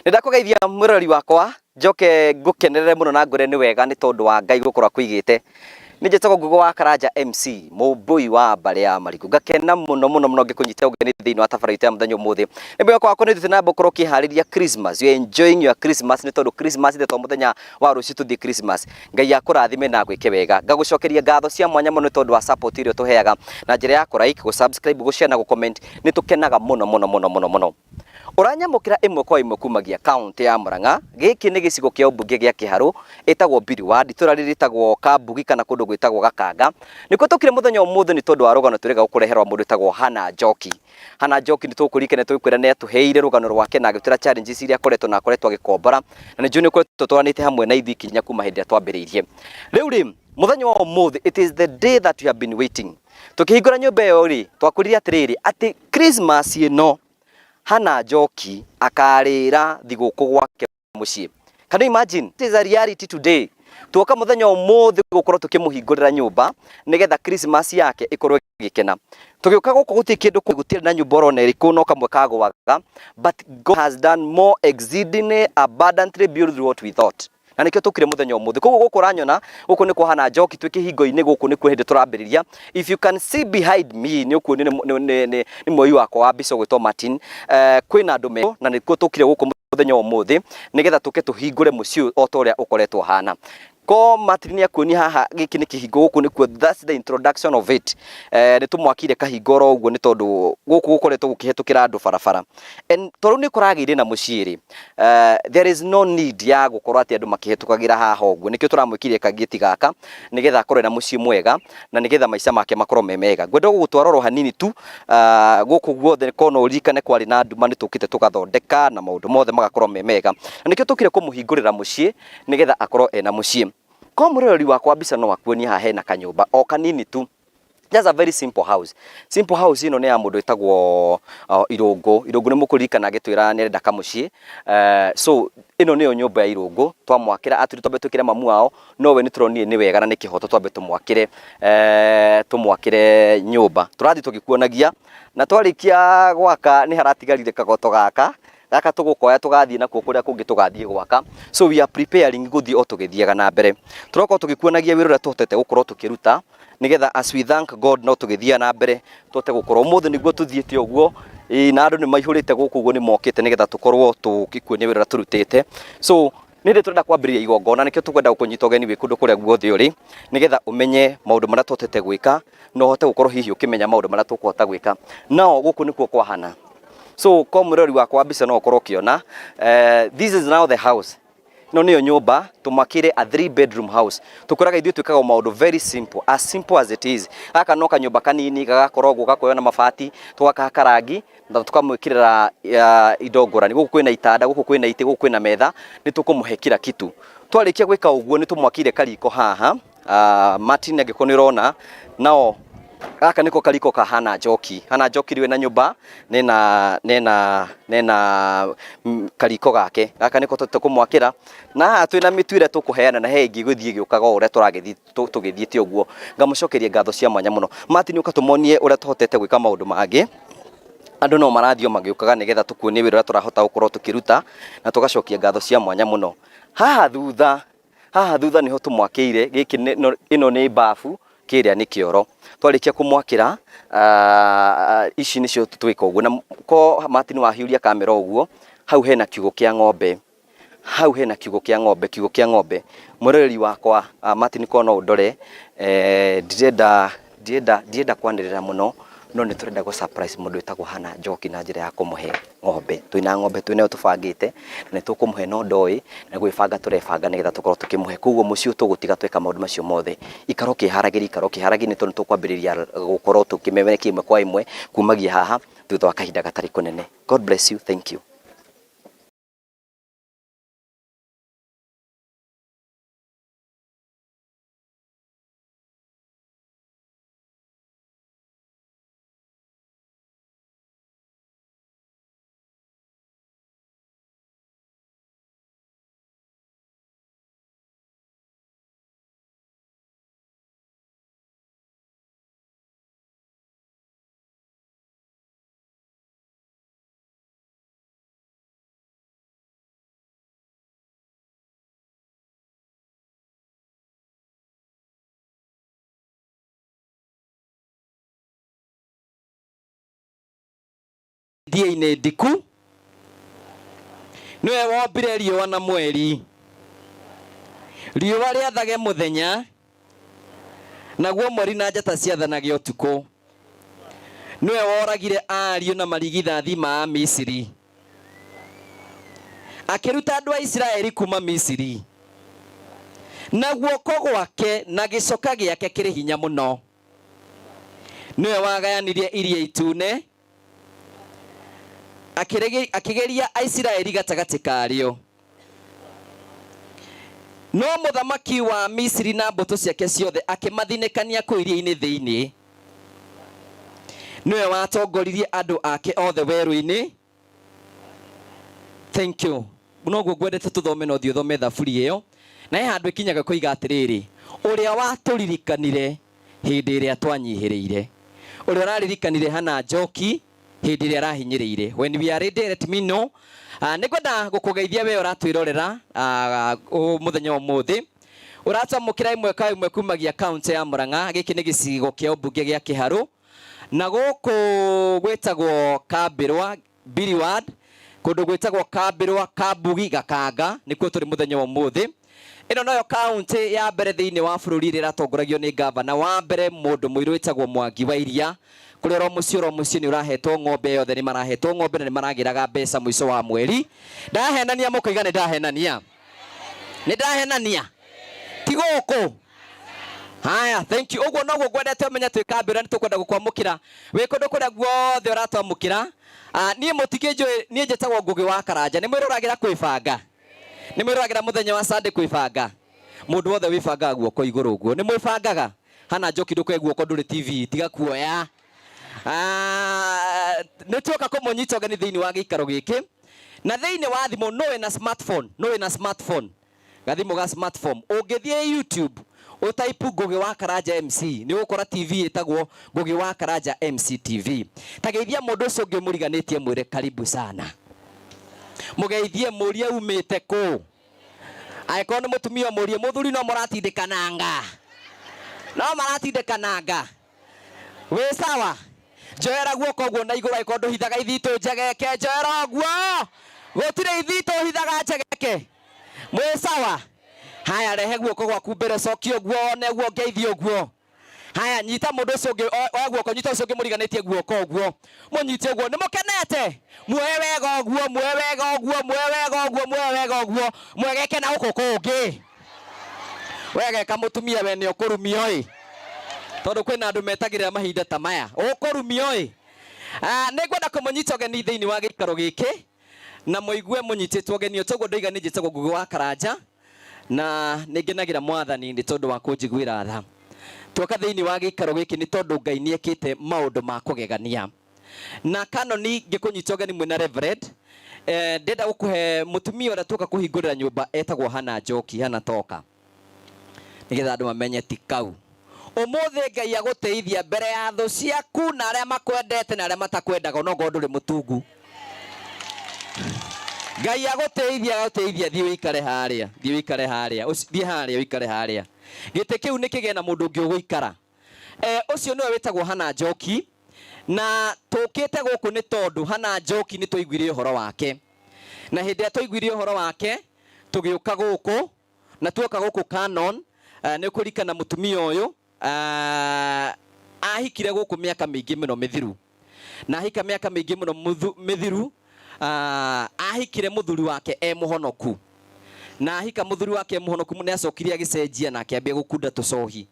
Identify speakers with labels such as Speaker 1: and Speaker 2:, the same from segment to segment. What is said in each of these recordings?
Speaker 1: Nĩ ndakũgeithia mwĩroreri wakwa, njoke ngũkenerere mũno na ngwĩre nĩ wega nĩ tondũ wa Ngai gũkorwo akũigĩte. Nĩ njĩtagwo Ngugo wa Karanja MC, mũmbũi wa mbarĩ ya Marigũ. Ngakena mũno mũno mũno ngĩkũnyita ũgeni thĩinĩ wa tabarĩra itũ ya mũthenya ũmũthĩ. Nĩ mwĩhoko wakwa nĩ ũthiĩte na mbere gũkorwo ũkĩharĩria Christmas. You are enjoying your Christmas nĩ tondũ Christmas ĩtetwo mũthenya wa rũciũ tũthiĩ Christmas. Ngai akũrathime na agwĩke wega. Ngagũcokeria ngatho cia mwanya mũno nĩ tondũ wa support ĩrĩa ũtũheaga na njĩra ya kũ like, gũ subscribe, gũ share na gũ comment. Nĩ tũkenaga mũno mũno mũno mũno mũno. Ũranyamũkĩra ĩmwe kwa ĩmwe kumagia kaũntĩ ya Murang'a. Gĩkĩ nĩ gĩcigo kĩa ũmbunge gĩa Kĩharũ, ĩtagwo Mbiri Ward, itũra rĩrĩ rĩtagwo Kambugi kana kũndũ gwĩtagwo Gakanga. Nĩkuo tũkire mũthenya ũmũthĩ nĩ tondũ wa rũgano tũrĩga gũkũreherwa mũndũ wĩtagwo Hannah Njoki. Hannah Njoki nĩ tũkũririkana tũgĩkwĩra nĩ atũheire rũgano rwake na agĩtwĩra challenges iria akoretwo na akoretwo agĩkombora, na nĩ njũĩ nĩ ũkoretwo ũtwaranĩte hamwe na ithuĩ kinya kuma hĩndĩ ĩrĩa twambĩrĩirie. Rĩu rĩ, mũthenya wa ũmũthĩ, it is the day that you have been waiting. Tũkĩhingũra nyũmba ĩyo rĩ, twakwĩrire atĩrĩrĩ, atĩ Christmas ĩno Hannah Njoki akarĩra thigũkũ gwake mũciĩ. Can you imagine? It is a reality today. Tuoka mũthenya ũmũthĩ gũkorwo tũkĩmũhingũrĩra nyũmba nĩgetha Christmas yake ĩkorwo ĩgĩkena. Tũgĩũka gũkũ gũtirĩ kĩndũ gũtirĩ na nyũmba orona ĩrĩkũ no kamwe kagũaga, but God has done more exceedingly abundantly beyond what we thought. Na nĩkĩo tũkire mũthenya ũmũthĩ. Koguo gũkũ ũranyona, gũkũ nĩ kwa Hannah Njoki twĩ kĩhingo-inĩ gũkũ nĩkuo hĩndĩ tũrambĩrĩria. If you can see behind me nĩ ũkuonio nĩ mwoi wakwa wa mbica ũgwĩtwo Martin. Kwĩna andũ me na nĩkuo tũkire gũkũ mũthenya wa ũmũthĩ nĩgetha tũke tũhingũre mũciĩ ũyũ o ta ũrĩa ũkoretwo ũhana. Ko Martin nĩ akuonia haha gĩkĩ nĩ kĩhingo gũkũ nĩkuo, that's the introduction of it. Nĩ tũmwakire kahingo oro ũguo nĩ tondũ gũkũ gũkoretwo gũkĩhetũkĩra andũ barabara. And tondũ nĩ kũragĩire na mũciĩ rĩ, there is no need ya gũkorwo atĩ andũ makĩhetũkagĩra haha ũguo. Nĩkĩo tũramwĩkĩrire kagĩti gaka nĩgetha akorwo ena mũciĩ mwega na nĩgetha maica make makorwo me mega. Ngwenda gũgũtwara oro hanini tu gũkũ guothe ko no ũririkane kwarĩ na nduma nĩ tũkĩte tũgathondeka na maũndũ mothe magakorwo me mega. Na nĩkĩo tũkire kũmũhingũrĩra mũciĩ nĩgetha akorwo ena mũciĩ. Ko mũroreri wakwa mbica no akuonie haha hena kanyũmba o kanini tu. Just a very simple house. Simple house ĩno nĩ ya mũndũ wĩtagwo Irũngũ. Irũngũ nĩ mũkũririkana agĩtwĩra nĩ arenda kamũciĩ. So ĩno nĩyo nyũmba ya Irũngũ twamwakĩra, atwĩrire twambe twĩkĩre mamu wao, no we nĩ tũronire nĩ wega na nĩ kĩhoto twambe tũmwakĩre tũmwakĩre nyũmba. Tũrathiĩ tũgĩkuonagia na twarĩkia gwaka nĩ haratigarire kagoto gaka gaka tũgũkoya tũgathiĩ nakuo kũrĩa kũngĩ tũgathiĩ gwaka. So we are preparing gũthiĩ o tũgĩthiaga na mbere. Tũroka tũgĩkuonagia wĩra ũrĩa tũhotete gũkorwo tũkĩruta nĩgetha as we thank God no tũgĩthiaga na mbere tũhote gũkorwo ũmũthĩ nĩguo tũthiĩte ũguo na andũ nĩ maihũrĩte gũkũ ũguo nĩ mokĩte nĩgetha tũkorwo tũgĩkuonia wĩra ũrĩa tũrutĩte. So nĩ hĩndĩ tũrenda kwambĩrĩria igongona nĩkĩo tũkwenda gũkũnyita ũgeni wĩ kũndũ kũrĩa guothe ũrĩ nĩgetha ũmenye maũndũ marĩa tũhotete gwĩka na ũhote gũkorwo hihi ũkĩmenya maũndũ marĩa tũkũhota gwĩka. Nao gũkũ nĩkuo kwahana. So ko mũrori wakwa wa mbica no ũkorwo ũkĩona, this is now the house. Ĩno nĩyo nyũmba tũmakĩire a 3 bedroom house. Tũkwĩraga ithuĩ twĩkaga maũndũ very simple, as simple as it is. Gaka no kanyũmba kanini gagakorwo ũguo gakoywo na mabati, tũgakahaka rangi na tũkamwĩkĩrĩra indo ngũrani. Gũkũ kwĩna itanda, gũkũ kwĩna itĩ, gũkũ kwĩna metha, nĩ tũkũmũhe kila kitu. Twarĩkia gwĩka ũguo nĩ tũmwakĩire kariko haha. Martin angĩkorwo nĩ ũrona, nao gaka nĩko kariko ka Hannah Njoki. Hannah Njoki rĩu ena nyũmba nena nena nena kariko gake. Gaka nĩko tũthiĩte kũmwakĩra na haha twĩna mĩtu ĩrĩa tũkũheana na he ĩngĩ ĩgũthiĩ ĩgĩũkaga o ũrĩa tũragĩthiĩ tũgĩthiĩte ũguo. Ngamũcokeria ngatho cia mwanya mũno. Martin ũka tũmonie ũrĩa tũhotete gwĩka maũndũ mangĩ. Andũ no marathiĩ o magĩũkaga nĩgetha tũkuonie wĩra ũrĩa tũrahota gũkorwo tũkĩruta na tũgacokia ngatho cia mwanya mũno. Haha thutha haha thutha nĩho tũmwakĩire, gĩkĩ ĩno nĩ bafu, kĩrĩa nĩ kĩoro. Twarĩkia kũmwakĩra ici nĩcio twĩka ũguo. Na ko Martin wahiũria kamera ũguo, hau hena kiugũ kĩa ng'ombe. Hau hena kiugũ kĩa ng'ombe, kiugũ kĩa ng'ombe. Mwĩroreri wakwa Martin ko no ũndore, ndirenda ndirenda ndirenda kwanĩrĩra mũno, no nĩ tũrenda gũ surprise mũndũ wĩtagwo Hannah Njoki na njĩra ya kũmũhe ng'ombe. Twĩna ng'ombe twĩnayo tũbangĩte, na nĩ tũkũmũhe no ndoĩ, na gwĩbanga tũrebanga nĩgetha tũkorwo tũkĩmũhe. Koguo mũciĩ ũyũ tũgũtiga tweka maũndũ macio mothe. Ikara ũkĩharagĩria, ikara ũkĩharagĩria nĩ tondũ nĩ tũkwambĩrĩria gũkorwo tũkĩmemerekia ĩmwe kwa ĩmwe kumagia haha thutha wa kahinda gatarĩ kũnene. God bless you, thank you. Ndia-inĩ ndiku. Nĩwe wombire riũa na mweri. Riũa rĩathage mũthenya, naguo mweri na njata ciathanage ũtukũ. Nĩwe woragire ariũ na marigithathi ma Amisiri, akĩruta andũ a Isiraeli kuuma Misiri. Na guoko gwake na gĩcoka gĩake kĩrĩ hinya mũno. Nĩwe wagayanirie Iria Itune, akĩgeria Aisiraeli gatagatĩ karĩo. No mũthamaki wa Misiri na mbũtũ ciake ciothe akĩmathinĩkania kũu iria-inĩ thĩinĩ. Nĩwe watongoririe andũ ake othe werũ-inĩ. Thank you. Noguo ngwendete tũthome no thiĩ ũthome thaburi ĩyo. Na he handũ ĩkinyaga koiga atĩrĩrĩ, ũrĩa watũririkanire hĩndĩ ĩrĩa twanyihĩrĩire. Ũrĩa ũraririkanire Hannah Njoki hĩndĩ ĩrĩa arahinyĩrĩire. When we are ready, let me know. Nĩ ngwenda gũkũgeithia we ũratwĩrorera mũthenya wa ũmũthĩ. Ũratwamũkĩra ĩmwe kwa ĩmwe kumagia kaunti ya Murang'a. Gĩkĩ nĩ gĩcigo kĩa ũmbunge gĩa Kĩharũ. Na gũkũ gwĩtagwo Kambĩrwa, Biri Ward, kũndũ gwĩtagwo Kambĩrwa, Kambugi, Gakanga, nĩkuo tũrĩ mũthenya wa ũmũthĩ. Ĩno noyo kaunti ya mbere thĩinĩ wa bũrũri ĩrĩa ĩratongoragio nĩ ngavana wa mbere mũndũ mũirũ wĩtagwo Mwangi wa Iria, kũrĩa oro mũciĩ oro mũciĩ nĩ ũrahetwo ng'ombe, othe nĩ marahetwo ng'ombe na nĩ maragĩraga mbeca mũico wa mweri. Ndahenania mũkoiga nĩ ndahenania. Nĩ ndahenania? Ti gũkũ? Haya, thank you. Ũguo noguo ngwendete ũmenye twĩ kambĩra nĩ tũkwenda gũkwamũkĩra wĩ kũndũ kũrĩa guothe ũratwamũkĩra. Niĩ mũtikĩnjũĩ, niĩ njĩtagwo Ngũgĩ wa Karanja. Nĩ mwĩroragĩra kwĩbanga? Nĩ mwĩroragĩra mũthenya wa Sunday kwĩbanga? Mũndũ wothe wĩbangaga guoko igũrũ ũguo. Nĩ mwĩbangaga? Hana Njoki ndũkoe guoko ndũrĩ TV, tiga kuoya. Nĩ tuoka kũmũnyita ũgeni thĩinĩ wa gĩikaro gĩkĩ. Na thĩinĩ wa thimũ, nũ wĩna smartphone? Nũ wĩna smartphone? Gathimũ ga smartphone. Ũngĩthiĩ YouTube, ũtaipu Ngũgĩ wa Karanja MC, nĩ ũgũkora TV ĩtagwo Ngũgĩ wa Karanja MC TV. Ta geithia mũndũ ũcio ũngĩ ũmũriganĩtie mwĩre karibu sana. Mũgeithie mũrie umĩte kũ. Angĩkorwo nĩ mũtumia ũmũrie mũthuri no mũratindĩkananga. No maratindĩkananga. Wĩ sawa? Njoera guoko ũguo na igũrũ angĩkorwo ndũhithaga ithitũ njegeke, njoera ũguo. Gũtirĩ ithitũ ũhithaga njegeke. Mwĩ sawa? Haya, rehe guoko gwaku mbere, cokia ũguo, one ũguo, ngeithie ũguo. Haya, nyita mũndũ ũcio ũngĩ, oya guoko, nyita ũcio ũngĩ mũriganĩtie guoko ũguo. Mũnyite ũguo, nĩ mũkenete? Muoe wega ũguo, muoe wega ũguo, muoe wega ũguo, muoe wega ũguo. Mwegeke na gũkũ kũngĩ. Wegeka mũtumia we nĩ ũkũrumio ĩ. Tondũ kwĩna andũ metagĩrĩra mahinda ta maya. Ũkũrumio ĩ. Nĩ ngwenda kũmũnyita ũgeni thĩinĩ wa gĩikaro gĩkĩ na mũigue mũnyitĩtwo ũgeni. O ta ũguo ndoiga nĩ njĩtagwo Ngũgĩ wa Karanja na nĩ ngenagĩra Mwathani nĩ tondũ wa kũnjiguĩra tha. Tuoka thĩinĩ wa gĩikaro gĩkĩ nĩ tondũ Ngai nĩ ekĩte maũndũ ma kũgegania. Na Kanoni ngĩkũnyita ũgeni mwĩna Reverend, ndĩrenda gũkũhe mũtumia ũrĩa tuoka kũhingũrĩra nyũmba etagwo Hannah Njoki, Hannah Toka. Nĩgetha andũ mamenye ti kau. Ũmũthĩ Ngai agũtĩithia mbere ya thũ ciaku na arĩa makwendete na arĩa matakwendaga onokorwo ndũrĩ mũtungu. Ngai agũtĩithia, agũtĩithia, thiĩ ũikare harĩa, thiĩ ũikare harĩa, thiĩ harĩa ũikare harĩa. Gĩtĩ kĩu nĩ kĩgĩe na mũndũ ũngĩ ũgũikara. Ũcio nĩwe wĩtagwo Hannah Njoki, na tũkĩte gũkũ nĩ tondũ Hannah Njoki nĩ twaiguire ũhoro wake. Na hĩndĩ ĩrĩa twaiguire ũhoro wake, tũgĩũka gũkũ, na tuoka gũkũ Canon, nĩ ũkũririkana mũtumia ũyũ, ahikire gũkũ mĩaka mĩingĩ mũno mĩthiru. Na ahika mĩaka mĩingĩ mũno mĩthiru, ahikire mũthuri wake e mũhonoku. Na ahika mũthuri wake e mũhonoku, nĩ acokire agĩcenjia na akĩambia gũkunda tũcohi.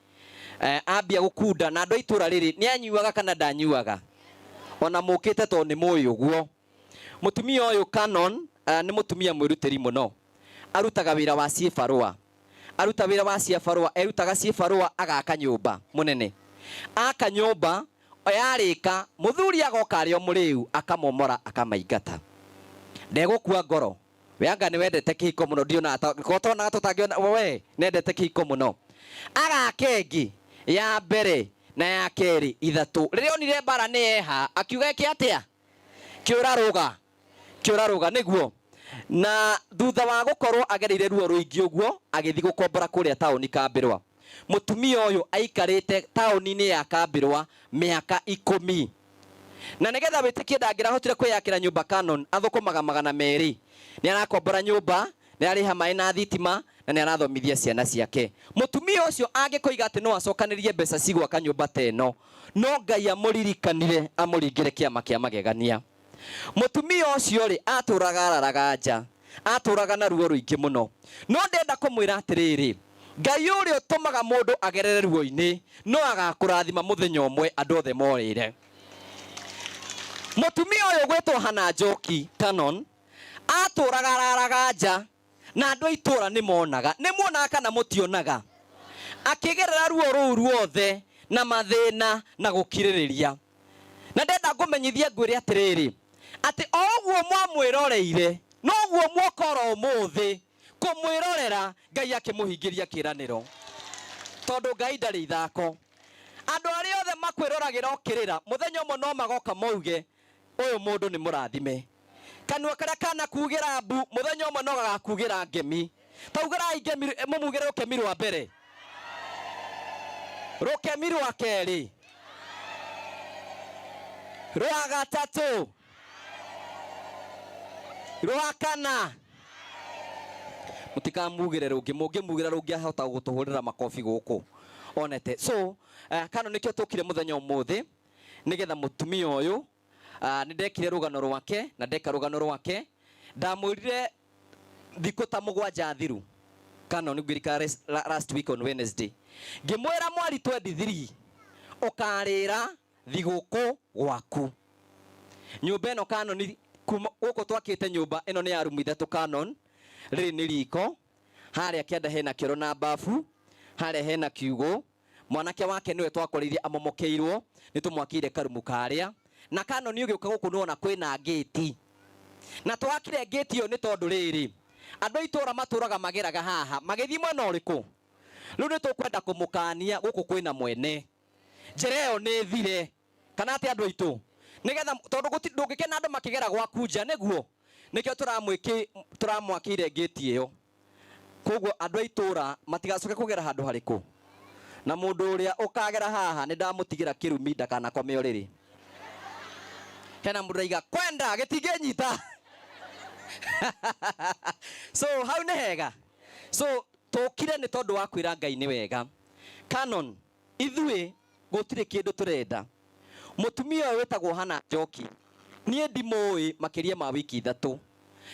Speaker 1: Ambia gũkunda, na andũ a itũra rĩrĩ, nĩ anyuaga kana ndanyuaga? Ona mũkĩte tondũ nĩ mũĩ ũguo. Mũtumia ũyũ Canon, nĩ mũtumia mwĩrutĩri mũno. Arutaga wĩra wa ciĩbarũa. Aruta wĩra wa ciĩbarũa, erutaga ciĩbarũa agaka nyũmba mũnene. Aka nyũmba, yarĩka, mũthuri agoka arĩ o mũrĩu, akamomora, akamaingata. Ndegũkua ngoro. We anga nĩ wendete kĩhiko mũno, ndionaga ta, ko tonaga tũtangĩona, we nendete kĩhiko mũno. Agaka ĩngĩ, ya mbere na ya kerĩ, ithatũ. Rĩrĩa onire mbara nĩ yeha, akiuga eke atĩa? Kĩũra rũga. Kĩũra rũga, nĩguo. Na thutha wa gũkorwo agereire ruo rũingĩ ũguo, agĩthiĩ gũkombora kũrĩa taũni Kambĩrwa. Mũtumia ũyũ aikarĩte taũni-inĩ ya Kambĩrwa mĩaka 10. Na nĩgetha wĩtĩkie ndangĩrahotire kwĩyakĩra nyũmba Canon, athũkũmaga 200. Nĩ arakombora nyũmba, nĩ ararĩha maĩ na thitima, na nĩ arathomithia ciana ciake. Mũtumia ũcio angĩkoiga atĩ no acokanĩrie mbeca cigwaka nyũmba ta ĩno, no Ngai amũririkanire amũringĩre kĩama kĩa magegania. Mũtumia ũcio rĩ, atũraga araraga nja, atũraga na ruo rũingĩ mũno. No ndĩrenda kũmwĩra atĩrĩrĩ, Ngai ũrĩa ũtũmaga mũndũ agerere ruo-inĩ, no agakũrathima mũthenya ũmwe andũ othe morĩre. Mũtumia ũyũ ũgwĩtwo Hannah Njoki Canon, atũraga araraga nja, na andũ a itũra nĩ monaga. Nĩ muonaga kana mũtionaga? Akĩgerera ruo rũu ruothe na mathĩna na gũkirĩrĩria. Na ndenda ngũmenyithie ngwĩre atĩrĩrĩ, atĩ o ũguo mwamwĩroreire, noguo muoka oro ũmũthĩ kũmwĩrorera Ngai akĩmũhingĩria kĩĩranĩro. Tondũ Ngai ndarĩ ithako. Andũ arĩa othe makwĩroragĩra ũkĩrĩra, mũthenya ũmwe no magoka mauge, ũyũ mũndũ nĩ mũrathime. Kanua karĩa kanakugĩra mbu, mũthenya ũmwe no gagakugĩra ngemi. Taugĩrai ngemi, mũmugĩre rũkemi rwa mbere, rũkemi rwa kerĩ, rwa gatatũ, rwa kana. Mũtikamugĩre rũngĩ, mũngĩmugĩra rũngĩ ahota gũtũhũrĩra makobi gũkũ onete. So kano nĩkĩo tũkire mũthenya ũmũthĩ, nĩgetha mũtumia ũyũ, nĩ ndekire rũgano rwake, na ndeka rũgano rwake ndamwĩrire thikũ ta 7 thiru, kana nĩ ngwĩrika last week on Wednesday, ngĩmwĩra mweri 23 ũkarĩra thigũkũ gwaku nyũmba ĩno Canon. Kuma gũkũ twakĩte nyũmba ĩno nĩ ya rumu 3 Canon. Rĩrĩ nĩ riko, harĩa kĩanda hena kĩoro na bafu, harĩa hena kiugũ. Mwanake wake nĩwe twakoreire amomokeirwo, nĩ tũmwakĩire karumu karĩa. Na Canon ũgĩũka gũkũ nĩwona kwĩna ngĩti, na twakire ngĩti ĩyo nĩ tondũ rĩrĩ, andũ a itũũra matũraga mageraga haha magĩthiĩ mwena ũrĩkũ. Rĩu nĩ tũkwenda kũmũkania gũkũ kwĩna mwene, njĩra ĩyo nĩ thire, kana atĩ andũ aitũ, nĩgetha tondũ ndũngĩkena andũ makĩgera gwaku nja, nĩguo nĩkĩo tũramwakĩire ngĩti ĩyo. Koguo andũ a itũũra matigacoke kũgera handũ harĩkũ, na mũndũ ũrĩa ũkagera haha nĩ ndamũtigĩra kĩrumi ndakanakome ũrĩrĩ. Hena mũndũ ũraiga kwenda gĩtingĩnyita. So hau nĩ hega. So tũkire nĩ tondũ wa kwĩra Ngai nĩ wega. Canon, ithuĩ gũtirĩ kĩndũ tũrenda. Mũtumia ũyũ wĩtagwo Hannah Njoki, niĩ ndimũĩ makĩria ma wiki 3,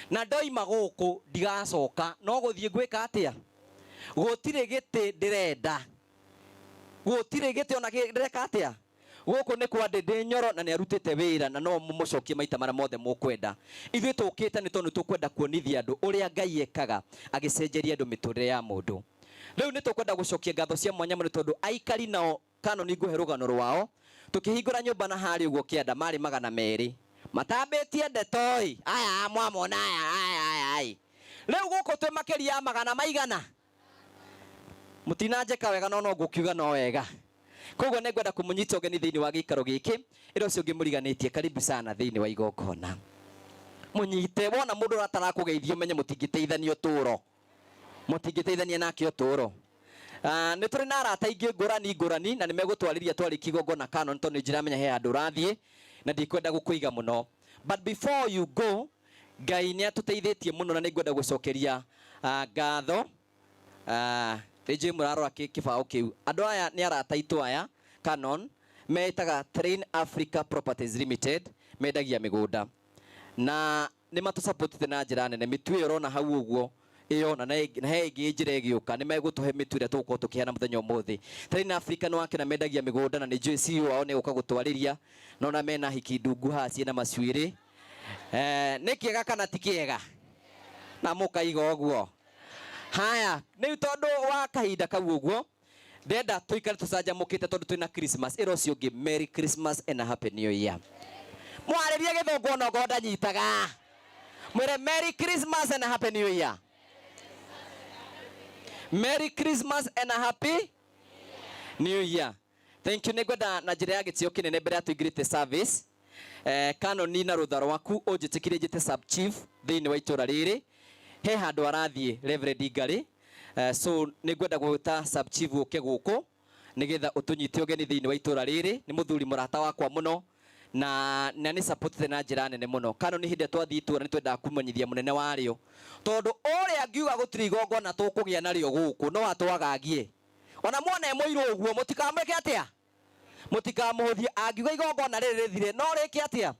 Speaker 1: na ndoima gũkũ ndigacoka, no gũthiĩ ngwĩka atĩa? Gũtirĩ gĩtĩ ndĩrenda, gũtirĩ gĩtĩ ona ndĩreka atĩa? Gũkũ nĩ kwa Ndĩndĩ Nyoro, na nĩ arutĩte wĩra, na no mũmũcokie maita marĩa mothe mũkwenda. Ithuĩ tũkĩte nĩ tondũ nĩ tũkwenda kuonithia andũ ũrĩa Ngai ekaga agĩcenjeria andũ mĩtũrĩre ya mũndũ. Rĩu nĩ tũkwenda gũcokia ngatho cia mwanya mũno tondũ aikari nao Canon ngũhe rũgano rwao. Tũkĩhingũra nyũmba na harĩa ũguo kĩanda marĩ 200 matambĩtie ndeto ĩ, aya mwamona aya aya aya ĩ. Rĩu gũkũ twĩ makĩria ya magana maigana. Mũtinanjĩka wega no no ngũkiuga no wega. Koguo nĩ ngwenda kũmũnyita ũgeni thĩinĩ wa gĩikaro gĩkĩ, ĩra ũcio ũngĩ mũriganĩtie karibu sana thĩinĩ wa igongona. Mũnyite, wona mũndũ ũratarakũgeithia ũmenye mũtingĩteithania ũtũũro. Mũtingĩteithania nake ũtũũro. Nĩ tũrĩ na arata aingĩ ngũrani ngũrani, na nĩ megũtwarĩria twarĩkia igongona Canon, tondũ nĩ njĩramenya he handũ ũrathiĩ na ndikwenda gũkũiga mũno. But before you go, Ngai nĩ atũteithĩtie mũno na nĩ ngwenda gũcokeria ngatho. Nĩ njũĩ mũrarora kĩbaũ kĩu. Andũ aya nĩ arata aitũ aya Canon, metaga Train Africa Properties Limited, mendagia mĩgũnda. Na nĩ matũsupportĩte na njĩra nene. Mĩtu ĩyo ũrona hau ũguo ĩyo, na he ĩngĩ njĩra ĩgĩũka, nĩ megũtũhe mĩtu ĩrĩa tũgũkorwo tũkĩheana mũthenya ũmũthĩ. Train Africa nĩ wakĩona mendagia mĩgũnda, na nĩ njũĩ CEO wao nĩ egũka gũtwarĩria. Nona mena hiki ndungu haha ciĩna macuĩrĩ. Nĩ kĩega kana ti kĩega? Na mũkaiga ũguo. Haya, rĩu tondũ wa kahinda kau ũguo, ndenda tũikare tũcanjamũkĩte tondũ twĩna Christmas. Ĩra ũcio ũngĩ Merry Christmas and a Happy New Year. Mwarĩrie gĩthũngũ ona okorwo ndanyitaga. Mwĩre Merry Christmas and a Happy New Year. Merry Christmas and a Happy New Year. Thank you. Nĩngwenda na njĩra ya gĩtĩo kĩnene mbere ya tũingĩrĩte service, Canon na rũtha rwaku ũnjĩtĩkĩrie njĩte sub chief thĩinĩ wa itũra rĩrĩ. He handũ arathiĩ Reverend Ngari. So nĩngwenda gwĩta sub chief ũke gũkũ nĩgetha ũtũnyite ũgeni thĩinĩ wa itũra rĩrĩ. Nĩ mũthuri mũrata wakwa mũno. Na na nĩ supportete na njĩra nene mũno. Kano nĩ hĩndĩ ĩrĩa twathiĩ itũra nĩ twendaga kũmenyithia mũnene warĩo, tondũ ũrĩa ngiuga gũtirĩ igongona tũkũgĩa narĩo gũkũ no atwagagie. Ona muona e mũirũ ũguo mũtikamwĩke atĩa, mũtikamũhũthie. Angiuga igongona rĩrĩ rĩthire no rĩke atĩa.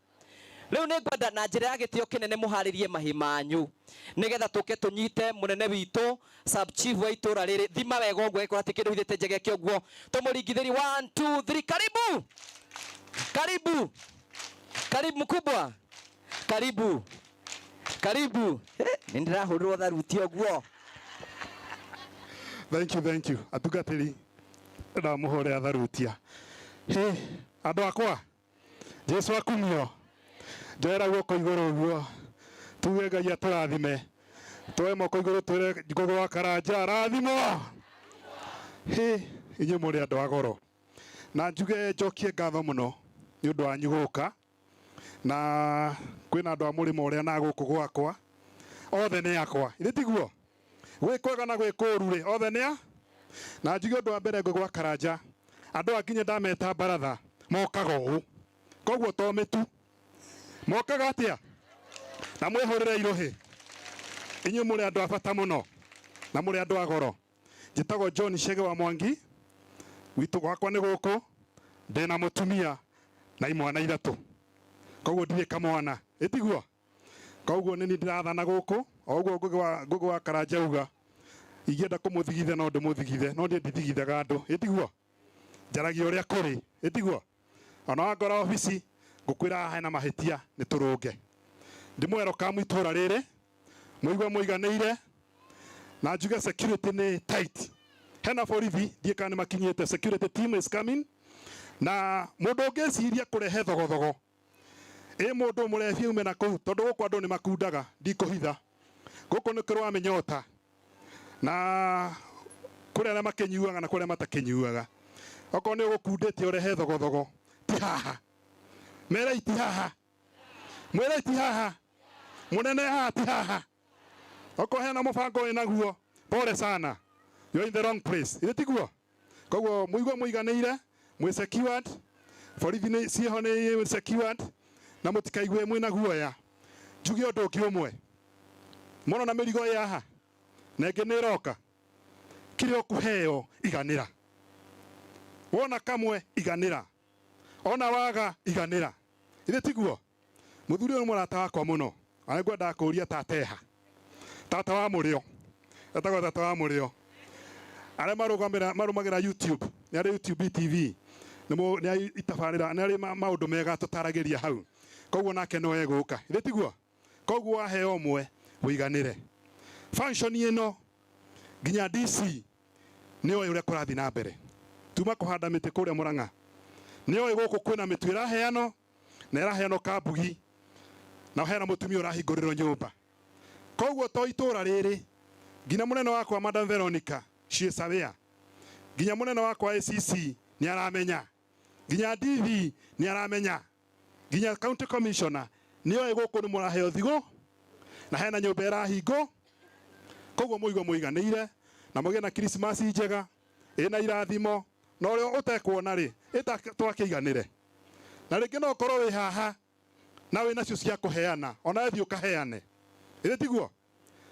Speaker 1: Rĩu nĩ ngwenda na njĩra ya gĩtĩo kĩnene mũharĩrie mahĩ manyu nĩgetha tũke tũnyite mũnene witũ sub chief wa itũra rĩrĩ. Thima wega ũguo angĩkorwo hatirĩ kĩndũ hithĩte njegeke ũguo, tũmũringithĩrie. 1 2 3, karibu, karibu, karibu mkubwa, karibu, karibu. Nĩ ndĩrahũrĩrwo tharuti ũguo.
Speaker 2: Thank you, thank you. Atungatĩri, ndamũhũrĩra tharutia. Hĩ, andũ akwa, Jesu akumio. Njoera guoko igũrũ ũguo, tuge Ngai atũrathime. Tuoe moko igũrũ twĩre Ngũgĩ wa Karanja rathimwo. Hĩ, inyuĩ mũrĩ andũ a goro. Na njuge njokie ngatho mũno nĩ ũndũ wanyu gũka. Na kwĩna andũ a mũrĩmo ũrĩa na gũkũ gwakwa, othe nĩ akwa. Ithe tiguo? Gwĩ kwega na gwĩ kũũru rĩ, othe nĩ a? Na njuge ũndũ wa mbere Ngũgĩ wa Karanja, andũ aya nginya ndameta baratha mokaga ũũ. Koguo to mĩtu. Mokaga atĩa? Na mwĩhũrĩre irũhĩ. Inyuĩ mũrĩ andũ a bata mũno na mũrĩ andũ a goro. Njĩtagwo John Chege wa Mwangi, gwitũ gwakwa nĩ gũkũ, ndĩna mũtumia na imwana ithatũ. Koguo ndirĩ kamwana, ĩtiguo? Koguo nĩ niĩ ndĩrathana gũkũ, o ũguo Ngũgĩ wa Karanja auga, ingĩenda kũmũthigitha no ndĩmũthigithe, no niĩ ndithigithaga andũ, ĩtiguo? Njaragia ũrĩa kũrĩ, ĩtiguo? Ona wangora obici, ngũkwĩra haha hena mahĩtia, nĩ tũrũnge. Ndĩmũ welcome itũra rĩrĩ, mũigue mũiganĩire, na njuge security nĩ tight. Hena borithi, ndiĩ kana nĩ makinyĩte, security team is coming, na mũndũ ũngĩciria kũrehe thogothogo, ĩ mũndũ mũrebi aume na kũu, tondũ gũkũ andũ nĩ makundaga, ndikũhitha. Gũkũ nĩ kũrĩ wa mĩnyota, na kũrĩ arĩa makĩnyuaga na kũrĩ arĩa matakĩnyuaga. Okorwo nĩ ũgũkundĩtie ũrehe thogothogo, ti haha. Merei ti haha. Mwĩrei ti haha. Mũnene haha ti haha. Okorwo hena mũbango wĩ naguo, pole sana. You're in the wrong place. Ĩrĩ tiguo? Koguo mũigue mũiganĩire, mwĩ secured, borithi nĩ ciĩho nĩ secured, na mũtikaigue mwĩna guoya. Njuge ũndũ ũngĩ ũmwe. Mũrona mĩrigo ĩ haha, na ĩngĩ nĩ ĩroka. Kĩrĩa ũkũheo iganĩra. Wona kamwe iganĩra. Ona waga iganĩra. Ithĩ tiguo? Mũthuri ũyũ nĩ mũrata wakwa mũno. Ona ngwendaga kũũria tata eha. Tata wa mũrĩo. Etagwo tata wa mũrĩo. Arĩa marũmagĩra YouTube, nĩ arĩ YouTube TV. Nĩ arĩ itabarĩra, nĩ arĩ maũndũ mega tũtaragĩria hau. Koguo nake no egũka. Ithĩ tiguo? Koguo waheo ũmwe ũiganĩre. Function ĩno nginya DC nĩ oĩ ũrĩa kũrathiĩ na mbere. Tuma kũhanda mĩtĩ kũrĩa Mũrang'a. Nĩ oĩ gũkũ kwĩna mĩtu ĩraheanwo na ĩraheanwo kambugi na hena mũtumia ũrahingũrĩrwo nyũmba. Koguo to itũra rĩrĩ nginya mũnene wakwa Madam Veronica, she is aware. Nginya mũnene wakwa ACC nĩ aramenya. Nginya DV nĩ aramenya. Nginya county commissioner nĩ oĩ gũkũ nĩ mũraheo thigũ na hena nyũmba ĩrahingwo. Koguo mũigue mũiganĩire na mũgĩe na Christmas njega ĩna irathimo, na ũrĩa ũtekuona rĩ ĩta twakĩiganĩre. Na rĩngĩ no ũkorwo wĩ haha na wĩ nacio cia kũheana, ona we thiĩ ũkaheane. Ĩrĩ tiguo?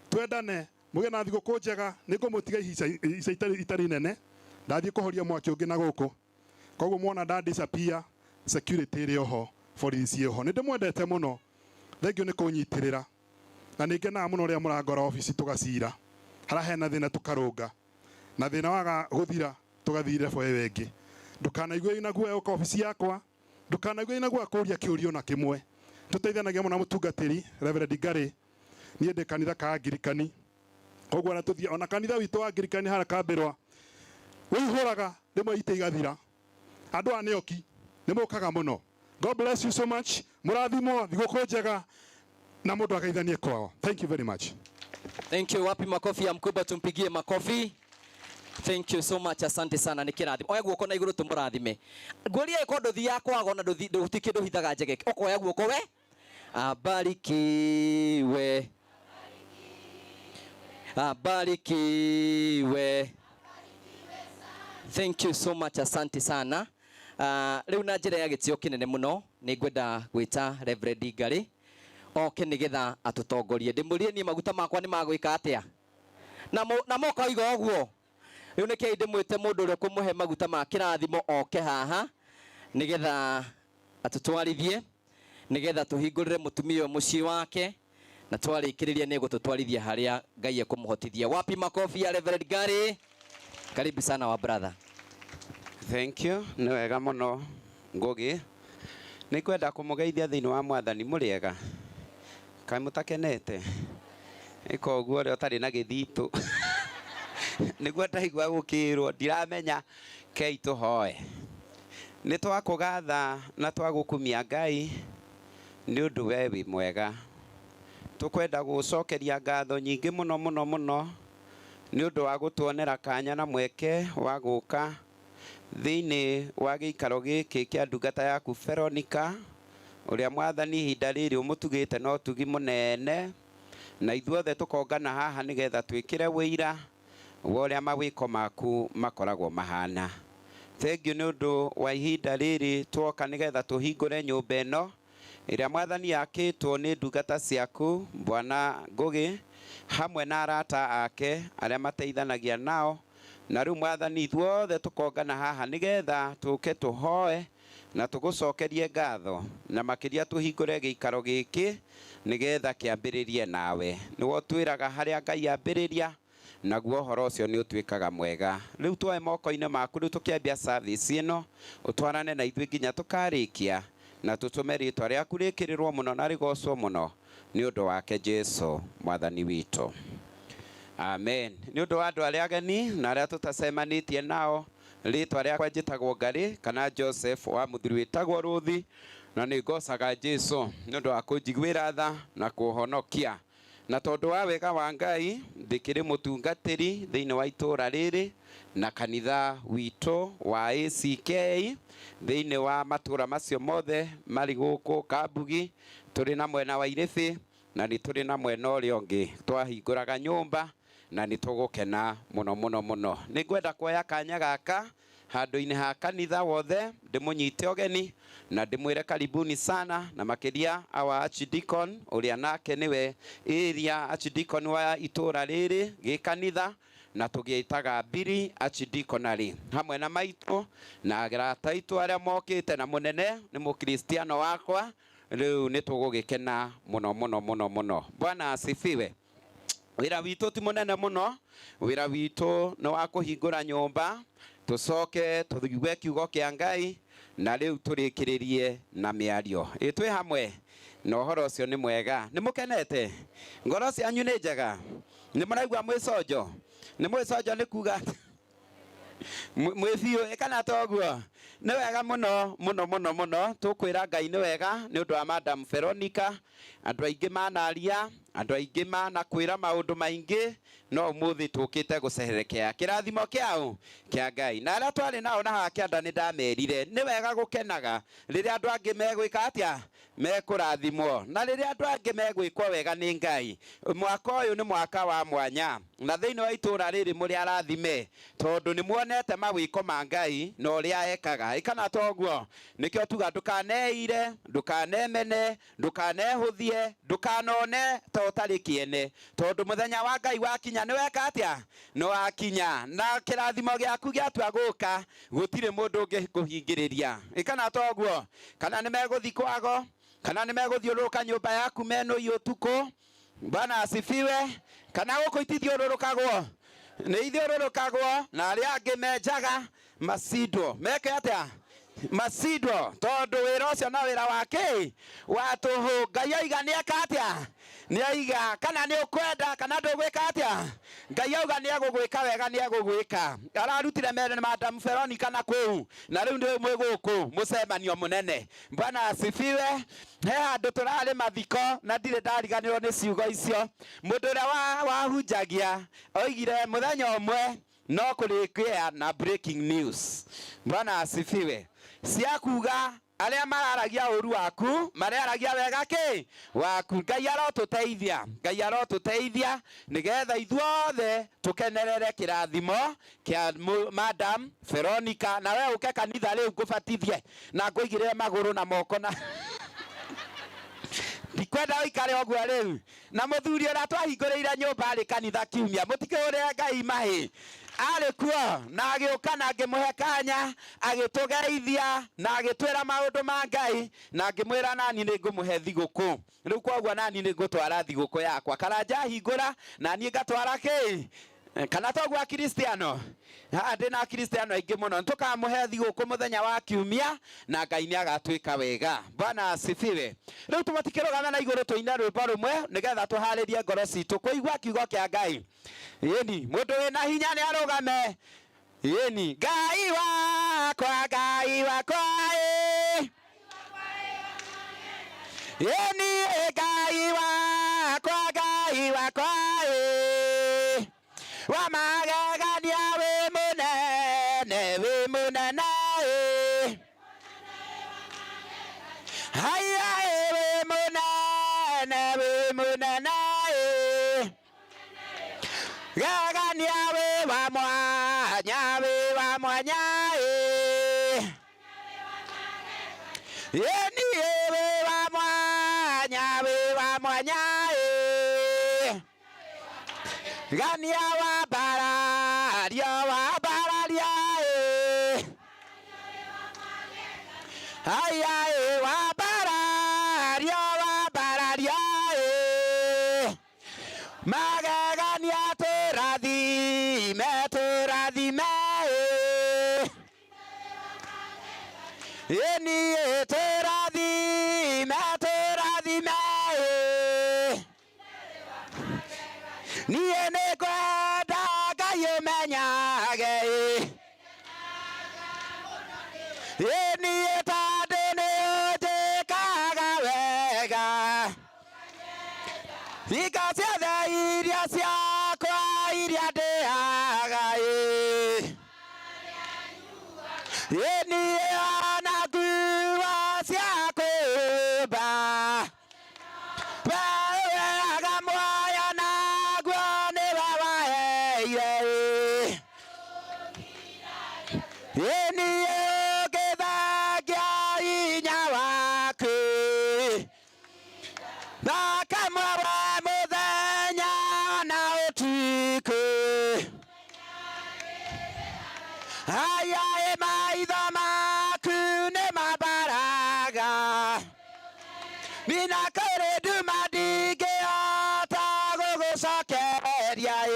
Speaker 2: Twendane, mũgĩe na thigũkũ njega. Nĩ ngũmũtiga ica itarĩ nene, ndathiĩ kũhoria mwaki ũngĩ na gũkũ. Koguo mwona nda disappear, security ĩrĩ oho, borithi ciĩ oho. Nĩ ndĩmwendete mũno, thengiũ nĩ kũnyitĩrĩra. Na nĩ ngenaga mũno rĩrĩa mũrangora obici tũgacira, harĩa hena thĩna tũkarũnga, na thĩna waga gũthira tũgathiĩ level ĩyo ĩngĩ. Ndũkanaigue wĩna guoya ũka obici yakwa, ndũkanaigue wĩna guoya kũria kĩũria ona kĩmwe. Tũteithanagia mũno na mũtungatĩri Reverend Ngari, niĩ ndĩ kanitha ka Angirikani, koguo ona tũthiĩ ona kanitha witũ wa Angirikani harĩa Kambĩrwa ũihũraga rĩmwe itĩ igathira. Andũ aya nĩ oki, nĩ mũkaga mũno. God bless you so much. Mũrathimwo, thigũkũ njega na mũndũ ageithanie kwao. Thank you very much.
Speaker 1: Thank you. Wapi makofi ya mkubwa, tumpigie makofi. Thank you so much. Asante sana, nĩ kĩrathimo. Oya guoko na igũrũ tũmũrathime. Ngũria ĩko ndũthiaga kwaga ona ndũti kĩndũ hithaga njegeke. Ũkoya guoko we. Abarikiwe. Abarikiwe. Thank you so much. Asante sana. Rĩu na njĩra ya gĩtĩo kĩnene mũno nĩ ngwenda gwĩta Reverend Ngari oke nĩgetha atũtongorie. Ndĩmũrie niĩ maguta makwa nĩ magwĩka atĩa? Na moka oiga ũguo. Rĩu nĩkĩĩ ndĩmwĩte mũndũ ũrĩa ũkũmũhe maguta ma kĩrathimo oke haha nĩgetha atũtwarithie, nĩgetha tũhingũrĩre mũtumia ũyũ mũciĩ wake, na twarĩkĩrĩria nĩ egũtũtwarithia harĩa Ngai ekũmũhotithia. Wapi makofi ya Reverend Gary? Karibu sana wa brother.
Speaker 3: Thank you, nĩ wega mũno Ngugi. Nĩ ngwenda kũmũgeithia thĩinĩ wa Mwathani. Mũrĩ ega? Kaĩ mũtakenete? Ĩka ũguo ũrĩa ũtarĩ na gĩthitũ. Nĩguo ndaigua gũkĩrwo ndiramenya kei tũhoe. Nĩ twakũgatha na twagũkumia Ngai nĩ ũndũ we wĩ mwega. Tũkwenda gũgũcokeria ngatho nyingĩ mũno mũno mũno nĩ ũndũ wa gũtuonera kanya na mweke wa gũka thĩinĩ wa gĩikaro gĩkĩ kĩa ndungata yaku Veronica, ũrĩa Mwathani ihinda rĩrĩ ũmũtugĩte na ũtugi mũnene, na ithuothe tũkongana haha nĩgetha twĩkĩre wĩira wa ũrĩa mawĩko maku makoragwo mahana. Thengiũ nĩ ũndũ wa ihinda rĩrĩ twoka nĩgetha tũhingũre nyũmba ĩno ĩrĩa Mwathani yakĩtwo nĩ ndungata ciaku Bwana Ngugi hamwe na arata ake arĩa mateithanagia nao. Na rĩu Mwathani ithuothe tũkongana haha nĩgetha tũke tũhoe na tũgũcokerie ngatho, na makĩria tũhingũre gĩikaro gĩkĩ nĩgetha kĩambĩrĩrie nawe. Nĩwe ũtwĩraga harĩa Ngai ambĩrĩria, naguo ũhoro ũcio nĩ ũtuĩkaga mwega. Rĩu tuoe moko-inĩ maku, rĩu tũkĩambia service ĩno, ũtwarane na ithuĩ nginya tũkarĩkia, na tũtũme rĩtwa rĩaku rĩkĩrĩrwo mũno na rĩgocwo mũno nĩ ũndũ wake Jesu Mwathani witũ. Amen. Nĩ ũndũ wa andũ arĩa ageni na arĩa tũtacemanĩtie nao, rĩtwa rĩakwa njĩtagwo Ngarĩ kana Joseph wa mũthuri wĩtagwo Rũthi, na nĩ ngocaga Jesu nĩ ũndũ wa kũnjiguĩra tha na kũhonokia. Na tondũ wa wega wa Ngai ndĩkĩrĩ mũtungatĩri thĩinĩ wa itũũra rĩrĩ na kanitha witũ wa ACK thĩinĩ wa matũũra macio mothe marĩ gũkũ Kambugi. Tũrĩ na mwena wa Irĩbĩ na nĩ tũrĩ na mwena ũrĩa ũngĩ twahingũraga nyũmba, na nĩ tũgũkena mũno mũno mũno. Nĩ ngwenda kuoya kanya gaka handũ-inĩ ha kanitha wothe ndĩmũnyite ũgeni na ndĩmwĩre karibuni sana, na makĩria our archdeacon ũrĩa nake nĩwe area archdeacon wa itũũra rĩrĩ gĩkanitha, na tũgĩtaga Biri archdeaconary hamwe na maitũ na arata aitũ arĩa mokĩte, na mũnene nĩ mũkristiano wakwa. Rĩu nĩ tũgũgĩkena mũno mũno mũno mũno. Bwana asifiwe. Wĩra witũ ti mũnene mũno, wĩra witũ nĩ wa kũhingũra nyũmba, tũcoke tũigue kiugo kĩa Ngai, na rĩu tũrĩkĩrĩrie na mĩario. Ĩ twĩ hamwe na ũhoro ũcio nĩ mwega. Nĩ mũkenete? Ngoro cianyu nĩ njega? Nĩ mũraigua mwĩconjo? Nĩ mwĩconjo nĩ kuga mwĩ biũ kana toguo? Nĩ wega mũno mũno mũno mũno. Tũkwĩra Ngai nĩ wega nĩ ũndũ wa Madam Veronica. Andũ aingĩ manaria, andũ aingĩ manakwĩra maũndũ maingĩ, no ũmũthĩ tũkĩte gũcererekea kĩrathimo kĩao kĩa Ngai. Na arĩa twarĩ nao na haha kĩanda nĩ ndamerire nĩ wega gũkenaga rĩrĩa andũ angĩ megwĩka atĩa, mekũrathimwo, na rĩrĩa andũ angĩ megwĩkwo wega nĩ Ngai. Mwaka ũyũ nĩ mwaka wa mwanya, na thĩinĩ wa itũũra rĩrĩ mũrĩ arathime, tondũ nĩ muonete mawĩko ma Ngai na ũrĩa ekaga. Ĩkana toguo, nĩkĩo tuga ndũkaneire, ndũkanemene, ndũkanehũthie, ndũkanone ta ũtarĩ kĩene, tondũ mũthenya wa Ngai wakinya nĩ weka atĩa? Nĩ wakinya. Na kĩrathimo gĩaku gĩatua gũka, gũtirĩ mũndũ ũngĩkũhingĩrĩria. Ĩkana toguo, kana nĩ megũthiĩ kwago, kana nĩ megũthiũrũrũka nyũmba yaku menũi ũtukũ. Bwana asifiwe. Kana gũkũ itithiũrũrũkagwo, nĩ ithiũrũrũkagwo, na arĩa angĩ menjaga macindwo. Meke atĩa? Macindwo, tondũ wĩra ũcio no wĩra wa kĩ? Wa tũhũ. Ngai oiga nĩ eka atĩa? Nĩ oiga. Kana nĩ ũkwenda kana ndũgwĩka atĩa? Ngai auga nĩ egũgwĩka wega, nĩ egũgwĩka. Ararutire mere Madam Veronica na kũu, na rĩu nĩ mwĩ gũkũ mũcemanio mũnene. Bwana asifiwe. He handũ tũrarĩ mathiko na ndirĩ ndariganĩrwo nĩ ciugo icio. Mũndũ ũrĩa wahunjagia oigire mũthenya ũmwe no kũrĩkĩa na breaking news. Bwana asifiwe. Cia kuga arĩa mararagia ũru waku marĩaragia wega kĩ waku. Ngai arotũteithia, Ngai arotũteithia nĩgetha ithuothe tũkenerere kĩrathimo kĩa Madam Veronica. Na we ũke kanitha rĩu ngũbatithie na ngũigĩrĩre magũrũ na moko na ndikwenda ũikare ũguo rĩu. Na mũthuri ũrĩa twahingũrĩire nyũmba arĩ kanitha kiumia, mũtikĩhũrĩre Ngai mahĩ, arĩ kuo na agĩũka na ngĩmũhe kanya, agĩtũgeithia na agĩtwĩra maũndũ ma Ngai, na ngĩmwĩra nani nĩ ngũmũhe thigũkũ. Rĩu koguo nani nĩ ngũtwara thigũkũ yakwa, Karanja hingũra na niĩ ngatwara kĩ kana toguo Akristiano. Haha ndĩna Akristiano aingĩ mũno, nĩtũkamũhe thigũkũ mũthenya wa kiumia na Ngai nĩ agatwĩka wega. Bwana asifiwe. Rĩu tũmatikĩrũgame na igũrũ tũine rwĩmbo rũmwe nĩgetha tũharĩrie ngoro citũ kũigua kiugo kĩa Ngai. Ĩni mũndũ wĩna hinya nĩ arũgame. Ĩni Ngai wakwa, Ngai wakwa ĩ. Ĩni Ngai wakwa, Ngai wakwa ĩ. Wa magegania wĩ mũnene, wĩ mũnene ĩ. Haya ĩ wĩ mũnene, wĩ mũnene ĩ. Gegania wĩ wa mwanya, wĩ wa mwanya ĩ. Ĩni wĩ wa mwanya, wĩ wa mwanya ĩ. Gania wa mbararia, wa mbararia ĩ. Haya ĩ wa mbararia, wa mbararia ĩ. Magegania tũrathime, tũrathime ĩ. Ĩni ĩ tũrathime, tũrathime ĩ. Niĩ nĩngwenda Ngai ũmenyage ĩ. Ĩ niĩ tondũ nĩũnjĩkaga wega. Hingo ciothe irio ciakwa iria ndĩaga ĩ. Ĩ niĩ ona nguo cia kwĩhumba. Weaga muoyo naguo nĩwe waheire ĩ. Ĩ niĩ ũngĩthengia hinya waku. Thakamwe we mũthenya na ũtukũ. Haya ĩ maitho maku nĩ mambaraga. Nina kũrĩ nduma ndingĩhota gũgũcokeria ĩ.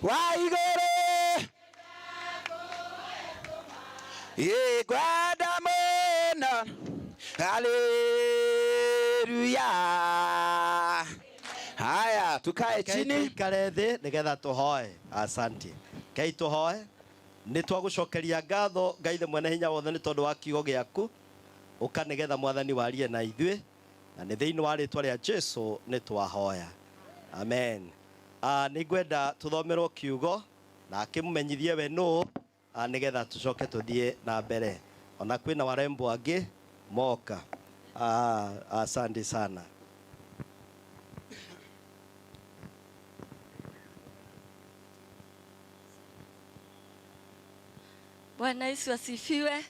Speaker 3: Wa igũrũ ĩ ngwenda mũno. Haleluya. Haya, tukae chini.
Speaker 4: Tuikare thĩ nĩgetha tũhoe. Asante. Ngai tũhoe. Nĩ twagũcokeria ngatho Ngai the mwene hinya wothe nĩ tondũ wa kiugo gĩaku. Ũka nĩgetha Mwathani warie na ithuĩ, na nĩ thĩinĩ wa rĩtwa rĩa Jesu nĩ twahoya. Amen. Nĩ ngwenda tũthomerwo kiugo na akĩmũmenyithie we nũ, nĩgetha tũcoke tũthiĩ na mbere. Ona kwĩna warembo angĩ moka. Asante sana.
Speaker 5: Bwana Yesu asifiwe.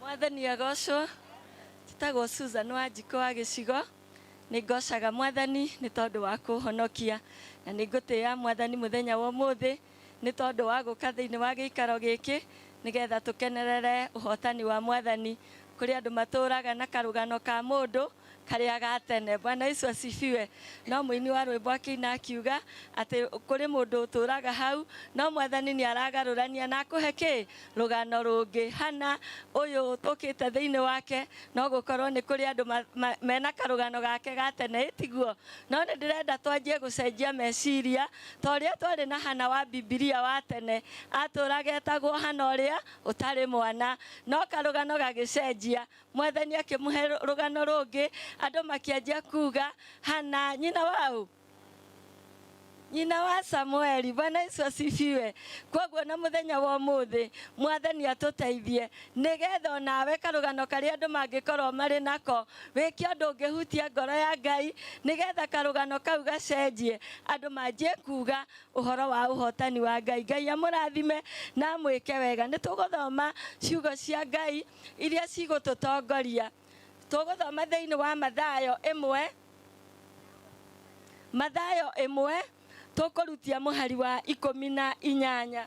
Speaker 5: Mwathani agocwo. Njĩtagwo Susan Wanjikũ wa gĩcigo. Nĩ ngocaga Mwathani nĩ tondũ wa kũhonokia, na nĩ ngũtĩĩa Mwathani mũthenya wa ũmũthĩ nĩ tondũ wa gũka thĩinĩ wa gĩikaro gĩkĩ nĩgetha tũkenerere ũhotani wa Mwathani. Kũrĩ andũ matũraga na karũgano ka mũndũ karĩa ga tene. Bwana Yesu asifiwe. No mũini wa rwĩmbo akĩina akiuga atĩ kũrĩ mũndũ ũtũraga hau, no Mwathani nĩ aragarũrania na akũhe kĩ rũgano rũngĩ. Hana ũyũ tũkĩte thĩinĩ wake, no gũkorwo nĩ kũrĩ andũ mena karũgano gake ga tene, ĩtiguo. No nĩ ndĩrenda twanjie gũcenjia meciria ta ũrĩa twarĩ na Hana wa Bibilia wa tene, atũraga etagwo Hana ũrĩa ũtarĩ mwana, no karũgano gagĩcenjia. Mwathani akĩmũhe rũgano rũngĩ, andũ makĩanjia kuga Hana nyina wau, Nyina wa Samueli. Bwana Yesu asifiwe. Koguo na muthenya wa umuthi Mwathani atuteithie nigetha onawe karugano karia andu mangikorwo mari nako wike undu ungihutia ngoro ya Ngai nigetha karugano kau gacenjie andu manjie kuga uhoro wa uhotani wa Ngai. Ngai amurathime na amwike wega. Ni tuguthoma ciugo cia Ngai iria cigututongoria. Tuguthoma thiini wa Mathayo 1 Mathayo 1 tukurutia muhari wa 18.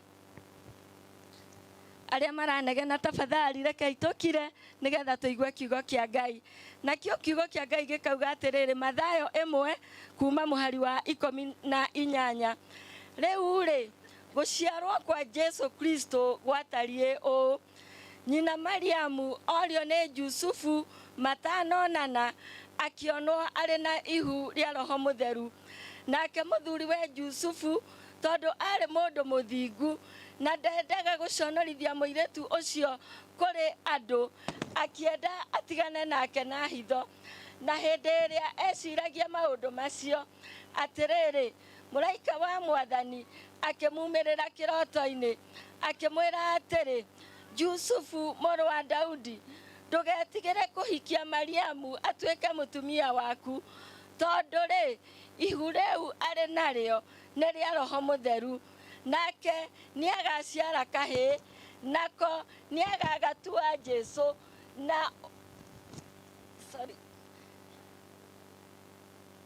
Speaker 5: Aria maranegena tafadhali reke itukire nigetha tuigue kiugo kia Ngai. Nakio kiugo kia Ngai gikauga atiriri, Mathayo 1 kuma muhari wa 18. Riu ri guciarwo kwa Jesu Kristo gwatarie uu: nyina Mariamu orio ni Jusufu matanonana akionwo ari na ihu ria Roho Mutheru. Nake muthuri we Jusufu tondu ari mundu muthingu na ndendaga guconorithia muiritu ucio kuri andu, akienda atigane nake na hitho. Na hindi iria eciragia maundu macio, atiriri, muraika wa Mwathani akimumirira kiroto-ini akimwira atiri, Jusufu mũrũ wa Daudi, ndugetigire kuhikia Mariamu atuike mutumia waku, tondu ri ihu riu ari nario ni ria Roho Mutheru. Nake niagaciara kahii, nako niagagatua Jesu na sorry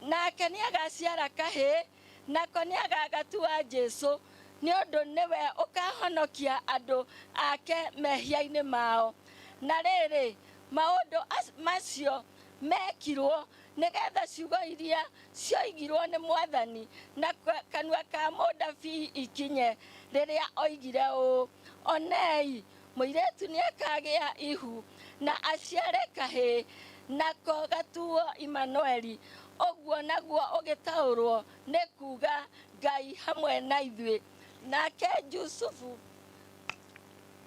Speaker 5: nake niagaciara kahii, nako niagagatua Jesu ni undu niwe ukahonokia andu ake mehia-ini mao. Na riri maundu macio mekirwo nigetha ciugo iria cioigirwo ni Mwathani na kanua ka mũnabii ikinye riria oigire ũũ, onei mũirĩtu nĩakagĩa ihu na aciare kahĩĩ, nako gatuo Imanueli. Ũguo naguo ũgĩtaũrwo nĩ kuga Ngai hamwe na ithuĩ. Nake Jusufu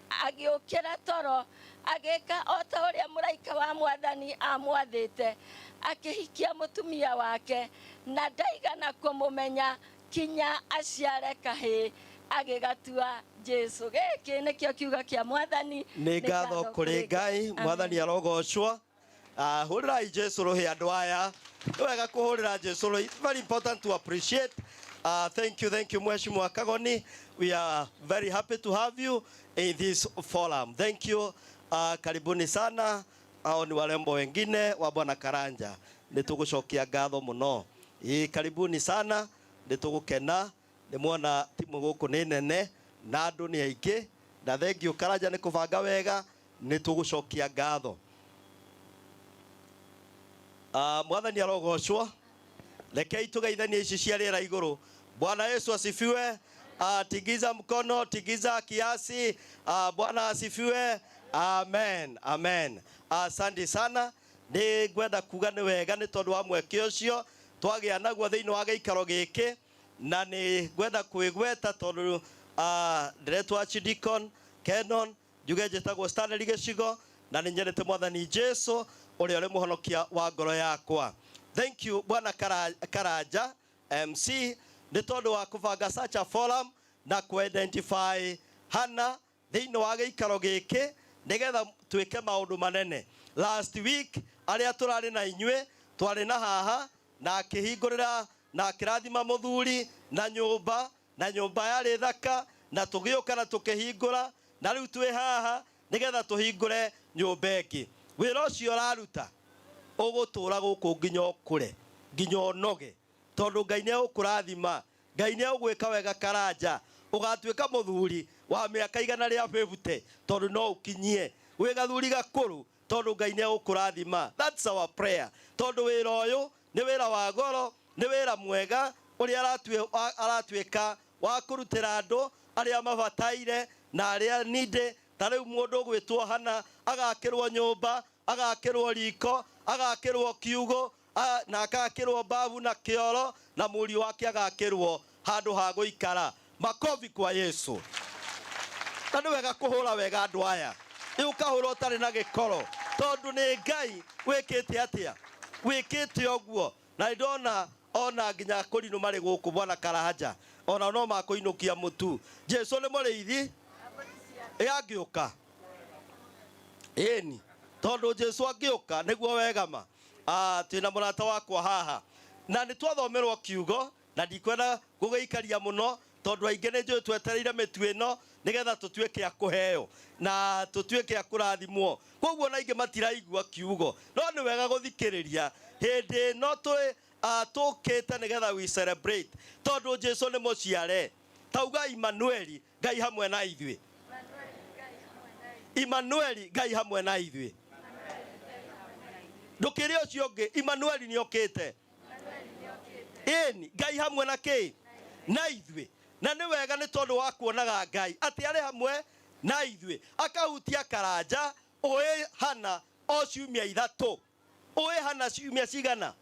Speaker 5: agĩũkĩra toro agĩka o ta ũrĩa mũraika wa Mwathani amwathĩte, akĩhikia mũtumia wake, na ndaigana kũmũmenya kinya aciare kahĩĩ, agĩgatua Jesu. Gĩkĩ nĩkĩo kiugo kĩa Mwathani.
Speaker 4: Nĩ ngatho kũrĩ Ngai. Mwathani arogocwo. Hũrĩrai Jesu rũhĩ andũ aya. Nĩ wega kũhũrĩra Jesu rũhĩ. It's very important to appreciate. Thank you, thank you, Mheshimiwa Kagoni. We are very happy to have you in this forum. Thank you. Karibuni sana. Hao ni warembo wengine wa Bwana Karanja. Nitugucokia ngatho muno. Karibuni sana. Nitugukena. Nimwona timu guku ni nene na andu ni aingi. Na thank you Karanja ni kubanga wega. Nitugucokia ngatho. Mwathani arogocwo. Rekei tugeithanie ici cia rĩera igũrũ. Bwana Yesu asifiwe. Tigiza mkono, tigiza kiasi. Bwana asifiwe. Amen, amen. Asante sana. Nĩ ngwenda kuga nĩ wega nĩ tondũ wa mweke ũcio twagĩa naguo thĩinĩ wa gĩikaro gĩkĩ, na nĩ ngwenda kwĩgweta tondũ ndĩretwo Archdeacon Kenon, njuge njĩtagwo Stanley Gĩcigo, na nĩ nyendete Mwathani Jesu ũrĩa ũrĩ mũhonokia wa ngoro yakwa. Thank you Bwana Karanja MC nĩ tondũ wa kũbanga such a forum na ku-identify hana thĩinĩ wa gĩikaro gĩkĩ nĩgetha twĩke maũndũ manene. Last week arĩa tũrarĩ na inyuĩ twarĩ na haha na akĩhingũrĩra na akĩrathima mũthuri na nyũmba, na nyũmba yarĩ thaka, na tũgĩũka na tũkĩhingũra, na rĩu twĩ haha nĩgetha tũhingũre nyũmba ĩngĩ. Wĩra ũcio ũraruta ũgũtũra gũkũ nginya ũkũre, nginya ũnoge, tondũ Ngai nĩegũkũrathima, Ngai nĩegũgwĩka wega Karanja, ũgatuĩka mũthuri wa mĩaka 150, tondũ no ũkinyie wĩ gathuri gakũrũ, tondũ Ngai nĩegũkũrathima. That's our prayer. Tondũ wĩra ũyũ nĩ wĩra wa goro, nĩ wĩra mwega ũrĩa aratuĩka wa kũrutĩra andũ arĩa mabataire na arĩa ninde. Ta rĩu mũndũ ũgwĩtwo Hana agakĩrwo nyũmba, agakĩrwo riko, agakĩrwo kiugo, na agakĩrwo babu na kĩoro, na mũriũ wake agakĩrwo handũ ha gũikara. Makofi kwa Yesu. Na nĩ wega kũhũra wega andũ aya. Rĩu ũkahũra ũtarĩ na gĩkoro, tondũ nĩ Ngai wĩkĩte atĩa? Wĩkĩte ũguo. Na nĩ ndona Ona nginya akũrinũ marĩ gũkũ bwana Karanja, ona no makũinũkia mũtu. Jesu nĩ mũrĩithi ĩ angĩũka ĩni, tondũ Jesu angĩũka nĩguo wegama. Twĩna mũrata wakwa haha na nĩ twathomerwo kiugo na ndikwenda gũgĩikaria mũno tondũ aingĩ nĩ njũĩ twetereire mĩtu ĩno nĩgetha tũtuĩke a kũheo na tũtuĩke a kũrathimwo. Koguo na aingĩ matiraigua kiugo, no nĩ wega gũthikĩrĩria hĩndĩ ĩno twĩ tũkĩte nĩgetha we celebrate tondũ Jesu nĩ mũciare. Tauga Emmanueli, Ngai hamwe na ithuĩ. Emmanueli, Ngai hamwe na ithuĩ. Ndũkĩrĩ ũcio ũngĩ, Emmanueli nĩ okĩte. Ĩni, Ngai hamwe na kĩ? Na ithuĩ. Na nĩ wega nĩ tondũ wa kuonaga Ngai atĩ arĩ hamwe na ithuĩ. Akahutia Karanja ũĩ hana o ciumia ithatũ. Ũĩ hana ciumia cigana?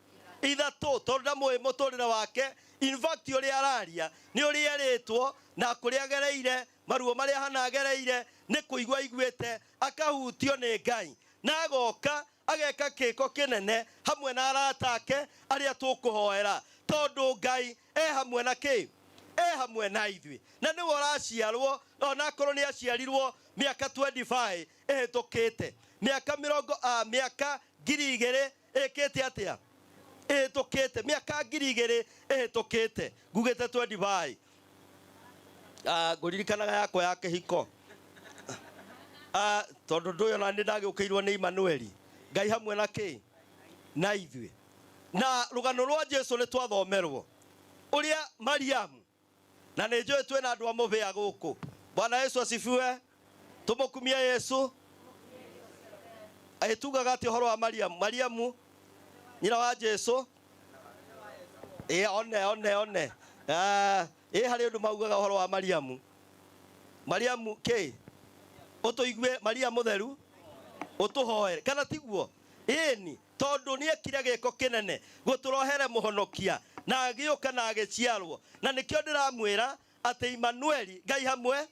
Speaker 4: Ithatũ, tondũ ndamũĩ mũtũrĩre wake. In fact ũrĩa araria nĩ ũrĩa erĩtwo na kũrĩa agereire, maruo marĩa hana agereire nĩ kũigua aiguĩte, akahutio nĩ Ngai na agoka ageka kĩko kĩnene hamwe na arata ake arĩa tũkũhoera, tondũ Ngai e hamwe na kĩ? E hamwe na ithuĩ. Na nĩwe ũraciarwo, onakorwo nĩ aciarirwo mĩaka 25 ĩhĩtũkĩte, mĩaka mĩrongo, mĩaka ngiri igĩrĩ ĩkĩte atĩa? Ĩhĩtũkĩte, mĩaka ngiri igĩrĩ ĩhĩtũkĩte, ngugĩte 25. Ngũririkanaga yakwa ya kĩhiko. Tondũ ndũyũ ona nĩ ndagĩũkĩirwo nĩ Emmanueli, Ngai hamwe na kĩ? Na ithuĩ. Na rũgano rwa Jesu nĩ twathomerwo ũrĩa Mariamu, na nĩ njũĩ twĩna andũ a mũbĩa gũkũ. Bwana Yesu asifiwe. Tũmũkumie Yesu. Ĩtugaga atĩ ũhoro wa Mariamu, Mariamu nyina wa Jesu. Ĩ one one one. Ĩ harĩ ũndũ maugaga ũhoro wa Mariamu. Mariamu kĩ? Ũtũigue Maria mũtheru, ũtũhoere kana tiguo? Ĩni, tondũ nĩ ekire gĩko kĩnene gũtũrohere mũhonokia na agĩũka na agĩciarwo. Na nĩkĩo ndĩramwĩra atĩ Emmanueli, Ngai hamwe,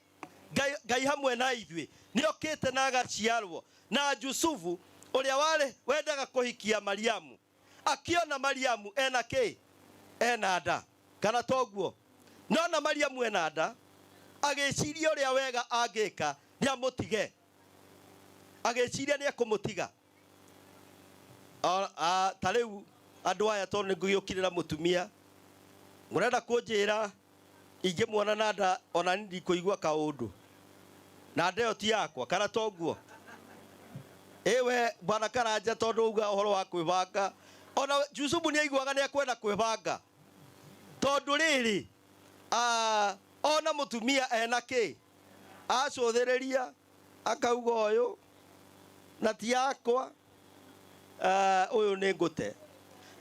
Speaker 4: Ngai, Ngai hamwe na ithuĩ, nĩ okĩte na agaciarwo. Na Jusufu ũrĩa warĩ wendaga kũhikia Mariamu akiona Mariamu ena kĩ? Ena nda, kana toguo? Nona Mariamu ena nda, agĩciria ũrĩa wega angĩka nĩ amũtige. Agĩciria nĩ ekũmũtiga. Ta rĩu andũ aya tondũ nĩ ngũgĩũkirĩra mũtumia, mũrenda kũnjĩra ingĩmuona na nda ona niĩ ndikũigua kaũndũ, na nda ĩyo ti yakwa, kana toguo? Ĩwe bwana Karanja, tondũ uga ũhoro wa kwĩbanga, ona Jusufu nĩ aiguaga nĩ ekwenda kwĩbanga, tondũ rĩrĩ, ona mũtumia ena kĩ? Acũthĩrĩria akauga ũyũ na ti yakwa, ũyũ nĩ ngũte.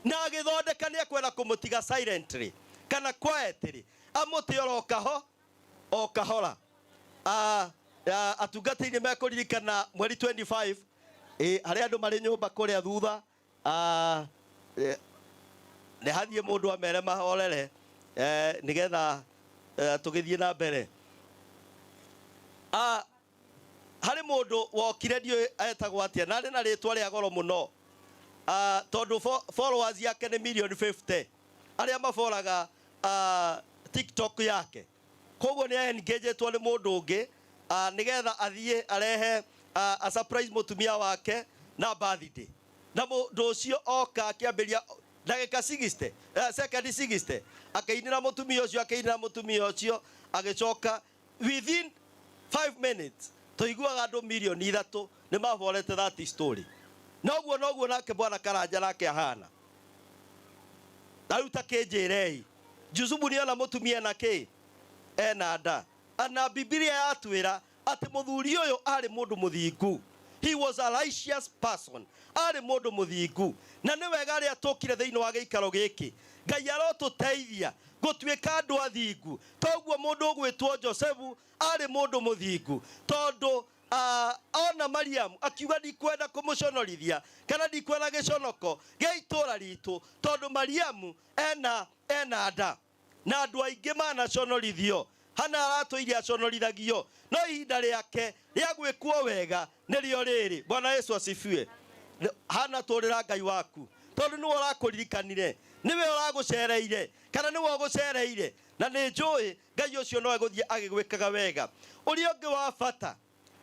Speaker 4: Na agĩthondeka nĩ ekwenda kũmũtiga silently kana quietly, amũte oro kaho o kahora. Atungatĩri nĩ mekũririkana mweri 25, harĩa andũ marĩ nyũmba kũrĩa thutha, nĩ hathiĩ mũndũ amere mahorere, nĩgetha tũgĩthiĩ na mbere. Harĩ mũndũ wokire ndiũĩ etagwo atĩa, na arĩ na rĩtwa rĩa goro mũno, tondũ followers yake nĩ million 50 arĩa maboraga TikTok yake. Koguo nĩ engagetwo nĩ mũndũ ũngĩ, nĩgetha athiĩ arehe, a surprise mũtumia wake na birthday. Na mũndũ ũcio oka akĩambĩrĩria ndagĩka 60, second 60, akĩinĩra mũtumia ũcio, akĩinĩra mũtumia ũcio, agĩcoka within 5 minutes tũiguaga andũ milioni ithatũ nĩ maborete that story. Noguo noguo nake bwana Karanja nake ahana. Na rĩu ta kĩnjĩrei, Jusufu nĩ ona mũtumia ena kĩ? Ena nda. Na Bibilia yatwĩra atĩ mũthuri ũyũ arĩ mũndũ mũthingu. He was a righteous person. Arĩ mũndũ mũthingu. Na nĩ wega arĩa tũkire thĩinĩ wa gĩikaro gĩkĩ. Ngai arotũteithia gũtuĩka andũ athingu. Toguo mũndũ ũgwĩtwo Josefu arĩ mũndũ mũthingu. Tondũ, ona Mariamu akiuga ndikwenda kũmũconorithia kana ndikwenda gĩconoko gĩa itũũra ritũ, tondũ Mariamu ena nda. Na andũ aingĩ manaconorithio. Hana aratũire aconorithagio, no ihinda rĩake rĩa gwĩkwo wega nĩrĩo rĩrĩ. Bwana Yesu asifiwe. Hana, tũrĩra Ngai waku, tondũ nĩwe ũrakũririkanire. Nĩwe ũragũcereire kana nĩwe ũgũcereire, na nĩ njũĩ Ngai ũcio no egũthiĩ agĩgwĩkaga wega. Ũrĩa ũngĩ wa bata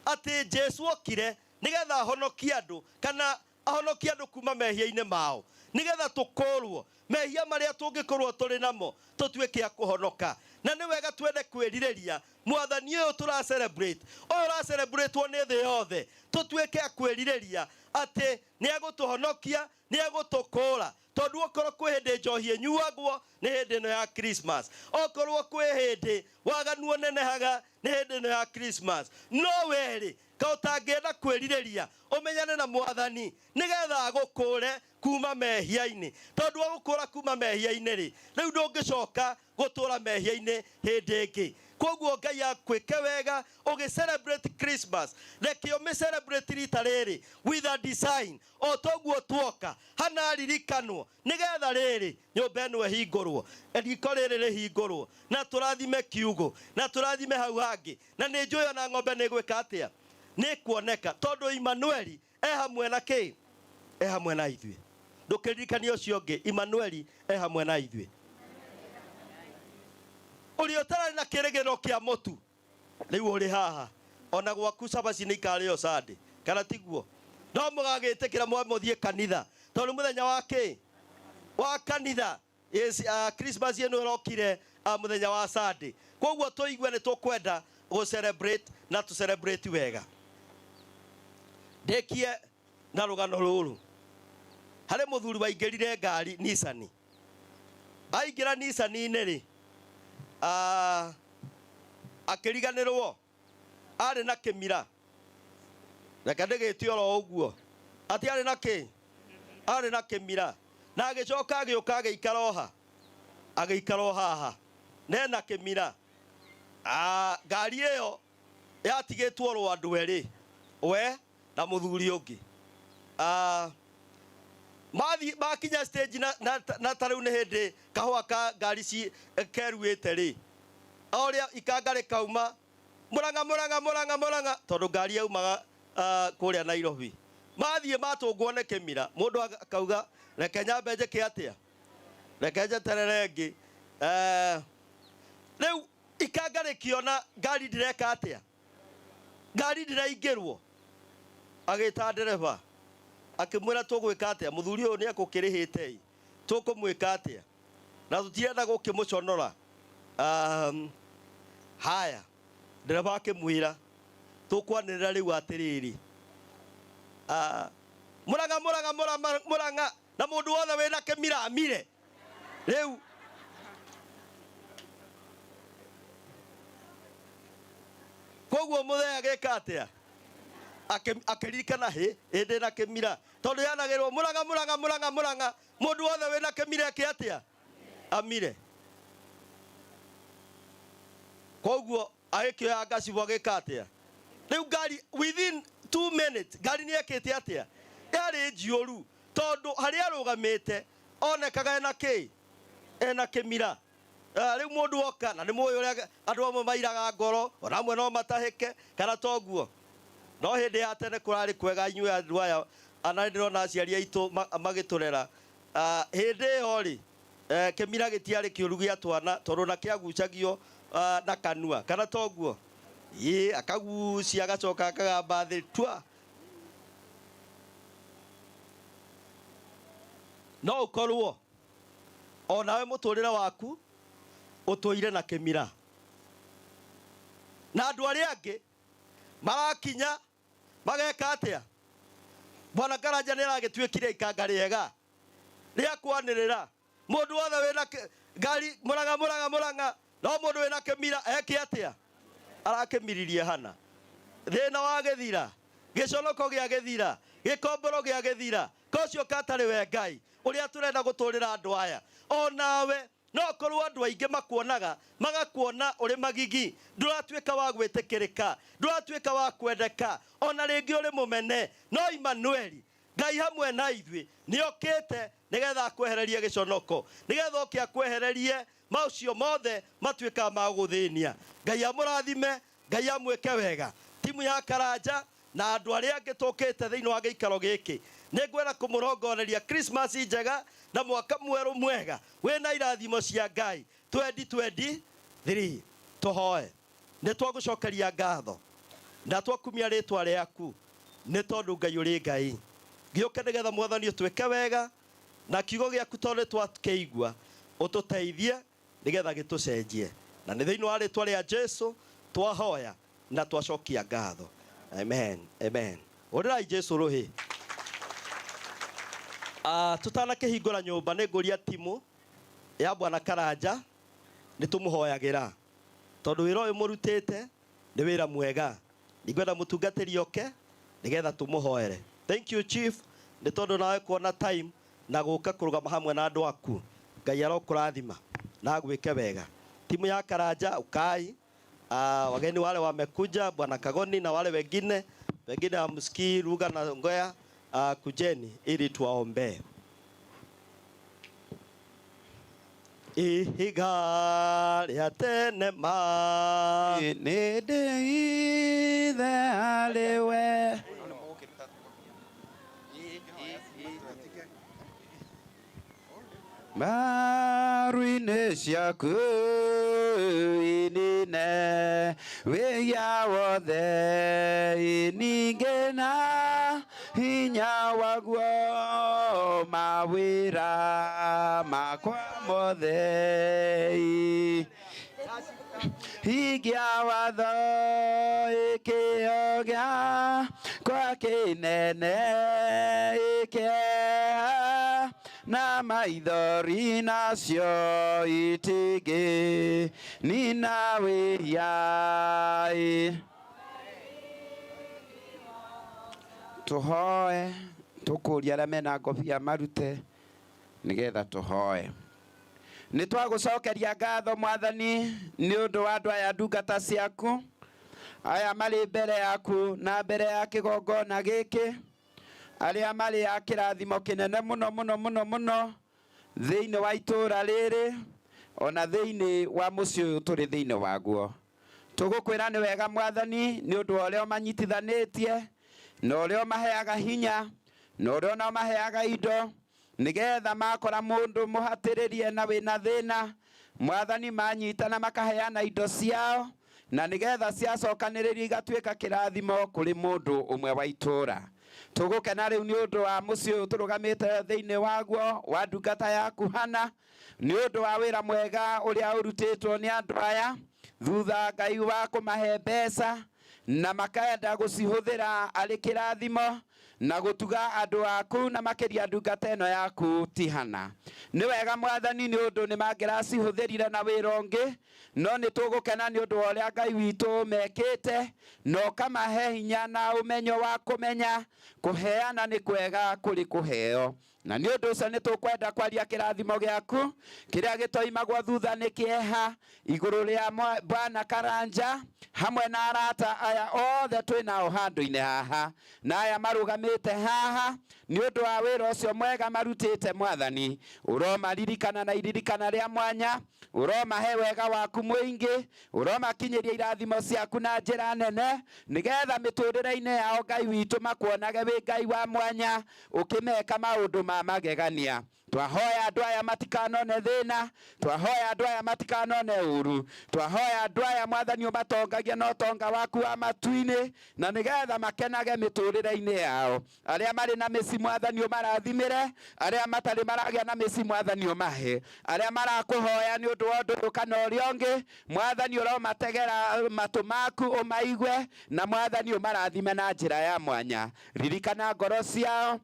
Speaker 4: atĩ Jesu okire nĩgetha ahonokie andũ kana ahonokie andũ kuma mehia-inĩ mao, nĩgetha tũkũrwo mehia marĩa tũngĩkorwo tũrĩ namo tũtuĩke a kũhonoka. Na nĩ wega twende kwĩrirĩria mwathani ũyũ tũra celebrate, ũyũ ũra celebrate nĩ thĩ yothe, tũtuĩke a kwĩrirĩria atĩ nĩ egũtũhonokia, nĩ egũtũkũra. Tondũ okorwo kwĩ hĩndĩ njohi ĩnyuagwo nĩ hĩndĩ ĩno ya Christmas, okorwo kwĩ hĩndĩ waganu ũnenehaga nĩ hĩndĩ ĩno ya Christmas, no werĩ ka ũtangĩenda kwĩrirĩria ũmenyane na mwathani nĩgetha agũkũre kuma mehia-inĩ. Tondũ agũkũra kuma mehia-inĩ rĩ, rĩu ndũngĩcoka gũtũra mehia-inĩ hĩndĩ ĩngĩ. Koguo Ngai akwĩke wega ũgĩ celebrate Christmas, reke ũmĩ celebrate rita rĩrĩ with a design, o toguo tuoka hana ririkanwo, nĩgetha rĩrĩ nyũmba ĩno ĩhingũrwo, riko rĩrĩ rĩhingũrwo, na tũrathime kiugo, na tũrathime hau hangĩ, na nĩ njũĩ ona ng'ombe nĩ gwĩka atĩa, nĩ kuoneka, tondũ Emmanueli e hamwe na kĩ, e hamwe na ithuĩ. Ndũkĩririkanie ũcio ũngĩ, Emmanueli e hamwe na ithuĩ. Ũrĩa ũtararĩ na kĩrĩgĩrĩro kĩa mũtu rĩu ũrĩ haha, ona gwaku cabaci nĩ ikarĩo Sunday, kana tiguo? No mũgagĩtĩkĩra mũthiĩ kanitha, tondũ mũthenya wa kĩ, wa kanitha. Yes, Christmas ĩno ĩrokire mũthenya wa Sunday, koguo tũigue nĩ tũkwenda gũ celebrate na tũ celebrate wega. Ndĩkie na rũgano rũrũ. Harĩ mũthuri waingĩrire ngari Nissan. Aingĩra Nissan-inĩ rĩ, akĩriganĩrwo arĩ na kĩmira. Reke ndĩgĩte oro ũguo, atĩ arĩ na kĩ, arĩ na kĩmira. Na agĩcoka agĩũka agĩikara oha, agĩikara o haha nena kĩmira. Ngari ĩyo yatigĩtwo oro andũ erĩ, we na mũthuri ũngĩ. Mathiĩ makinya stage na ta rĩu nĩ hĩndĩ kahũa ka ngari ci keruĩte rĩ, o ũrĩa ikanga rĩkauma Mũrang'a, Mũrang'a, Mũrang'a, Mũrang'a, tondũ ngari yaumaga kũrĩa Nairobi. Mathiĩ matũngwo nĩ kĩmira, mũndũ akauga reke nyambe njĩke atĩa, reke njeterere ĩngĩ. Rĩu ikanga rĩkĩona ngari ndĩreka atĩa, ngari ndĩraingĩrwo, agĩta ndereba akĩmwĩra tũgwĩka atĩa, mũthuri ũyũ nĩ ekũkĩrĩhĩte ĩ, tũkũmwĩka atĩa na tũtirenda gũkĩmũconora. Haya, ndereba akĩmwĩra tũkwanĩrĩra rĩu atĩrĩrĩ, Mũrang'a, Mũrang'a, Mũrang'a, Mũrang'a, na mũndũ wothe wĩna kĩmira amire. Rĩu koguo mũthee agĩka atĩa? Akĩririkana hĩ ĩndĩ na kĩmira, tondũ yanagĩrwo Mũrang'a, Mũrang'a, Mũrang'a, Mũrang'a, mũndũ wothe wĩna kĩmira eke atĩa? Amire. Koguo agĩkĩoya ngacibũ agĩka atĩa? Rĩu ngari within 2 minutes ngari nĩ ekĩte atĩa? Yarĩ njiũru, tondũ harĩa arũgamĩte onekaga ena kĩ, ena kĩmira. Rĩu mũndũ oka, na nĩ mũĩ ũrĩa andũ amwe mairaga ngoro, ona amwe no matahĩke, kana toguo. No hĩndĩ ya tene kũrarĩ kwega inyuĩ andũ aya, ana ndĩrona aciari aitũ magĩtũrera. Hĩndĩ ĩyo rĩ, kĩmira gĩtiarĩ kĩũru gĩa twana, tondũ na kĩagucagio na kanua, kana toguo? Ĩ, akagucia agacoka akagamba thĩ tua. No ũkorwo onawe mũtũrĩre waku ũtũire na kĩmira, na andũ arĩa angĩ marakinya mageka atĩa? Bwana Karanja nĩ aragĩtuĩkire ikanga rĩega rĩa kwanĩrĩra mũndũ wothe wĩna ngari Mũrang'a, Mũrang'a, Mũrang'a, no mũndũ wĩna kĩmira eke atĩa? Arakĩmiririe hana. Thĩna wa gĩthira, gĩconoko gĩa gĩthira, gĩkomboro gĩa gĩthira, kocio katarĩ we Ngai ũrĩa tũrenda gũtũrĩra andũ aya. Onawe no korwo andũ aingĩ makuonaga, magakuona ũrĩ magigi, ndũratuĩka wa gwĩtĩkĩrĩka, ndũratuĩka wa kwendeka, ona rĩngĩ ũrĩ mũmene. No Emmanueli, Ngai hamwe na ithuĩ, nĩokĩte nĩgetha akwehererie gĩconoko, nĩgetha oke akwehererie maũcio mothe matuĩkaga ma gũthĩnia. Ngai amũrathime, Ngai amwĩke wega. Timu ya Karanja Na andũ arĩa angĩ tũkĩte thĩinĩ wa gĩikaro gĩkĩ, nĩ ngwenda kũmũrongoreria Christmas njega na mwaka mwerũ mwega wĩna irathimo cia Ngai 2023. Tũhoe. Nĩ twagũcokeria ngatho na twakumia rĩtwa rĩaku nĩ tondũ Ngai ũrĩ Ngai. Gĩũke nĩgetha Mwathani ũtwĩke wega na kiugo gĩaku tondũ nĩ twakĩigua, ũtũteithie nĩgetha gĩtũcenjie. Na nĩ thĩinĩ wa rĩtwa rĩa Jesu twahoya na twacokia ngatho. Amen. Amen. Ũrĩrai Jesu rũhĩ. Tũtanakĩhingũra nyũmba nĩ ngũria timu ya Bwana Karanja nĩ tũmũhoyagĩra tondũ wĩra ũyũ mũrutĩte nĩ wĩra mwega. Ningwenda mũtungatĩri oke nĩgetha tũmũhoere. Thank you chief nĩ tondũ nawe kuona time na gũka kũrũgama hamwe na andũ aku. Ngai arokũrathima na agwĩke wega. Timu ya Karanja ukai. Wageni wale wamekuja, Bwana Kagoni na wale wengine wengine hamsikii lugha na ngoya, kujeni ili tuwaombee. Ihiga rĩa tene ma
Speaker 3: nĩ ndĩithe harĩ we. Maru-inĩ ciaku inine wĩhia wothe iningĩ na hinya waguo mawĩra makwa mothe. Hingia watho ĩkĩo gĩakwa kĩnene ĩkĩeha na maithori nacio itingĩ nina wĩhia. Tũhoe, tũkũria arĩa mena ngobia marute nĩgetha tũhoe. Nĩ twagũcokeria ngatho Mwathani nĩ ũndũ wa andũ aya ndungata ciaku aya marĩ mbere yaku na mbere ya kĩgongona gĩkĩ, arĩa marĩ a kĩrathimo kĩnene mũno mũno mũno mũno thĩinĩ wa itũũra rĩrĩ ona thĩinĩ wa mũciĩ ũyũ tũrĩ thĩinĩ waguo. Tũgũkwĩra nĩ wega Mwathani nĩ ũndũ wa ũrĩa ũmanyitithanĩtie na ũrĩa ũmaheaga hinya na ũrĩa ona ũmaheaga indo nĩgetha makora mũndũ mũhatĩrĩrie na wĩna thĩna Mwathani manyitana makaheana indo ciao na nĩgetha ciacokanĩrĩrio igatuĩka kĩrathimo kũrĩ mũndũ ũmwe wa itũũra. Tũgũkena rĩu nĩ ũndũ wa mũciĩ ũyũ tũrũgamĩte thĩinĩ waguo wa ndungata yaku Hana nĩ ũndũ wa wĩra mwega ũrĩa ũrutĩtwo nĩ andũ aya thutha Ngai wa kũmahe mbeca na makenda gũcihũthĩra arĩ kĩrathimo na gũtuga andũ aku na makĩria ndungata ĩno yaku ti Hana. Nĩ wega Mwathani nĩ ũndũ nĩ mangĩracihũthĩrire na wĩra ũngĩ, no nĩ tũgũkena nĩ ũndũ wa ũrĩa Ngai witũ mekĩte na ũkamahe hinya na ũmenyo wa kũmenya kũheana nĩ kwega kũrĩ kũheo. Na nĩ ũndũ ũcio nĩ tũkwenda kwaria kĩrathimo gĩaku kĩrĩa gĩtoimagwo thutha nĩ kĩeha igũrũ rĩa Bwana Karanja hamwe na arata aya othe twĩ nao handũ-inĩ haha na aya marũgamĩte haha nĩ ũndũ wa wĩra ũcio mwega marutĩte Mwathani. Ũromaririkana na iririkana rĩa mwanya, ũromahe wega waku mũingĩ, ũromakinyĩria irathimo ciaku na njĩra nene nĩgetha mĩtũrĩre-inĩ yao Ngai witũ makuonage wĩ Ngai wa mwanya ũkĩmeka maũndũ ma magegania. Twahoya andũ aya matikanone thĩna, twahoya andũ aya matikanone ũru, twahoya andũ aya Mwathani ũmatongagie na ũtonga waku wa matu-inĩ na nĩgetha makenage mĩtũrĩre-inĩ yao. Arĩa marĩ na mĩciĩ Mwathani ũmarathimĩre, arĩa matarĩ maragĩa na mĩciĩ Mwathani ũmahe, arĩa marakũhoya nĩ ũndũ wa ũndũ ũyũ kana ũrĩa ũngĩ Mwathani ũromategera matũ maku ũmaigue na Mwathani ũmarathime na njĩra ya mwanya. Ririkana ngoro ciao,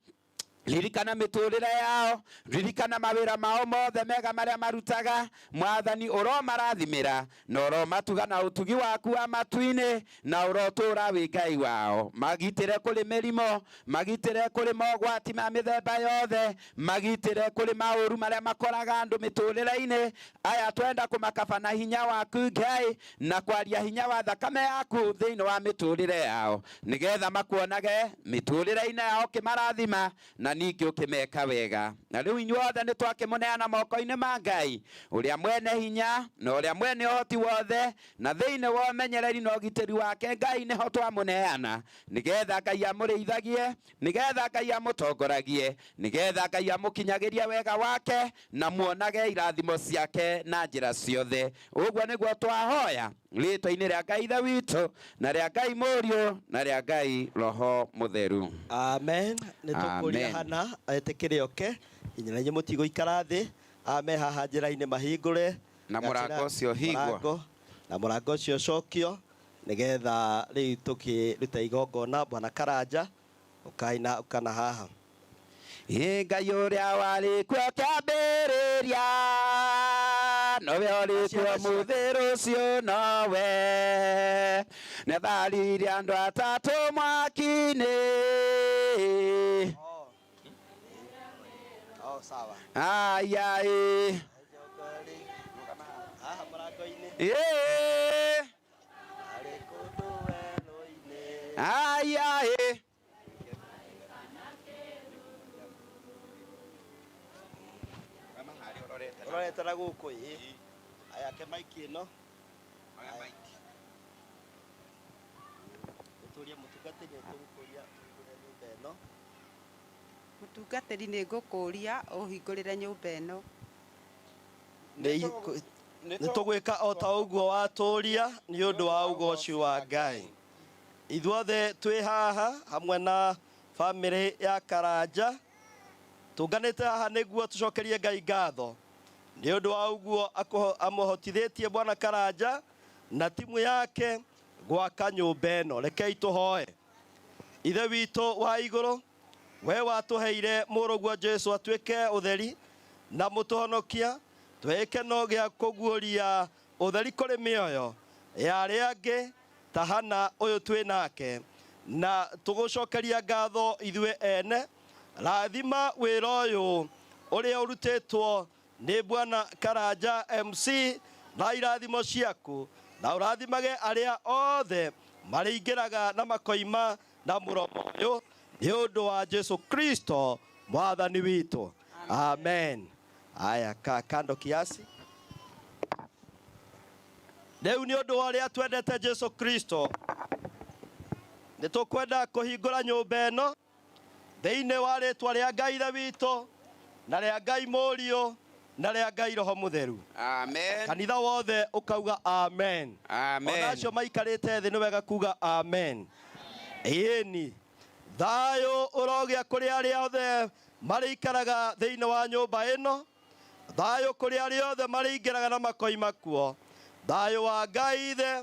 Speaker 3: ririkana mĩtũrĩre yao, ririkana mawĩra mao mothe mega marĩa marutaga. Mwathani ũromarathimĩra na ũromatuga na ũtugi waku wa matu-inĩ na ũrotũra wĩ Ngai wao. Magitĩre kũrĩ mĩrimũ, magitĩre kũrĩ mogwati ma mĩthemba yothe, magitĩre kũrĩ maũru marĩa makoraga andũ mĩtũrĩre-inĩ. Aya twenda kũmakaba na hinya waku Ngai na kwaria hinya wa thakame yaku thĩinĩ wa mĩtũrĩre yao nĩgetha makuonage mĩtũrĩre-inĩ yao ũkĩmarathima na Na ningĩ ũkĩmeka wega. Na rĩu inyuothe nĩ twakĩmũneana moko-inĩ ma Ngai ũrĩa mwene hinya na ũrĩa mwene ũhoti wothe, na thĩinĩ wa ũmenyereri na ũgitĩri wake Ngai nĩho twamũneana, nĩgetha Ngai amũrĩithagie, nĩgetha Ngai amũtongoragie, nĩgetha Ngai amũkinyagĩrie wega wake na muonage irathimo ciake na njĩra ciothe. Ũguo nĩguo twahoya rĩtwa-inĩ rĩa Ngai Ithe witũ na rĩa Ngai Mũriũ na rĩa Ngai Roho Mũtheru.
Speaker 4: Amen. Nĩ tũkũria
Speaker 3: Amen.
Speaker 4: Hana etĩkĩre oke, inyuĩ na inyuĩ mũtigũikara thĩ, ame haha njĩra-inĩ mahingũre
Speaker 3: Na mũrango ũcio ũhingwo.
Speaker 4: Mũrango, na mũrango ũcio ũcokio nĩgetha rĩu tũkĩruta igongona. Bwana Karanja, ũkai na ũkana haha.
Speaker 3: Ĩ Ngai ũrĩa warĩ kuo kĩambĩrĩria, nowe ũrĩ kuo mũthĩ rũciũ, nowe nĩatharirie andũ atatũ mwaki-inĩ.
Speaker 4: Oh, sawa.
Speaker 3: Ai, ai.
Speaker 4: Haha mũrango-inĩ.
Speaker 3: Ĩ.
Speaker 4: Arĩ kũndũ werũ-inĩ.
Speaker 3: Ai, ai.
Speaker 4: Ũrorete na gũkũ ĩ. Aya ke maiki ĩno. Gũtũria mũtungatĩri nĩtũgũkũria tũhingũre nyũmba ĩno.
Speaker 6: Mũtungatĩri, nĩ ngũkũria ũhingũrĩre nyũmba ĩno.
Speaker 4: Nĩ tũgwĩka o ta ũguo watũria nĩ ũndũ wa ũgoci wa Ngai. Ithuothe twĩ haha hamwe na bamĩrĩ ya Karanja, tũnganĩte haha nĩguo tũcokerie Ngai ngatho nĩ ũndũ wa ũguo amũhotithĩtie Bwana Karanja na timu yake gwaka nyũmba ĩno. Rekei tũhoe. Ithe witũ wa igũrũ, we watũheire mũrũguo Jesu atuĩke ũtheri na mũtũhonokia, tũhe gĩkeno gĩa kũguũria ũtheri kũrĩ mĩoyo ya arĩa angĩ ta Hana ũyũ twĩ nake, na tũgũcokeria ngatho ithuĩ ene. Rathima wĩra ũyũ ũrĩa ũrutĩtwo nĩ Bwana Karanja MC na irathimo ciaku, na ũrathimage arĩa othe marĩingĩraga na makoima na mũromo ũyũ nĩ ũndũ wa Jesu Kristo mwathani witũ. Amen. Aya, ka kando kiasi. Rĩu nĩ ũndũ wa ũrĩa twendete Jesu Kristo, nĩ tũkwenda kũhingũra nyũmba ĩno thĩinĩ wa rĩtwa rĩa Ngai Ithe witũ na rĩa Ngai Mũriũ na rĩa Ngai Roho Mũtheru.
Speaker 3: Amen.
Speaker 4: Kanitha wothe ũkauga amen.
Speaker 3: Amen.
Speaker 4: Ona acio maikarĩte thĩ nĩ wega kuga amen. Ĩni thayũ ũrogĩa kũrĩ arĩa othe marĩikaraga thĩinĩ wa nyũmba ĩno, thayũ kũrĩ arĩa othe marĩingĩraga na makoima kuo, thayũ wa Ngai Ithe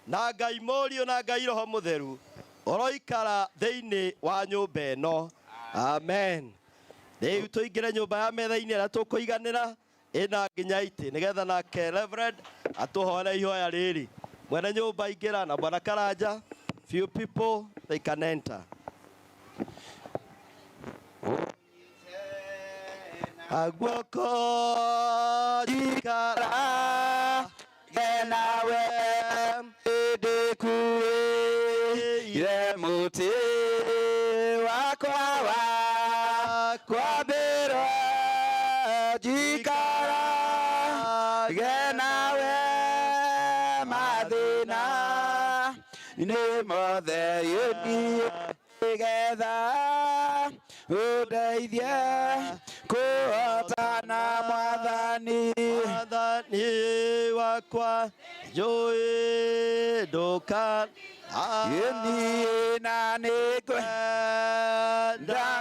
Speaker 4: na Ngai Mũriũ na Ngai Roho Mũtheru ũroikara thĩinĩ wa nyũmba ĩno. Amen. Rĩu tũingĩre nyũmba ya metha-inĩ ĩrĩa tũkũiganĩra ĩna nginya itĩ, nĩgetha nake Reverend atũhoere ihoya rĩrĩ. Mwene nyũmba ingĩra na Bwana Karanja, few people they can enter. Aguoko jikara
Speaker 3: Genawe ndĩkuĩire mũtĩ wakwa wa kwambĩrwo, njikara genawe mathĩna nĩ mothe, nĩgetha ũndeithie kũhotana Mwathani.
Speaker 4: Mwathani wakwa njũĩ ndũka
Speaker 3: Niĩ na nĩngwenda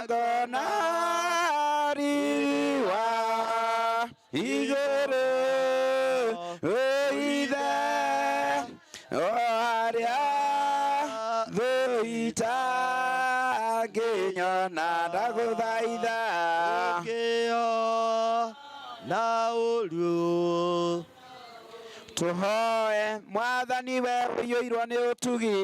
Speaker 3: ngona riri wa igũrũ, Ithe o arĩa thũ itangĩnyona, ndagũthaitha
Speaker 4: Ngĩo na ũru.
Speaker 3: Tũhoe. Mwathani, we ũiyũirwo nĩ ũtugi,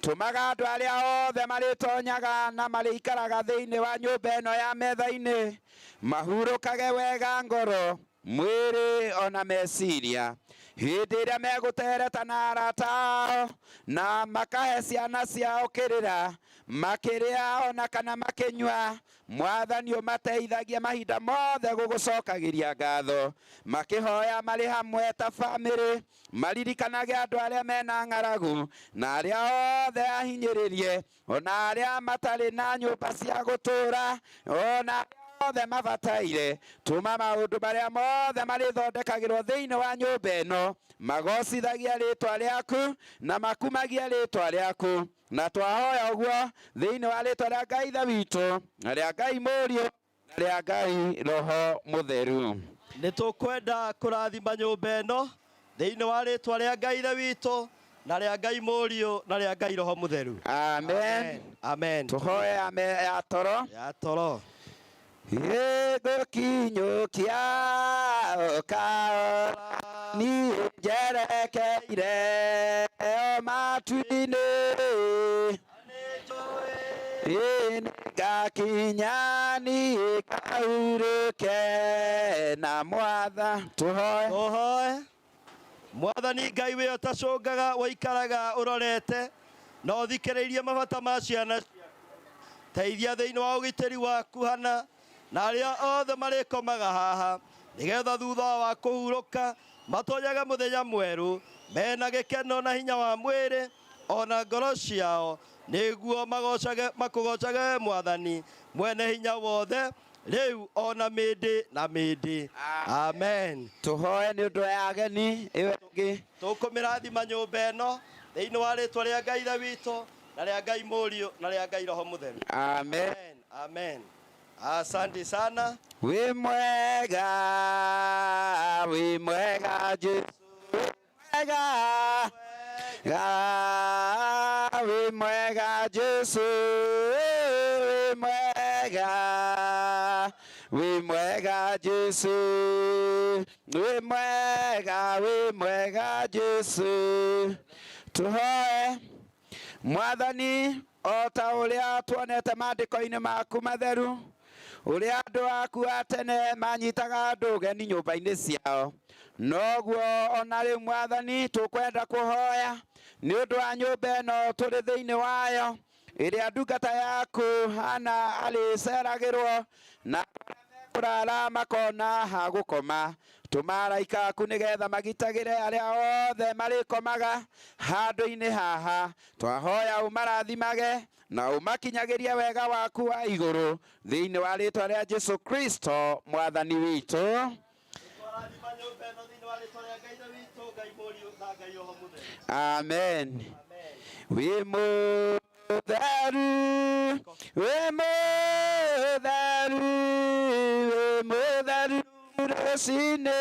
Speaker 3: tũmaga andũ arĩa othe marĩtonyaga na marĩikaraga thĩinĩ wa nyũmba ĩno ya metha-inĩ mahurũkage wega ngoro. Mwĩrĩ ona meciria hĩndĩ ĩrĩa megũtereta na arata ao na makahe ciana ciao kĩrĩra makĩrĩa ona kana makĩnyua mwathani ũmateithagia mahinda mothe gũgũcokagĩria ngatho makĩhoya marĩ hamwe ta bamĩrĩ maririkanage andũ arĩa mena ng'aragu na arĩa othe ahinyĩrĩrie ona arĩa matarĩ na nyũmba cia gũtũũra ona arĩa othe mabataire tũma maũndũ marĩa mothe marĩthondekagĩrwo thĩinĩ wa nyũmba ĩno magocithagia rĩtwa rĩaku na makumagia rĩtwa rĩaku na twahoya ũguo thĩinĩ wa rĩtwa rĩa Ngai Ithe witũ na rĩa Ngai Mũriũ na rĩa Ngai Roho Mũtheru.
Speaker 4: Nĩ tũkwenda kũrathima nyũmba ĩno thĩinĩ wa rĩtwa rĩa Ngai Ithe witũ na rĩa Ngai Mũriũ na rĩa Ngai Roho Mũtheru.
Speaker 3: Amen.
Speaker 4: Amen.
Speaker 3: Tũhoe ame ya toro.
Speaker 4: Ya toro.
Speaker 3: Gĩgũkinyũkia ũkaora niĩ njerekeire o matu-inĩ ĩ nĩngakinya niĩ ngahurũke na mwatha tũhoe.
Speaker 4: Tũhoe. Mwathani Ngai wĩ ũtacũngaga waikaraga ũrorete na ũthikĩrĩirie mabata ma ciana ciaku. Teithia thĩinĩ wa ũgitĩri waku hana na arĩa othe marĩkomaga haha nĩgetha thutha wa kũhurũka matonyage mũthenya mwerũ mena gĩkeno na hinya wa mwĩrĩ ona ngoro ciao nĩguo magocage makũgocage mwathani mwene hinya wothe rĩu ona mĩndĩ na mĩndĩ. Amen.
Speaker 3: Tũhoe nĩ ũndũ wa ageni ĩyo ĩngĩ.
Speaker 4: Tũkũmĩrathima nyũmba ĩno thĩinĩ wa rĩtwa rĩa Ngai Ithe witũ na rĩa Ngai Mũriũ na rĩa Ngai Roho Mũtheru.
Speaker 3: Amen.
Speaker 4: Amen. Asante sana.
Speaker 3: Wĩ mwega, wĩ mwega Jesu, wĩ mwega, ga, wĩ mwega Jesu, wĩ mwega, wĩ mwega Jesu, wĩ mwega, wĩ mwega Jesu. Tũhoe mwathani o ta ũrĩa tuonete maandĩko-inĩ maku matheru ũrĩa andũ aku a tene manyitaga andũ ũgeni nyũmba-inĩ ciao noguo ona rĩu mwathani tũkwenda kũhoya nĩ ũndũ wa nyũmba ĩno tũrĩ thĩinĩ wayo ĩrĩa ndungata yaku Hana arĩceragĩrwo na kũrara makona ha gũkoma tũma araika aku nĩgetha magitagĩre arĩa othe marĩkomaga handũ-inĩ haha twahoya ũmarathimage na ũmakinyagĩrie wega waku wa igũrũ thĩinĩ wa rĩtwa rĩa Jesu Kristo mwathani witũ.
Speaker 4: Twarathima nyũmba ĩno thĩinĩ wa rĩtwa rĩa Ngai Ithe witũ Ngai Mũriũ na Ngai Roho Mũtheru.
Speaker 3: Amen. Wĩ mũtheru, wĩ mũtheru, wĩ mũtheru rũcinĩ,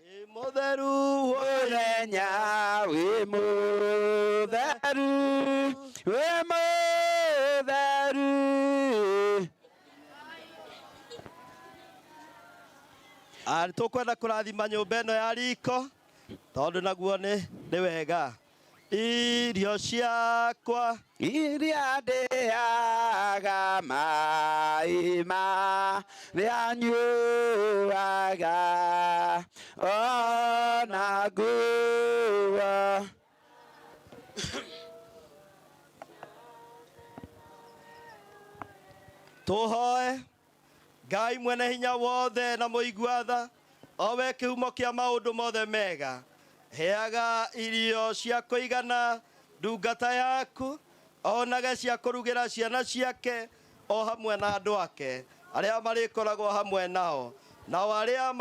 Speaker 4: Wĩ mũtheru
Speaker 3: mũthenya, wĩ mũtheru, wĩ mũtheru.
Speaker 4: Ah, tũkwenda kũrathima nyũmba ĩno ya riko tondũ naguo nĩ wega. Irio ciakwa
Speaker 3: iria ndĩaga maĩ marĩa nyuaga ona nguo.
Speaker 4: Tũhoe Ngai mwene hinya wothe na mũigua tha o we kĩhumo kĩa maũndũ mothe mega heaga irio cia kũigana ndungata yaku onage cia kũrugĩra ciana ciake o hamwe na andũ ake arĩa marĩkoragwo hamwe nao nao arĩa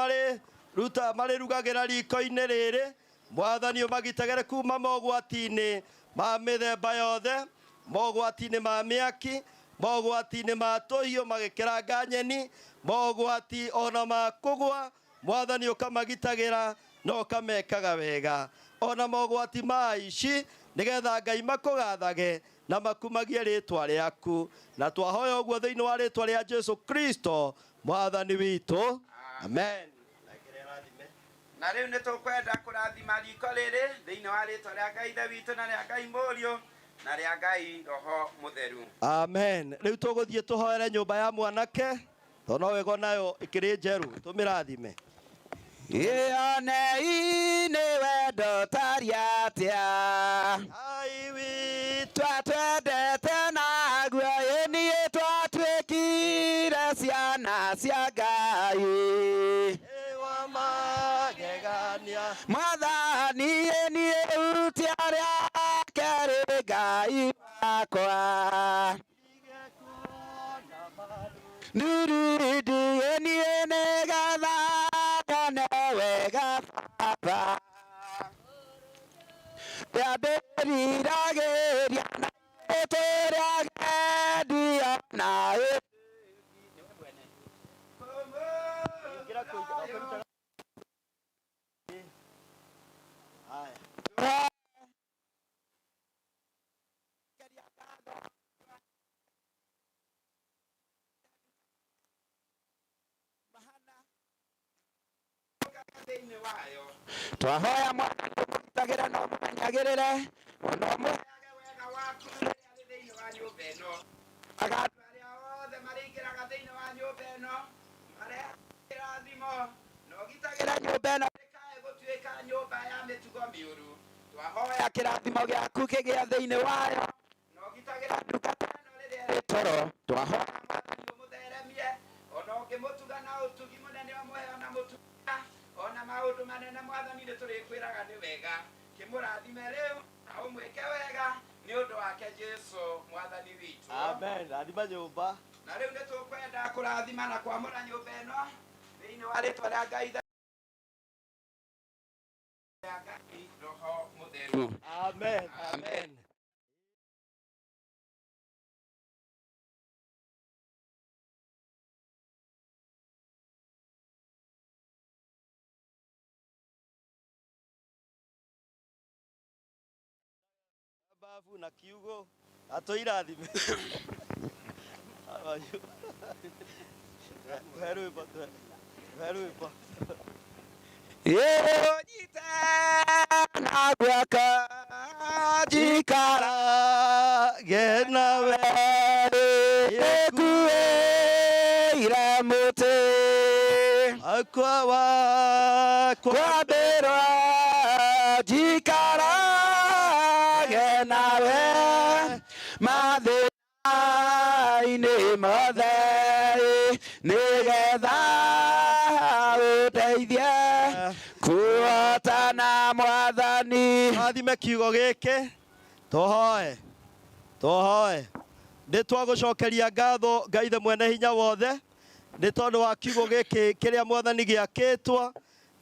Speaker 4: marĩrugagĩra riko-inĩ rĩrĩ mwathani ũmagitagĩre kuma mogwati-inĩ ma mĩthemba yothe mogwati-inĩ ma mĩaki mogwati-inĩ ma tũhiũ magĩkĩranga nyeni mogwati ona ma kũgwa mwathani ũkamagitagĩra na ũkamekaga wega ona mogwati ma aici nĩgetha Ngai makũgathage na makumagie rĩtwa rĩaku na twahoya ũguo thĩinĩ wa rĩtwa rĩa Jesu Kristo mwathani witũ. Amen.
Speaker 3: Na rĩu nĩ tũkwenda kũrathima riko rĩrĩ thĩinĩ wa rĩtwa rĩa Ngai Ithe witũ na rĩa Ngai Mũriũ na rĩa Ngai Roho Mũtheru.
Speaker 4: Amen. Rĩu tũgũthiĩ tũhoere nyũmba ya mwanake tondũ no wega nayo ĩkĩrĩ njerũ tũmĩrathime.
Speaker 3: Ĩonei nĩ wendo ũtariĩ atĩa.
Speaker 4: Ngai witũ
Speaker 3: Twatwendete naguo ĩ niĩ twatuĩkire ciana cia Ngai.
Speaker 4: wa magegania.
Speaker 3: Mwathani ĩ niĩ hutia rĩake rĩ Ngai wakwa. Ndirindi ĩ niĩ nĩgetha nyone wega Baba. Rĩa ndĩriragĩria na itũũra gendio na ĩ
Speaker 4: Haya.
Speaker 3: Twahoya Mwathani ũmũgitagĩre na ũmũmenyagĩrĩre ona ũmũheage wega waku rĩrĩa arĩ thĩinĩ wa nyũmba ĩno. Aga andũ arĩa othe marĩingĩraga thĩinĩ wa nyũmba ĩno marehaga kĩrathimo na ũgitagĩre nyũmba ĩno ndĩkae gũtuĩka nyũmba ya mĩtugo mĩũru. Twahoya kĩrathimo gĩaku kĩgĩe thĩinĩ wayo na ũgitagĩre ndungata ĩno rĩrĩa ĩrĩ toro. Twahoya Mwathani ũmũtheremie ona ũngĩmũtuga na ũtugi mũnene ũmũhe ona mũtumia ona maũndũ manene Mwathani nĩ tũrĩkwĩraga nĩ wega. Kĩmũrathime rĩu na ũmwĩke wega nĩ ũndũ wake Jesu Mwathani witũ.
Speaker 4: Amen. Rathima nyũmba.
Speaker 3: Na rĩu nĩ tũkwenda kũrathima na kwamũra nyũmba ĩno thĩinĩ wa rĩtwa rĩa Ngai Ithe rĩa Ngai Roho Mũtheru.
Speaker 4: Amen.
Speaker 3: Amen.
Speaker 4: Babu na kiugo atũirathime. Tũhe rwĩmbo, tũhe rwĩmbo.
Speaker 3: Ũnyite na guoko njikarage
Speaker 4: nawe
Speaker 3: ĩkuĩire mũtĩ
Speaker 4: Akwa wakwa
Speaker 3: kwambĩrwo njikarage nawe mathĩna-inĩ mothe nĩgetha ũndeithie kuotana Mwathani.
Speaker 4: Rathime kiugo gĩkĩ tũhoe tũhoe. Nĩ twagũcokeria ngatho Ngai the mwene hinya wothe nĩ tondũ wa kiugo gĩkĩ kĩrĩa Mwathani gĩakĩtwo.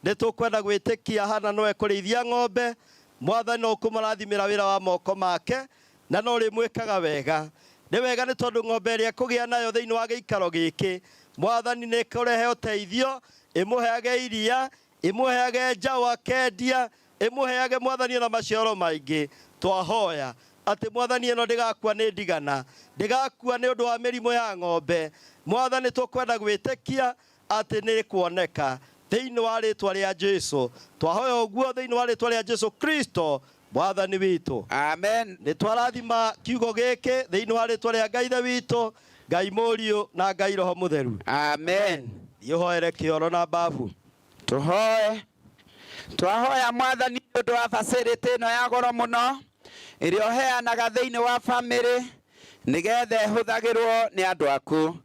Speaker 4: Nĩ tũkwenda gwĩtĩkia hana no ekũrĩithia ng'ombe. Mwathani no ũkũmũrathimĩra wĩra wa moko make na no ũrĩmwĩkaga wega. Nĩ wega nĩ tondũ ng'ombe ĩrĩa ekũgĩa nayo thĩinĩ wa gĩikaro gĩkĩ Mwathani nĩ ĩkũrehe ũteithio, ĩmũheage iria, ĩmũheage njaũ akendia, ĩmũheage Mwathani ona maciaro maingĩ. Twahoya atĩ Mwathani ĩno ndĩgakua nĩ ndigana, ndĩgakua nĩ ũndũ wa mĩrimũ ya ng'ombe. Mwathani tũkwenda gwĩtĩkia atĩ nĩ kuoneka thĩinĩ wa rĩtwa rĩa Jesu. Twahoya ũguo thĩinĩ wa rĩtwa rĩa Jesu Kristo Mwathani witũ.
Speaker 3: Amen.
Speaker 4: Nĩ twarathima kiugo gĩkĩ thĩinĩ wa rĩtwa rĩa Ngai Ithe witũ, Ngai Mũriũ na Ngai Roho Mũtheru.
Speaker 3: Amen.
Speaker 4: Thiĩ ũhoere kĩoro na babu.
Speaker 3: Tũhoe. Twahoya Mwathani nĩ ũndũ wa facility ĩno ya goro mũno ĩrĩa ũheanaga thĩinĩ wa famĩlĩ nĩgetha ĩhũthagĩrwo nĩ andũ aku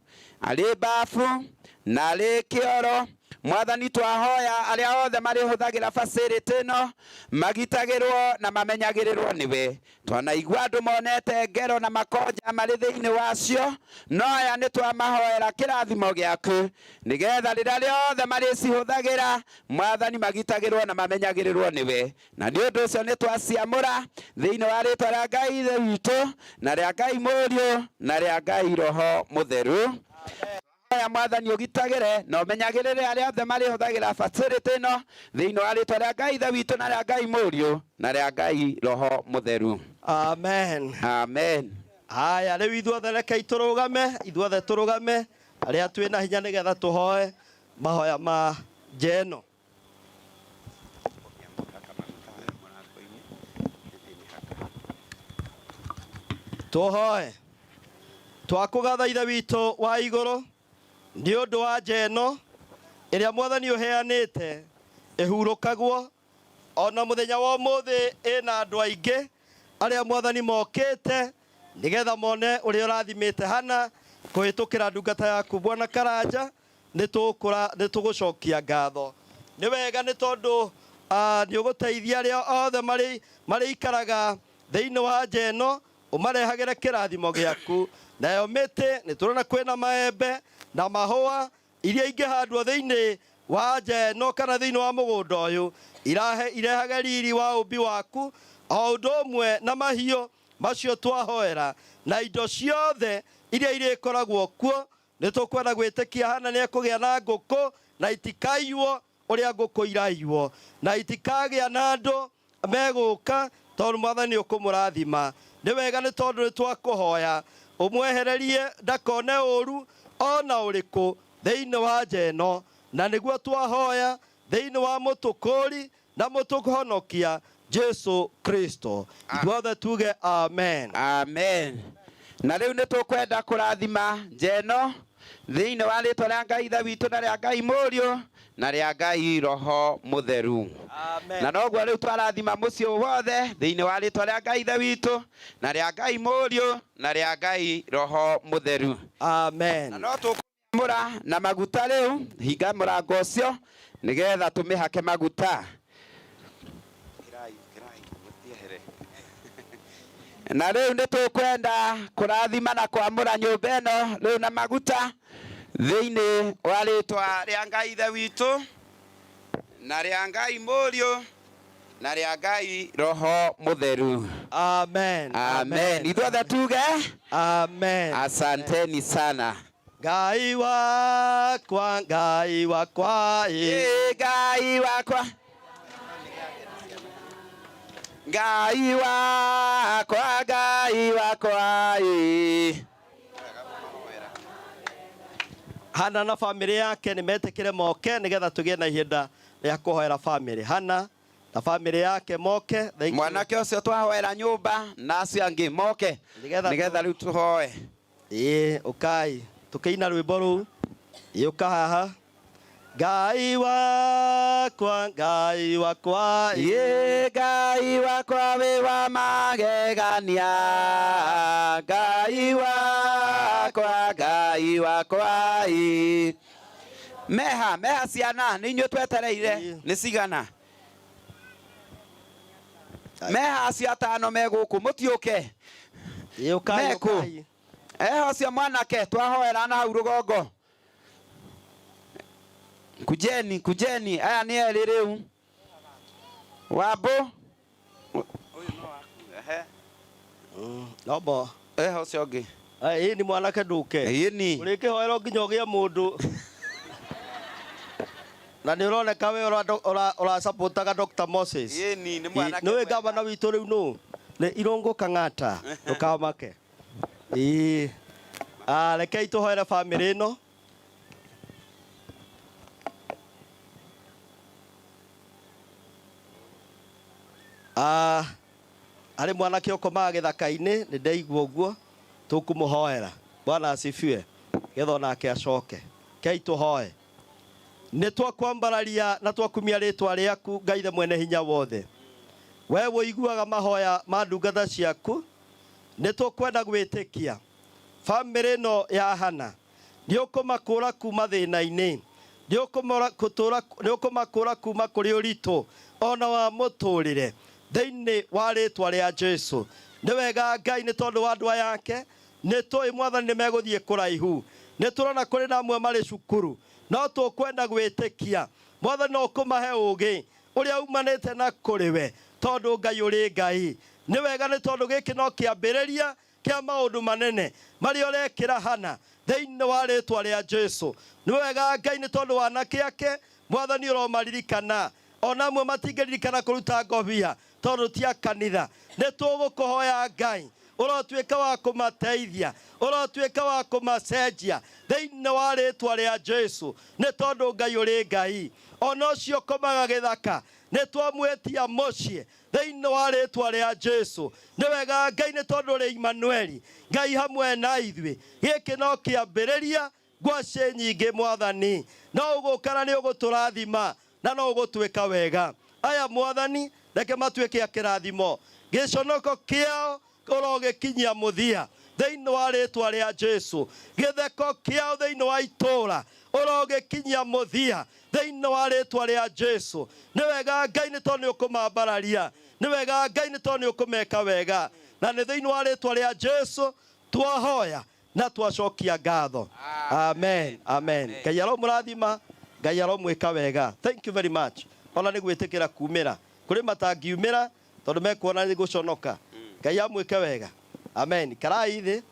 Speaker 3: arĩ babu na arĩ kĩoro. Mwathani twahoya arĩa othe marĩhũthagĩra facility ĩno magitagĩrwo na mamenyagĩrĩrwo nĩwe. Twanaigua andũ monete ngero na makonja marĩ thĩinĩ wacio, no aya nĩ twamahoera kĩrathimo gĩaku nĩgetha rĩrĩa rĩothe marĩcihũthagĩra Mwathani magitagĩrwo na mamenyagĩrĩrwo nĩwe. Na nĩ ũndũ ũcio nĩ twaciamũra thĩinĩ wa rĩtwa rĩa Ngai Ithe witũ na rĩa Ngai Mũriũ na rĩa Ngai Roho Mũtheru. Hoya Mwathani ũgitagĩre na ũmenyagĩrĩre arĩa othe marĩhũthagĩra facility ĩno thĩinĩ wa rĩtwa rĩa Ngai Ithe witũ na rĩa Ngai Mũriũ na rĩa Ngai Roho Mũtheru.
Speaker 4: Amen.
Speaker 3: Amen.
Speaker 4: Haya, rĩu ithuothe rekei tũrũgame, ithuothe tũrũgame arĩa twĩna hinya nĩgetha tũhoe mahoya ma njeno. Tũhoe. Twakũgatha Ithe witũ wa igũrũ nĩ ũndũ wa njeno ĩrĩa Mwathani ũheanĩte Ĩhurũkagwo ona mũthenya wa ũmũthĩ ĩna andũ aingĩ arĩa mwathani mokĩte nĩgetha mone ũrĩa ũrathimĩte Hana kũhĩtũkĩra ndungata yaku Bwana Karanja. Nĩ tũgũcokia ngatho. Nĩ wega nĩ tondũ nĩ ũgũteithia arĩa othe marĩikaraga thĩinĩ wa nja ĩno, ũmarehagĩre kĩrathimo gĩaku. Nayo mĩtĩ nĩ tũrona kwĩna maembe na mahũa iria ingĩhandwo thĩinĩ wa nja ĩno kana thĩinĩ wa mũgũnda ũyũ, irehage riri wa ũmbi waku, o ũndũ ũmwe na mahiũ macio twahoera na indo ciothe iria irĩkoragwo kuo. Nĩ tũkwenda gwĩtĩkia Hana nĩ ekũgĩa na ngũkũ na itikaiywo ũrĩa ngũkũ iraiywo, na itikagĩa na andũ megũka tondũ mwathani ũkũmũrathima. Nĩ wega nĩ tondũ nĩ twakũhoya ũmwehererie ndakone ũru ona ũrĩkũ thĩinĩ wa nja ĩno, na nĩguo twahoya thĩinĩ wa mũtũkũri na mũtũhonokia Jesu Kristo. Ithuothe tuge amen.
Speaker 3: Amen. Na rĩu nĩ tũkwenda kũrathima nja ĩno thĩinĩ wa rĩtwa rĩa Ngai Ithe witũ na rĩa Ngai Mũriũ na rĩa Ngai Roho Mũtheru.
Speaker 4: Amen.
Speaker 3: Na noguo rĩu twarathima mũciĩ wothe thĩinĩ wa rĩtwa rĩa Ngai Ithe witũ na rĩa Ngai Mũriũ na rĩa Ngai Roho Mũtheru.
Speaker 4: Amen.
Speaker 3: Na no tũkũmũra na maguta rĩu, hinga mũrango ũcio nĩgetha tũmĩhake maguta. Na rĩu nĩ tũkwenda kũrathima na kwamũra nyũmba ĩno rĩu na maguta thĩinĩ wa rĩtwa rĩa Ngai Ithe witũ na rĩa Ngai Mũriũ na rĩa Ngai Roho Mũtheru.
Speaker 4: Amen.
Speaker 3: Amen. Ithuothe tuge
Speaker 4: amen.
Speaker 3: Asanteni sana.
Speaker 4: Ngai wakwa, Ngai wakwa,
Speaker 3: ĩ Ngai wakwa, Ngai wakwa, Ngai wakwa, ĩ.
Speaker 4: Hana na famĩlĩ yake nĩ metĩkĩre moke nĩgetha tũgĩe na ihinda rĩa kũhoera famĩlĩ. Hana na famĩlĩ yake moke. Thank you.
Speaker 3: Mwanake ũcio twahoera nyũmba na acio angĩ moke nĩgetha rĩu tũhoe.
Speaker 4: Ĩ, ũkai tũkĩina rwĩmbo rũu. Ĩ, ũka haha. Ngai wakwa, Ngai wakwa,
Speaker 3: ĩ Ngai wakwa wĩ wa magegania. Ngai wakwa, Ngai wakwa, ĩ. Meha, meha ciana, nĩ inyuĩ twetereire. Nĩ cigana? Meha acio atano me gũkũ, mũtiũke.
Speaker 4: Ĩ, ũkai,
Speaker 3: Mekũ?
Speaker 4: ũkai.
Speaker 3: Eha ũcio mwanake twahoera na hau rũgongo. Kujeni, kujeni, aya nĩ erĩ rĩu. Wambũ. Ũyũ no waku, ehe.
Speaker 4: Nombo.
Speaker 3: Eha ũcio ũngĩ.
Speaker 4: Ĩ ni mwanake ndũke.
Speaker 3: Ĩ ni.
Speaker 4: Ũrĩkĩhoerwo nginya ũgĩe mũndũ. Na nĩ ũroneka we ũrasapotaga Dr. Moses.
Speaker 3: Ĩ ni, nĩ mwanake
Speaker 4: Nĩũĩ
Speaker 3: mwega.
Speaker 4: gavana witũ rĩu nũ? Nĩ Irũngũ Kang'ata. Ndũkamake. Ĩ. Rekei tũhoere famĩlĩ ĩno. Harĩ mwanake ũkomaga gĩthaka-inĩ, nĩ ndaigua ũguo, tũkũmũhoera. Bwana asifiwe. Getha onake acoke. Rekei tũhoe. Nĩ twakwambararia na twakumia rĩtwa rĩaku Ngai the mwene hinya wothe. We ũiguaga mahoya ma ndungata ciaku, nĩ tũkwenda gwĩtĩkia famĩlĩ ĩno ya Hana nĩ ũkũmakũra kuma thĩna-inĩ, nĩ ũkũmakũra kuma kũrĩ ũritũ ona wa mũtũrĩre thĩinĩ wa rĩtwa rĩa Jesu. Nĩ wega Ngai nĩ tondũ wa andũ aya ake, nĩ tũĩ mwathani nĩ megũthiĩ kũraihu. Nĩ tũrona kũrĩ na amwe marĩ cukuru, no tũkwenda gwĩtĩkia mwathani no ũkũmahe ũgĩ ũrĩa umanĩte na kũrĩ we, tondũ Ngai ũrĩ Ngai. Nĩ wega nĩ tondũ gĩkĩ no kĩambĩrĩria kĩa maũndũ manene marĩa ũrekĩra Hana thĩinĩ wa rĩtwa rĩa Jesu. Nĩ wega Ngai nĩ tondũ wa anake ake mwathani ũromaririkana, ona amwe matingĩririkana kũruta ngobia tondũ ti a kanitha. Nĩ tũgũkũhoya Ngai ũrotuĩka wa kũmateithia, ũrotuĩka wa kũmacenjia thĩinĩ wa rĩtwa rĩa Jesu, nĩ tondũ Ngai ũrĩ Ngai. Ona ũcio ũkomaga gĩthaka nĩ twamwĩtia mũciĩ thĩinĩ wa rĩtwa rĩa Jesu. Nĩ wega Ngai nĩ tondũ ũrĩ Immanueli, Ngai hamwe na ithuĩ. Gĩkĩ no kĩambĩrĩria ngwacĩ nyingĩ mwathani, no ũgũka na nĩ ũgũtũrathima. Na no ũgũtuĩka wega. Aya Mwathani, reke matuĩke a kĩrathimo. Gĩconoko kĩao ũrogĩkinyia mũthia thĩinĩ wa rĩtwa rĩa Jesu. Gĩtheko kĩao thĩinĩ wa itũũra ũrogĩkinyia mũthia thĩinĩ wa rĩtwa rĩa Jesu. Nĩ wega Ngai, nĩ tondũ nĩ ũkũmambararia. Nĩ wega Ngai, nĩ tondũ nĩ ũkũmeka wega. Na nĩ thĩinĩ wa rĩtwa rĩa Jesu twahoya na twacokia ngatho. Amen, amen. Ngai aromũrathima, Ngai aromwĩka wega. Thank you very much. Ona nĩ gwĩtĩkĩra kumĩra. Kũrĩ matangiumĩra tondũ mekuona nĩ gũconoka. Ngai amwĩke wega. Amen. Karai thĩ,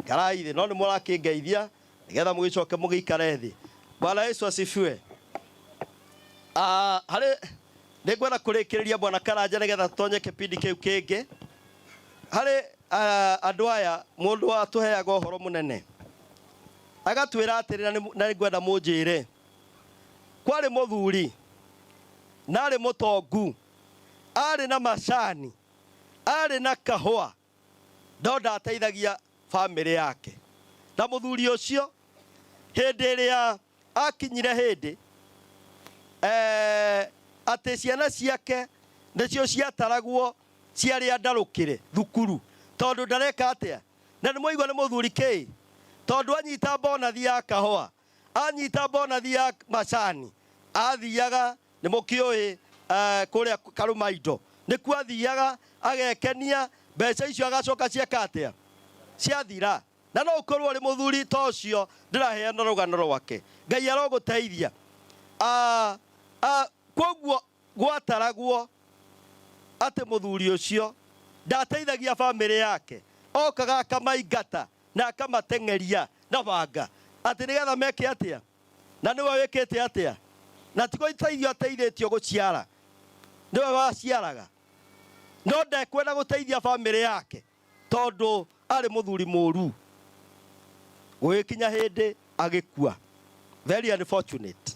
Speaker 4: karai thĩ, no nĩ mũrakĩngeithia nĩgetha mũgĩcoke mũgĩikare thĩ. Bwana Yesu asifiwe. Harĩ nĩ ngwenda kũrĩkĩrĩria Bwana Karanja nĩgetha tũtonye kĩbindi kĩu kĩngĩ. Harĩ andũ aya mũndũ atũheaga ũhoro mũnene agatwĩra atĩrĩ, na nĩ ngwenda mũnjĩre, kwarĩ mũthuri na arĩ mũtongu, arĩ na macani, arĩ na kahũa, no ndateithagia bamĩrĩ yake. Na mũthuri ũcio hĩndĩ ĩrĩa akinyire hĩndĩ atĩ ciana ciake nĩcio ciataragwo ciarĩa ndarũkĩre thukuru tondũ ndareka atĩa. Na nĩ mwaigua nĩ mũthuri kĩ, tondũ anyita bonathi ya kahũa, anyita bonathi ya macani, athiaga nĩ mũkĩũĩ kũrĩa karũma indo, nĩkuo athiaga agekenia, mbeca icio agacoka cieka atĩa, ciathira. Na no ũkorwo ũrĩ mũthuri ta ũcio ndĩraheana rũgano rwake. Ngai arogũteithia. Koguo gwataragwo atĩ mũthuri ũcio ndateithagia bamĩrĩ yake, okaga akamaingata na akamateng'eria na banga atĩ nĩgetha meke atĩa, na nĩwe wĩkĩte atĩa, na ti gũteithio ateithĩtio gũciara, nĩwe waciaraga, no ndekwenda gũteithia bamĩrĩ yake tondũ arĩ mũthuri mũru. Gũgĩkinya hĩndĩ agĩkua. Very unfortunate.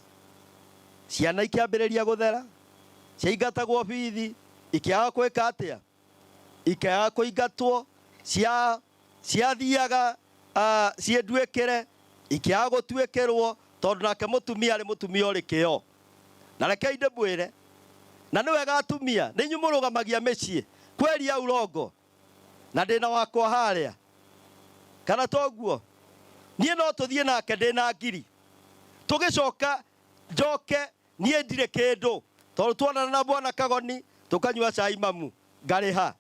Speaker 4: Ciana ikĩambĩrĩria gũthera, ciaingatagwo bithi, ikĩaga gwĩka atĩa, ikĩaga kũingatwo, ciathiaga ciĩnduĩkĩre, ikĩaga gũtuĩkĩrwo, tondũ nake mũtumia arĩ mũtumia ũrĩ kĩo. Na rekei ndĩmwĩre, na nĩ wega atumia, nĩ inyuĩ mũrũgamagia mĩciĩ, kweria urongo, na ndĩna wakwa harĩa, kana toguo, niĩ no tũthiĩ nake ndĩna ngiri, tũgĩcoka njoke niĩ ndirĩ kĩndũ, tondũ tuonana na Bwana Kagoni tũkanyua cai mamu ngarĩha.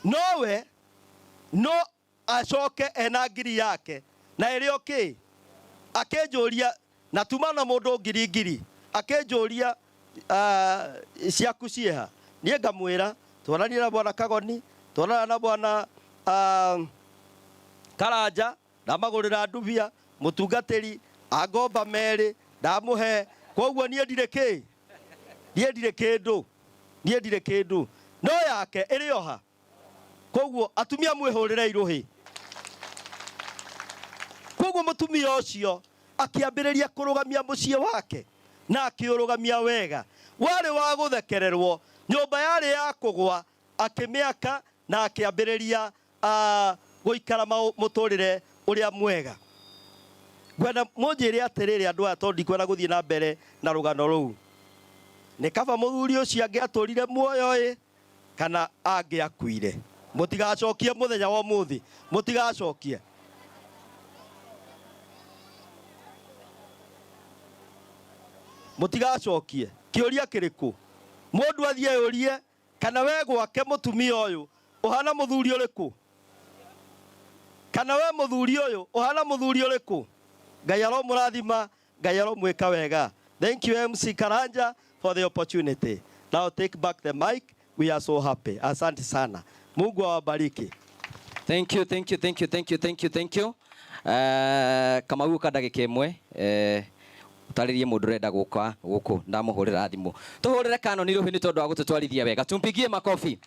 Speaker 4: Nowe no acoke ena ngiri yake na ĩrĩ o kĩ, akĩnjũria na tuma na mũndũ ngiri ngiri, akĩnjũria ciaku ciĩha, niĩ ngamwĩra tuonanire na Bwana Kagoni, tuonana na Bwana Karanja, ndamagũrĩra ndubia, mũtungatĩri angomba merĩ ndamũhe, koguo niĩ ndirĩ kĩ, niĩ ndirĩ kĩndũ, niĩ ndirĩ kĩndũ, no yake ĩrĩ oha. Koguo atumia mwĩhũrĩre irũhĩ. Koguo mũtumia ũcio akĩambĩrĩria kũrũgamia mũciĩ wake na akĩũrũgamia wega. Warĩ wa gũthekererwo, nyũmba yarĩ ya kũgwa, akĩmĩaka na akĩambĩrĩria gũikara mũtũrĩre ũrĩa mwega. Ngwenda mũnjĩre atĩrĩrĩ andũ aya, tondũ ndikwenda gũthiĩ na mbere na rũgano rũu. Nĩ kaba mũthuri ũcio angĩatũrire muoyo ĩ, kana angĩakuire. Mũtigacokie mũthenya wa ũmũthĩ, mũtigacokie. Mũtigacokie. Kĩũria kĩrĩkũ? Mũndũ athiĩ eyũrie kana we gwake mũtumia ũyũ ũhana mũthuri ũrĩkũ? Kana we mũthuri ũyũ ũhana mũthuri ũrĩkũ? Ngai aromũrathima, Ngai aromwĩka wega. Thank you MC Karanja for the opportunity. Now take back the mic. We are so happy. Asante sana. Mungu awabariki.
Speaker 1: Thank you, thank you, thank you, thank you, thank you, thank you. Kamau ka ndagĩka ĩmwe, ũtarĩrie mũndũ ũrenda gũka gũkũ, ndamũhũrĩra thimũ. Tũhũrĩre Kanoni rũhĩ nĩ tondũ wa gũtũtwarithia wega. Tumpigie makofi.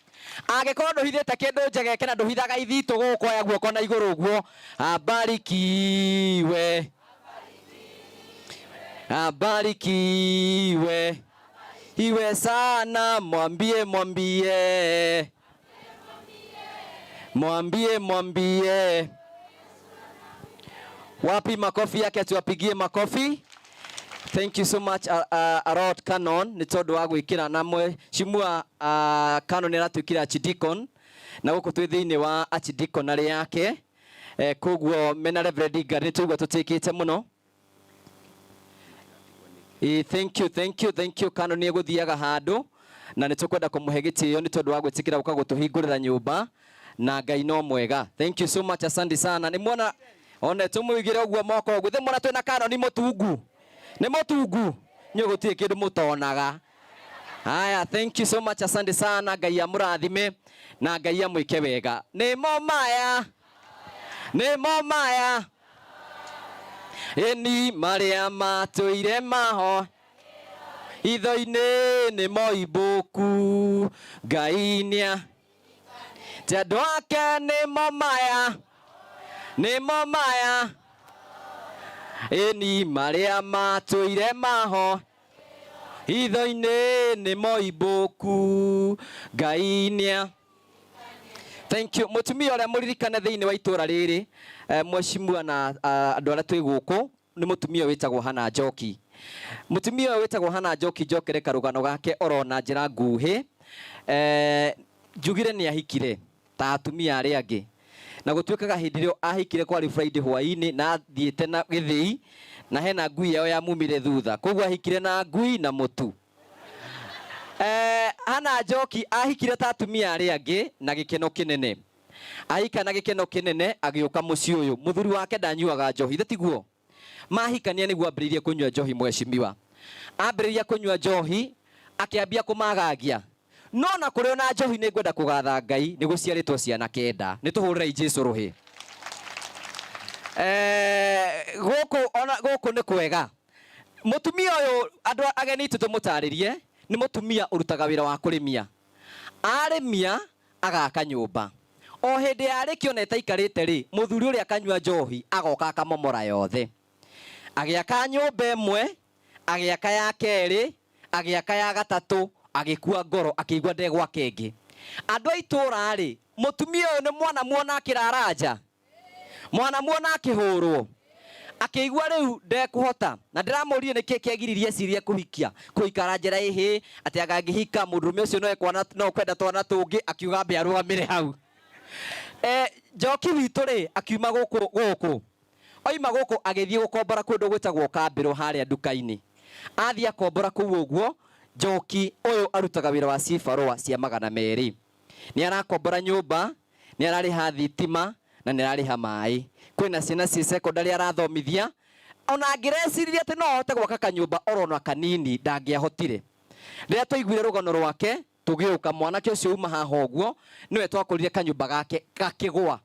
Speaker 1: Angĩkorwo ndũhithĩte kĩndũ njegeke na ndũhithaga ithitũ gũkũ, oya guoko na igũrũ ũguo. Abarikiwe. Abarikiwe. Iwe sana, mwambie, mwambie. Mwambie, mwambie. Wapi makofi yake, tuwapigie makofi. Thank you so much a lot Canon nĩ tondũ wa gwĩkĩra na mheshimiwa Canon nĩ aratuĩkire archdeacon na gũkũ twĩ thĩinĩ wa archdeaconry yake, koguo mena Reverend Ngari nĩ tũigua tũtĩkĩte mũno. Thank you, thank you, thank you. Canon nĩ egũthiaga handũ na nĩ tũkwenda kũmũhe gĩtĩo nĩ tondũ wa gwĩtĩkĩra gũka gũtũhingũrĩra nyũmba na Ngai no mwega. Thank you so much, asante sana. Nĩ muona one tũmũigĩre ũguo moko ũguo thĩ muona twĩna Canon mũtungu nĩ mũtungu nyũ gũtirĩ kĩndũ mũtonaga. Haya, thank you so much, asante sana. Ngai amũrathime na Ngai amwĩke wega. Nĩmo maya, nĩmo maya ĩni marĩa matũire maho itho-inĩ nĩ moimbũku Ngai nĩa ti andũ ake nĩmo maya, nĩmo maya ĩni marĩa matũire maho itho-inĩ nĩ moimbũku Ngai nĩa. Thank you. Mũtumia ũrĩa mũririkane thĩinĩ wa itũra rĩrĩ, mheshimiwa na andũ arĩa twĩ gũkũ, nĩ mũtumia wĩtagwo Hana Njoki. Mũtumia ũyũ wĩtagwo Hana Njoki, njokere karũgano gake oro na njĩra nguhĩ. Njugire nĩ ahikire ta atumia arĩa angĩ na gũtuĩkaga hĩndĩ ĩrĩa ahikire kwarĩ Friday hwaĩ-inĩ na athiĩte na gĩthĩi na hena ngui yao yamumire thutha, koguo ahikire na ngui na mũtu. Hana Njoki ahikire ta atumia arĩa angĩ na gĩkeno kĩnene. Ahika na gĩkeno kĩnene agĩũka mũciĩ ũyũ. Mũthuri wake ndanyuaga njohi, ithe tiguo? Mahikania nĩguo ambĩrĩirie kũnyua njohi mheshimiwa. Ambĩrĩria kũnyua njohi akĩambia kũmagagia. No na kũrĩ ona njohi nĩ ngwenda kũgatha Ngai nĩ gũciarĩtwo ciana 9. Nĩ tũhũrĩrei Jesu rũhĩ. Gũkũ ona gũkũ nĩ kwega. Mũtumia ũyũ andũ ageni itũ tũmũtarĩrie nĩ mũtumia ũrutaga wĩra wa kũrĩmia. Arĩmia agaka nyũmba. O hĩndĩ yarĩkia ona ĩtaikarĩte rĩ, mũthuri ũrĩa akanyua njohi agoka akamomora yothe. Agĩaka nyũmba ĩmwe, agĩaka ya kerĩ, agĩaka ya gatatũ, agĩkua ngoro akĩigua ndegwaka ĩngĩ. Andũ a itũũra rĩ, mũtumia ũyũ nĩ mwana muona akĩrara nja, mwana muona akĩhũrwo, akĩigua rĩu ndekũhota. Na ndĩramũririe nĩkĩ kĩagiririe ecirie kũhikia kũikara njĩra ĩhĩ atĩ anga angĩhika mũndũrũme ũcio no ekwana no kwenda twana tũngĩ, akiuga ambe arũgamĩre hau. Njoki witũ rĩ akiuma gũkũ gũkũ oima gũkũ agĩthiĩ gũkombora kũndũ gwĩtagwo Kambĩrũ harĩa nduka-inĩ. Athiĩ akombora kũu ũguo, Njoki ũyũ arutaga wĩra wa cibarũa cia 200. Nĩ arakombora nyũmba, nĩ ararĩha thitima na nĩ ararĩha maĩ. Kwĩna ciana ciĩ secondary arathomithia. Ona angĩreciririe atĩ no ahote gwaka kanyũmba orona kanini ndangĩahotire. Rĩrĩa twaiguire rũgano rwake tũgĩũka, mwanake ũcio uma haha ũguo nĩwe twakorire kanyũmba gake gakĩgũa.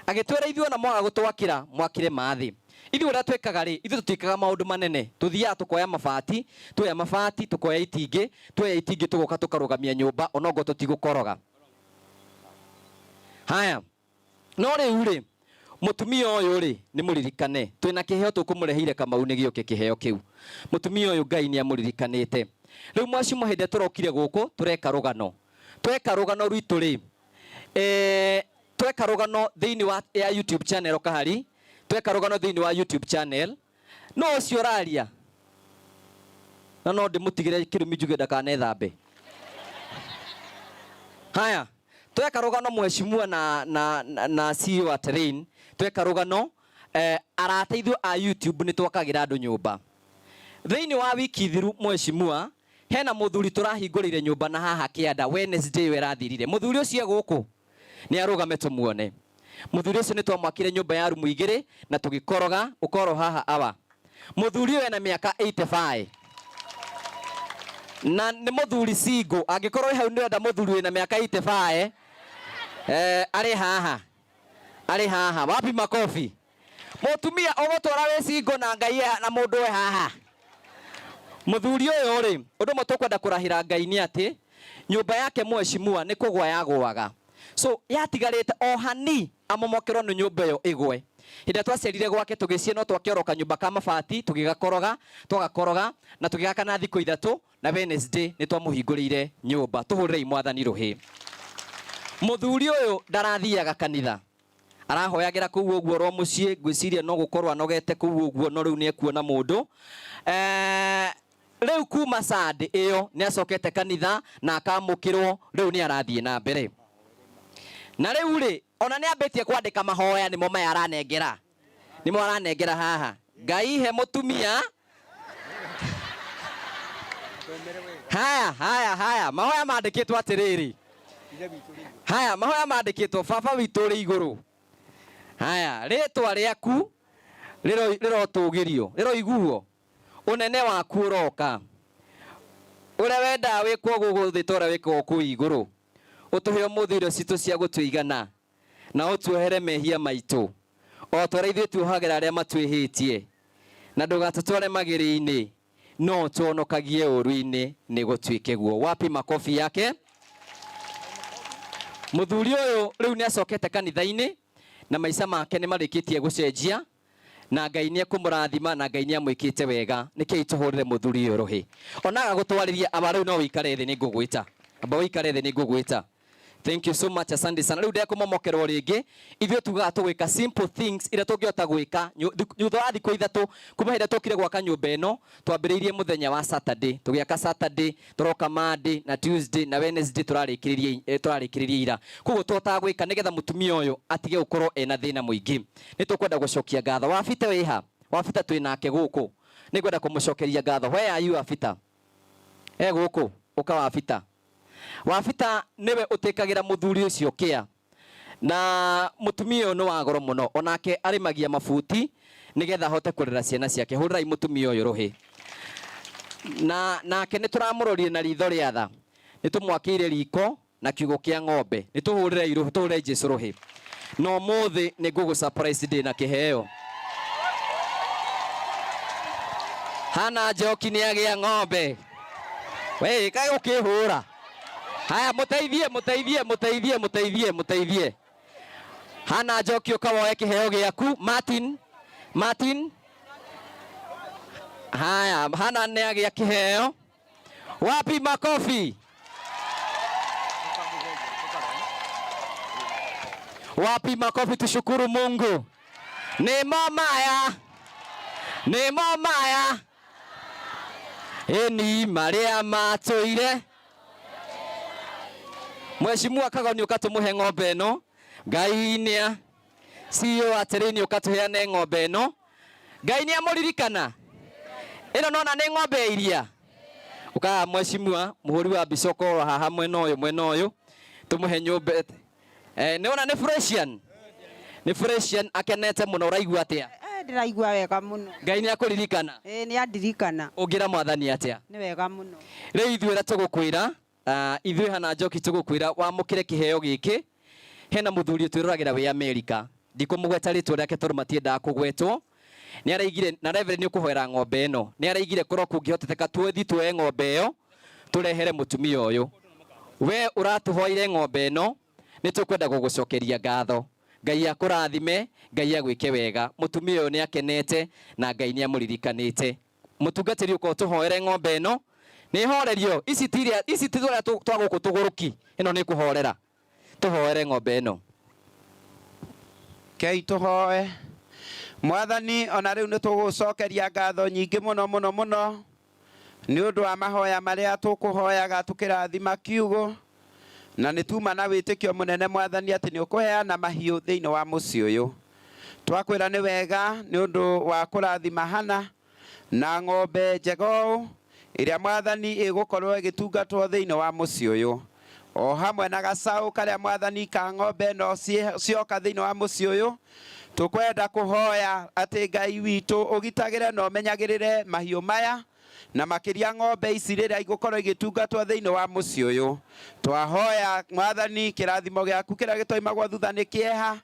Speaker 1: Agĩtwĩra ithuĩ ona mwaga gũtwakĩra mwakĩre mathĩ. Ithuĩ ũrĩa twĩkaga rĩ, ithuĩ tũtiĩkaga maũndũ manene. Tũthiaga tũkoya mabati, tuoya mabati tũkoya itingĩ, tuoya itingĩ tũgoka tũkarũgamia nyũmba onongo tũtigũkoroga. Haya, no rĩu rĩ, mũtumia ũyũ rĩ, nĩ mũririkane twĩna kĩheo tũkũmũreheire Kamau nĩ gĩũke kĩheo kĩu. Mũtumia ũyũ Ngai nĩ amũririkanĩte. Rĩu mwaciumwa hĩndĩ ĩrĩa tũrokire gũkũ tũreka rũgano. Tweka rũgano rwitũ rĩ, tweka rũgano thĩinĩ wa ya YouTube channel kahari, tweka rũgano thĩinĩ wa YouTube channel, no ũcio ũraria na no ndĩmũtigĩre kĩrumi njuge ndakanethambe. Haya, tweka rũgano mheshimiwa na CEO wa Terrain, tweka rũgano, arata ithuĩ a YouTube nĩ twakagĩra andũ nyũmba. Thĩinĩ wa wiki thiru mheshimiwa, hena mũthuri tũrahingũrĩire nyũmba na haha kĩanda Wednesday ĩyo ĩrathirire. Mũthuri ũcio e gũkũ nĩ arũgame tũmuone. Mũthuri ũcio nĩ twamwakire nyũmba ya rumu 2 na tũgĩkoroga ũkoro haha awa. Mũthuri ũyũ ena mĩaka 85 na nĩ mũthuri single. Angĩkorwo wĩ hau nĩ ũrenda mũthuri wĩna mĩaka 85, arĩ haha, arĩ haha. Wapi makofi? Mũtumia ũgũtwara wĩ single na Ngai na mũndũ wĩ haha. Mũthuri ũyũ rĩ, ũndũ ũmwe tũkwenda kũrahĩra Ngai nĩ atĩ nyũmba yake mheshimiwa nĩ kũgwa yagũaga. So yatigarĩte o hani amomokerwo nĩ nyũmba ĩyo ĩgwe. Hĩndĩ ĩrĩa twacerire gwake tũgĩciĩ no twakĩoro kanyũmba ka mabati tũgĩgakoroga, twagakoroga na tũgĩgaka na thikũ 3 na Wednesday nĩ twamũhingũrĩire nyũmba. Tũhũrĩrei mwathani rũhĩ. Mũthuri ũyũ ndarathiaga kanitha. Arahoyagĩra kũu ũguo ro mũciĩ, ngwĩciria no gũkorwo anogete kũu ũguo, no rĩu nĩ ekuona mũndũ. Rĩu kuma Sunday ĩyo nĩ acokete kanitha na akamũkĩrwo, rĩu nĩ arathiĩ na mbere. Na rĩu rĩ, ona nĩ ambĩtie kwandĩka mahoya, nĩmo maya aranengera. Nĩmo aranengera haha. Ngai he mũtumia. Haya, haya, haya, mahoya mandĩkĩtwo atĩrĩrĩ. Haya, mahoya mandĩkĩtwo, Baba witũ ũrĩ igũrũ. Haya, rĩtwa rĩaku rĩrotũgĩrio, rĩroiguo. Ũnene waku ũroka. Ũrĩa wendaga wĩkwo gũkũ thĩ ta ũrĩa wĩkagwo kũu igũrũ. Ũtũhe ũmũthĩ irio citũ cia gũtũigana, na ũtuohere mehia maitũ, o ta ũrĩa ithuĩ tuohagĩra arĩa matwĩhĩtie. Na ndũgatũtware magĩrĩ-inĩ, no ũtũhonokagie ũũru-inĩ, nĩ gũtuĩke guo. Wapi makobi yake? Mũthuri ũyũ rĩu nĩ acokete kanitha-inĩ, na maica make nĩ marĩkĩtie gũcenjia, na Ngai nĩ ekũmũrathima, na Ngai nĩ amwĩkĩte wega. Nĩkĩĩ tũhũrĩre mũthuri ũyũ rũhĩ? Ona agagũtwarĩria, aba rĩu no ũikare thĩ nĩ ngũgwĩta. Amba ũikare thĩ nĩ ngũgwĩta. Thank you so much, asante sana. Rĩu ndekũmomokerwo rĩngĩ. Ithuĩ tugaga tũgwĩka simple things iria tũngĩhota gwĩka thutha wa thikũ ithatũ kuma hĩndĩ ĩrĩa twokire gwaka nyũmba ĩno. Twambĩrĩirie mũthenya wa Saturday, tũgĩaka Saturday, tũroka Monday na Tuesday na Wednesday, tũrarĩkĩrĩria ira. Koguo tũhotaga gwĩka nĩgetha mũtumia ũyũ atige gũkorwo ena thĩna mũingĩ. Nĩ tũkwenda gũcokia ngatho. Wabita wĩha? Wabita twĩ nake gũkũ. Nĩ ngwenda kũmũcokeria ngatho. Where are you, Wabita? E gũkũ, ũka Wabita. Wabita nĩwe ũtĩkagĩra mũthuri ũcio kĩa. Na mũtumia ũyũ nĩ wa goro mũno, onake arĩmagia mabuti nĩgetha ahote kũrera ciana ciake. Hũrĩrai mũtumia ũyũ rũhĩ. Na nake nĩ tũramũrorire na ritho rĩa tha. Nĩ tũmwakĩire riko na kiugũ kĩa ng'ombe. Nĩ tũhũrĩrei rũhĩ, tũhũrĩrei Jesũ rũhĩ. Na ũmũthĩ nĩ ngũgũ surprise ndĩ na kĩheo. Hana Njoki nĩ agĩa ng'ombe. We kaĩ ũkĩhũra. Haya, mũteithie, mũteithie, mũteithie, mũteithie, mũteithie. Hana Njoki, ũka woe kĩheo gĩaku. Martin, Martin. Haya, Hana nĩ agĩa kĩheo. Wapi makofi? Wapi makofi? Tushukuru Mungu. Nĩmo maya, nĩmo maya, ĩni marĩa matũire. Mheshimiwa Kagoni, ũka tũmũhe ng'ombe ĩno. Ngai nĩa CEO atĩrĩini, ũka tũheane ng'ombe ĩno. Ngai nĩ amũririkana. Ĩno nona nĩ ng'ombe ya iria. Ũkaga mheshimiwa mũhũri wa mbica ũkorwo haha mwena ũyũ, mwena ũyũ tũmũhe nyũmba. Nĩ wona nĩ Fresian, nĩ Fresian, akenete mũno. Ũraigua atĩa?
Speaker 6: Ndĩraigua wega mũno.
Speaker 1: Ngai nĩ akũririkana?
Speaker 6: Ĩĩ, nĩ andirikana.
Speaker 1: Ũngĩra mwathani atĩa?
Speaker 6: Nĩ wega mũno.
Speaker 1: Rĩu ithuĩ ũrĩa tũgũkwĩra, ithuĩ Hana Njoki tũgũkwĩra wamũkĩre kĩheo gĩkĩ. Hena mũthuri ũtwĩroragĩra wĩ Amerika, ndikũmũgweta rĩtwa rĩake tondũ matiendaga kũgwetwo. Nĩ araigire, na Reverend nĩ ũkũhoera ng'ombe ĩno, nĩ araigire korwo kũngĩhoteteka tuothi tuoe ng'ombe ĩyo tũrehere mũtumia ũyũ. We ũratũhoire ng'ombe ĩno, nĩ tũkwenda gũgũcokeria ngatho. Ngai akũrathime, Ngai agwĩke wega. Mũtumia ũyũ nĩ akenete na Ngai nĩ amũririkanĩte. Mũtungatĩri, ũka ũtũhoere ng'ombe ĩno. Nĩ horerio, ici ti iria, ici ti tũrĩa twa gũkũ tũgũrũki, ĩno nĩ kũhorera. Tũhoere ng'ombe ĩno.
Speaker 3: Kei tũhoe. Mwathani, ona rĩu nĩ tũgũcokeria ngatho nyingĩ mũno mũno mũno nĩ ũndũ wa mahoya marĩa tũkũhoyaga tũkĩrathima kiugo, na nĩ tuma na wĩtĩkio mũnene Mwathani atĩ nĩ ũkũheana mahiũ thĩinĩ wa mũciĩ ũyũ. Twakwĩra nĩ wega nĩ ũndũ wa kũrathima Hana na ng'ombe njega ũũ ĩrĩa Mwathani ĩgũkorwo ĩgĩtungatwo thĩinĩ wa mũciĩ ũyũ, o hamwe na gacaũ karĩa Mwathani ka ng'ombe ĩno cioka thĩinĩ wa mũciĩ ũyũ. Tũkwenda kũhoya atĩ Ngai witũ ũgitagĩre na ũmenyagĩrĩre mahiũ maya, na makĩria ng'ombe ici rĩrĩa igũkorwo igĩtungatwo thĩinĩ wa mũciĩ ũyũ. Twahoya Mwathani kĩrathimo gĩaku kĩrĩa gĩtoimagwo thutha nĩ kĩeha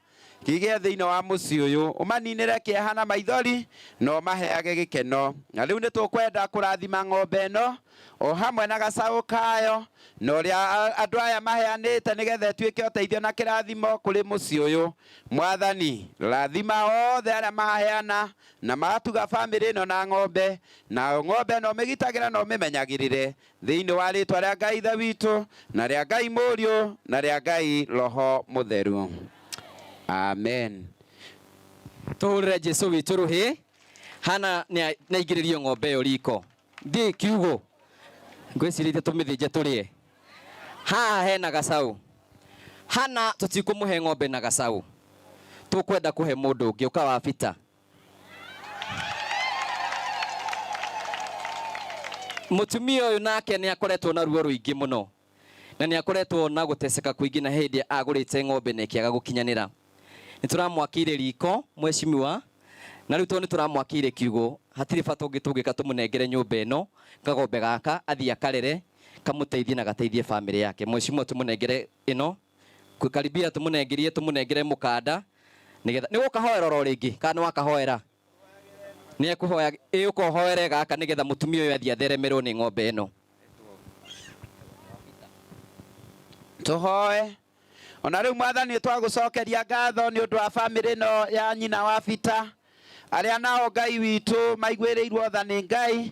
Speaker 3: kĩgĩe thĩinĩ wa mũciĩ ũyũ, ũmaninĩre kĩeha na maithori na ũmaheage gĩkeno. Na rĩu nĩ tũkwenda kũrathima ng'ombe ĩno o hamwe na gacaũ kayo na ũrĩa andũ aya maheanĩte nĩgetha ĩtuĩke ũteithio na kĩrathimo kũrĩ mũciĩ ũyũ. Mwathani, rathima othe arĩa maheana na matuga bamĩrĩ ĩno na ng'ombe, na ng'ombe ĩno ũmĩgitagĩre na ũmĩmenyagĩrĩre thĩinĩ wa rĩtwa rĩa Ngai Ithe witũ na rĩa Ngai Mũriũ na rĩa Ngai Roho Mũtheru. Amen.
Speaker 1: Tũhũrĩre Jesu witũ rũhĩ. Hana nĩ aingĩrĩrio ng'ombe ĩyo riko. Thiĩ kiugũ. Ngwĩcirĩtie tũmĩthĩnje tũrĩe. Haha hena gacaũ. Hana tũtikũmũhe ng'ombe na gacaũ. Tũkwenda kũhe mũndũ ũngĩ ũka wa bita. Mũtumia ũyũ nake nĩ akoretwo na ruo rũingĩ mũno. Na nĩ akoretwo na gũteceka kũingĩ na hĩndĩ agũrĩte ng'ombe na ĩkĩaga gũkinyanĩra. Nĩ tũramwakĩire riko mheshimiwa, na rĩu tondũ nĩ tũramwakĩire kiugũ, hatirĩ bata ũngĩ tũngĩka tũmũnengere nyũmba ĩno, kagombe gaka athiĩ akarere, kamũteithie na gateithie famĩlĩ yake. Mheshimiwa tũmũnengere ĩno, karibia tũmũnengerie, tũmũnengere mũkanda nĩgetha nĩ gũkahoera oro rĩngĩ kana nĩ wakahoera? Nĩ ekũhoya, ĩ ũkohoere gaka nĩgetha mũtumia ũyũ athiĩ atheremerwo nĩ ng'ombe ĩno.
Speaker 3: Tũhoe. Ona rĩu mwathani twagũcokeria ngatho nĩ ũndũ wa famĩlĩ ĩno ya nyina wa Bita, arĩa nao Ngai witũ maiguĩrĩirwo tha nĩ Ngai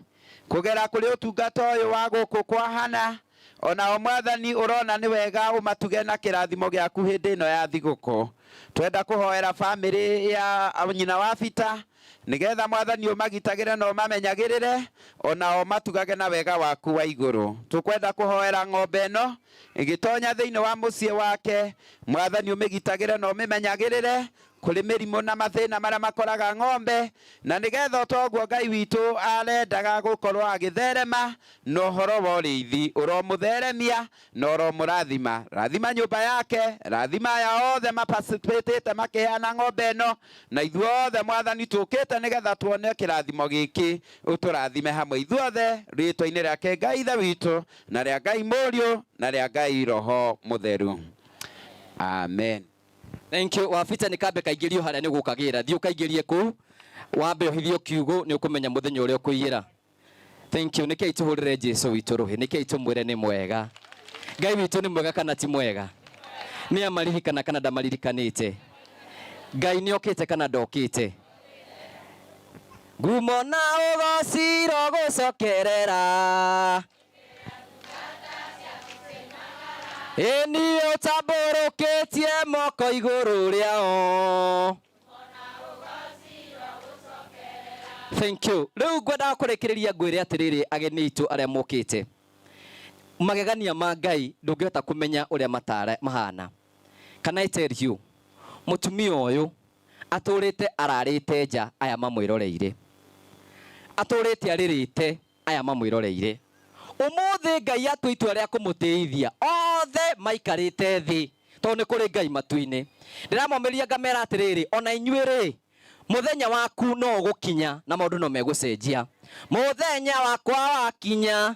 Speaker 3: kũgera kũrĩ ũtungata ũyũ wa gũkũ kwa Hana. Onao mwathani ũrona nĩ wega ũmatuge na kĩrathimo gĩaku hĩndĩ ĩno ya thigũkũ. Twenda kũhoera famĩlĩ ya nyina wa Bita nĩgetha mwathani ũmagitagĩre na ũmamenyagĩrĩre, onao matugage na wega waku wa igũrũ. Tũkwenda kũhoera ng'ombe ĩno ĩgĩtonya thĩinĩ wa mũciĩ wake, mwathani ũmĩgitagĩre na ũmĩmenyagĩrĩre kũrĩ mĩrimũ na mathĩna marĩa makoraga ng'ombe, na nĩgetha toguo Ngai witũ arendaga gũkorwo agĩtherema na ũhoro wa ũrĩithi, ũromũtheremia na ũromũrathima. Rathima nyũmba yake, rathima aya othe maparticipatĩte makĩheana ng'ombe ĩno, na ithuothe mwathani tũkĩte nĩgetha tuone kĩrathimo gĩkĩ, ũtũrathime hamwe ithuothe rĩtwa-inĩ rĩake Ngai Ithe witũ, na rĩa Ngai Mũriũ, na rĩa Ngai Roho Mũtheru. Amen.
Speaker 1: Thank you. Wabita nĩ kambe kaingĩrio harĩa nĩ gũkagĩra. Thiĩ ũkaingĩrie kũu, wambe ũhithio kiugũ nĩ ũkũmenya mũthenya ũrĩa ũkũiyĩra. Thank you. Nĩkĩĩ tũhũrĩre Jesu witũ rũhĩ? Nĩkĩĩ tũmwĩre nĩ mwega? Ngai witũ nĩ mwega kana ti mwega? Nĩ amaririkana kana ndamaririkanĩte? Ngai nĩ okĩte kana ndokĩte? Ngumo na ũgoci rogũcokerera. Ĩ niĩ ũtambũrũkĩtie moko igũrũ rĩao. Thank you. Rĩu ngwendaga kũrĩkĩrĩria ngwĩre atĩrĩrĩ ageni aitũ arĩa mokĩte. Magegania ma Ngai ndũngĩhota kũmenya ũrĩa matara mahana. Can I tell you, mũtumia ũyũ atũrĩte ararĩte nja aya mamwĩroreire. Atũrĩte arĩrĩte aya mamwĩroreire. Ũmũthĩ Ngai atua itua rĩa kũmũtĩithia othe maikarĩte thĩ tondũ nĩ kũrĩ Ngai matu-inĩ. Ndĩramomĩria ngamera atĩrĩrĩ, ona inyuĩ rĩ, mũthenya waku no ũgũkinya na maũndũ no megũcenjia. Mũthenya wakwa wakinya,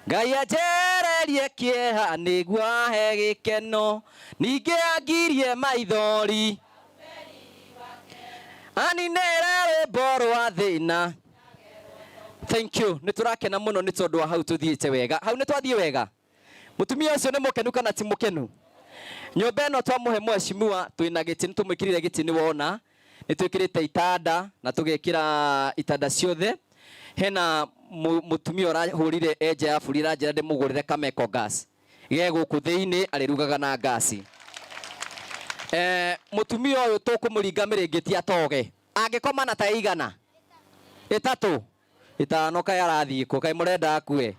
Speaker 1: Ngai anjererie kĩeha nĩguo ahe gĩkeno, ningĩ angirie maithori, aninĩre rwĩmbo rwa thĩna. Thank you. Nĩ tũrakena mũno nĩ tondũ wa hau tũthiĩte wega. Hau nĩ twathiĩ wega. Mũtumia ũcio nĩ mũkenu kana ti mũkenu? Nyũmba ĩno twamũhe mheshimiwa twĩna gĩtĩ, nĩ tũmwĩkĩrire gĩtĩ nĩ wona. Nĩ twĩkĩrĩte itanda na tũgekĩra itanda ciothe. Hena mũtumia ũrahũrire enja ya buri aranjĩra ndĩmũgũrĩre kameko gas. Ge gũkũ thĩinĩ arĩrugaga na gasi. Mũtumia ũyũ tũkũmũringa mĩrĩngĩti atoge. Angĩkoma na ta igana? Ĩtatũ. Ĩtano kaĩ arathiĩ kũ? Kaĩ mũrenda akue?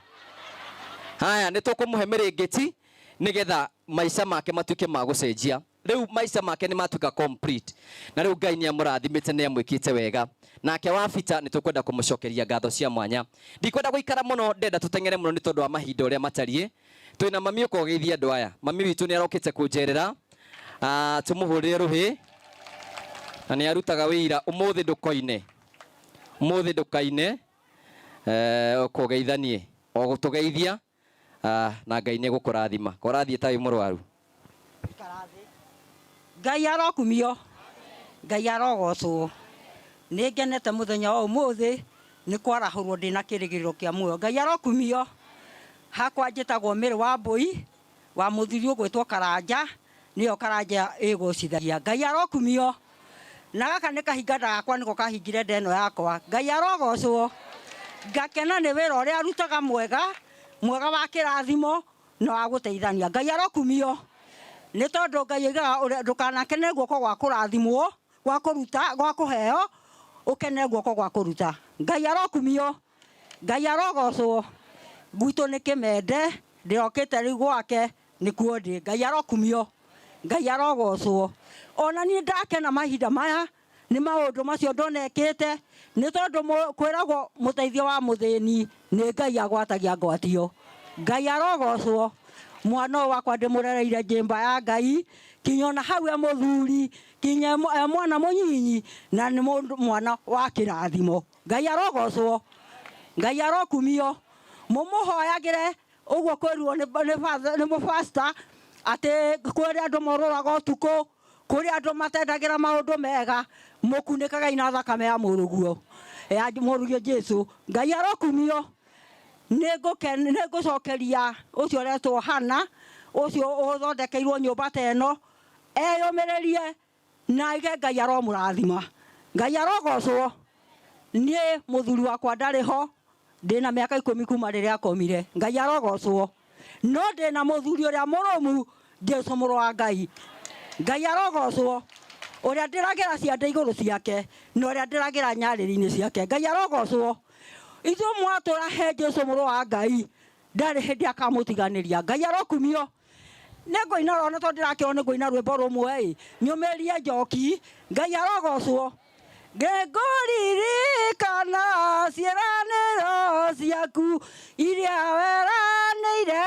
Speaker 1: Haya, nĩ tũkũmũhe mĩrĩngĩti nĩgetha maica make matuĩke ma gũcenjia. Rĩu maica make nĩ matuĩka complete. Na rĩu Ngai nĩ amũrathimĩte, nĩ amwĩkĩte wega. Nake Wabita nĩ tũkwenda kũmũcokeria ngatho cia mwanya. Ndikwenda gũikara mũno, ndenda tũteng'ere mũno nĩ tondũ wa mahinda ũrĩa matariĩ. Twĩna mami ũka ũgeithie andũ aya. Mami witũ nĩ arokĩte kũnjerera. Tũmũhũrĩre rũhĩ. Na nĩ arutaga wĩira ũmũthĩ ndũkoine. Ũmũthĩ ndũkaine. Ũkũgeithanie. O gũtũgeithia. Na Ngai nĩ egũkũrathima. Korathiĩ ta wĩ mũrwaru.
Speaker 6: Ngai arokumio, Ngai arogocwo. Nĩ ngenete mũthenya wa ũmũthĩ nĩ kwarahũrwo ndĩna kĩrĩgĩrĩro kĩa muoyo. Ngai arokumio. Hakwa njĩtagwo Mary Wambui wa mũthuri ũgwĩtwo Karanja, nĩyo Karanja ĩgocithagia. Ngai arokumio. Na gaka nĩ kahinga gakwa nĩko kahingire nda ĩno yakwa. Ngai arogocwo. Ngakena nĩ wĩra ũrĩa arutaga mwega, mwega wa kĩrathimo na wa gũteithania. Ngai arokumio. Nĩ tondũ Ngai oigaga ndũkanakene guoko gwa kũrathimwo, gwa kũruta, gwa kũheo, ũkene guoko gwa kũruta. Ngai arokumio, Ngai arogocwo. Gwitũ nĩ Kĩmende, ndĩrokĩte rĩu gwake nĩkuo ndĩ. Ngai arokumio, Ngai arogocwo. Ona niĩ ndakena mahinda maya nĩ maũndũ macio ndona ekĩte, nĩ tondũ kwĩragwo mũteithio wa mũthĩni nĩ Ngai agwatagia ngwatio. Ngai arogocwo. Mwana ũyũ wakwa ndĩmũrereire njĩmba ya Ngai kinya ona hau e mũthuri, kinya e mwana mũnyinyi, na nĩ mũndũ mwana wa kĩrathimo. Ngai arogocwo, Ngai arokumio. Mũmũhoyagĩre ũguo kwĩrirwo nĩ mũbasta atĩ kũrĩ andũ morũraga ũtukũ, kũrĩ andũ matendagĩra maũndũ mega, mũkunĩkagai na thakame ya mũrũguo, ya mũrũguo Jesu. Ngai arokumio. Nĩngũcokeria ũcio ũretwo Hana, ũcio ũthondekeirwo nyũmba ta ĩno, eyũmĩrĩrie na aige Ngai aromũrathima. Ngai arogocwo. Niĩ mũthuri wakwa ndarĩ ho, ndĩna mĩaka 10 kuma rĩrĩa akomire. Ngai arogocwo. No ndĩna mũthuri ũrĩa mũrũmu, Jesu mũrũ wa Ngai. Ngai arogocwo. Ũrĩa ndĩragĩra ciande igũrũ ciake, na ũrĩa ndĩragĩra nyarĩrĩ-inĩ ciake. Ngai arogocwo. Ithuĩ mwatũra he Jesu mũrũ wa Ngai, ndarĩ hĩndĩ akamũtiganĩria. Ngai arokumio. Nĩngũina rona tondũ ndĩrakĩrwo nĩngũina rwĩmbo rũmwe ĩ, nyũmĩrie njoki. Ngai arogocwo. Ngĩngũririkana ciĩranĩro ciaku iria weranĩire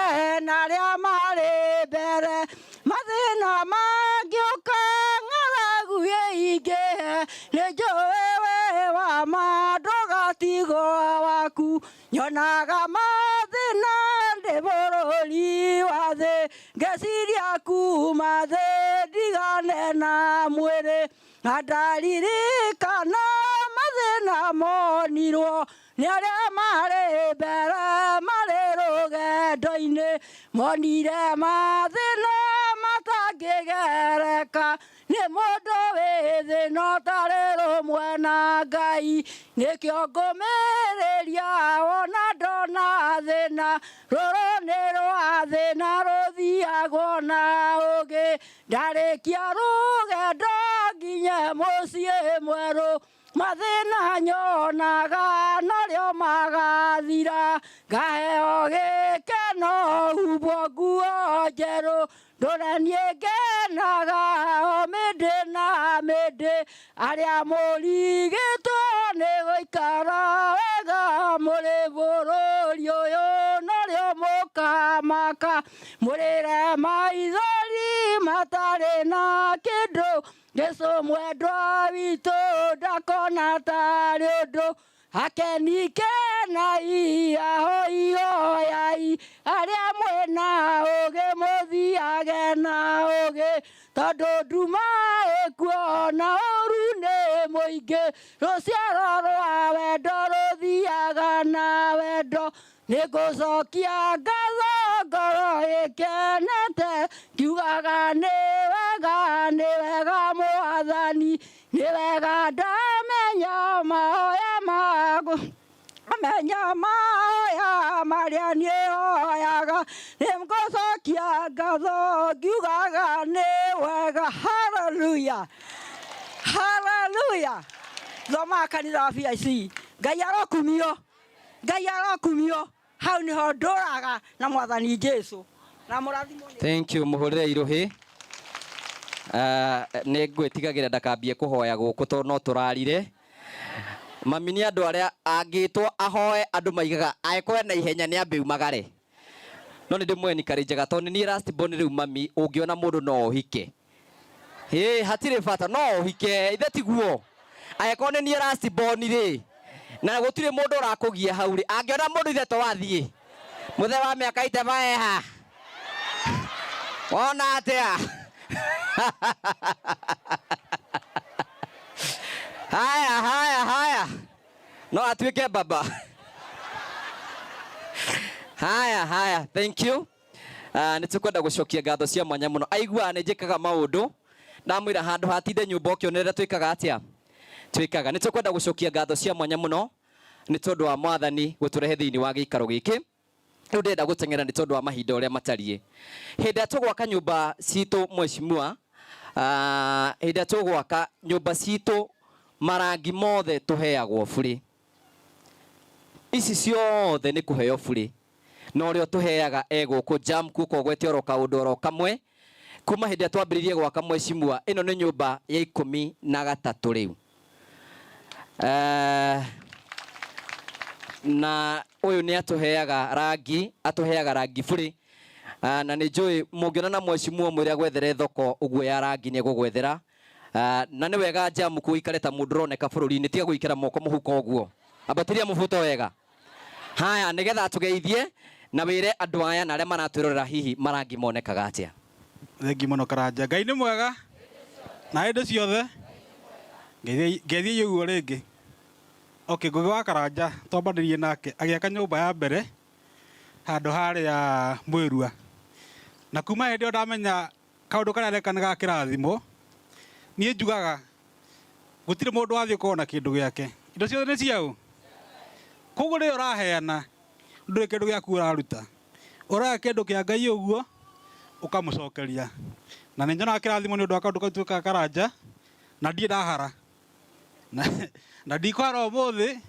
Speaker 6: na arĩa marĩ mbere, mathĩna mangĩũka ng'aragu ĩingĩhe, nĩnjũĩ wĩ wa ma ndũgatigwo waku. Nyonaga mathĩna ndĩ bũrũri wa thĩ, ngeciria kuma thĩ ndigane na mwĩrĩ, na ndaririkana mathĩna monirwo nĩ arĩa marĩ mbere marĩ rũgendo-inĩ, monire mathĩna matangĩgereka, nĩ mũndũ wĩ thĩna ũtarĩ rũmwe na Ngai. Nĩkĩo ngũmĩrĩria wona ndona thĩna, rũrũ nĩ rwa thĩna rũthiagwo na ũũgĩ, ndarĩkia rũgendo nginye mũciĩ mwerũ, mathĩna nyonaga norĩo magathira, ngaheo gĩkeno humbwo nguo njerũ, ndũre niĩ ngenaga o mĩndĩ na mĩndĩ, arĩa mũrigĩtwo nĩ gũikara wega mũrĩ bũrũri ũyũ norĩo mũkamaka, mũrĩre maithori matarĩ na kĩndũ, Jesu mwendwa witũ ndakona tarĩ ũndũ, akeni kenai ahoi hoyai, arĩa mwĩna ũũgĩ mũthiage na ũũgĩ, tondũ nduma ĩkuo na ũũru nĩ mũingĩ, rũciaro rwa wendo rũthiaga na wendo. Nĩngũcokia ngatho ngoro ĩkenete, ngiugaga nĩ wega, nĩ wega Mwathani, nĩ wega ndamenya mahoya maku, amenya mahoya marĩa niĩ hoyaga, nĩngũcokia ngatho ngiugaga nĩ wega. Haleluya, haleluya. Thomaga kanitha wa PIC. Ngai arokumio, Ngai arokumio. Hau niho ndũraga na Mwathani Jesu. Na mũrathimwo nĩ
Speaker 1: Thank you, mũhũrĩre irũhĩ. Nĩ ngwĩtigagĩra ndakambie kũhoya gũkũ tondũ no tũrarire. Mami nĩ andũ arĩa angĩtwo ahoe andũ maigaga angĩkorwo na ihenya nĩ ambe umagare. No nĩ ndĩmweni karĩ njega tondũ nĩ niĩ last born rĩu mami ũngĩona mũndũ no ũhike. Hĩ, hatirĩ bata no ũhike ithe tiguo. Angĩkorwo nĩ niĩ last born rĩ, na gũtirĩ mũndũ ũrakũgia hau rĩ, angĩona mũndũ ithe to wathiĩ. Mũthee wa mĩaka itema eha. Wona atĩa? Haya, haya, haya. No atuĩke baba. Haya, haya, thank you. Nĩ tũkwenda gũcokia ngatho cia mwanya mũno. Aiguaga nĩ njĩkaga maũndũ, ndamwĩra handũ hatinde nyũmba ũkĩonerera twĩkaga atĩa? Twĩkaga. Nĩ tũkwenda gũcokia ngatho cia mwanya mũno nĩ tondũ wa Mwathani gũtũrehe thĩinĩ wa gĩikaro gĩkĩ. Rĩu ndĩrenda gũteng'era nĩ tondũ wa mahinda ũrĩa matariĩ. Hĩndĩ ĩrĩa tũgwaka nyũmba citũ mheshimiwa, hĩndĩ ĩrĩa tũgwaka nyũmba citũ marangi mothe tũheagwo burĩ. Ici ciothe nĩ kũheo burĩ. Na ũrĩa ũtũheaga e gũkũ Jamku ũkogwete oro kaũndũ oro kamwe. Kuma hĩndĩ ĩrĩa twambĩrĩirie gwaka mheshimiwa, ĩno nĩ nyũmba ya 13 rĩu. Na ũyũ nĩ atũheaga rangi, atũheaga rangi burĩ. Na nĩ njũĩ mũngĩona na mheshimiwa mwĩre agwethere thoko ũguo ya rangi nĩ egũgwethera. Na nĩ wega Jamku ũikare ta mũndũ ũroneka bũrũri-inĩ, tiga gũikara moko mũhuko ũguo. Ambatĩria mũbuto wega. Haya, nĩgetha atũgeithie na wĩre andũ aya na arĩa maratwĩrorera hihi marangi monekaga atĩa.
Speaker 2: Thengi mũno Karanja. Ngai nĩ mwega na hĩndĩ ciothe. Ngeithiei ũguo rĩngĩ. Okay, Ngũgĩ wa Karanja twambanĩrie nake agĩaka nyũmba ya mbere handũ harĩa Mwĩrua. Na kuma hĩndĩ ĩyo ndamenya kaũndũ karĩa areka nĩ ga kĩrathimo. Niĩ njugaga gũtirĩ mũndũ wathiĩ gũkorwo na kĩndũ gĩake. Indo ciothe nĩ ciaũ? Koguo rĩrĩa ũraheana ndũrĩ kĩndũ gĩaku ũraruta. Ũroya kĩndũ kĩa Ngai ũguo ũkamũcokeria. Na nĩ nyonaga kĩrathimo nĩ ũndũ wa kaũndũ kau twĩkaga Karanja na ndirĩ ndahara. Na ndikũhara ũmũthĩ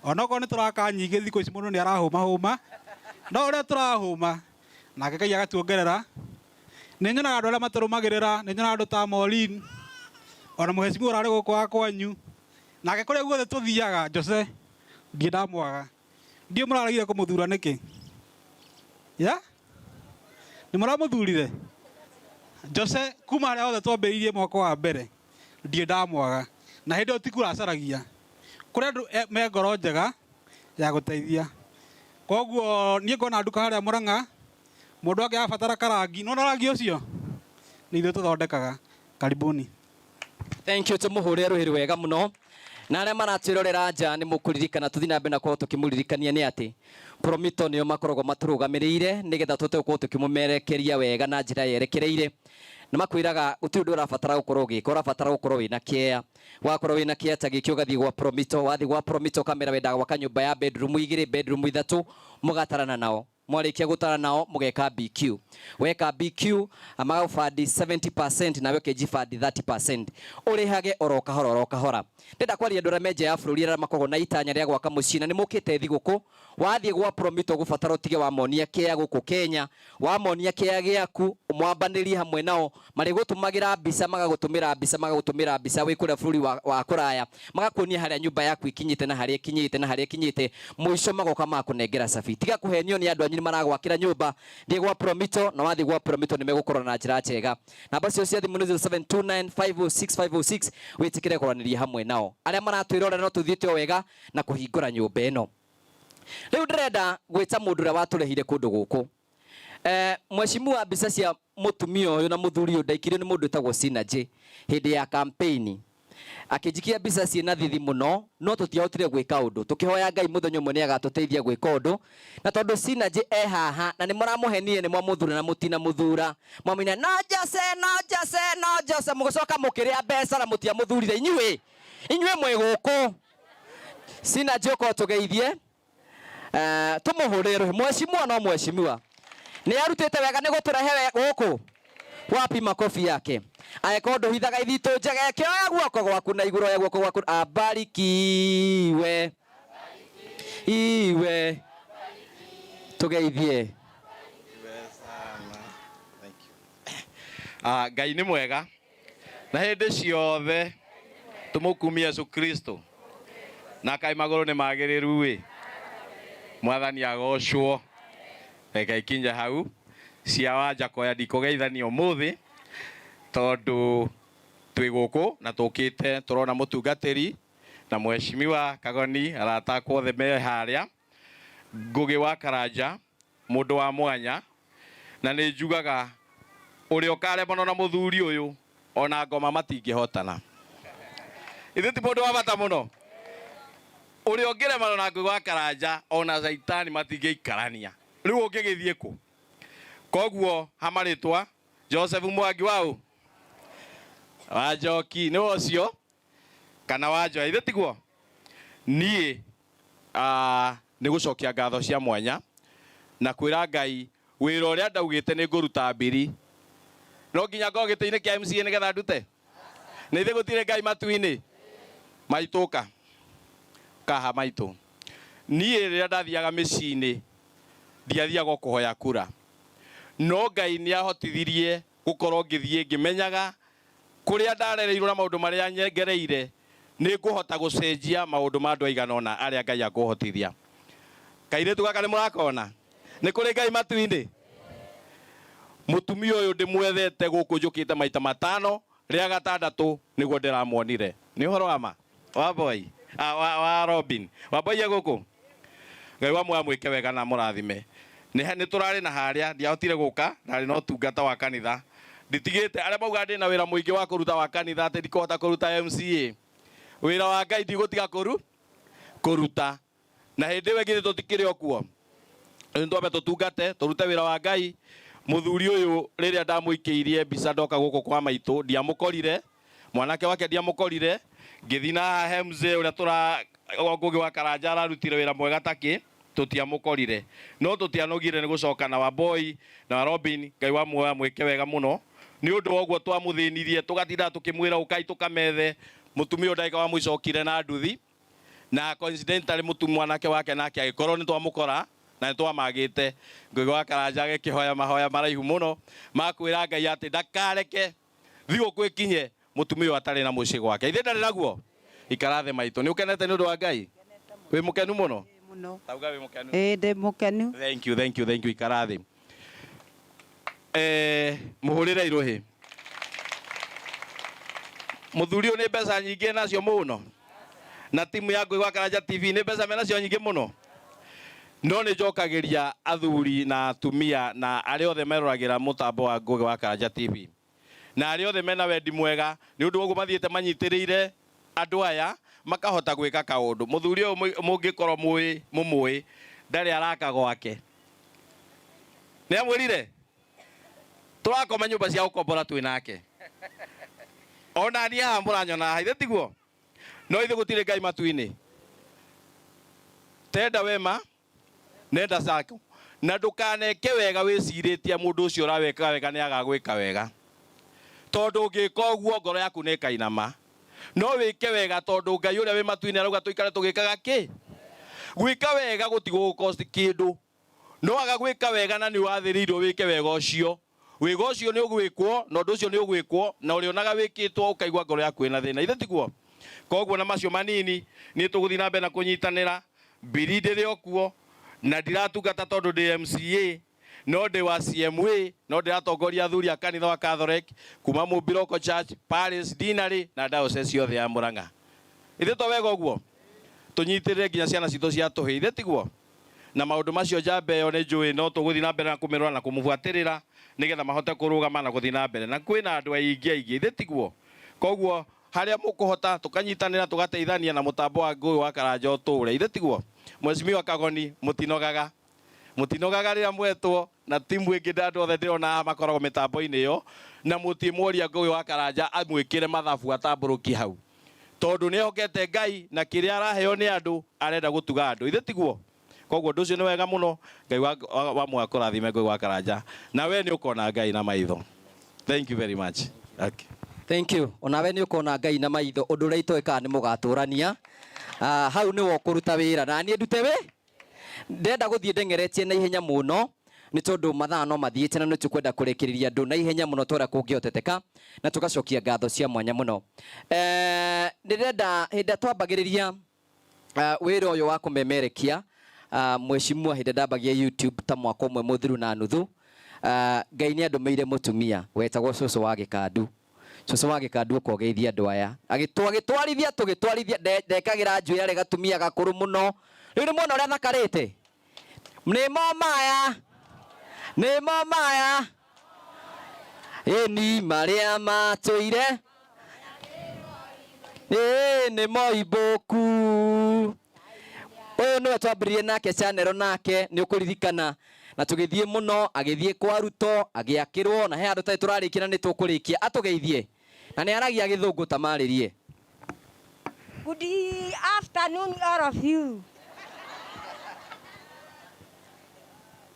Speaker 2: onokorwo nĩ tũraka nyingĩ thikũ ici mũndũ nĩ arahũmahũma no ũrĩa tũrahũma nake Ngai agatuongerera. Nĩ nyonaga andũ arĩa matũrũmagĩrĩra, nĩ nyonaga andũ ta Maureen ona mũhecimiwa ũrarĩ gũkũ wa kwanyu nake kũrĩa guothe tũthiaga Jose ndirĩ ndamwaga. Ndiũĩ mũraregire kũmũthura nĩkĩ? Ya? Nĩ mũramũthurire? Jose kuma harĩa hothe twambĩrĩirie mwaka wa mbere ndirĩ ndamwaga. Na hĩndĩ ĩyo ti kura acaragia. Kũrĩ andũ me ngoro njega ya gũteithia. Koguo niĩ ngona nduka harĩa Mũrang'a mũndũ angĩabatara karangi, nĩwona rangi ũcio? Nĩ ithuĩ tũthondekaga. Karibuni.
Speaker 1: Thank you, tũmũhũrĩre rũhĩ rwega mũno. Na arĩa maratwĩrorera nja nĩ mũkũririkana tũthiĩ na mbere na gũkorwo tũkĩmũririkania nĩ atĩ Promito nĩo makoragwo matũrũgamĩrĩire nĩgetha tũhote gũkorwo tũkĩmũmerekeria wega na njĩra yerekereire. Na makwĩraga gũtirĩ ũndũ ũrabatara gũkorwo ũgĩka, ũrabatara gũkorwo wĩna kĩea. Wakorwo wĩna kĩea ta gĩkĩ ũgathiĩ gwa Promito, wathiĩ gwa Promito ũkamera wendaga gwaka nyũmba ya bedroom 2, bedroom 3, mũgatarana nao. Mwarĩkia gũtara nao mũgeka BQ. Weka BQ magagũbandi 70% nawe ũkĩnjibandi 30%. Ũrĩhage oro kahora oro kahora. Ndĩrenda kwaria andũ arĩa me nja ya bũrũri arĩa makoragwo na itanya rĩa gwaka mũciĩ na nĩ mũkĩte thigũkũ. Wathiĩ gwa Promito ũgũbatara ũtige wamonia kĩa gũkũ Kenya, wamonia kĩa gĩaku, mwambanĩrie hamwe nao, marĩgũtũmagĩra mbica, magagũtũmĩra mbica, magagũtũmĩra mbica wĩ kũrĩa bũrũri wa kũraya, magakuonia harĩa nyũmba yaku ikinyĩte na harĩa ĩkinyĩte na harĩa ĩkinyĩte, mũico magoka magakũnengera cabi. Tiga kũhenio nĩ andũ anyu nĩ maragwakĩra nyũmba, thiĩ gwa Promito, na wathiĩ gwa Promito nĩ megũkũrora na njĩra njega. Namba cio cia thimũ nĩ 0729506506, wĩtĩkĩre kũranĩria hamwe nao. Arĩa maratwĩrorera no tũthiĩte o wega na kũhingũra nyũmba ĩno. Rĩu ndĩrenda gwĩta mũndũ ũrĩa watũrehire kũndũ gũkũ. Mheshimiwa, mbica cia mũtumia ũyũ na mũthuri ũyũ ndaikirio nĩ mũndũ wĩtagwo Synergy hĩndĩ ya campaign. Akĩnjikia mbica ciĩna thithi mũno, no tũtiahotire gwĩka ũndũ. Tũkĩhoya Ngai mũthenya ũmwe nĩ agatũteithia gwĩka ũndũ. Na tondũ Synergy e haha, na nĩ mũramũhenire nĩ mwamũthura na mũtinamũthura. Mwamũina, no Jose, no Jose, no Jose, mũgĩcoka mũkĩrĩa mbeca na mũtiamũthurire. Inyuĩ, inyuĩ mwĩ gũkũ. Synergy ũkorwo tũgeithie. Tũmũhũrĩre rũhĩ. Mheshimiwa no mheshimiwa. Nĩ arutĩte wega nĩ gũtũrehe gũkũ. Wapi makofi yake? Angĩkorwo ndũhithaga ithitũ njega, kĩoya guoko gwaku na igũrũ, oya guoko gwaku. Abarikiwe. Iwe. Tũgeithie.
Speaker 7: Ngai nĩ mwega na hĩndĩ ciothe tũmũkumie Yesu Kristo na kaĩ magũrũ nĩ magĩrĩru ĩ Mwathani agocwo. Reke ikinye hau cia Wanjakoya ndikũgeithania ũmũthĩ tondũ twĩ gũkũ na tũkĩte tũrona mũtungatĩri na mheshimiwa Kagoni arata akwa othe me harĩa Ngũgĩ wa Karanja mũndũ wa mwanya na nĩ njugaga ũrĩa ũkaremana na mũthuri ũyũ ona ngoma matingĩhotana. Ithuĩ ti mũndũ wa bata mũno. Ũrĩa ũngĩremana na Ngũgĩ wa Karanja ona caitani matingĩikarania. Rĩu ũngĩgĩthiĩ kũ? Koguo ha marĩtwa Joseph Mwangi waũ? Wa Njoki nĩwe ũcio kana wa Njoya ithe tiguo? Niĩ nĩ gũcokia ngatho cia mwanya Na kwĩra Ngai wĩra ũrĩa ndaugĩte nĩ ngũruta mbiri no nginya ngorwo gĩtĩ-inĩ kĩa MCA nĩgetha ndute nĩ ithe gũtirĩ Ngai matu-inĩ maitũka kaha maitũ niĩ rĩrĩa ndathiaga mĩciĩ-inĩ ndiathiaga o kũhoya kura no Ngai nĩ ahotithirie gũkorwo ngĩthiĩ ngĩmenyaga kũrĩa ndarereirwo na maũndũ marĩa ngereire nĩ ngũhota gũcenjia maũndũ ma andũ aigana ũna arĩa Ngai akũhotithia. Kairĩtu gaka nĩ mũrakona nĩ kũrĩ Ngai matu-inĩ. Mũtumia ũyũ ndĩmwethete gũkũ njũkĩte maita matano rĩa gatandatũ nĩguo ndĩramuonire. Nĩ ũhoro wa ma wa boy wa Robin wa boy e gũkũ. Ngai wa muoyo amwĩke wega na amũrathime. Nĩ tũrarĩ na harĩa ndiahotire gũka ndarĩ na ũtungata wa kanitha nditigĩte arĩa mauga ndĩ na wĩra mũingĩ wa kũruta wa kanitha atĩ ndikũhota kũruta MCA wĩra wa Ngai ndigũtiga kũruta na hĩndĩ ĩyo ĩngĩ tũtikĩrĩ o kuo rĩu twambe tũtungate tũrute wĩra wa Ngai. Mũthuri ũyũ rĩrĩa ndamũikĩirie mbica ndoka gũkũ kwa maitũ ndiamũkorire mwanake wake ndiamũkorire ngĩthiĩ na haha he mzee ũrĩa tũra Ngũgĩ wa Karanja ararutire wĩra mwega takĩ tũtiamũkorire no tũtianogire nĩ gũcoka na Wamboi na wa Robin. Ngai wa muoyo amwĩke wega mũno nĩ ũndũ wa ũguo twamũthĩnirie tũgatinda tũkĩmwĩra ũkai tũkamethe mũtumia ũyũ ndagĩka wa mũico okire na nduthi na coincidentally mũtumia mwanake wake nake agĩkorwo nĩ twamũkora na nĩ twamagĩte. Ngũgĩ wa Karanja agĩkĩhoya mahoya maraihu mũno ma kwĩra Ngai atĩ ndakareke thigũkũ ĩkinye mũtumia ũyũ atarĩ na mũciĩ gwake. Ithe ndarĩ naguo ikara thĩ maitũ. Nĩ ũkenete nĩ ũndũ wa Ngai? Wĩ mũkenu mũno? Tauga wĩ mũkenu.
Speaker 8: Ĩĩ ndĩ mũkenu.
Speaker 7: Thank you, thank you, thank you. Ikara thĩ. Mũhũrĩre irũhĩ. Mũthuri ũyũ nĩ mbeca nyingĩ nacio mũno na timu ya Ngũgĩ wa Karanja TV nĩ mbeca menacio nyingĩ mũno no nĩ njokagĩria athuri na atumia na arĩa othe meroragĩra mũtambo wa Ngũgĩ wa Karanja TV na arĩa othe mena wendi mwega nĩ ũndũ wa ũguo mathiĩte manyitĩrĩire andũ aya makahota gwĩka kaũndũ. Mũthuri ũyũ mũngĩkorwo mũĩ mũmũĩ ndarĩ araka gwake. Nĩ amwĩrire tũrakoma nyũmba cia gũkombora twĩ nake ona niĩ haha mũranyona haha ithe tiguo no ithe gũtirĩ Ngai matu-inĩ. Tenda wema nenda zako na ndũkaneke wega wĩcirĩtie mũndũ ũcio ũraweka wega nĩ agagwĩka wega tondũ ũngĩka ũguo ngoro yaku nĩ ĩkainama. No wĩke wega tondũ Ngai ũrĩa wĩ matu-inĩ arauga tũikare tũgĩkaga kĩ gwĩka wega gũtigũgũkosti kĩndũ no aga gwĩka wega na nĩ wathĩrĩirwo wĩke wega ũcio wĩga ũcio nĩ ũgwĩkwo na ũndũ ũcio nĩ ũgwĩkwo na ũrĩonaga wĩkĩtwo ũkaigua ngoro yaku ĩna thĩna ithe tiguo. Koguo na macio manini nĩ tũgũthiĩ na mbere na kũnyitanĩra mbiri ndĩrĩ o kuo na ndiratungata tondũ ndĩ MCA no ndĩ wa CMA no ndĩratongoria athuri a kanitha wa Catholic kuma Mũmbiroko Church Parish Deanery na diocese yothe ya Murang'a. Ithe to wega ũguo tũnyitĩrĩre nginya ciana citũ cia tũhĩ ithe tiguo na maũndũ macio njamba ĩyo nĩ njũĩ no tũgũthiĩ na mbere na kũmĩrora na kũmũbuatĩrĩra nĩgetha mahote kũrũgama na gũthiĩ na mbere na kwĩna andũ aingĩ aingĩ ithe tiguo. Koguo harĩa mũkũhota tũkanyitanĩra tũgateithania na mũtambo wa Ngũgĩ wa Karanja ũtũre ithe tiguo. Mheshimiwa Kagoni mũtinogaga mũtinogaga rĩrĩa mwetwo na timu ĩngĩ andũ othe ndĩrona haha makoragwo mĩtambo-inĩ ĩyo na mũtimũria Ngũgĩ wa Karanja amwĩkĩre mathabu atambũrũkie hau tondũ nĩ ehokete Ngai na kĩrĩa araheo nĩ andũ arenda gũtuga andũ ithe tiguo. Koguo ũndũ ũcio nĩ wega mũno. Ngai wa muoyo akũrathime Ngũgĩ wa Karanja na we nĩ ũkona Ngai na maitho. Thank you very much. Okay.
Speaker 1: Thank you. Onawe nĩ ũkona Ngai na maitho ũndũ ũrĩa itoĩ kana nĩ mũgatũrania. Hau nĩwe ũkũruta wĩra na niĩ ndute wĩ ndenda gũthiĩ ndeng'eretie na ihenya mũno nĩ tondũ mathaa no mathiĩte na nĩ tũkwenda kũrĩkĩrĩria andũ na ihenya mũno ta ũrĩa kũngĩhoteteka na tũgacokia ngatho cia mwanya mũno. Ndĩrenda hĩndĩ ĩrĩa twambagĩrĩria wĩra ũyũ wa kũmemerekia mheshimiwa hĩndĩ ndambagia YouTube ta mwaka ũmwe mũthiru na nuthu Ngai nĩ andũmĩire mũtumia wetagwo cũcũ wa Gĩkandu. Cũcũ wa Gĩkandu ũkogeithia andũ aya agĩtwarithia tũgĩtwarithia ndekagĩra njuĩrĩ arĩ gatumia gakũrũ mũno. Rĩu nĩ mwona ũrĩa thakarĩte nĩmo maya nĩmo maya ĩni marĩa matũire ĩĩ nĩmo ibũku. Ũyũ nĩwe twambĩrĩirie nake channel nake nĩ ũkũririkana na tũgĩthiĩ mũno agĩthiĩ kwa Ruto agĩakĩrwo na he handũ tarĩ tũrarĩkia na nĩ tũkũrĩkia atũgeithie na nĩ aragia gĩthũngũ ta marĩrie.
Speaker 9: Good afternoon, all of you.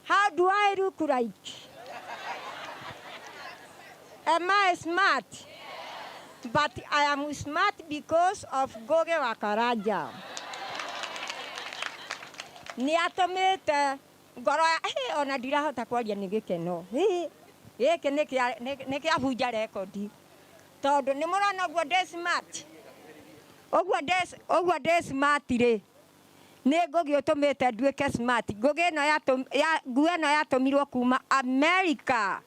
Speaker 9: How do I look like? Am I smart? But I am smart because of Ngugi wa Karanja. Nĩ atũmĩte ngoro ya ona ndirahota kwaria nĩ gĩkeno. Gĩkĩ nĩ kĩabunja rekondi tondũ nĩ mũrona ũguo ndĩ smart. Ũguo ndĩ smart rĩ, nĩ Ngugi ũtũmĩte nduĩke smart. Ngugi ĩno ya nguo ĩno yatũmirwo kuma America.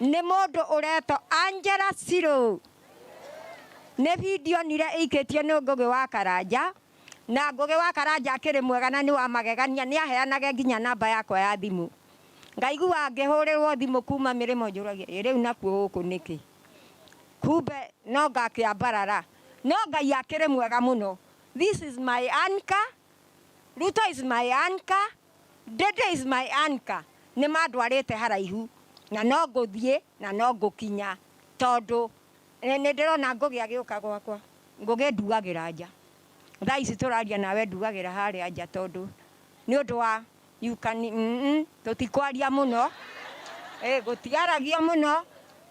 Speaker 9: Nĩ mũndũ ũretwo Angela Siro. Nĩ video nire ĩikĩtio nĩ Ngugi wa Karanja. Na Ngugi wa Karanja akĩrĩ mwega na nĩ wa magegania, nĩ aheanage nginya namba yakwa ya thimũ. Ngaigua ngĩhũrĩrwo thimũ kuma mĩrĩmo njũragia, ĩ rĩu nakuo gũkũ nĩkĩ? Kumbe no ngakĩambarara. No Ngai akĩrĩ mwega mũno. This is my anchor. Ruto is my anchor. Dede is my anchor. Nĩ mandwarĩte haraihu na no ngũthiĩ na no ngũkinya tondũ nĩ ndĩrona Ngugi agĩũka gwakwa. Ngugi nduagĩra nja. Thaa ici tũraria nawe nduagĩra harĩa nja tondũ nĩ ũndũ wa you can tũtikwaria mũno. Gũtiaragio mũno.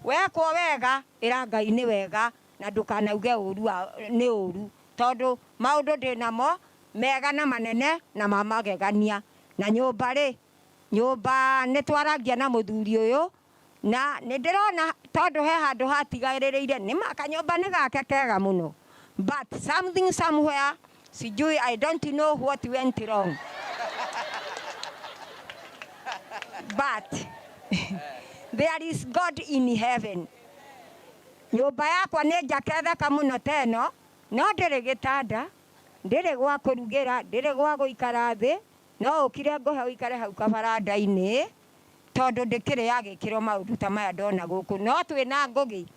Speaker 9: Wekwo wega ĩra Ngai nĩ wega na ndũkanauge ũru nĩ ũru tondũ maũndũ ndĩnamo mega na manene na ma magegania. Na nyũmba rĩ, nyũmba nĩ twaragia na mũthuri ũyũ na nĩ ndĩrona tondũ he handũ hatigarĩrĩire nĩ ma kanyũmba nĩ gake kega mũno, but something somewhere sijui, I don't know what went wrong, but there is God in heaven. Nyũmba yakwa nĩ njake thaka mũno ta ĩno, no ndĩrĩ gĩtanda, ndĩrĩ gwa kũrugĩra, ndĩrĩ gwa gũikara thĩ, no ũkire ngũhe ũikare hau kabaranda-inĩ tondũ ndĩkĩrĩ yagĩkĩrwo maũndũ ta maya ndona gũkũ. No twĩna Ngugi.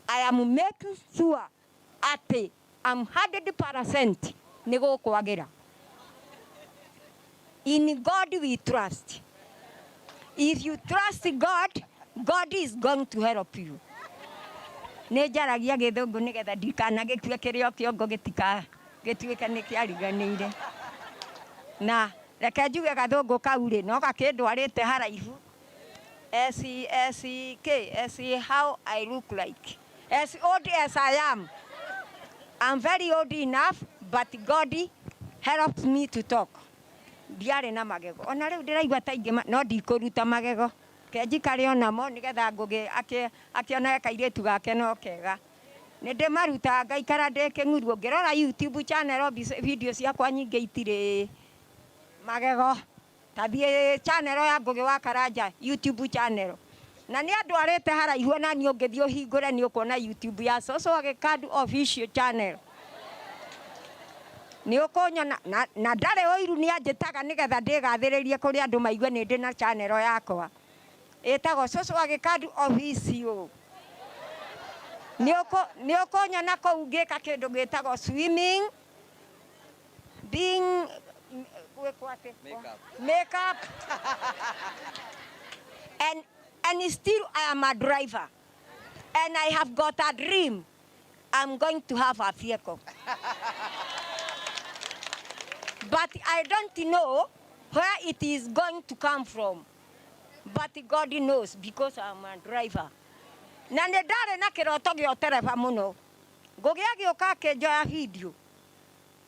Speaker 9: I am making sure atĩ I'm 100% nĩ gũkwagĩra. In God we trust. If you trust God, God is going to help you. Nĩ njaragia gĩthũngũ nĩgetha ndikanagĩkue kĩrĩa kĩongo gĩtika gĩtuĩke nĩ kĩariganĩire. Na reke njuge gathũngũ kau rĩ, no gakĩndwarĩte haraihu. S S K S how I look like. As old as I am. I'm very old enough, but God helps me to talk. Ndiarĩ na magego. Ona rĩu ndĩraigua ta ingĩ no ndikũruta magego. Ke njikare onamo nĩgetha Ngugi akĩonage kairĩtu gake no kega. Nĩ ndĩmarutaga ngaikara ndĩ kĩng'uru. Ũngĩrora YouTube channel video ciakwa nyingĩ itirĩ magego. Ta thiĩ channel ya Ngugi wa Karanja YouTube channel. Na nĩ andwarĩte haraihu ona niĩ ũngĩthiĩ ũhingũre nĩ ũkuona YouTube ya Cũcũ wa Gĩkandu official channel. Nĩ ũkũnyona na ndarĩ ũiru nĩ anjĩtaga nĩgetha ndĩgathĩrĩrie kũrĩ andũ maigue nĩ ndĩ na channel yakwa. Ĩtagwo Cũcũ wa Gĩkandu official. Nĩ ũkũnyona kũu ngĩka kĩndũ gĩtagwo swimming, being gwĩkwo atĩ? Makeup. And still I am a driver. And I have got a dream. I'm going to have a vehicle. But I don't know where it is going to come from. But God knows because I'm a driver. Na nĩ ndarĩ na kĩroto gĩa ũtereba mũno. Ngugi agĩũka akĩnjoya video.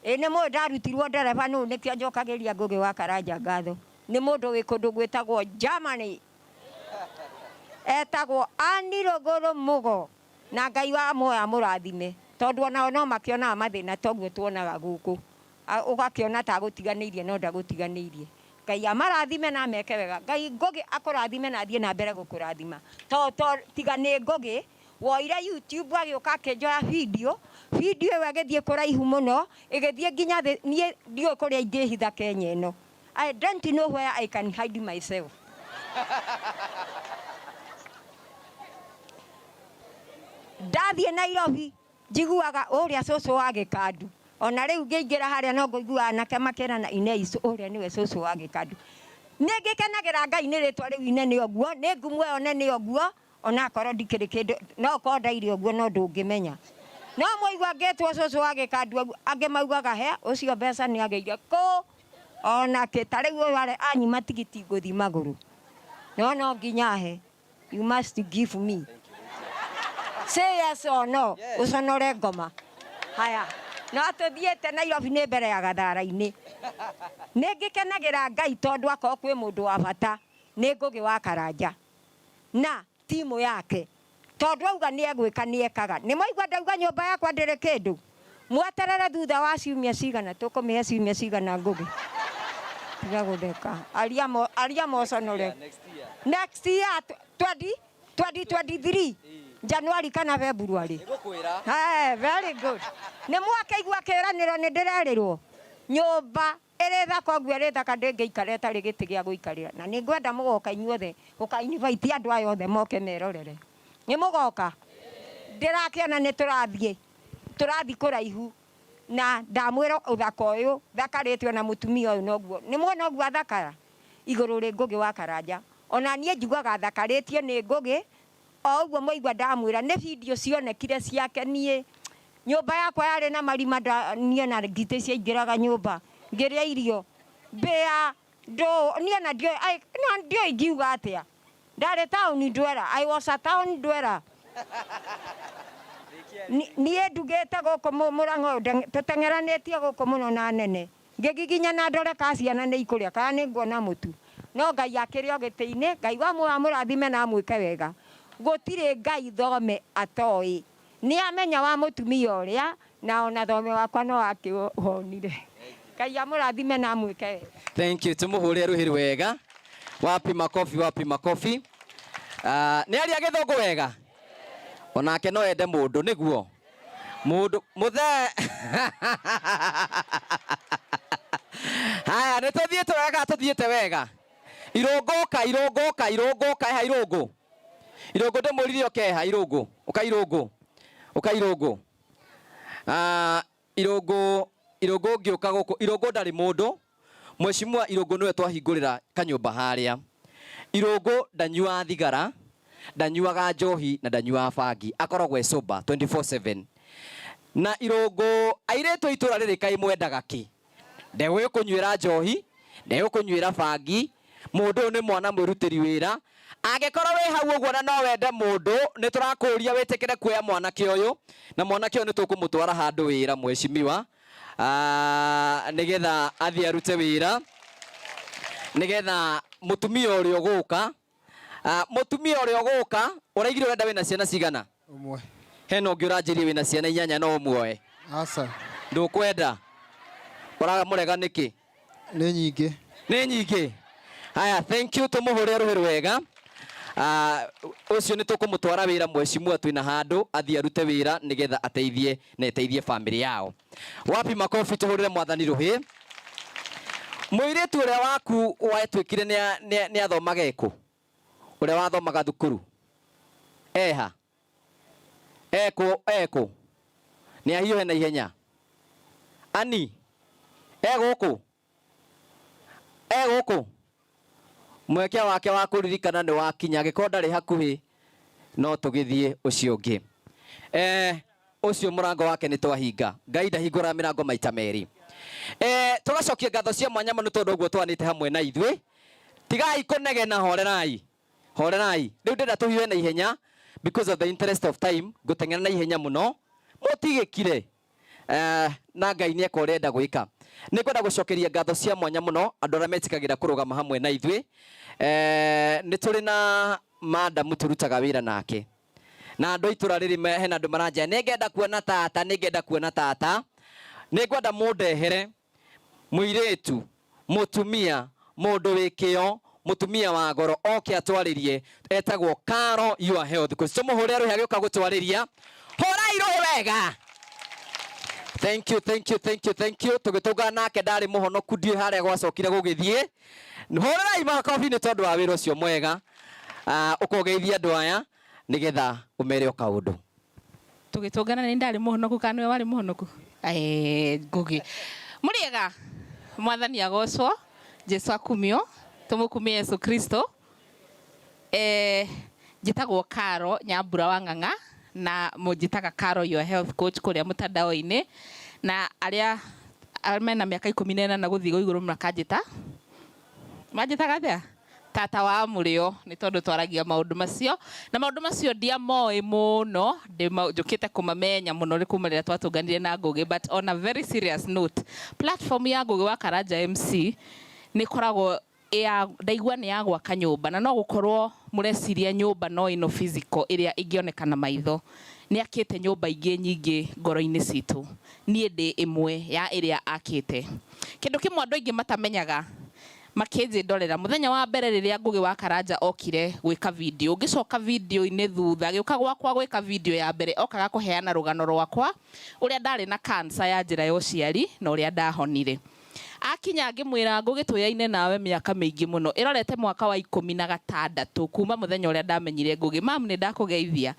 Speaker 9: Ĩ nĩ mũĩ ndarutirwo ndereba nũ, nĩkĩo njokagĩria Ngugi wa Karanja ngatho. Nĩ mũndũ wĩ kũndũ gwĩtagwo Germany. Etagwo Annie Rũgũrũ Mũgo. Na Ngai wa muoyo amũrathime. Tondũ onao no makĩonaga mathĩna toguo tuonaga gũkũ. Ũgakĩona ta agũtiganĩirie no ndagũtiganĩirie. Ngai amarathime na ameke wega. Ngai Ngugi akũrathime na athiĩ na mbere gũkũrathima. To tiga nĩ Ngugi woire YouTube agĩũka akĩnjoya video. Video ĩyo ĩgĩthiĩ kũraihu mũno, ĩgĩthiĩ nginya thĩ. Niĩ ndiũĩ kũrĩa ingĩhitha Kenya ĩno. I don't know where I can hide myself. Ndathiĩ Nairobi njiguaga ũrĩa cũcũ wa Gĩkandu. Ona rĩu ngĩingĩra harĩa no ngũigua anake makĩrana ine icu ũrĩa nĩwe cũcũ wa Gĩkandu. Nĩ ngĩkenagĩra Ngai nĩ rĩtwa rĩu inene ũguo, nĩ ngumo ĩyo nene ũguo, onakorwo ndikĩrĩ kĩndũ, no ũkorwo ndaire ũguo no ndũngĩmenya. No mwaigua ngĩtwo cũcũ wa Gĩkandu ũguo, angĩ maugaga he ũcio mbeca nĩ agĩire kũ. Ona kĩ ta rĩu ũyũ arĩ anyima tigiti ngũthiĩ magũrũ. No no nginya he. You must give me. Say yes or no. Ũconore ngoma. Haya. No tũthiĩte Nairobi nĩ mbere ya gathara-inĩ. Nĩ ngĩkenagĩra Ngai tondũ akorwo kwĩ mũndũ wa bata nĩ Ngũgĩ wa Karanja na timu yake. Tondũ auga nĩ egwĩka nĩ ekaga. Nĩ mwaigua ndauga nyũmba yakwa ndĩrĩ kĩndũ? Mweterere thutha wa ciumia cigana? Tũkũmĩhe ciumia cigana Ngũgĩ? Tiga gũtheka. Aria mo, aria moconore. Next year 20 2023 January kana February. Hey, very good. Nĩ mwakĩigua kĩranĩro nĩ ndĩrerĩrwo nyũmba ĩrĩ thaka ũguo ĩrĩ thaka ndĩngĩikara ĩtarĩ gĩtĩ gĩa gũikarĩra. Na nĩ ngwenda mũgoka inyuothe gũka invite andũ aya othe moke merorere. Nĩ mũgoka? Ndĩrakĩona nĩ tũrathiĩ tũrathiĩ kũraihu na ndamwĩra ũthaka ũyũ thakarĩtio na mũtumia ũyũ noguo. Nĩ muona ũguo athakara igũrũ rĩ Ngũgĩ wa Karanja. Ona niĩ njugaga thakarĩtio nĩ Ngũgĩ o ũguo mwaigua ndamwĩra nĩ video cionekire ciake niĩ nyũmba yakwa yarĩ na marima niĩ na ngitĩ ciaingĩraga nyũmba ngĩrĩa irio mbĩa ndũ niĩ na ndiũĩ no ndiũĩ ingiuga atĩa ndarĩ town dweller I was a town dweller niĩ ndugĩte gũkũ mũrang'o ũyũ tũteng'eranĩtie gũkũ mũno na nene ngĩgiginya na ndore ka ciana nĩ ikũrĩa kana nĩ nguona mũtu no Ngai akĩrĩ o gĩtĩ-inĩ Ngai wa muoyo amũrathime na amwĩke wega gũtirĩ Ngai thome atoĩ nĩ amenya wa mũtumia ũrĩa na ona thome wakwa no akĩhonire Ngai amũrathime na amwĩke wega.
Speaker 1: Thank you. Tumuhure ruhi wega. Wapi makofi, wapi makofi. Nĩ aria gĩthũngũ wega. Onake no ende mũndũ nĩguo. Mũndũ mũthee. Haya, nĩ tũthiĩte wega, tũthiĩte wega. Irũngũ ũka, irũngũ ũka, irũngũ ũka, eha irũngũ. Irũngũ ndĩmũririe ũke eha irũngũ. Ũka irũngũ. Ũka irũngũ. Irũngũ, irũngũ ngĩũka gũkũ, irũngũ ndarĩ mũndũ. Mheshimiwa Irũngũ nĩwe twahingũrĩra kanyũmba harĩa. Irũngũ ndanyuaga thigara, ndanyuaga njohi na ndanyuaga bangi. Akoragwo e sober 24/7. Na Irũngũ airĩtu a itũra rĩrĩ kaĩ mwendaga kĩ? Ndegũgĩkũnyuĩra njohi, ndegũkũnyuĩra bangi. Mũndũ ũyũ nĩ mwana mwĩrutĩri wĩra. Angĩkorwo wĩ hau ũguo na no wende mũndũ, nĩ tũrakũria wĩtĩkĩre kuoya mwanake ũyũ. Na mwanake ũyũ nĩ tũkũmũtwara handũ wĩra mheshimiwa. Nĩgetha athiĩ arute wĩra. Nĩgetha mũtumia ũrĩa ũgũka, mũtumia ũrĩa ũgũka, ũraigire ũrenda wĩna ciana cigana?
Speaker 8: Ũmwe.
Speaker 1: Hena ũngĩ ũranjĩrie wĩna ciana inyanya no ũmuoe?
Speaker 8: Aca.
Speaker 1: Ndũkwenda? Ũramũrega nĩkĩ?
Speaker 8: Nĩ nyingĩ.
Speaker 1: Nĩ nyingĩ. Haya, thank you, tũmũhũre rũhĩ rwega. Ũcio nĩ tũkũmũtwara wĩra mheshimiwa twĩna handũ athiĩ arute wĩra nĩgetha ateithie na eteithie family yao. Wapi makofi tũhũrĩre mwathani rũhĩ. Mũirĩtu ũrĩa waku watuĩkire nĩ athomaga ĩkũ? Ũrĩa wathomaga thukuru? Eha? Ekũ, ekũ? Nĩ ahiũhe na ihenya? Ani? E gũkũ? E gũkũ? Mweke wake wa kũririkana nĩ wakinya, angĩkorwo ndarĩ hakuhĩ no tũgĩthiĩ ũcio ũngĩ. Ũcio mũrango wake nĩ twahinga. Ngai ndahingũraga mĩrango maita merĩ. Tũgacokia ngatho cia mwanya mũno tondũ ũguo twanĩte hamwe na ithuĩ. Tigai kũnegena, horerai. Horerai. Rĩu ndĩrenda tũhiũhe na ihenya because of the interest of time, ngũteng'era na ihenya mũno. Mũtigĩkire. Na Ngai nĩ eka ũrĩa enda gwĩka. Nĩ ngwenda gũcokeria ngatho cia mwanya mũno andũ arĩa metĩkagĩra kũrũgama hamwe na ithuĩ. Nĩ tũrĩ na madamu tũrutaga wĩra nake. Na andũ a itũra rĩrĩ hena andũ maranjĩra, nĩ ngenda kuona tata, nĩ ngenda kuona tata. Nĩ ngwenda mũndehere mũirĩtu, mũtumia, mũndũ wĩ kĩo, mũtumia wa goro oke atwarĩrie, etagwo Caro Your Health. Tũmũhũre rũhĩ agĩũka gũtwarĩria. Hũrai rũhĩ wega. Thank you, thank you, thank you, thank you. Tũgĩtũngana nake ndarĩ mũhonoku, ndiũĩ harĩa gwacokire gũgĩthiĩ. Hũrĩrai makobi nĩ tondũ wa wĩra ũcio mwega. Ũkogeithia andũ aya nĩgetha ũmere o kaũndũ.
Speaker 10: Tũgĩtũngana nĩ ndarĩ mũhonoku kana nĩwe warĩ mũhonoku? Ngũgĩ. Mũrĩega? Mwathani agocwo, Jesu akumio, tũmũkumie Yesu Kristo. Njĩtagwo Caro Nyambura wa Ng'ang'a na mũnjĩtaga Caro Your Health Coach kũrĩa mũtandao-inĩ, na arĩa Mena mĩaka 18 gũthiĩ igũrũ makanjĩta manjĩtaga atĩa tata wa mũrĩo nĩ tondũ twaragia maũndũ macio na maũndũ macio ndiamoĩ mũno njũkĩte kũmamenya mũno nĩ kuma rĩrĩa twatũnganire na Ngũgĩ. But on a very serious note, platform ya Ngũgĩ wa Karanja MC nĩ ĩkoragwo ya ndaigua nĩ ya gwaka nyũmba, na no gũkorwo mũreciria nyũmba no ĩno physical ĩrĩa ĩngĩoneka na maitho. Nĩ akĩte nyũmba ingĩ nyingĩ ngoro-inĩ citũ. Niĩ ndĩ ĩmwe ya ĩrĩa akĩte. Kĩndũ kĩmwe andũ aingĩ matamenyaga makĩnjĩndorera mũthenya wa mbere rĩrĩa Ngũgĩ wa Karanja okire gwĩka video, ngĩcoka video-inĩ thutha agĩũka gwakwa gwĩka video ya mbere, okaga kũheana rũgano rwakwa ũrĩa ndarĩ na cancer ya njĩra ya ũciari na ũrĩa ndahonire. Akinya ngĩmwĩra, Ngũgĩ, tũyaine nawe mĩaka mĩingĩ mũno ĩrorete mwaka wa 16 kuma mũthenya ũrĩa ndamenyire Ngũgĩ. Mam, nĩ ndakũgeithia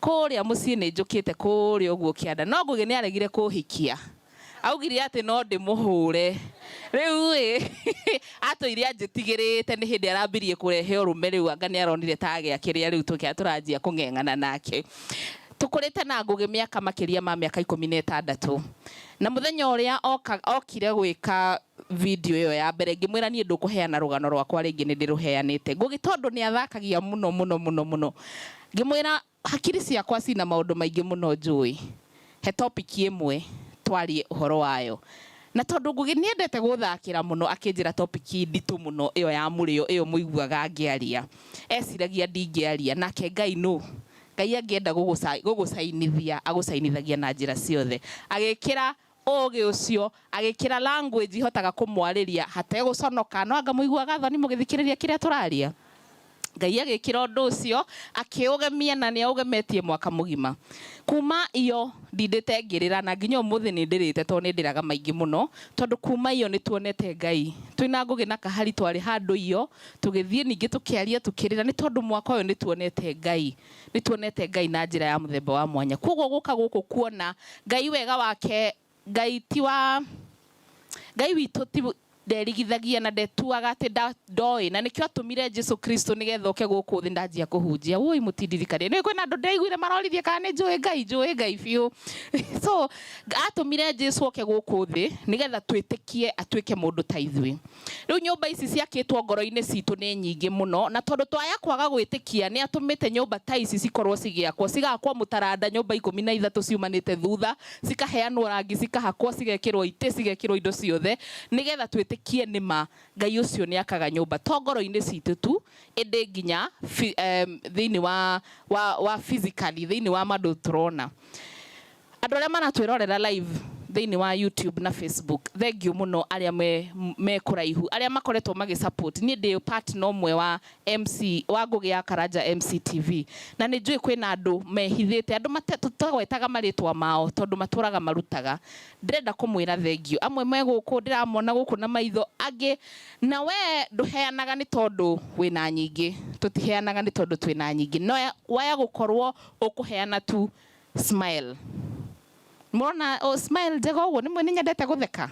Speaker 10: kũrĩa mũciĩ, nĩ njũkĩte kũrĩa ũguo kĩanda, no Ngũgĩ nĩ aregire kũhikia, augire atĩ no ndĩmũhũre. Rĩu ĩ atũire anjĩtigĩrĩte, nĩ hĩndĩ arambirie kũrehe ũrũme. Rĩu anga nĩ aronire ta agĩa kĩrĩa rĩu tũkĩa tũranjia kũng'eng'ana nake. Tũkũrĩte na Ngũgĩ mĩaka makĩria ma mĩaka 16, na mũthenya ũrĩa okire gwĩka video ĩyo ya mbere ngĩmwĩra niĩ ndũkũheana rũgano rwakwa rĩngĩ, nĩ ndĩrũheanĩte. Ngũgĩ tondũ nĩ athakagia mũno mũno mũno mũno, ngĩmwĩra hakiri ciakwa cina maũndũ maingĩ mũno njũĩ, he topic ĩmwe twarie ũhoro wayo. Na tondũ Ngũgĩ nĩendete gũthakĩra mũno, akĩnjĩra topic nditũ mũno ĩyo ya mũrĩo ĩyo mũiguaga ngĩaria, eciragia ndingĩaria nake. Ngai nũ Ngai angĩenda gũgũcainithia agũcainithagia na njĩra ciothe. Agĩkĩra ũgĩ ũcio, agĩkĩra language ihotaga kũmwarĩria hategũconoka. No anga mũiguaga thoni mũgĩthikĩrĩria kĩrĩa tũraria. Ngai agĩkĩra ũndũ ũcio akĩũgemia, na nĩ aũgemetie mwaka mũgima. Kuma iyo ndindĩte ngĩrĩra, na nginya ũmũthĩ nĩ ndĩrĩte tondũ nĩ ndĩraga maingĩ mũno, tondũ kuma iyo nĩ tuonete Ngai. Twĩna Ngũgĩ na Kahari twarĩ handũ iyo tũgĩthiĩ ningĩ tũkĩaria tũkĩrĩra, nĩ tondũ mwaka ũyũ nĩ tuonete Ngai, nĩ tuonete Ngai na njĩra ya mũthemba wa mwanya. Koguo gũka gũkũ kuona Ngai wega wake, Ngai ti wa Ngai witũ ti nderigithagia na ndetuaga atĩ ndoĩ, na nĩkĩo atũmire Jesu Kristo nĩgetha oke gũkũ thĩ. Ndanjia kũhunjia woi mũtindirikanie, nĩ kwĩna andũ ndĩraiguire maroririe kana nĩ njũĩ Ngai. Njũĩ Ngai biũ. So atũmire Jesu oke gũkũ thĩ nĩgetha twĩtĩkie atuĩke mũndũ ta ithuĩ. Rĩu nyũmba ici ciakĩtwo ngoro-inĩ citũ nĩ nyingĩ mũno, na tondũ twaya kwaga gwĩtĩkia, nĩ atũmĩte nyũmba ta ici cikorwo cigĩakwo, cigakwo mũtaranda, nyũmba 13 ciumanĩte thutha, cikaheanwo rangi, cikahakwo, cigekĩrwo itĩ, cigekĩrwo indo ciothe, nĩgetha twĩtĩkie nĩma Ngai ũcio nĩ akaga nyũmba to ngoro-inĩ citũ tu, ĩndĩ nginya thĩinĩ wa physically, thĩinĩ wa mandũ tũrona. Andũ arĩa maratwĩrorera live thĩinĩ wa YouTube na Facebook, thank you mũno. Arĩa me kũraihu, arĩa makoretwo magĩ support, niĩ ndĩ partner ũmwe wa MC wa Ngũgĩ ya Karanja MCTV, na nĩ njũĩ kwĩna andũ mehithĩte, andũ tũtagwetaga marĩtwa mao tondũ matũraga marutaga. Ndĩrenda kũmwĩra thank you. Amwe me gũkũ ndĩramona gũkũ na maitho, angĩ na we ndũheanaga nĩ tondũ wĩna nyingĩ. Tũtiheanaga nĩ tondũ twĩna nyingĩ, no waya gũkorwo ũkũheana tu smile. Mona o smile njega ũguo, nĩ nĩ nyendete gũtheka,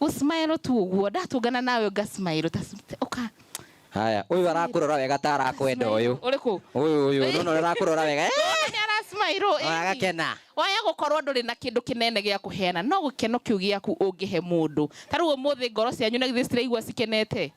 Speaker 10: gũ smile tu ũguo ndatũngana nawe nga smile ta ũka.
Speaker 1: Haya, ũyũ arakũrora wega ta arakwenda ũyũ.
Speaker 10: Ũrĩkũ?
Speaker 1: Ũyũ nona ũrĩa arakurora wega.
Speaker 10: Nĩ ara smile.
Speaker 1: Agakena.
Speaker 10: Waya gũkorwo ndũrĩ na kĩndũ kĩnene gĩa kũheana, no gĩkeno kĩu gĩaku ũngĩhe mũndũ. Ta rĩu ũmũthĩ ngoro cianyu na githĩ citiraigua cikenete?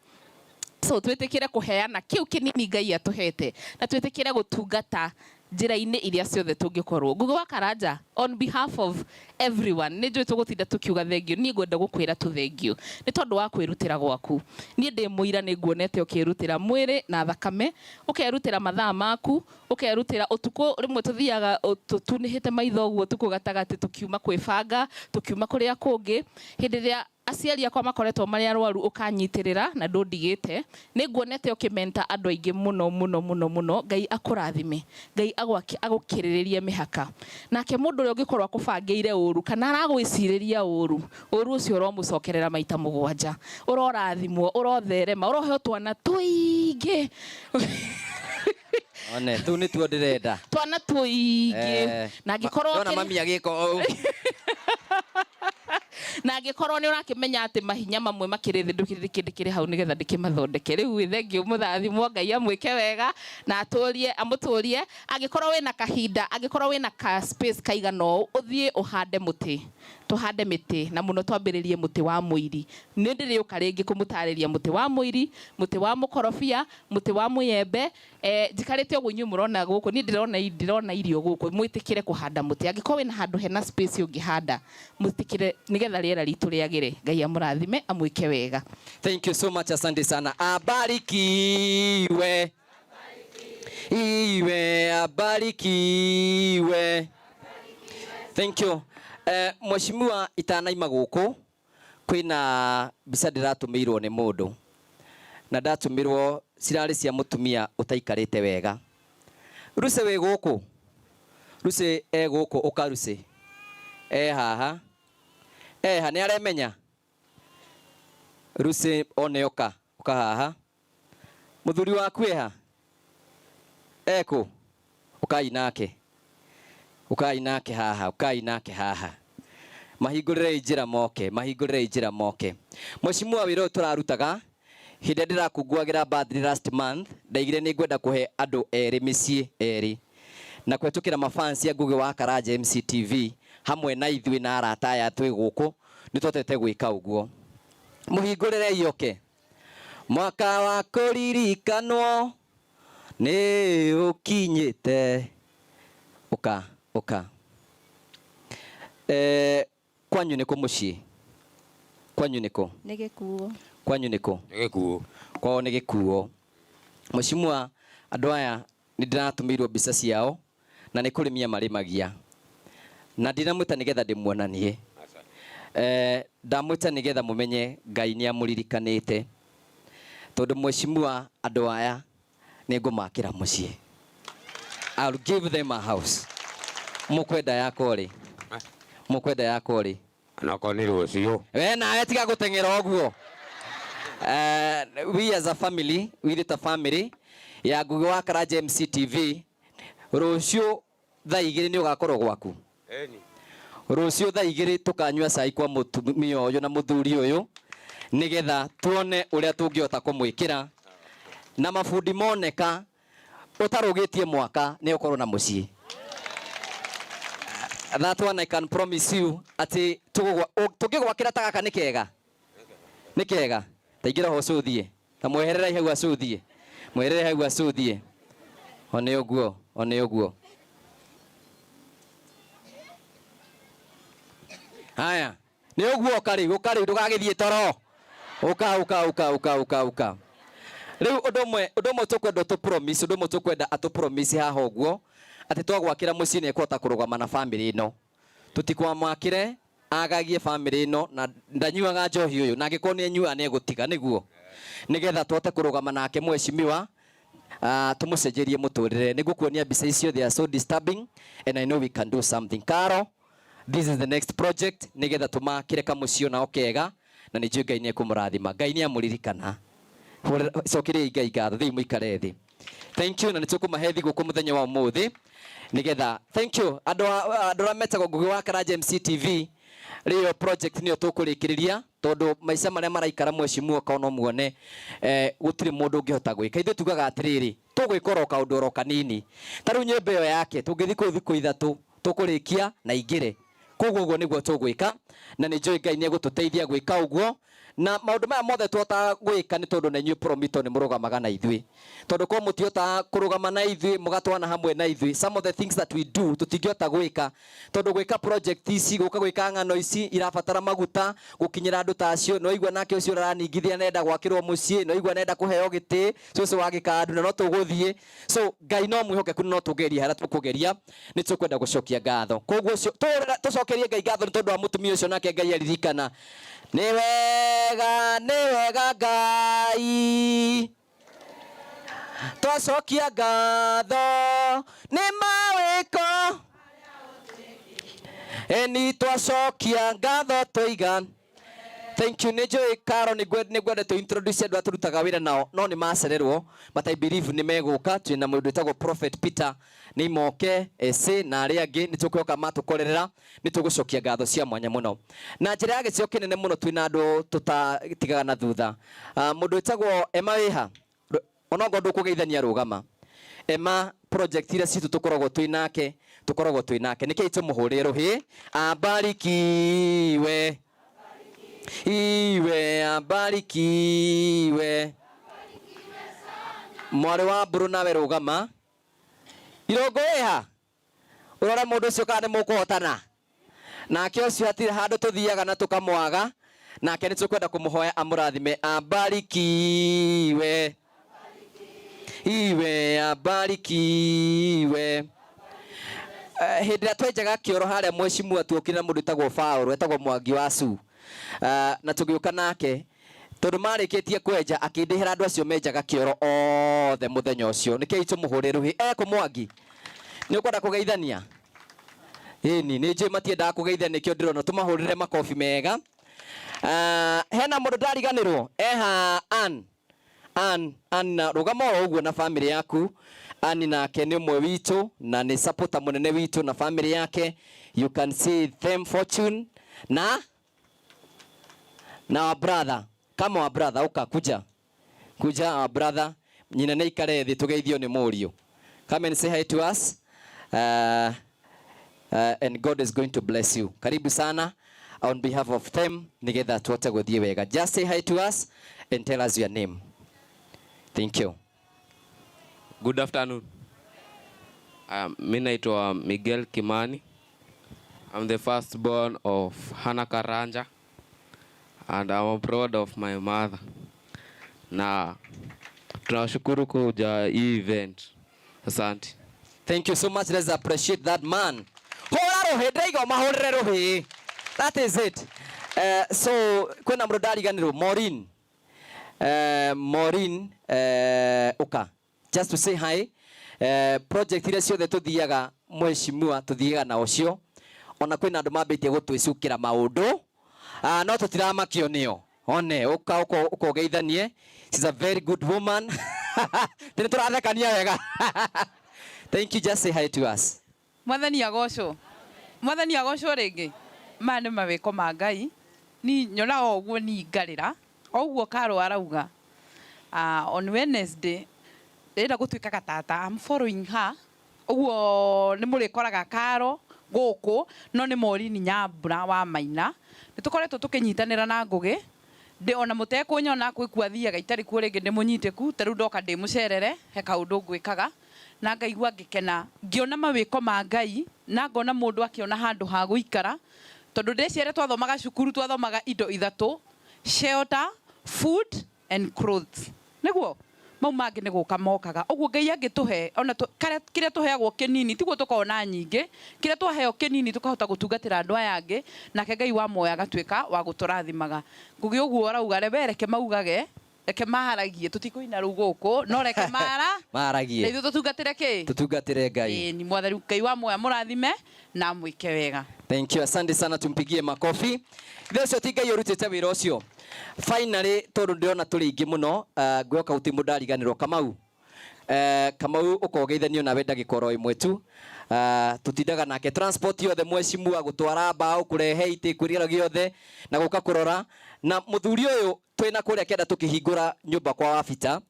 Speaker 10: So twĩtĩkĩre kũheana kĩu kĩnini Ngai atũhete, na twĩtĩkĩre gũtungata njĩra-inĩ iria ciothe tũngĩkorwo. Ngũgĩ wa Karanja, on behalf of everyone, nĩ njũĩ tũgũtinda tũkiuga thengio. Niĩ ngwenda gũkwĩra tu thengio nĩ tondũ wa kwĩrutĩra gwaku. Niĩ ndĩ mũira, nĩ nguonete ũkĩrutĩra mwĩrĩ na thakame, ũkerutĩra mathaa maku, ũkerutĩra ũtukũ. Rĩmwe tũthiaga tũtunĩhĩte maitho ũguo ũtukũ gatagatĩ, tũkiuma kwĩbanga, tũkiuma kũrĩa kũngĩ. Hĩndĩ ĩrĩa aciari akwa makoretwo marĩ arwaru, ũkanyitĩrĩra na ndũndigĩte. Nĩ nguonete ũkĩmenta andũ aingĩ mũno mũno mũno mũno. Ngai akũrathime, Ngai agũkĩrĩrĩrie mĩhaka. Nake mũndũ ũrĩa ũngĩkorwo akũbangĩire ũru kana aragwĩcirĩria ũru, ũru ũcio ũromũcokerera maita mũgwanja. Ũrorathimwo, ũrotherema, ũroheo twana tũingĩ.
Speaker 1: One, tũu nĩtuo ndĩrenda.
Speaker 10: Twana tũingĩ. Na angĩkorwo
Speaker 1: Ndona mami agĩka ũũ.
Speaker 10: Na angĩkorwo nĩ ũrakĩmenya atĩ mahinya mamwe makĩrĩ thĩ, ndũkĩrĩ kĩndĩ kĩrĩ hau nĩgetha ndĩkĩmathondeke. Rĩu ĩ thengio, mũrathimwo, Ngai amwĩke wega na atũrie, amũtũrie. Angĩkorwo wĩna kahinda, angĩkorwo wĩna ka space kaigana ũũ, ũthiĩ ũhande mũtĩ. Tuhande mĩtĩ na mũno twambĩrĩrie mũtĩ wa mũiri. Nĩ ndĩrĩũka rĩngĩ kũmũtarĩria mũtĩ wa mũiri, mũtĩ wa mũkorobia, mũtĩ wa mũyembe. Njikarĩte ũguo inyuĩ mũrona gũkũ, niĩ ndĩrona ndĩrona irio gũkũ. Mwĩtĩkĩre kũhanda mũtĩ. Angĩkorwo wĩna handũ hena space ũngĩhanda, mwĩtĩkĩre nĩgetha rĩera ritũ rĩagĩre. Ngai amũrathime, amwĩke wega.
Speaker 1: Thank you so much, asante sana. Abarikiwe. Iwe abarikiwe. Thank you. Mheshimiwa itanaima gũkũ kwĩna mbica ndĩratũmĩirwo nĩ mũndũ na ndatũmĩrwo cirarĩ cia mũtumia ũtaikarĩte wega. Ruse wĩ gũkũ? Ruse e gũkũ, ũka Ruse. E haha. Eha nĩ aremenya? Ruse one ũka, ũka haha. Mũthuri waku eha? Ekũ? Ũkai nake. Ũkai nake haha, ũkai nake haha. Mahingũrĩrei njĩra moke, mahingũrĩrei njĩra moke. Mheshimiwa wĩra ũyũ tũrarutaga hĩndĩ ĩrĩa ndĩrakũngũagĩra birthday last month, ndaigire nĩ ngwenda kũhe andũ erĩ mĩciĩ erĩ na kũhetũkĩra mafans ya Ngugi wa Karanja MCTV hamwe na ithuĩ na arata aya twĩ gũkũ nĩ twatete gwĩka ũguo. Mũhingũrĩrei oke. Mwaka wa kũririkanwo nĩ ũkinyĩte. Ũka, ũka. Kwanyu nĩ kũ mũciĩ? Kwanyu nĩ kũ?
Speaker 8: Nĩ Gĩkuo.
Speaker 1: Kwanyu nĩ kũ?
Speaker 11: Nĩ Gĩkuo.
Speaker 1: Kwao nĩ Gĩkuo. Mheshimiwa, andũ aya nĩ ndĩratũmĩirwo mbica ciao na nĩ kũrĩmia marĩmagia. Na ndinamwĩta nĩgetha ndĩmuonanie. Ndamwĩta nĩgetha mũmenye Ngai nĩ amũririkanĩte. Tondũ mheshimiwa, andũ aya nĩ ngũmakĩra mũciĩ. I'll give them a house. Mũkwenda yakwa rĩ? Mũkwenda yakwa rĩ?
Speaker 11: Onokorwo nĩ rũciũ.
Speaker 1: We nawe tiga gũteng'era ũguo. We as a family, we ta family ya Ngugi wa Karanja MCTV, rũciũ thaa igĩrĩ nĩ ũgakorwo gwaku.
Speaker 11: Ĩni.
Speaker 1: Rũciũ thaa igĩrĩ tũkanyua cai kwa mũtumia ũyũ na mũthuri ũyũ nĩgetha tuone ũrĩa tũngĩhota kũmwĩkĩra na mabundi moneka ũtarũgĩtie mwaka nĩ ũkorwo na mũciĩ. That one I can promise you atĩ tũngĩgwakĩra ta gaka nĩ kega. Nĩ kega. Ta ingĩra ho cũthiĩ. Ta mweherera hau acũthiĩ. Mweherere hau acũthiĩ. One ũguo, one ũguo. Haya, nĩ ũguo ũka rĩu, ũka rĩu ndũgagĩthiĩ toro. Ũka, ũka, ũka, ũka, ũka, ũka. Rĩu ũndũ ũmwe, ũndũ ũmwe tũkwenda tũ promise, ũndũ ũmwe tũkwenda atũ promise haha ũguo, atĩ twagwakĩra mũciĩ nĩ ekũhota kũrũgama na family ĩno. Tũtikwamwakĩre agagie family ĩno na ndanyuaga njohi ũyũ, na angĩkorwo nĩ anyuaga nĩ egũtiga nĩguo. Nĩgetha tũhote kũrũgama nake mheshimiwa, tũmũcenjerie mũtũrĩre. Nĩngũkuonia mbica icio, they are so disturbing and I know we can do something. Karo, this is the next project nĩgetha tũmakĩre kamũciĩ nao kega na nĩ njũĩ Ngai nĩ ekũmũrathima. Ngai nĩ amũririkana. Cokeriai Ngai ngatho, thiĩi mũikare thĩ. Thank you, na nĩ tũkũmahe thigũkũ mũthenya wa ũmũthĩ nĩgetha, thank you andũ arĩa metagwo Ngugi wa Karanja MCTV. Rĩo project nĩyo tũkũrĩkĩrĩria tondũ maica marĩa maraikara mheshimiwa ka no muone, gũtirĩ mũndũ ũngĩhota gwĩka. Ithuĩ tugaga atĩrĩrĩ, tũgwĩka oro kaũndũ oro kanini. Ta rĩu nyũmba ĩyo yake tũngĩthiĩ kũu thikũ ithatũ tũkũrĩkia na ingĩre. Koguo ũguo nĩguo tũgwĩka na nĩ njũĩ Ngai nĩ egũtũteithia gwĩka ũguo. Na maũndũ maya mothe tũhotaga gwĩka nĩ tondũ na inyuĩ Promito nĩ mũrũgamaga na ithuĩ. Tondũ korwo mũtihotaga kũrũgama na ithuĩ, mũgatwana hamwe na ithuĩ, some of the things that we do tũtingĩhota gwĩka. Tondũ gwĩka project ici, gũka gwĩka ng'ano ici irabatara maguta, gũkinyĩra andũ ta acio. Nĩ waigua nake ũcio ũraraningithia nenda gwakĩrwo mũciĩ, nĩ waigua nenda kũheo gĩtĩ, cũcũ wa gĩkandu, na no tũgũthiĩ. So Ngai no mwĩhokeku, no tũgerie harĩa tũkũgeria, nĩ tũkwenda gũcokia ngatho. Koguo ũcio tũcokerie Ngai ngatho nĩ tondũ wa mũtumia ũcio, nake Ngai aririkana. Nĩ wega, nĩ wega Ngai, twacokia ngatho nĩ mawĩko. Eni twacokia ngatho tũiga. Thank you. Nĩ njũĩ Karo, nĩ ngwenda tũ introduce andũ arĩa tũrutaga wĩra nao, no nĩ macererwo, but I believe nĩ megũka. Twĩna mũndũ wĩtagwo Prophet Peter, nĩ imoke ese na arĩa angĩ nĩ tũkũhoka matũkorerera, nĩ tũgũcokia ngatho cia mwanya mũno. Na njĩra ya gĩtĩo kĩnene mũno twĩna andũ tũtatigaga na thutha. Mũndũ wĩtagwo Emma wĩha, onokorwo ndũkũgeithania rũgama. Emma Project iria citũ tũkoragwo twĩ nake, tũkoragwo twĩ nake. Nĩkĩĩ tũmũhũrĩre rũhĩ? Abarikiwe iwe, abarikiwe mwarĩ wa mbũrũ. Nawe rũgama irũngũ ĩha ũrore mũndũ ũcio kana nĩ mũkũhotana nake ũcio. Hatirĩ handũ tũthiaga na tũkamwaga nake. Nĩ tũkwenda kũmũhoya amũrathime. Abarikiwe iwe, abarikiwe. Hĩndĩ ĩrĩa twenjaga kĩoro harĩa, mheshimiwa, tuokire na mũndũ wĩtagwo Paul, etagwo Mwangi wa Su. Na tũgĩũka nake tondũ marĩkĩtie kwenja, akĩndĩhĩra andũ acio menjaga kĩoro othe mũthenya ũcio. Nĩkĩi tũmũhũrĩre rũhĩ ekũ? Mwangi, nĩ ũkwenda kũgeithania? Ĩni, nĩ njũĩ matiendaga kũgeithania, nĩkĩo ndĩrona tũmahũrĩre makobi mega. Hena mũndũ ndariganĩrwo eha? Ann, Ann, Ann, na rũgama oro ũguo na family yaku. Ann nake nĩ ũmwe witũ na nĩ supporter mũnene witũ na family yake. You can see them, Fortune na our brother. Kama our brother, uka kuja kuja, our brother. Nyina nĩ ikare thĩ tũgeithio nĩ mũriũ. Come and say hi to us, and God is going to bless you. Karibu sana on behalf of them, nigetha tuote gũthiĩ wega. Just say hi to us and tell us your name. Thank you.
Speaker 8: Good afternoon. Mi naitwa Miguel Kimani. I'm the firstborn of Hannah Karanja and I'm proud of my mother. Na tunashukuru kuja hii event. Asante.
Speaker 1: Thank you so much. Let's appreciate that man. Hũra rũhĩ, ndĩraiga ũmahũrĩre rũhĩ. That is it. So kwĩna mũndũ ndariganĩrwo, Maureen. Maureen, ũka. Just to say hi. Project iria ciothe tũthiaga, mheshimiwa, tũthiaga na ũcio. Ona kwĩna andũ mambĩtie gũtwĩcukĩra maũndũ. No tũtiramakio nĩo. One, ũka ũka ũka ũgeithanie. She's a very good woman. Tene tũrathekania wega. Thank you. Just say hi to us.
Speaker 11: Mwathani agocwo, Mwathani agocwo rĩngĩ. Maya nĩ mawĩko ma Ngai. Ni nyonaga o ũguo ni ngarĩra o ũguo Karo arauga. On Wednesday ndĩrenda gũtuĩka tata. I'm following her. Ũguo nĩ mũrĩkoraga Karo gũkũ, no nĩ Maureen Nyambura wa Maina. Nĩ tũkoretwo tũkĩnyitanĩra na Ngũgĩ ndĩ ona mũtekũnyona gwĩkua thiaga itarĩ kuo rĩngĩ, ndĩ mũnyitĩku. Ta rĩu ndoka ndĩ mũcerere, he kaũndũ ngwĩkaga na ngaigua ngĩkena ngĩona mawĩko ma Ngai na ngona mũndũ akĩona handũ ha gũikara, tondũ ndĩciare twathomaga cukuru, twathomaga indo ithatũ: shelter, food and clothes. Nĩguo mau mangĩ nĩ gũka mokaga. Ũguo Ngai angĩtũhe ona kĩrĩa tũheagwo kĩnini, tiguo tũkoragwo na nyingĩ. Kĩrĩa twaheo kĩnini, tũkahota gũtungatĩra andũ aya angĩ, nake Ngai wa muoyo agatuĩka wa gũtũrathimaga. Ngũgĩ ũguo arauga, we reke maugage, reke maharagie, tũtikũina rĩu gũkũ, no reke mara
Speaker 1: Maragie.
Speaker 11: Na ithuĩ tũtungatĩre kĩ?
Speaker 1: Tũtungatĩre Ngai.
Speaker 11: Ĩĩ, ni Mwathani Ngai wa muoyo amũrathime na amwĩke wega.
Speaker 1: Thank you. Asante sana, tumpigie makofi. Ithe ũcio ti Ngai ũrutĩte wĩra ũcio. Finally, tondũ ndĩrona tũrĩ aingĩ mũno, ngwĩhoka gũtirĩ mũndũ ndariganĩrwo. Kamau. Kamau, ũkogeithanio nawe ndagĩka oro ĩmwe tu. Tũtindaga nake transport yothe, mheshimiwa, gũtwara mbaũ, kũrehe itĩ, kwĩrĩra gĩothe na gũka kũrora. Na mũthuri ũyũ twĩna kũrĩa kĩanda tũkĩhingũra nyũmba kwa Wabita.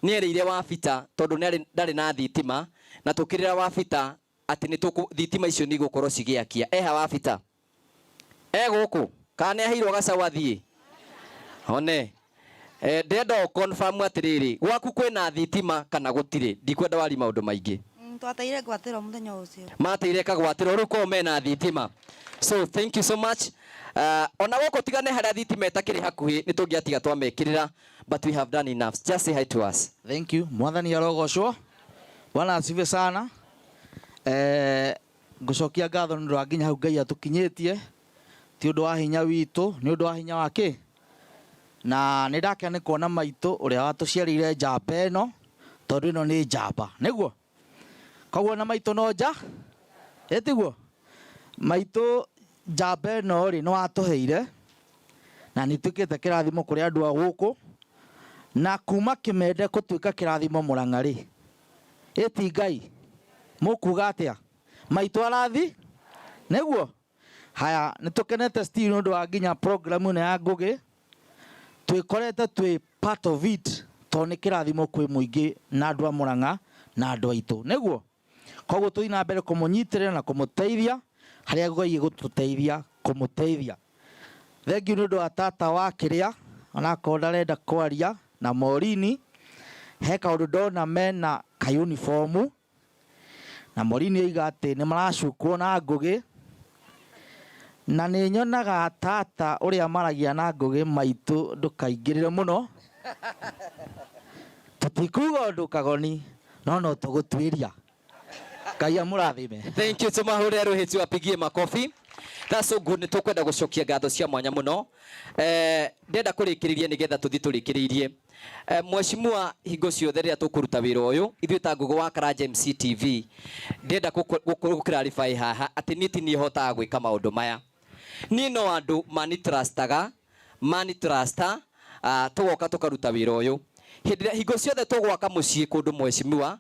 Speaker 1: Nĩ erĩire Wabita tondũ ndarĩ na thitima, na tũkĩrĩra Wabita atĩ nĩ tũkũ thitima icio nĩ igũkorwo cigĩakia. Eha Wabita? E gũkũ? Kana nĩ aheirwo gacaũ athiĩ? One. Ndĩrenda ũ confirm atĩrĩrĩ, gwaku kwĩna thitima kana gũtirĩ? Ndikwenda wari maũndũ maingĩ.
Speaker 12: Twateire ngwatĩro mũthenya ũcio.
Speaker 1: Mateire kagwatĩro, rĩu korwo mena thitima. So thank you so much. Ona gũkũ tigane harĩa thitima ĩtakĩrĩ hakuhĩ, nĩ tũngĩatiga twamekĩrĩra, but we have done enough. Just say hi to us.
Speaker 13: Thank you. Mwathani arogocwo. Bwana asifiwe sana. Ngũcokia ngatho nĩ ũndũ wa nginya hau Ngai atũkinyĩtie. Ti ũndũ wa hinya witũ, nĩ ũndũ wa hinya wa kĩ? Na nĩ ndakena nĩ kuona maitũ ũrĩa watũciarĩire njamba ĩno, tondũ ĩno nĩ njamba. Nĩguo? Koguo na maitũ no nja? Ĩ tiguo? Maitũ, njamba ĩno rĩ, nĩ watũheire na nĩ ituĩkĩte kĩrathimo kũrĩ andũ a gũkũ, na kuma Kĩmende gũtuĩka kĩrathimo Mũrang'a rĩ, ĩti Ngai mũkuga atĩa? Maitũ arathi nĩguo? Haya, nĩ tũkenete still nĩ ũndũ wa nginya program ĩno ya Ngũgĩ, twĩkorete twĩ part of it, tondũ nĩ kĩrathimo kwĩ mũingĩ na andũ a Mũrang'a. na andũ aitũ nĩguo. Koguo tũthiĩ na mbere kũmũnyitĩrĩra na kũmũteithia harĩa Ngai egũtũteithia kũmũteithia. Thengiũ nĩ ũndũ wa tata wa kĩrĩa onakorwo ndarenda kwaria na Morini, he kaũndũ ndona mena ka uniform na Morini oiga atĩ nĩ maracukwo na Ngũgĩ, na nĩ nyonaga tata ũrĩa maragia na Ngũgĩ maitũ ndũkaingĩrĩre mũno, tũtikuga ũndũ kagoni no no tũgũtuĩria. Ngai amũrathime.
Speaker 1: Thank you tumahũrĩre rũhĩ tuwapigie makofi. That's so good. Nĩ tũkwenda gũcokia ngatho cia mwanya mũno. Ndĩrenda kũrĩkĩrĩria nĩgetha tũthiĩ tũrĩkĩrĩirie. Mheshimiwa, hingo ciothe rĩrĩa tũkũruta wĩra ũyũ ithuĩ ta Ngũgĩ wa Karanja MC TV, ndĩrenda gũ clarify haha atĩ niĩ ti niĩ hotaga gwĩka maũndũ maya. Niĩ no andũ manitrustaga, manitrusta, tũgoka tũkaruta wĩra ũyũ. Hĩndĩ ĩrĩa hingo ciothe tũgwaka mũciĩ kũndũ mheshimiwa,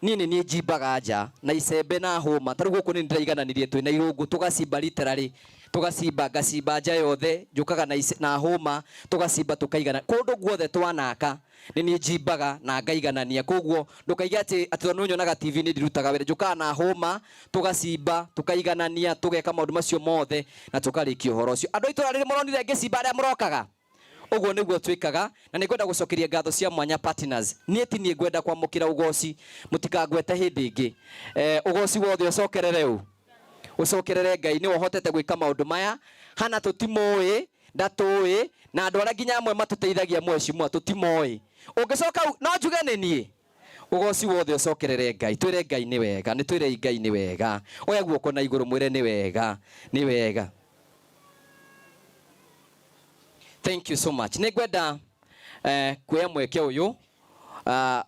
Speaker 1: niĩ nĩ niĩ njimbaga nja na icembe na hũma. Ta rĩu gũkũ nĩ ndĩraigananirie twĩna irũngũ, tũgacimba literally, tũgacimba, ngacimba nja yothe, njũkaga na hũma, tũgacimba tũkaigana. Kũndũ guothe twanaka nĩ niĩ njimbaga na ngaiganania. Koguo ndũkaige atĩ tondũ nĩ ũnyonaga TV nĩ ndirutaga wĩra, njũkaga na hũma, tũgacimba, tũkaiganania, tũgeka maũndũ macio mothe na tũkarĩkia ũhoro ũcio. Andũ a itũũra rĩrĩ mũronire ngĩcimba arĩa mũrokaga? Ũguo nĩguo twĩkaga, na nĩ ngwenda gũcokeria ngatho cia mwanya partners. Niĩ ti niĩ ngwenda kwamũkĩra ũgoci, mũtikangwete hĩndĩ ĩngĩ. Ũgoci wothe ũcokerere ũ? Ũcokerere Ngai, nĩwe ũhotete gwĩka maũndũ maya. Hana tũtimũĩ, ndatũĩ, na andũ arĩa nginya amwe matũteithagia mheshimiwa tũtimoĩ. Ũngĩcoka no njuge nĩ niĩ? Ũgoci wothe ũcokerere Ngai. Twĩre Ngai nĩ wega, nĩ twĩre Ngai nĩ wega. Oya guoko na igũrũ mwĩre nĩ wega, nĩ wega. Thank you so much. Nĩ ngwenda kuoya mweke ũyũ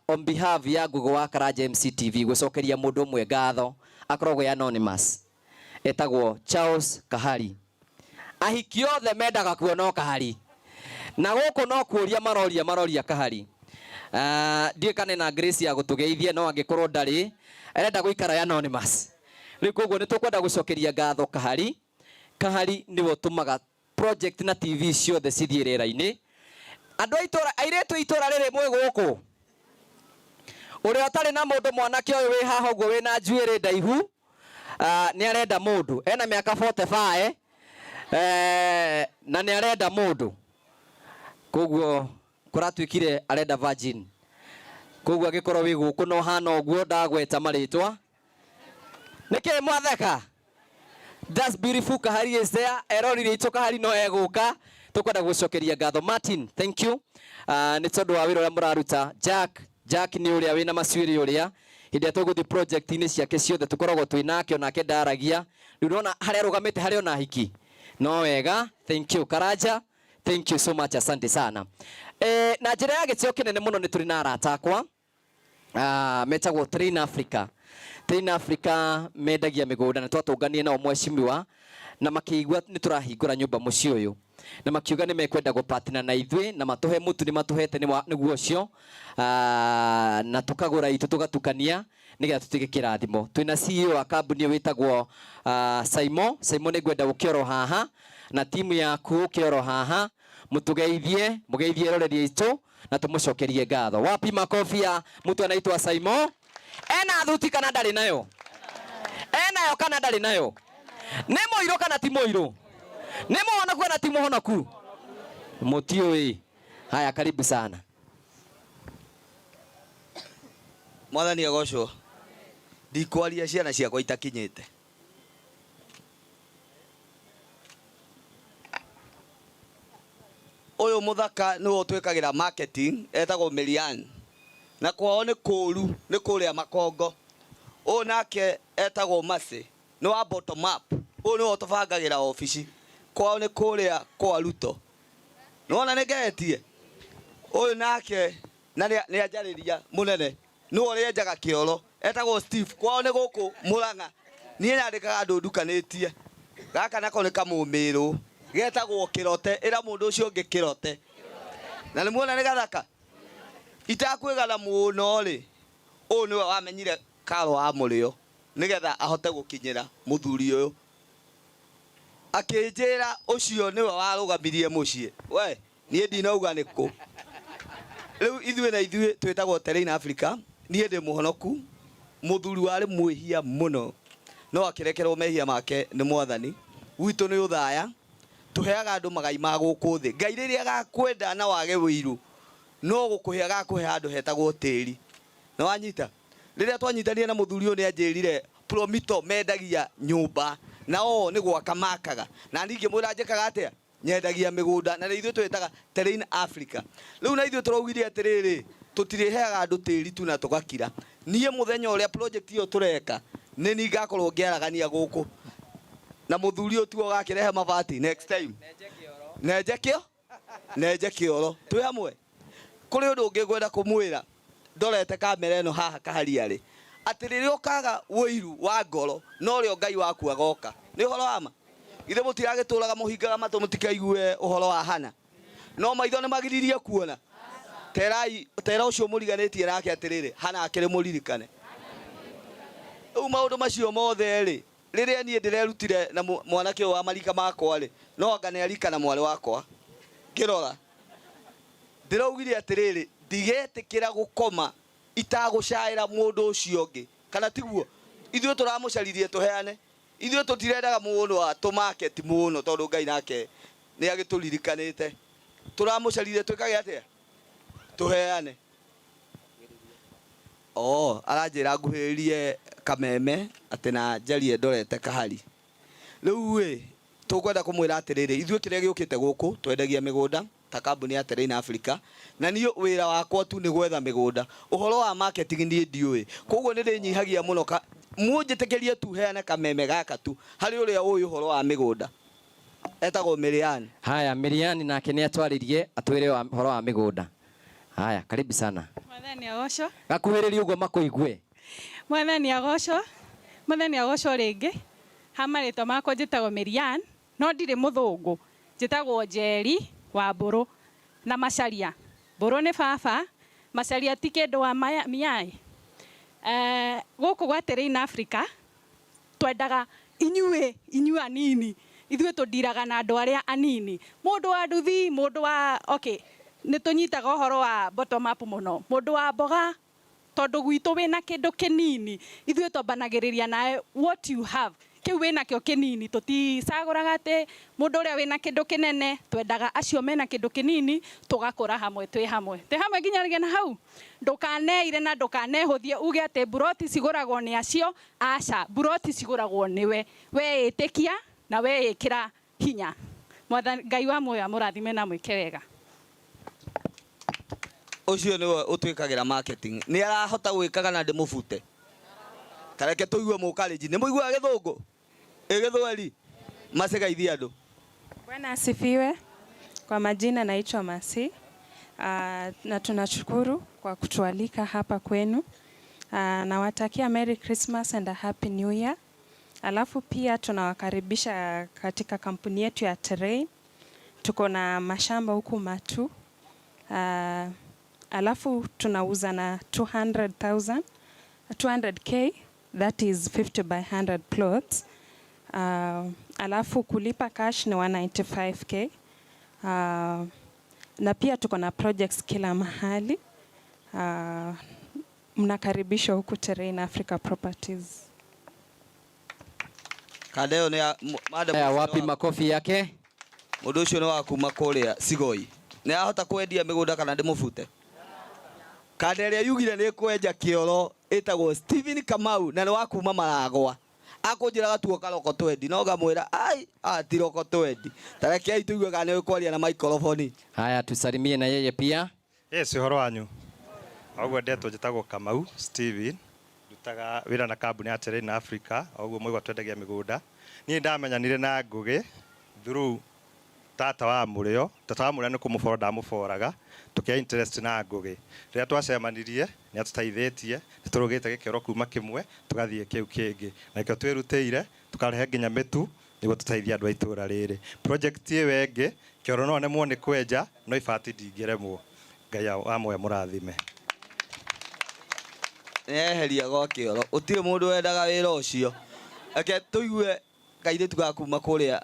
Speaker 1: on behalf ya Ngũgĩ wa Karanja MC TV gũcokeria mũndũ ũmwe ngatho, akoragwo e anonymous, etagwo Charles Kahari. Ahiki othe mendaga kuona o Kahari, na gũkũ no kũria maroria maroria Kahari. Ndiũĩ kana ena grace ya gũtũgeithia, no angĩkorwo ndarĩ, arenda gũikara e anonymous. Rĩu koguo nĩ tũkwenda gũcokeria ngatho Kahari. Kahari nĩwe ũtũmaga project na TV ciothe cithiĩ rĩera-inĩ. Andũ a itũra, airĩtu a itũra rĩrĩ mwĩ gũkũ, ũrĩa ũtarĩ na mũndũ mwanake ũyũ wĩ haha ũguo wĩna njuĩrĩ ndaihu, nĩ arenda mũndũ, ena mĩaka 45, na nĩ arenda mũndũ. Koguo kũratuĩkire arenda virgin. Koguo angĩkorwo wĩ gũkũ na ũhana ũguo ndagweta marĩtwa. Nĩkĩ mwatheka? That's beautiful. Kahari is there. Erorire itũ Kahari no egũka. Tũkwenda gũcokeria ngatho Martin, thank you. Nĩ tondũ wa wĩra ũrĩa mũraruta. Jack nĩ ũrĩa wĩna macuĩrĩ ũrĩa. Hĩndĩ ĩrĩa tũgũthiĩ project-inĩ ciake ciothe tũkoragwo twĩ nake, onake ndaragia. Rĩu ũrona harĩa arũgamĩte harĩ ona hiki. No wega, thank you Karanja. Thank you so much, asante sana. Na njĩra ya gĩtĩo kĩnene mũno nĩ tũrĩ na arata akwa. Metagwo Train Africa. Train Africa mendagia mĩgũnda na twatũnganie nao mheshimiwa na makĩigua nĩ tũrahingũra nyũmba mũciĩ ũyũ na makiuga nĩ mekwenda gũpartner na ithuĩ na matũhe mũtu nĩ matũhete nĩguo ũcio, na tũkagũra itũ tũgatukania nĩgetha tũtuĩke kĩrathimo. Twĩna CEO wa kambuni ĩyo wĩtagwo Saimo. Saimo nĩ ngwenda ũke oro haha na timu yaku ũke oro haha mũtũgeithie, mũgeithie eroreri aitũ na tũmũcokerie ngatho. Wapi makofi ya mtu anaitwa Saimo? Ena thuti kana ndarĩ nayo? Enayo kana ndarĩ nayo? Nĩ mũirũ kana ti mũirũ? Nĩ mũhonoku kana ti mũhonoku? Mũtiũĩ. Haya, karibu sana.
Speaker 14: Mwathani agocwo. Ndikwaria ciana ciakwa itakinyĩte. Ũyũ mũthaka nĩwe ũtwĩkagĩra marketing, etagwo Mirian. Na kwao nĩ kũru, nĩ kũrĩa Makongo. Ũyũ nake etagwo Mercy, nĩ wa bottom up. Ũyũ nĩwe ũtũbangagĩra obici. Kwao nĩ kũrĩa kwa Ruto. Nĩwona nĩ ngeretie? Ũyũ nake na nĩ anjarĩria mũnene, nĩwe ũrĩa enjaga kĩoro, etagwo Steve. Kwao nĩ gũkũ Mũrang'a. Niĩ nyandĩkaga andũ ndukanĩtie. Gaka nako nĩ kamũmĩrũ, getagwo Kĩrote. Ĩra mũndũ ũcio ũngĩ Kĩrote. Na nĩ muona nĩ gathaka? Itakwĩgana mũno rĩ, ũyũ nĩwe wamenyire Karo wa Mũrĩo nĩgetha ahote gũkinyĩra mũthuri ũyũ. Akĩnjĩra ũcio nĩwe warũgamirie mũciĩ. We, niĩ ndinauga nĩ kũ. Rĩu ithuĩ na ithuĩ twĩtagwo Terrain Africa. Niĩ ndĩ mũhonoku. Mũthuri warĩ mwĩhia mũno no akĩrekerwo mehia make nĩ Mwathani. Gwitũ nĩ ũthaya, tũheaga andũ magai ma gũkũ thĩ. Ngai rĩrĩa agakwenda na wage wĩiru, no gũkũhe agakũhe handũ hetagwo tĩri. Nĩ wanyita? Rĩrĩa twanyitanire na mũthuri ũyũ nĩ anjĩrire Promito mendagia nyũmba na o nĩ gwaka makaga. Na niĩ ngĩmwĩra njĩkaga atĩa? Nyendagia mĩgũnda na nĩ ithuĩ twĩtaga Terrain Africa. Rĩu na ithuĩ tũraugire atĩrĩrĩ, tũtirĩheaga andũ tĩri tu na tũgakira. Niĩ mũthenya ũrĩa project ĩyo tũreka, nĩ niĩ ngakorwo ngĩaragania gũkũ. Na mũthuri ũyũ tiwe ũgakĩrehe mabati next time. Nenje kĩo? Nenje kĩoro. Twĩ hamwe? Kũrĩ ũndũ ũngĩ ngwenda kũmwĩra ndorete kamera ĩno haha kaharia rĩ, atĩ rĩrĩa ũkaga ũiru wa ngoro, norĩo Ngai waku agoka. Nĩ ũhoro wa ma? Githĩ mũtiragĩtũraga mũhingaga matũ mũtikaigue ũhoro wa Hana? No maitho nĩ magiririe kuona? Terai, tera ũcio mũriganĩtie nake atĩrĩrĩ, Hana akĩrĩ mũririkane. Rĩu maũndũ macio mothe rĩ, rĩrĩa niĩ ndĩrerutire na mwanake ũyũ wa marika makwa rĩ, no anga nĩ arika na mwarĩ wakwa. Ngĩrora, ndĩraugire atĩrĩrĩ, ndigetĩkĩra gũkoma itagũcaĩra mũndũ ũcio ũngĩ. Kana tiguo? Ithuĩ tũramũcaririe tũheane. Ithuĩ tũtirendaga mũndũ atũ market mũno tondũ Ngai nake nĩ agĩtũririkanĩte. Tũramũcaririe twĩkage atĩa? Tũheane. Oh, aranjĩra nguhĩrĩrie kameme atĩ na njarie ndorete kahari. Rĩu ĩ, tũkwenda kũmwĩra atĩrĩrĩ, ithuĩ kĩrĩa gĩũkĩte gũkũ twendagia mĩgũnda ta kambuni ya Terrain Africa, na niĩ wĩra wakwa tu nĩ gwetha mĩgũnda. Ũhoro wa marketing niĩ ndiũĩ. Koguo nĩ ndĩnyihagia mũno ka, mũnjĩtĩkĩrie tu heane kameme gaka tu harĩ ũrĩa ũĩ ũhoro wa mĩgũnda. Etagwo Miriani.
Speaker 1: Haya, Miriani nake nĩ atwarĩrie atwĩre ũhoro wa mĩgũnda. Haya, karibu sana.
Speaker 15: Mwathani agocwo.
Speaker 1: Gakuhĩrĩrie ũguo makũigue.
Speaker 15: Mwathani agocwo. Mwathani agocwo rĩngĩ. Ha marĩtwa makwa njĩtagwo Mirian, no ndirĩ mũthũngũ. Njĩtagwo Njeri wa Mbũrũ na Macharia. Mbũrũ nĩ baba, Macharia ti kĩndũ wa miai. Gũkũ gwa Terrain Africa twendaga inyuĩ, inyuĩ anini. Ithuĩ tũndiraga na andũ arĩa anini. Mũndũ wa nduthi, mũndũ wa, okay, nĩ tũnyitaga ũhoro wa bottom up mũno. Mũndũ wa mboga, tondũ gwitũ wĩna kĩndũ kĩnini, ithuĩ twambanagĩrĩria nawe what you have. Kĩu wĩnakĩo kĩnini, tũticagũraga atĩ mũndũ ũrĩa wĩna kĩndũ kĩnene, twendaga acio mena kĩndũ kĩnini, tũgakũra hamwe twĩ hamwe. Twĩ hamwe nginyagia na hau? Ndũkaneire na ndũkanehũthie uge atĩ mburoti cigũragwo nĩ acio, aca, mburoti cigũragwo nĩwe. Weĩtĩkia na weĩkĩra hinya. Mwathani Ngai wa muoyo amũrathime na amwĩke wega.
Speaker 14: Ũcio nĩwe ũtwĩkagĩra marketing. Nĩ arahota gwĩka kana ndĩmũbute? Ta reke tũigue mũkarĩnji. Nĩ mũiguaga gĩthũngũ? Ĩ gĩthweri? Mercy geithia andũ.
Speaker 16: Bwana asifiwe. Kwa majina naitwa Mercy. Na tunashukuru kwa kutualika hapa kwenu. Nawatakia Merry Christmas and a Happy New Year. Alafu pia tunawakaribisha katika kampuni yetu ya Terrain. Tuko na mashamba huku Matu. Alafu tunauza na 200,000, 200K, that is 50 by 100 plots. Alafu kulipa cash ni 195K. Na pia tuko na projects kila mahali. Mnakaribishwa huku Terrain Africa Properties.
Speaker 14: Kanda ĩyo nĩ ya madam
Speaker 1: Haya,
Speaker 14: ũcio nĩ
Speaker 1: wapi
Speaker 14: wa
Speaker 1: makofi yake?
Speaker 14: Mũndũ ũcio nĩ wa kuma kũrĩa Sigoi. Nĩ ahota kwendia mĩgũnda kana ndĩmũbute? Kanda ĩrĩa yugire nĩ kwenja kĩoro ĩtagwo Steven Kamau na nĩ wa kuma Maragwa. Akũnjĩra gatuo karoko twendi no ngamwĩra ai ti roko twendi. Ta rekei tũigue kana nĩ kwaria na microphone.
Speaker 1: Haya, tusalimie na yeye pia.
Speaker 17: Yes, ũhoro wanyu. Oguo ndetwo njĩtagwo Kamau Steven. Ndutaga wĩra na kambuni ya Terrain Africa, oguo mwaigua twendagia mĩgũnda. Niĩ ndamenyanire na Ngũgĩ through tata wa Mũrĩo. Tata wa Mũrĩo nĩ kũmũbora ndamũboraga, tũkĩgĩa interest na Ngũgĩ. Rĩrĩa twacemanirie, nĩ atũteithĩtie, nĩ tũrũgĩte gĩkĩro kuma kĩmwe, tũgathiĩ kĩu kĩngĩ. Na nĩkĩo twĩrutĩire, tũkarehe nginya mĩtu, nĩguo tũteithie andũ a itũũra rĩrĩ. Project ĩyo ĩngĩ, kĩoro no nemwo nĩ kwenja, no ibati ndingĩremwo. Ngai wa muoyo mũrathime.
Speaker 14: Nĩeheria gwa kĩoro. Gũtirĩ mũndũ wendaga wĩra ũcio. Reke tũigue kairĩtu ga kuma kũrĩa.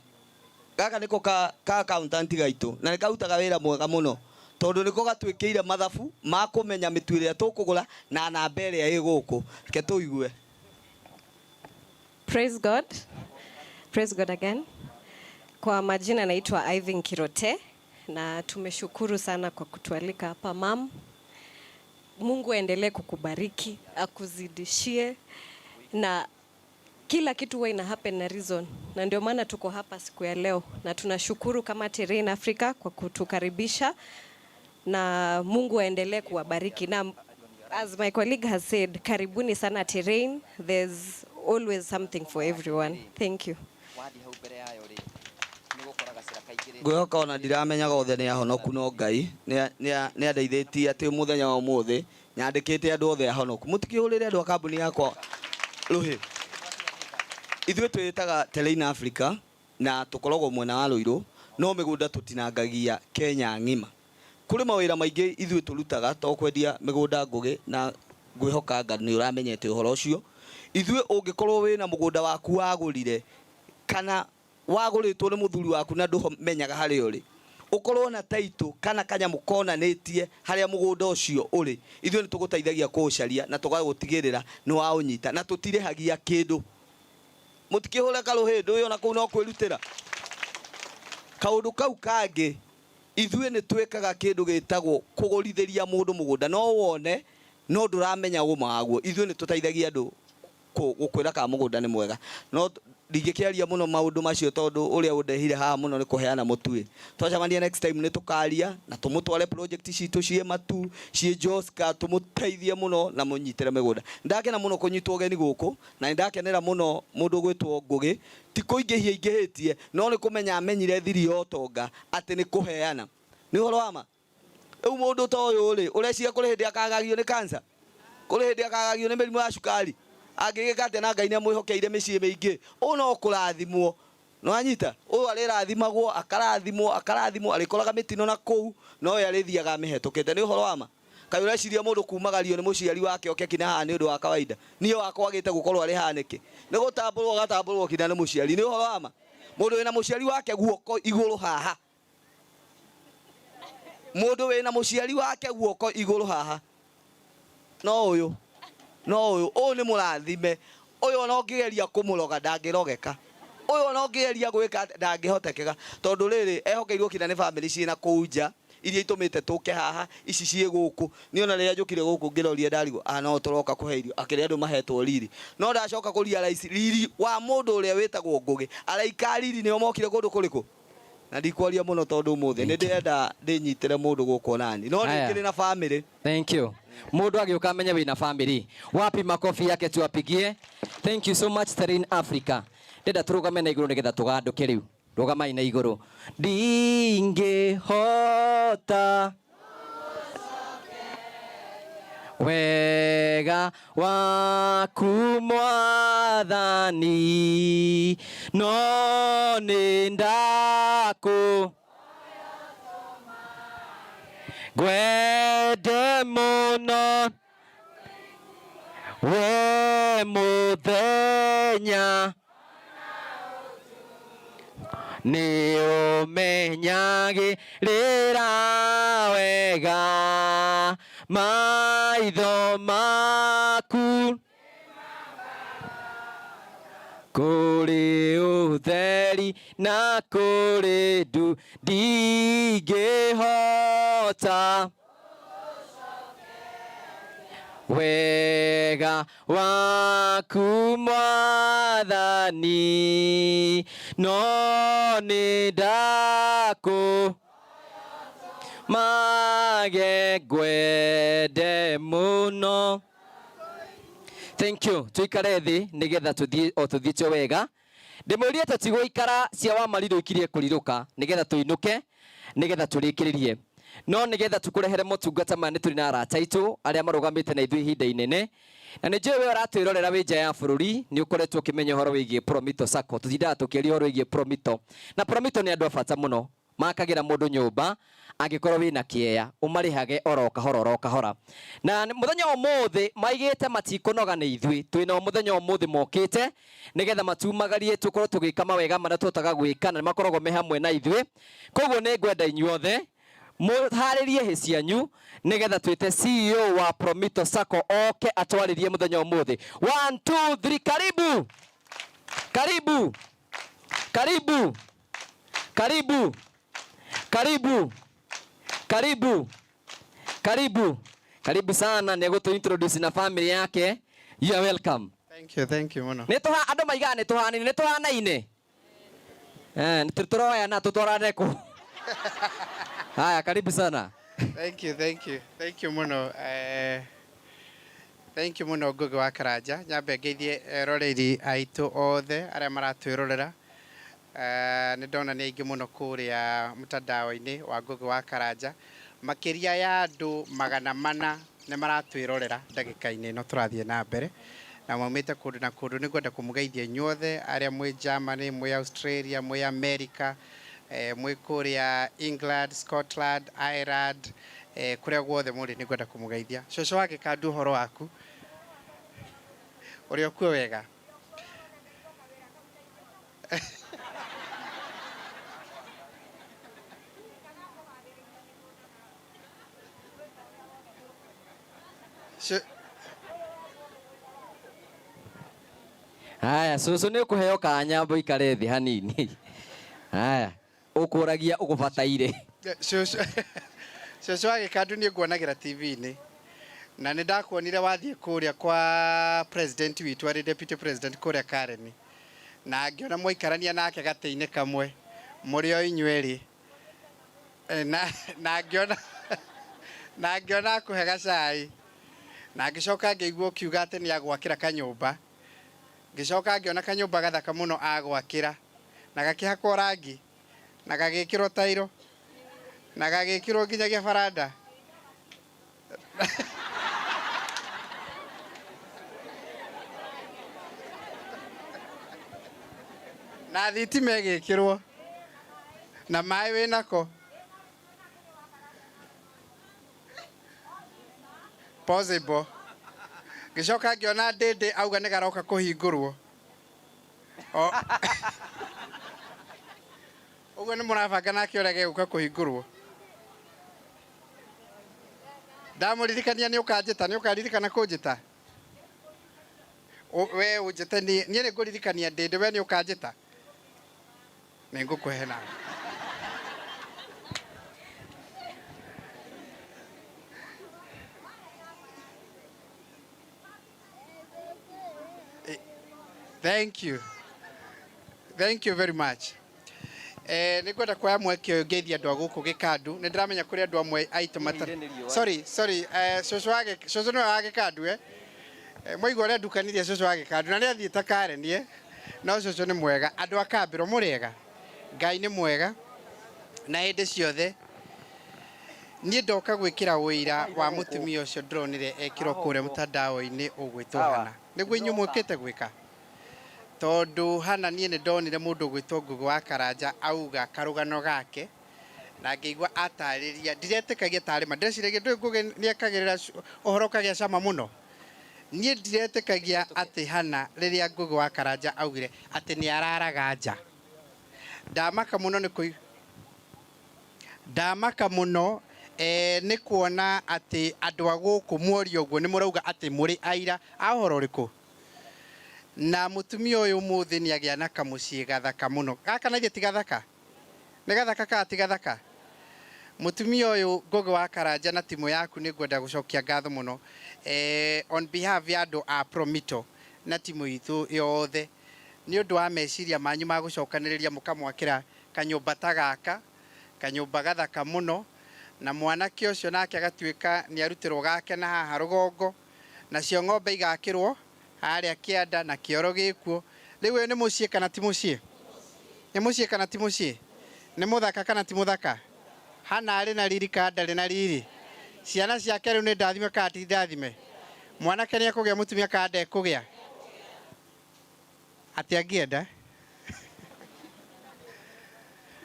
Speaker 14: Gaka nĩko ka accountant gaitũ na nĩ karutaga wĩra mwega mũno tondũ nĩko gatwĩkĩire mathabu ma kũmenya mĩtu ĩrĩa tũkũgũra na namba ĩrĩa ĩ gũkũ. Reke tũigue.
Speaker 18: Praise God. Praise God again. Kwa majina naitwa Ivin Kirote na tumeshukuru sana kwa kutualika hapa mam. Mungu aendelee kukubariki, akuzidishie na kila kitu huwa ina happen na reason, na ndio maana tuko hapa siku ya leo, na tunashukuru kama Terrain Africa kwa kutukaribisha, na Mungu aendelee kuwabariki na as my colleague has said, karibuni sana Terrain. There's always something for everyone. Thank you.
Speaker 14: Ngwĩhoka ona ndiramenyaga othe nĩ ahonoku no Ngai nĩ andeithĩtie atĩ mũthenya wa ũmũthĩ nyandĩkĩte andũ othe ahonoku. Mũtikĩhũrĩre andũ a kambuni yakwa rũhĩ. Ithuĩ twĩtaga Terrain Africa na tũkoragwo mwena wa Rũirũ no mĩgũnda tũtinangagia Kenya ng'ima. Kũrĩ mawĩra maingĩ ithuĩ tũrutaga to kwendia mĩgũnda Ngũgĩ na ngwĩhoka anga nĩ ũramenyete ũhoro ũcio. Ithuĩ ũngĩkorwo wĩna mũgũnda waku wagũrire kana wagũrĩtwo nĩ mũthuri waku na ndũmenyaga harĩa ũrĩ, ũkorwo na taitũ kana kanyamũ konanĩtie harĩa mũgũnda ũcio ũrĩ, ithuĩ nĩ tũgũteithagia kũũcaria na tũgagũtigĩrĩra nĩ waũnyita na tũtirĩhagia kĩndũ. Mũtikĩhũre karũhĩ ndũĩ ona kũu no kwĩrutĩra. Kaũndũ kau kangĩ ithuĩ nĩ twĩkaga kĩndũ gĩtagwo kũgũrithĩria mũndũ mũgũnda, no wone no ndũramenya ũma waguo. Ithuĩ nĩ tũteithagia andũ gũkwĩra kana mũgũnda nĩ mwega, no ndingĩkĩaria mũno maũndũ macio tondũ ũrĩa ũndehire haha mũno nĩ kũheana mũtuĩ. Twacemania next time nĩ tũkaria na tũmũtware project citũ ciĩ Matu, ciĩ Joska, tũmũteithie mũno na mũnyitĩre mĩgũnda. Ndakena mũno kũnyitwo ũgeni gũkũ na nĩndakenera mũno mũndũ ũgwĩtwo Ngũgĩ, ti kũingĩhia ingĩhĩtie no nĩ kũmenya amenyire thiri ya ũtonga atĩ nĩ kũheana. Nĩ ũhoro wa ma? Rĩu mũndũ ta ũyũ rĩ, ũreciria kũrĩ hĩndĩ akagagio nĩ cancer? Kũrĩ hĩndĩ akagagio nĩ mĩrimũ ya cukari? Angĩgĩka atĩa na Ngai nĩamwĩhokeire mĩciĩ mĩingĩ? Ũyũ no kũrathimwo. Nĩwanyita? Ũyũ arĩrathimagwo, akarathimwo, akarathimwo, arĩkoraga mĩtino na kũu, no we arĩthiaga amĩhetũkĩte. Nĩ ũhoro wa ma? Kaĩ ũreciria mũndũ kumagario nĩ mũciari wake oke kinya haha nĩ ũndũ wa kawaida? Niĩ wakwa agĩte gũkorwo arĩ haha nĩkĩ? Nĩ gũtambũrwo agatambũrwo kinya nĩ mũciari. Nĩ ũhoro wa ma? Mũndũ wĩna mũciari wake guoko igũrũ haha. Mũndũ wĩna mũciari wake guoko igũrũ haha. No ũyũ, no ũyũ, ũyũ nĩ mũrathime. Ũyũ ona ũngĩgeria kũmũroga ndangĩrogeka. Ũyũ ona ũngĩgeria gwĩka atĩa ndangĩhotekeka. Tondũ rĩrĩ, ehokeirwo kinya nĩ bamĩrĩ ciĩna kũu nja, iria itũmĩte tũke haha, ici ciĩ gũkũ. Niĩ ona rĩrĩa njũkire gũkũ ngĩroria ndarigwo, ah no tũroka kũhe irio, akĩrĩ andũ mahetwo riri. No ndacoka kũ realize riri wa mũndũ ũrĩa wĩtagwo Ngũgĩ, araika a riri nĩo mokire kũndũ kũrĩkũ? Na ndikwaria mũno tondũ ũmũthĩ nĩ ndĩrenda ndĩnyitĩre mũndũ gũkũ onani. No
Speaker 1: Haya.
Speaker 14: nĩ ngĩrĩ na bamĩrĩ.
Speaker 1: Thank you. Mũndũ agĩũka amenye wĩna family. Wapi makofi yake tuwapigie. Thank you so much Terrain Africa. Ndĩrenda tũrũgame na igũrũ nĩgetha tũgandũke rĩu. Rũgamai na igũrũ. Ndingĩhota wega waku mwathani no nĩ ndakũ ngwende mũno we mũthenya nĩ ũmenyagĩrĩra wega maitho maku kũrĩ ũtheri na kũrĩ ndu ndingĩhota wega waku mwathani no nĩ ndakũ mage ngwende mũno. Thank you. Tuikare thĩ nĩgetha tũthiĩ o tũthiĩte wega. Ndĩmwĩrire tũtigũikara cia wa marirũ ikirie kũrirũka nĩgetha tũinũke nĩgetha tũrĩkĩrĩrie. No nĩgetha tũkũrehere motungata maya nĩ tũrĩ na arata aitũ arĩa marũgamĩte na ithuĩ ihinda inene. Na nĩ njũĩ we ũratwĩrorera wĩ nja ya bũrũri nĩ ũkoretwo ũkĩmenya ũhoro wĩgiĩ Promito Sacco. Tũtindaga tũkĩaria ũhoro wĩgiĩ Promito. Na Promito nĩ andũ a bata mũno. Makagĩra mũndũ nyũmba angĩkorwo wĩna kĩeya ũmarĩhage oro kahora oro kahora. Na mũthenya wa ũmũthĩ maigĩte matikũnoga nĩ ithuĩ. Twĩnao mũthenya wa ũmũthĩ mokĩte nĩgetha matumagarie tũkorwo tũgĩka mawega marĩa tũhotaga gwĩka na nĩ makoragwo me hamwe na ithuĩ. Koguo nĩ ngwenda inyuothe mũharĩrie hĩ cianyu nĩgetha twĩte CEO wa Promito Sacco oke atwarĩrie mũthenya wa ũmũthĩ. 1 2 3 karibu. Karibu, karibu, karibu, karibu, karibu, karibu, karibu sana. Nĩ egũtũ introduce na family yake. You are welcome.
Speaker 19: Thank you, thank you mũno.
Speaker 1: Nĩ tũha andũ maigaga nĩ tũhanaine, nĩ tũhanaine. Eh, nĩ tũroyana tũtwarane kũ. Haya, karibu sana.
Speaker 19: Thank you, thank you. Thank you mũno. Eh, thank you mũno Ngugi wa Karanja. Nyambe ngeithie eroreri aitũ othe arĩa maratwĩrorera. Eh, nĩ ndona nĩ aingĩ mũno kũrĩa mtandao-inĩ wa Ngugi wa Karanja. Makĩria ya andũ 400 nĩ maratwĩrorera ndagĩka-inĩ ĩno tũrathiĩ na mbere na maumĩte kũndũ na kũndũ. Nĩ ngwenda kũmũgeithia inyuothe arĩa mwĩ Germany, mwĩ Australia, mwĩ America, mwĩ kũrĩa England, Scotland, Ireland, kũrĩa guothe mũrĩ nĩ ngwenda kũmũgeithia. Cũcũ wa Gĩkandu, ũhoro waku? Ũrĩ o kuo wega?
Speaker 1: Haya, cũcũ nĩ ũkũheo kanya ũikare thĩ hanini. Haya, ũkũragia ũgũbataire.
Speaker 19: Cũcũ wa Gĩkandu niĩ nguonagĩra TV-inĩ na nĩ ndakuonire wathiĩ kũrĩa kwa president witũ arĩ deputy president kũrĩa Karen na ngĩona mwaikarania nake gatĩ-inĩ kamwe mũrĩ o inyuerĩ na ngĩona na ngĩona akũhe gacai na ngĩcoka ngĩigua ũkiuga atĩ nĩ agwakĩra kanyũmba. Ngĩcoka ngĩona kanyũmba gathaka mũno agwakĩra na gakĩhakwo rangi na gagĩkĩrwo tairo na gagĩkĩrwo nginyagia baranda. Na thitima ĩgĩkĩrwo na maĩ wĩnako. Possible. Ngĩcoka ngĩona Ndĩndĩ auga nĩ garoka kũhingũrwo. Ũguo nĩ mũrabanga nake ũrĩa gegũka kũhingũrwo. Ndamũririkania nĩ ũkanjĩta, nĩ ũkaririkana kũnjĩta? We ũnjĩte niĩ, niĩ nĩ ngũririkania Ndĩndĩ, we nĩ ũkanjĩta? Nĩ ngũkũhe nawe. Thank you. Thank you very much. Nĩ ngwenda kuoya mweke ũyũ ngeithie andũ a gũkũ Gĩkandu. Nĩ ndĩramenya kũrĩ andũ amwe aitũ mata. Sorry, sorry. Cũcũ wa cũcũ nĩwe wa Gĩkandu, eh? Mwaigua ũrĩa ndukanirie cũcũ wa Gĩkandu na nĩ athiĩte Karen, eh? No cũcũ nĩ mwega. Andũ a Kambĩro mũrĩ ega? Ngai nĩ mwega na hĩndĩ ciothe. Niĩ ndoka gwĩkĩra ũira wa mũtumia ũcio ndĩronire ekĩrwo kũrĩa mũtandao-inĩ ũgwĩtwo Hana. Nĩguo inyuĩ mũkĩte gwĩka? Tondũ Hana niĩ nĩ ndonire mũndũ ũgwĩtwo Ngugi wa Karanja auga karũgano gake na ngĩigua atarĩria, ndiretĩkagia tarĩ ma, ndĩreciragia ndũĩ Ngugi nĩ ekagĩrĩra ũhoro ũkagĩa cama mũno. Niĩ ndiretĩkagia atĩ Hana rĩrĩa Ngugi wa Karanja augire atĩ nĩ araraga nja. Ndamaka mũno nĩ kũigua ndamaka mũno nĩ kuona atĩ andũ a gũkũ muorio ũguo nĩ mũrauga atĩ mũrĩ aira a ũhoro ũrĩkũ. Na mũtumia ũyũ ũmũthĩ nĩ agĩa na kamũciĩ gathaka mũno. Gaka na ithe ti gathaka? Nĩ gathaka kana ti gathaka? Mũtumia ũyũ Ngugi wa Karanja na timu yaku nĩ ngwenda gũcokia ngatho mũno on behalf ya andũ a Promito na timu itũ yothe nĩ ũndũ wa meciria manyu ma gũcokanĩrĩria mũkamwakĩra kanyũmba ta gaka, kanyũmba gathaka mũno, na mwanake ũcio nake agatuĩka nĩ arutĩrwo gake na haha rũgongo, nacio ng'ombe igakĩrwo harĩa kĩanda na kĩoro gĩkuo. Rĩu ũyũ nĩ mũciĩ kana ti mũciĩ? Nĩ mũciĩ kana ti mũciĩ? Nĩ mũthaka kana ti mũthaka? Hana arĩ na riri kana ndarĩ na riri? Ciana ciake rĩu nĩ ndathime kana ti ndathime? Mwanake nĩ ekũgĩa mũtumia kana ndekũgĩa? Atĩ angĩenda?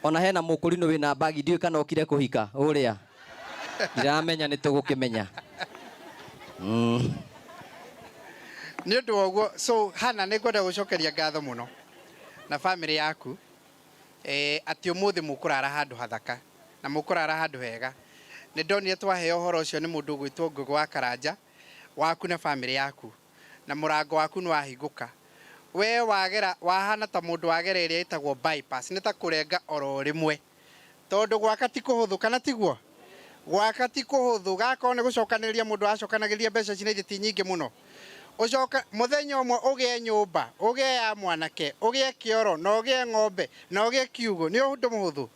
Speaker 1: Ona hena mũkũrinũ wĩna mbagi ndiũĩ kana okire kũhika ũrĩa. Ndiramenya nĩ tũgũkĩmenya.
Speaker 19: Nĩ ũndũ wa ũguo, so Hana nĩ ngwenda gũcokeria ngatho mũno na family yaku atĩ ũmũthĩ mũkũrara handũ hathaka na mũkũrara handũ hega. Nĩ ndonire twaheo ũhoro ũcio nĩ mũndũ ũgwĩtwo Ngugi wa Karanja waku na family yaku na mũrango waku nĩ wahingũka. We wagera wahana ta mũndũ wagera ĩrĩa ĩtagwo bypass, nĩ ta kũrenga oro rĩmwe, tondũ gwaka ti kũhũthũ, kana tiguo? Gwaka ti kũhũthũ, gakorwo nĩ gũcokanĩrĩria mũndũ acokanagĩrĩria mbeca ici na ithe ti nyingĩ mũno. Ũcoka mũthenya ũmwe ũgĩe nyũmba, ũgĩe ya mwanake, ũgĩe kĩoro, na ũgĩe ng'ombe, na ũgĩe kiugũ, nĩ ũndũ mũhũthũ?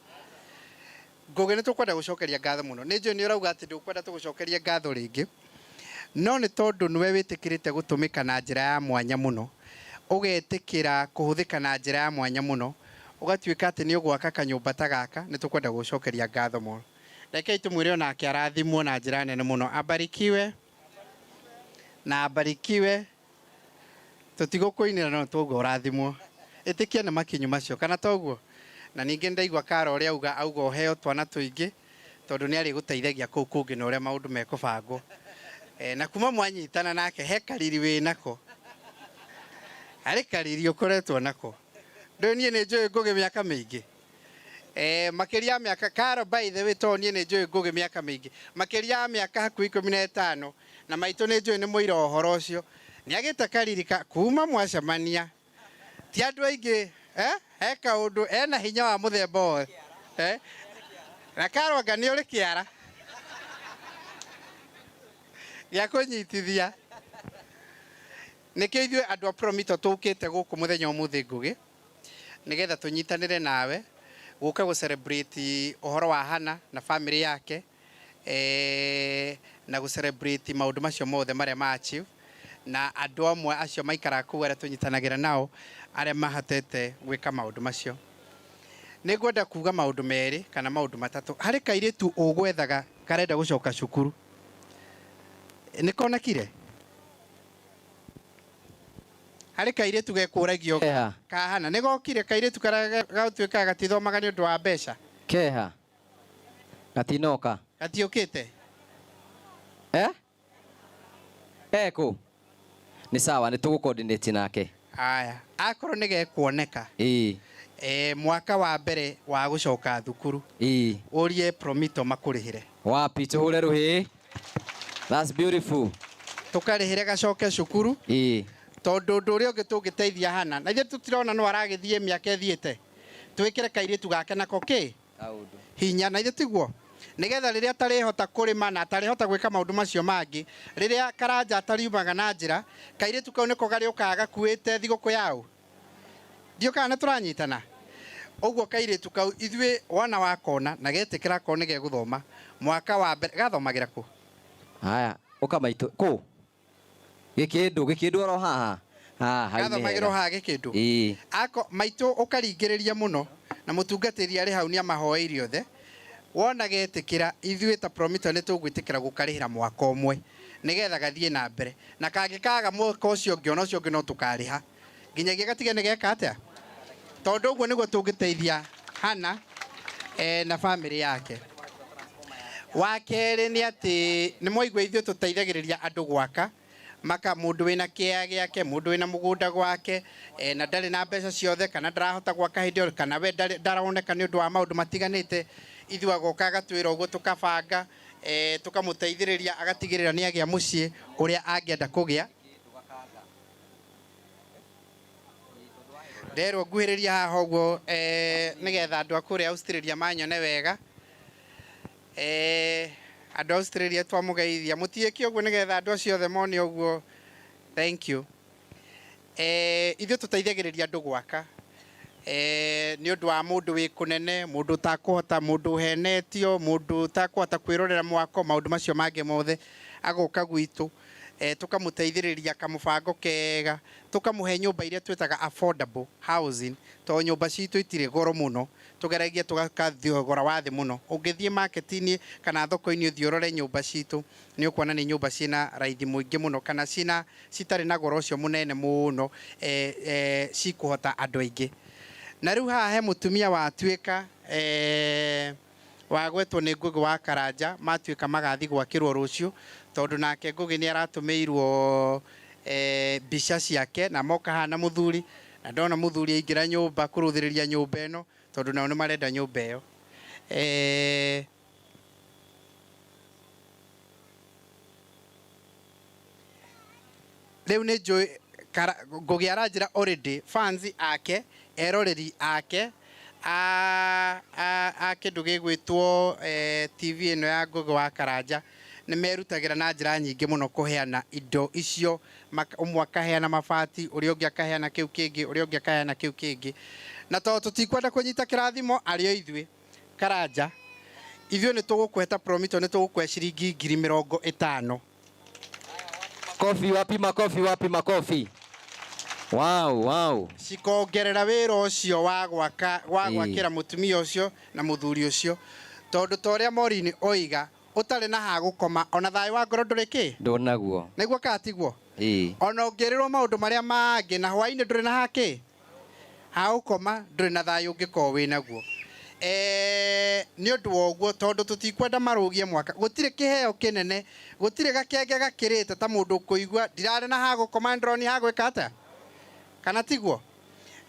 Speaker 19: Ngũgĩ, nĩ tũkwenda gũcokeria ngatho mũno. Nĩ njũĩ nĩ ũrauga atĩ ndũkwenda tũgũcokerie ngatho rĩngĩ, no nĩ tondũ nĩwe wĩtĩkĩrĩte gũtũmĩka na njĩra ya mwanya mũno, ũgetĩkĩra kũhũthĩka na njĩra ya mwanya mũno, ũgatuĩka atĩ nĩ ũgwaka kanyũmba ta gaka, nĩ tũkwenda gũcokeria ngatho mũno. Rekei tũmwĩre onake arathimwo na njĩra nene mũno. Abarikiwe na abarikiwe. Tũtigũkũinĩra no twauga ũrathimwo. Ĩtĩkia nĩ makinyu macio, kana toguo? Na ningĩ ndaigua Karo ũrĩa auga, auga ũheo twana tũingĩ, tondũ nĩ arĩgũteithagia kũu kũngĩ na ũrĩa maũndũ mekũbangwo. Na kuma mwanyitana nake he kariri wĩ nako. Harĩ kariri ũkoretwo nako. Ndũĩ niĩ nĩ njũĩ Ngũgĩ mĩaka mĩingĩ. Makĩria ya mĩaka, Karo by the way, tondũ niĩ nĩ njũĩ Ngũgĩ mĩaka mĩingĩ. Makĩria ya mĩaka hakuhĩ 15, na maitũ nĩ njũĩ nĩ mũira wa ũhoro ũcio. Nĩ agĩte kariri ka kuma mwacemania. Ti andũ aingĩ, he kaũndũ, ena hinya wa mũthemba ũyũ. Na Karo anga nĩ ũrĩ kĩara gĩa kũnyitithia. Nĩkĩo ithuĩ andũ a Promito tũkĩte gũkũ mũthenya ũmũthĩ Ngũgĩ, nĩgetha tũnyitanĩre nawe gũka gũ celebrate ũhoro wa Hannah na family yake, na gũ celebrate maũndũ macio mothe marĩa ma achieve, na andũ amwe acio maikaraga kũu arĩa tũnyitanagĩra nao arĩa mahotete gwĩka maũndũ macio. Nĩ ngwenda kuga maũndũ merĩ kana maũndũ matatũ. Harĩ kairĩtu ũgwethaga karenda gũcoka cukuru, nĩ konekire? Harĩ kairĩtu gekũragio
Speaker 1: Keha.
Speaker 19: kahana, nĩ gokire kairĩtu karĩa gatuĩkaga gatithomaga nĩ ũndũ wa mbeca?
Speaker 1: Keha. Gatinoka.
Speaker 19: Gatiũkĩte?
Speaker 1: Eko. Nĩ sawa, nĩ tũgũ coordinate nake.
Speaker 19: Aya, akorwo nĩ gekuoneka.
Speaker 1: Ĩĩ.
Speaker 19: Mwaka wa mbere wa gũcoka thukuru.
Speaker 1: Ĩĩ.
Speaker 19: Ũrie Promito makũrĩhĩre.
Speaker 1: Wapi tũhũre rũhĩ. That's beautiful.
Speaker 19: Tũkarĩhĩre gacoke cukuru.
Speaker 1: Ĩĩ.
Speaker 19: Tondũ ũndũ ũrĩa ũngĩ tũngĩteithia Hannah, na ithuĩ tũtirona no aragĩthiĩ mĩaka ĩthiĩte, twĩkĩre kairĩtu gake nako kĩ? Hinya, na ithuĩ tiguo? Nĩgetha rĩrĩa atarĩhota kũrĩma na atarĩhota gwĩka maũndũ macio mangĩ, rĩrĩa Karanja atariumaga na njĩra, kairĩtu kau nĩko garĩũkaga gakuĩte thigũkũ yao. Ndiũĩ kana nĩtũranyitana? Ũguo kairĩtu kau ithuĩ wana wakona na getĩkĩra akorwo nĩ gegũthoma mwaka wa mbere, gathomagĩra kũ?
Speaker 1: Haya, ũka maitũ, kũ? Gĩkĩndũ, gĩkĩndũ oro haha. Haha, hau nĩ
Speaker 19: Gathomagĩra
Speaker 1: hega.
Speaker 19: haha gĩkĩndũ?
Speaker 1: Ĩĩ.
Speaker 19: Ako, maitũ ũkaringĩrĩria mũno, na mũtungatĩri arĩ hau nĩ amahoeire othe. Wona getĩkĩra, ithuĩ ta Promito nĩ tũgwĩtĩkĩra gũkarĩhĩra mwaka ũmwe, nĩgetha gathiĩ na mbere. Na kangĩkaga mwaka ũcio ũngĩ, ona ũcio ũngĩ no tũkarĩha. Nginyagia gatige nĩ geka atĩa? Tondũ ũguo nĩguo tũngĩteithia Hannah, na family yake. Wa kerĩ nĩ atĩ nĩ mwaigua ithuĩ tũteithagĩrĩria andũ gwaka, maka mũndũ wĩna kĩea gĩake, mũndũ wĩna mũgũnda gwake, na ndarĩ na mbeca ciothe, kana ndarahota gwaka hĩndĩ ĩyo, kana we ndaroneka nĩ ũndũ wa maũndũ matiganĩte, ithuĩ agoka agatwĩra ũguo tũkabanga, tũkamũteithĩrĩria agatigĩrĩra nĩ agĩa mũciĩ ũrĩa angĩenda kũgĩa. Nderwo nguhĩrĩria haha ũguo, nĩgetha andũ a kũrĩa Australia manyone wega. Andũ a Australia twamũgeithia, mũtiĩke ũguo nĩgetha andũ acio othe mone ũguo. Thank you. Ithuĩ tũteithagĩrĩria andũ gwaka. Nĩ ũndũ wa mũndũ wĩ kũnene, mũndũ ũtakũhota, mũndũ ũhenetio, mũndũ ũtakũhota kwĩrorera mwako, maũndũ macio mangĩ mothe, agoka gwitũ. Tũkamũteithĩrĩria kamũbango kega, tũkamũhe nyũmba iria twĩtaga affordable housing, tondũ nyũmba citũ itirĩ goro mũno, tũgeragia tũgaka thogora wa thĩ mũno. Ũngĩthiĩ market-inĩ kana thoko-inĩ ũthiĩ ũrore nyũmba citũ, nĩ ũkuona nĩ nyũmba ciĩna raithi mũingĩ mũno, kana citarĩ na goro ũcio mũnene mũno, cikũhota andũ aingĩ. Na rĩu haha he mũtumia watuĩka, wagwetwo nĩ Ngũgĩ wa Karanja, matuĩka magathi gwakĩrwo rũciũ, tondũ nake Ngũgĩ nĩ aratũmĩirwo, mbica ciake, na moka haha na mũthuri, na ndona mũthuri aingĩra nyũmba kũrũthĩrĩria nyũmba ĩno, tondũ nao nĩ marenda nyũmba ĩyo. Rĩu nĩ njũĩ Ngugi aranjĩra already fans ake, eroreri ake a a a kĩndũ gĩgwĩtwo TV ĩno ya Ngugi wa Karanja nĩ merutagĩra na njĩra nyingĩ mũno kũheana indo icio, ũmwe akaheana mabati, ũrĩa ũngĩ akaheana kĩu kĩngĩ, ũrĩa ũngĩ akaheana kĩu kĩngĩ. Na tondũ tũtikwenda kũnyita kĩrathimo arĩ o ithuĩ Karanja, ithuĩ nĩ tũgũkũhe ta Promito, nĩ tũgũkũhe ciringi 50,000.
Speaker 1: Kofi wapi makofi wapi makofi. Wow, wow.
Speaker 19: Cikongerera wĩra ũcio wa gwaka, wa gwakĩra mũtumia ũcio na mũthuri ũcio, tondũ ta ũrĩa Maureen oiga, ũtarĩ na ha gũkoma ona thayũ wa ngoro ndũrĩ kĩ?
Speaker 1: Ndũnaguo.
Speaker 19: Nĩguo kana tiguo? Ona ũngĩrĩrwo maũndũ marĩa mangĩ na hwainĩ ndũrĩ na hakĩ ha gũkoma, ndũrĩ na thayũ ũngĩkorwo wĩ naguo. Nĩ ũndũ wa ũguo, tondũ tũtikwenda marũgie mwaka, gũtirĩ kĩheo kĩnene, gũtirĩ gakenge gakĩrĩte ta mũndũ ũkũigua ndirarĩ na ha gũkoma, nĩndĩronia ha gwĩka atĩa, kana tiguo?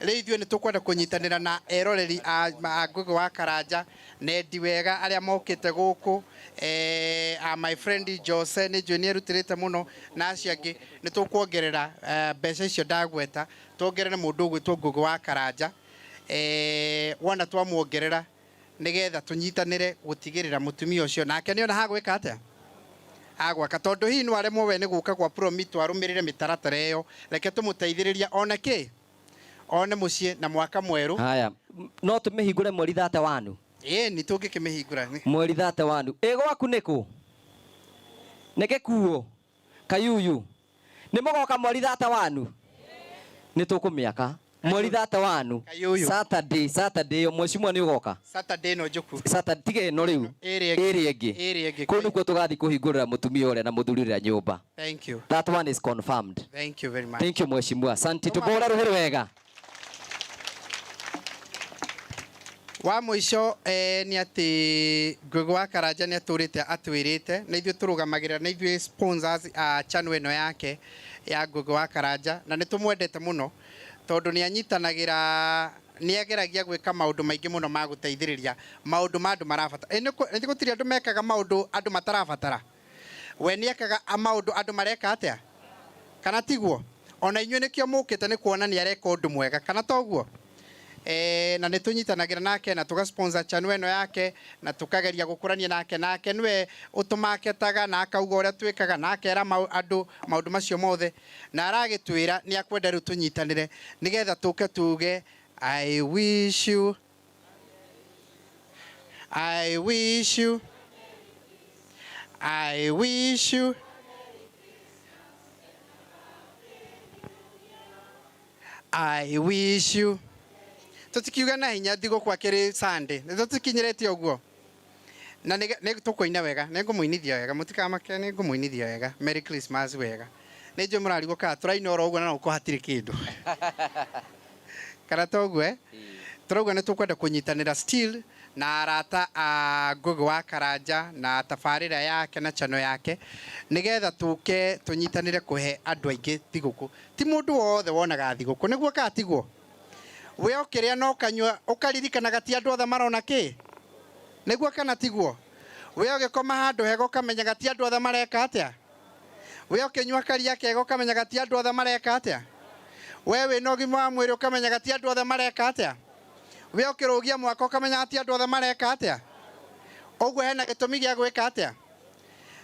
Speaker 19: Rĩu ithuĩ nĩ tũkwenda kũnyitanĩra na eroreri a Ngugi wa Karanja na endi wega arĩa mokĩte gũkũ, a my friend Jose nĩ njũĩ nĩ erutĩrĩte mũno na acio angĩ, nĩ tũkuongerera mbeca icio ndagweta, tuongerere mũndũ ũgwĩtwo Ngugi wa Karanja, wona twamuongerera nĩgetha tũnyitanĩre gũtigĩrĩra mũtumia ũcio nake nĩona ha gwĩka atĩa, agwaka, tondũ hihi no aremwo we nĩ gũka gwa Promito arũmĩrĩre mĩtaratara ĩyo, reke tũmũteithĩrĩria one kĩ, one mũciĩ na mwaka mwerũ.
Speaker 1: Haya, no tũmĩhingũre mweri thate wanu?
Speaker 19: Ĩĩ, nĩ tũngĩkĩmĩhingũra.
Speaker 1: Mweri thate wanu. Ĩ gwaku nĩ kũ? Nĩ gĩkuũ? Kayuyu? Nĩ mũgoka mweri thate wanu? Nĩ tũkũmĩaka. Mweri thate wanu.
Speaker 19: Kayuyu.
Speaker 1: Saturday, Saturday ĩyo mheshimiwa nĩ ũgoka?
Speaker 19: Saturday ĩno njũku.
Speaker 1: Saturday, tiga ĩno rĩu.
Speaker 19: Ĩrĩa ĩngĩ.
Speaker 1: Ĩrĩa ĩngĩ.
Speaker 19: Ĩrĩa ĩngĩ.
Speaker 1: Kũu nĩkuo tũgathiĩ kũhingũrĩra mũtumia ũrĩa na mũthuri ũrĩa nyũmba.
Speaker 19: Thank you.
Speaker 1: That one is confirmed.
Speaker 19: Thank you very much.
Speaker 1: Thank you mheshimiwa. Asante. Tũbũre rũhĩ rwega.
Speaker 19: Wa mũico nĩ atĩ Ngugi wa Karanja nĩ atũrĩte atwĩrĩte, na ithuĩ tũrũgamagĩrĩra, na ithuĩ sponsors a channel ĩno yake ya Ngugi wa Karanja, na nĩ tũmwendete mũno tondũ nĩ anyitanagĩra, nĩ ageragia gwĩka maũndũ maingĩ mũno ma gũteithĩrĩria maũndũ ma andũ marabatara. Nĩ gũtirĩ andũ mekaga maũndũ andũ matarabatara. We nĩ ekaga maũndũ andũ mareka atĩa? Kana tiguo? Ona inyuĩ nĩkĩo mũkĩte nĩ kuona nĩ areka ũndũ mwega, kana toguo? Na nĩ tũnyitanagĩra nake na tũga sponsor channel ĩno yake na tũkageria gũkũrania nake, nake nĩwe ũtũmaketaga na akauga ũrĩa twĩkaga na akera andũ maũndũ macio mothe, na aragĩtwĩra nĩ akwenda rĩu tũnyitanĩre nĩgetha tũke tuge I wish you, I wish you, I wish you, I wish you. Tũtikiuga na hinya thigũkũ akĩrĩ Sunday, nĩ tũtikinyĩrĩte ũguo. Na nĩ tũkũina wega, nĩ ngũmũinithia wega, mũtikamake, nĩ ngũmũinithia wega. Merry Christmas wega. Nĩ njũĩ mũrarigwo kana tũraina oro ũguo na no gũkorwo hatirĩ kĩndũ. Kana to ũguo? Tũrauga nĩ tũkwenda kũnyitanĩra still na arata a Ngugi wa Karanja na tabarĩra yake na channel yake, nĩgetha tũke tũnyitanĩre kũhe andũ aingĩ thigũkũ. Ti mũndũ wothe wonaga thigũkũ, nĩguo kana tiguo? We ũkĩrĩa na ũkanyua ũkaririkanaga ti andũ othe marona kĩ? Nĩguo kana tiguo? We ũgĩkoma handũ hega ũkamenyaga ti andũ othe mareka atĩa? We ũkĩnyua karia kega ũkamenyaga ti andũ othe mareka atĩa? We wĩna ũgima wa mwĩrĩ ũkamenyaga ti andũ othe mareka atĩa? We ũkĩrũgia mwaka ũkamenyaga ti andũ othe mareka atĩa? Ũguo hena gĩtũmi gĩa gwĩka atĩa?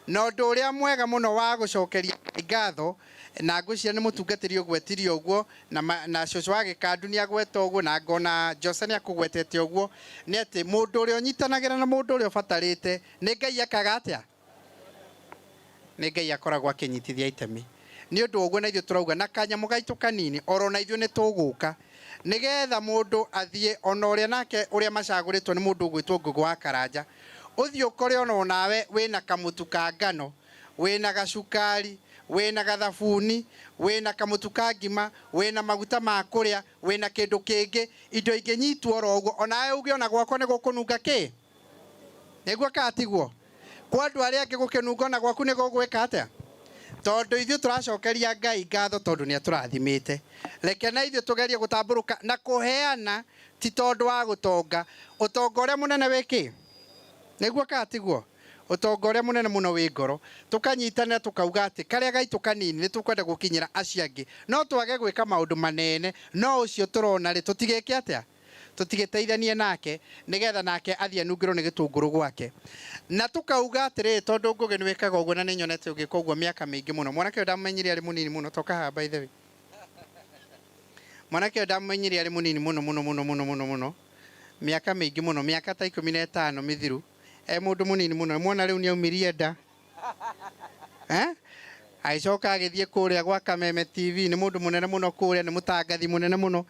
Speaker 19: Na ũndũ ũrĩa mwega mũno wa gũcokeria Ngai ngatho, na ngwĩciria nĩ mũtungatĩri ũgwetirie ũguo, na cũcũ wa gĩkandu nĩ agweta ũguo, na ngona Jose nĩ akũgwetete ũguo, nĩ atĩ mũndũ ũrĩa ũnyitanagĩra na mũndũ ũrĩa ũbatarĩte, nĩ Ngai ekaga atĩa? Nĩ Ngai akoragwo akĩnyitithia itemi. Nĩ ũndũ ũguo na ithuĩ tũrauga na kanyamũ gaitũ kanini, oro na ithuĩ nĩ tũgũka, nĩgetha mũndũ athiĩ ona ũrĩa nake ũrĩa macagũrĩtwo nĩ mũndũ ũgwĩtwo Ngugi wa Karanja, ũthiĩ ũkore ona nawe wĩna kamũtu ka ngano, wĩna gacukari, wĩna gathabuni, wĩna kamũtu ka ngima, wĩna maguta ma kũrĩa, wĩna kĩndũ kĩngĩ, indo ingĩnyitwo oro ũguo, onawe uge ona gwakwa nĩ gũkũnunga kĩ? Nĩguo kana tiguo? Kwa andũ arĩa angĩ gũkĩnunga ona gwaku nĩ gũgwĩka atĩa? Tondũ ithuĩ tũracokeria Ngai ngatho tondũ nĩ atũrathimĩte. Reke na ithuĩ tũgerie gũtambũrũka na kũheana ti tondũ wa gũtonga. Ũtonga ũrĩa mũnene wĩ kĩ? Nĩguo kana tiguo? Ũtonga ũrĩa mũnene mũno wĩ ngoro. Tũkanyitanĩra tũkauga atĩ karĩa gaitũ kanini nĩ tũkwenda gũkinyĩra acio angĩ. No twage gwĩka maũndũ manene, no ũcio tũrona rĩ, tũtigĩke atĩa? Tũtigĩteithanie nake nĩgetha nake athiĩ anungĩrwo nĩ gĩtũngũrũ gwake. Na tũkauga atĩrĩrĩ, tondũ Ngũgĩ nĩ wĩkaga ũguo na nĩ nyonete ũgĩka ũguo mĩaka mĩingĩ mũno. Mwanake ũyũ ndamũmenyire arĩ mũnini mũno, toka haha by the way. Mwanake ũyũ ndamũmenyire arĩ mũnini mũno mũno mũno mũno mũno mũno, mĩaka mĩingĩ mũno, mĩaka ta 15 mĩthiru, e mũndũ mũnini mũno. Mwana rĩu nĩ aumirie nda. Eh? Agĩcoka agĩthiĩ kũrĩa gwa Kameme TV, nĩ mũndũ mũnene mũno kũrĩa, nĩ mũtangathi mũnene mũno.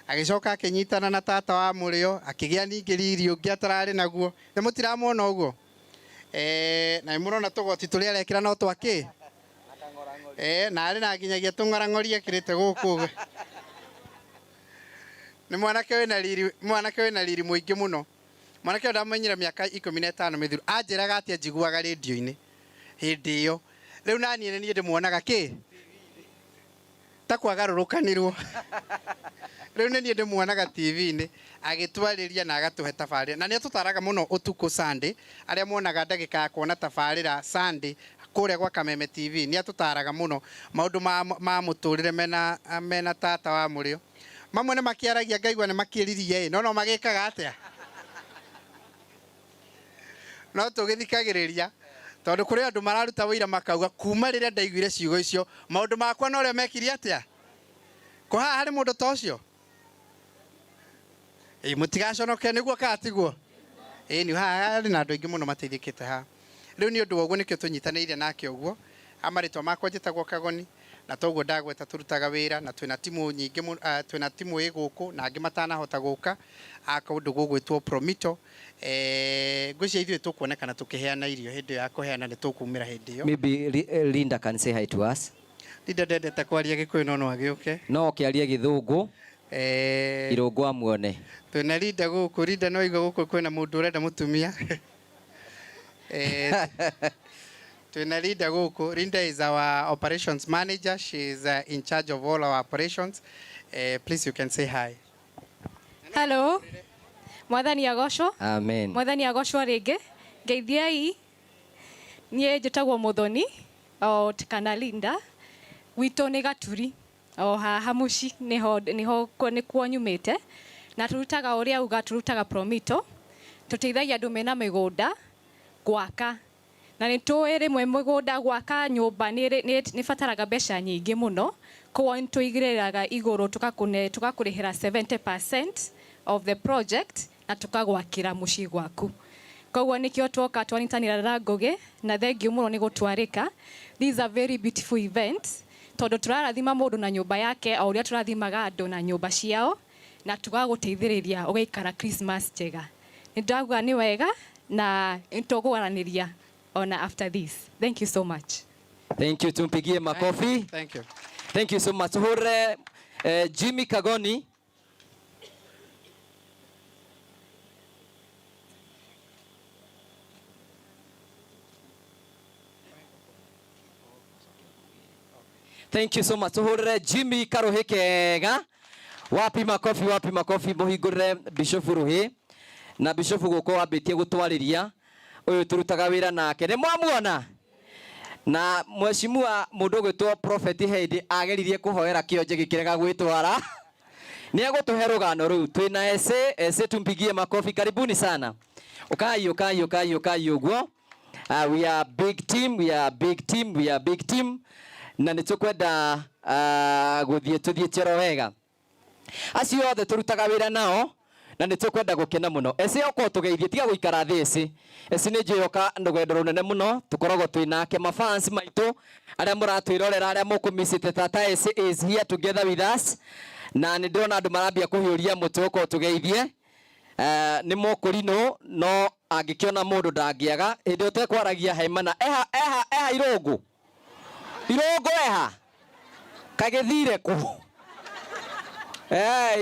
Speaker 19: Agĩcoka akĩnyitana na tata wa mũrĩo, akĩgĩa ningĩ riri ũngĩ atararĩ naguo. Nĩ mũtiramuona ũguo? Eh, na nĩ mũrona tũgoti tũrĩa arekĩra no twakĩ? Eh, na arĩ na nginyagia tũng'orang'ori ekĩrĩte gũkũ ũguo. Nĩ mwanake wĩna riri, mwanake wĩna riri mũingĩ mũno. Mwanake ũyũ ndamũmenyire mĩaka 15 mĩthiru. Anjĩraga atĩ anjiguaga rĩndiũ-inĩ hĩndĩ ĩyo. Rĩu naniĩ nĩ niĩ ndĩmuonaga kĩ? Ta kwagarũrũkanirwo. Rĩu nĩ niĩ ndĩmuonaga TV-inĩ agĩtwarĩria na agatũhe tabarĩra. Na nĩ atũtaraga mũno ũtukũ Sunday. Arĩa monaga ndagĩka ya kuona tabarĩra Sunday kũrĩa gwa Kameme TV nĩ atũtaraga mũno maũndũ ma, ma mũtũrĩre mena, mena tata wa mũrĩo. Mamwe nĩ makĩaragia ngaigua nĩ makĩririe ĩ, no no magĩkaga atĩa? No tũgĩthikagĩrĩria tondũ kũrĩ andũ mararuta ũira makauga kuma rĩrĩa ndaiguire ciugo icio maũndũ makwa no ũrĩa mekire atĩa? Kũ haha harĩ mũndũ ta ũcio? Ĩ mũtigaconoke nĩguo kana tiguo? Ĩ nĩ haha harĩ na andũ aingĩ mũno mateithĩkĩte haha. Rĩu nĩ ũndũ wa ũguo nĩkĩo tũnyitanĩire nake ũguo. Ha marĩtwa makwa njĩtagwo Kagoni na toguo ndagweta tũrutaga wĩra na twĩna timu nyingĩ uh, twĩna timu ĩ gũkũ na angĩ matanahota gũka a kũndũ gũgwĩtwo Promito. Eh, ngwĩciria ithuĩ tũkuonekana tũkĩheana irio hĩndĩ ĩyo ya kũheana nĩ tũkumĩra hĩndĩ ĩyo.
Speaker 1: Maybe Linda can say hi to us.
Speaker 19: Linda ndendete kwaria gĩkũyũ no no agĩũke.
Speaker 1: No oke arie gĩthũngũ.
Speaker 19: Eh,
Speaker 1: Irũngũ amuone.
Speaker 19: Twĩna Linda gũkũ. Linda no igua gũkũ kwĩna mũndũ ũrenda mũtumia. Eh, twĩna Linda gũkũ. Linda is our operations manager. She is in charge of all our operations. Eh, please you can say hi.
Speaker 20: Hello. Mwathani agocwo.
Speaker 1: Amen.
Speaker 20: Mwathani agocwo rĩngĩ. Ngeithiai. Niĩ njĩtagwo Muthoni o kana Linda. Gwitũ nĩ Gaturi. O haha mũciĩ nĩho nĩho nĩkuo nyumĩte. Na tũrutaga ũrĩa auga tũrutaga Promito. Tũteithagia andũ mena mĩgũnda gwaka. Na nĩ tũĩ rĩmwe mũgũnda gwaka nyũmba nĩ bataraga mbeca nyingĩ mũno. Koguo nĩ tũigĩrĩraga igũrũ tũgakũrĩhĩra 70% of the project na tũkagwakĩra mũciĩ gwaku. Koguo nĩkĩo twoka twanyitanĩra na Ngũgĩ na thengiũ mũno nĩ gũtwarĩka. This is a very beautiful event tondũ tũrarathima mũndũ na nyũmba yake o ũrĩa tũrathimaga andũ na nyũmba ciao na tũgagũteithĩrĩria ũgaikara Christmas njega. Nĩ ndauga nĩ wega na nĩtũkwaranĩria ona after this. Thank you so much.
Speaker 1: Thank you, tumpigie makofi.
Speaker 19: Thank you.
Speaker 1: Thank you so much. Tuhurire Jimmy Kagoni. Thank you so much. Tuhurire Jimmy Karuhi kega. Wapi makofi, wapi makofi muhingurire Bishop Ruhi. Na Bishop guko wambitie gutwariria uyu turutaga wira nake. Ni mwamuona? Na mheshimiwa mundu gwitwo Prophet Heidi ageririe kuhoera kionje gikirega gwitwara. Ni agutuhe rugano ruu. Twina ese, ese tumpigie makofi. Karibuni sana. Ukai, ukai, ukai, ukai uguo. We are big team, we are big team, we are big team. Na nĩ tũkwenda gũthiĩ tũthiĩte oro wega. Acio othe tũrutaga wĩra nao na nĩ tũkwenda gũkena mũno. Ese okorwo tũgeithie tiga gũikara thĩ eci. Eci nĩ njũĩ oka rũgendo rũnene mũno tũkoragwo twĩ nake mafans maitũ arĩa mũratwĩrorera arĩa mũkũmicĩte tata Eci is here together with us. Na nĩ ndĩrona andũ marambia kũhiũria mũtwe okorwo tũgeithie. Nĩ mũkũrinũ no angĩkĩona mũndũ ndangĩaga hĩndĩ ĩyo tekwaragia haimana eha eha eha irũngũ irũngũ eha kagĩthire kũ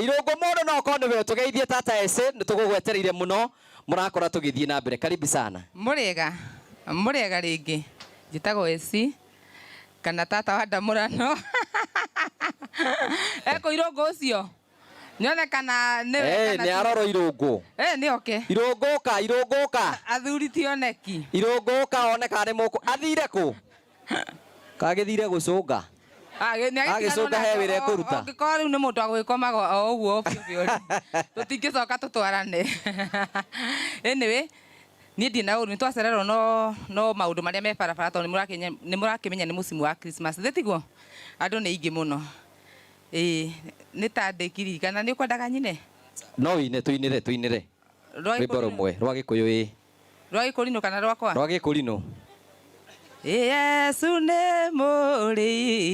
Speaker 1: irũngũ mũndũ no okorwo nĩwe tũgeithie tata Eci nĩ tũgũgwetereire mũno mũrakora tũgĩthiĩ na mbere. Karibu sana.
Speaker 11: Mũrĩega mũrĩega rĩngĩ njĩtagwo Eci kana tata wa Ndamũrano. Ekũ irũngũ ũcio Nyone kana nĩwe
Speaker 1: Eh,
Speaker 11: kana
Speaker 1: nĩ
Speaker 11: ti-
Speaker 1: arorwo irũngũ.
Speaker 11: Eh, nĩ oke.
Speaker 1: Irũngũ ũka, irũngũ ũka.
Speaker 11: Athuri ti oneki.
Speaker 1: Irũngũ ũka one kana nĩ mũkũ. Athire kũ? Kagĩthire gũcũnga. Agĩcũnga he wĩra ekũruta.
Speaker 11: Angĩkorwo rĩu nĩ mũndũ agwĩkomaga o ũguo biũ biũ rĩ, tũtingĩcoka tũtwarane. Anyway, niĩ ndirĩ na ũru nĩ twacererwo no no maũndũ marĩa me barabara tondũ nĩ mũrakĩmenya nĩ mũcimu wa Christmas. Thĩ tiguo? Andũ nĩ aingĩ mũno. Ĩĩ, nĩ ta ndĩkiririkana nĩ ũkwendaga nyine?
Speaker 1: No wĩine tũinĩre tũinĩre.
Speaker 11: Rwa
Speaker 1: Rwĩmbo
Speaker 11: Gĩkũrinũ?
Speaker 1: rũmwe rwa Gĩkũyũ ĩĩ.
Speaker 11: Rwa Gĩkũrinũ kana rwakwa?
Speaker 1: Rwa Gĩkũrinũ.
Speaker 11: Yesu nĩ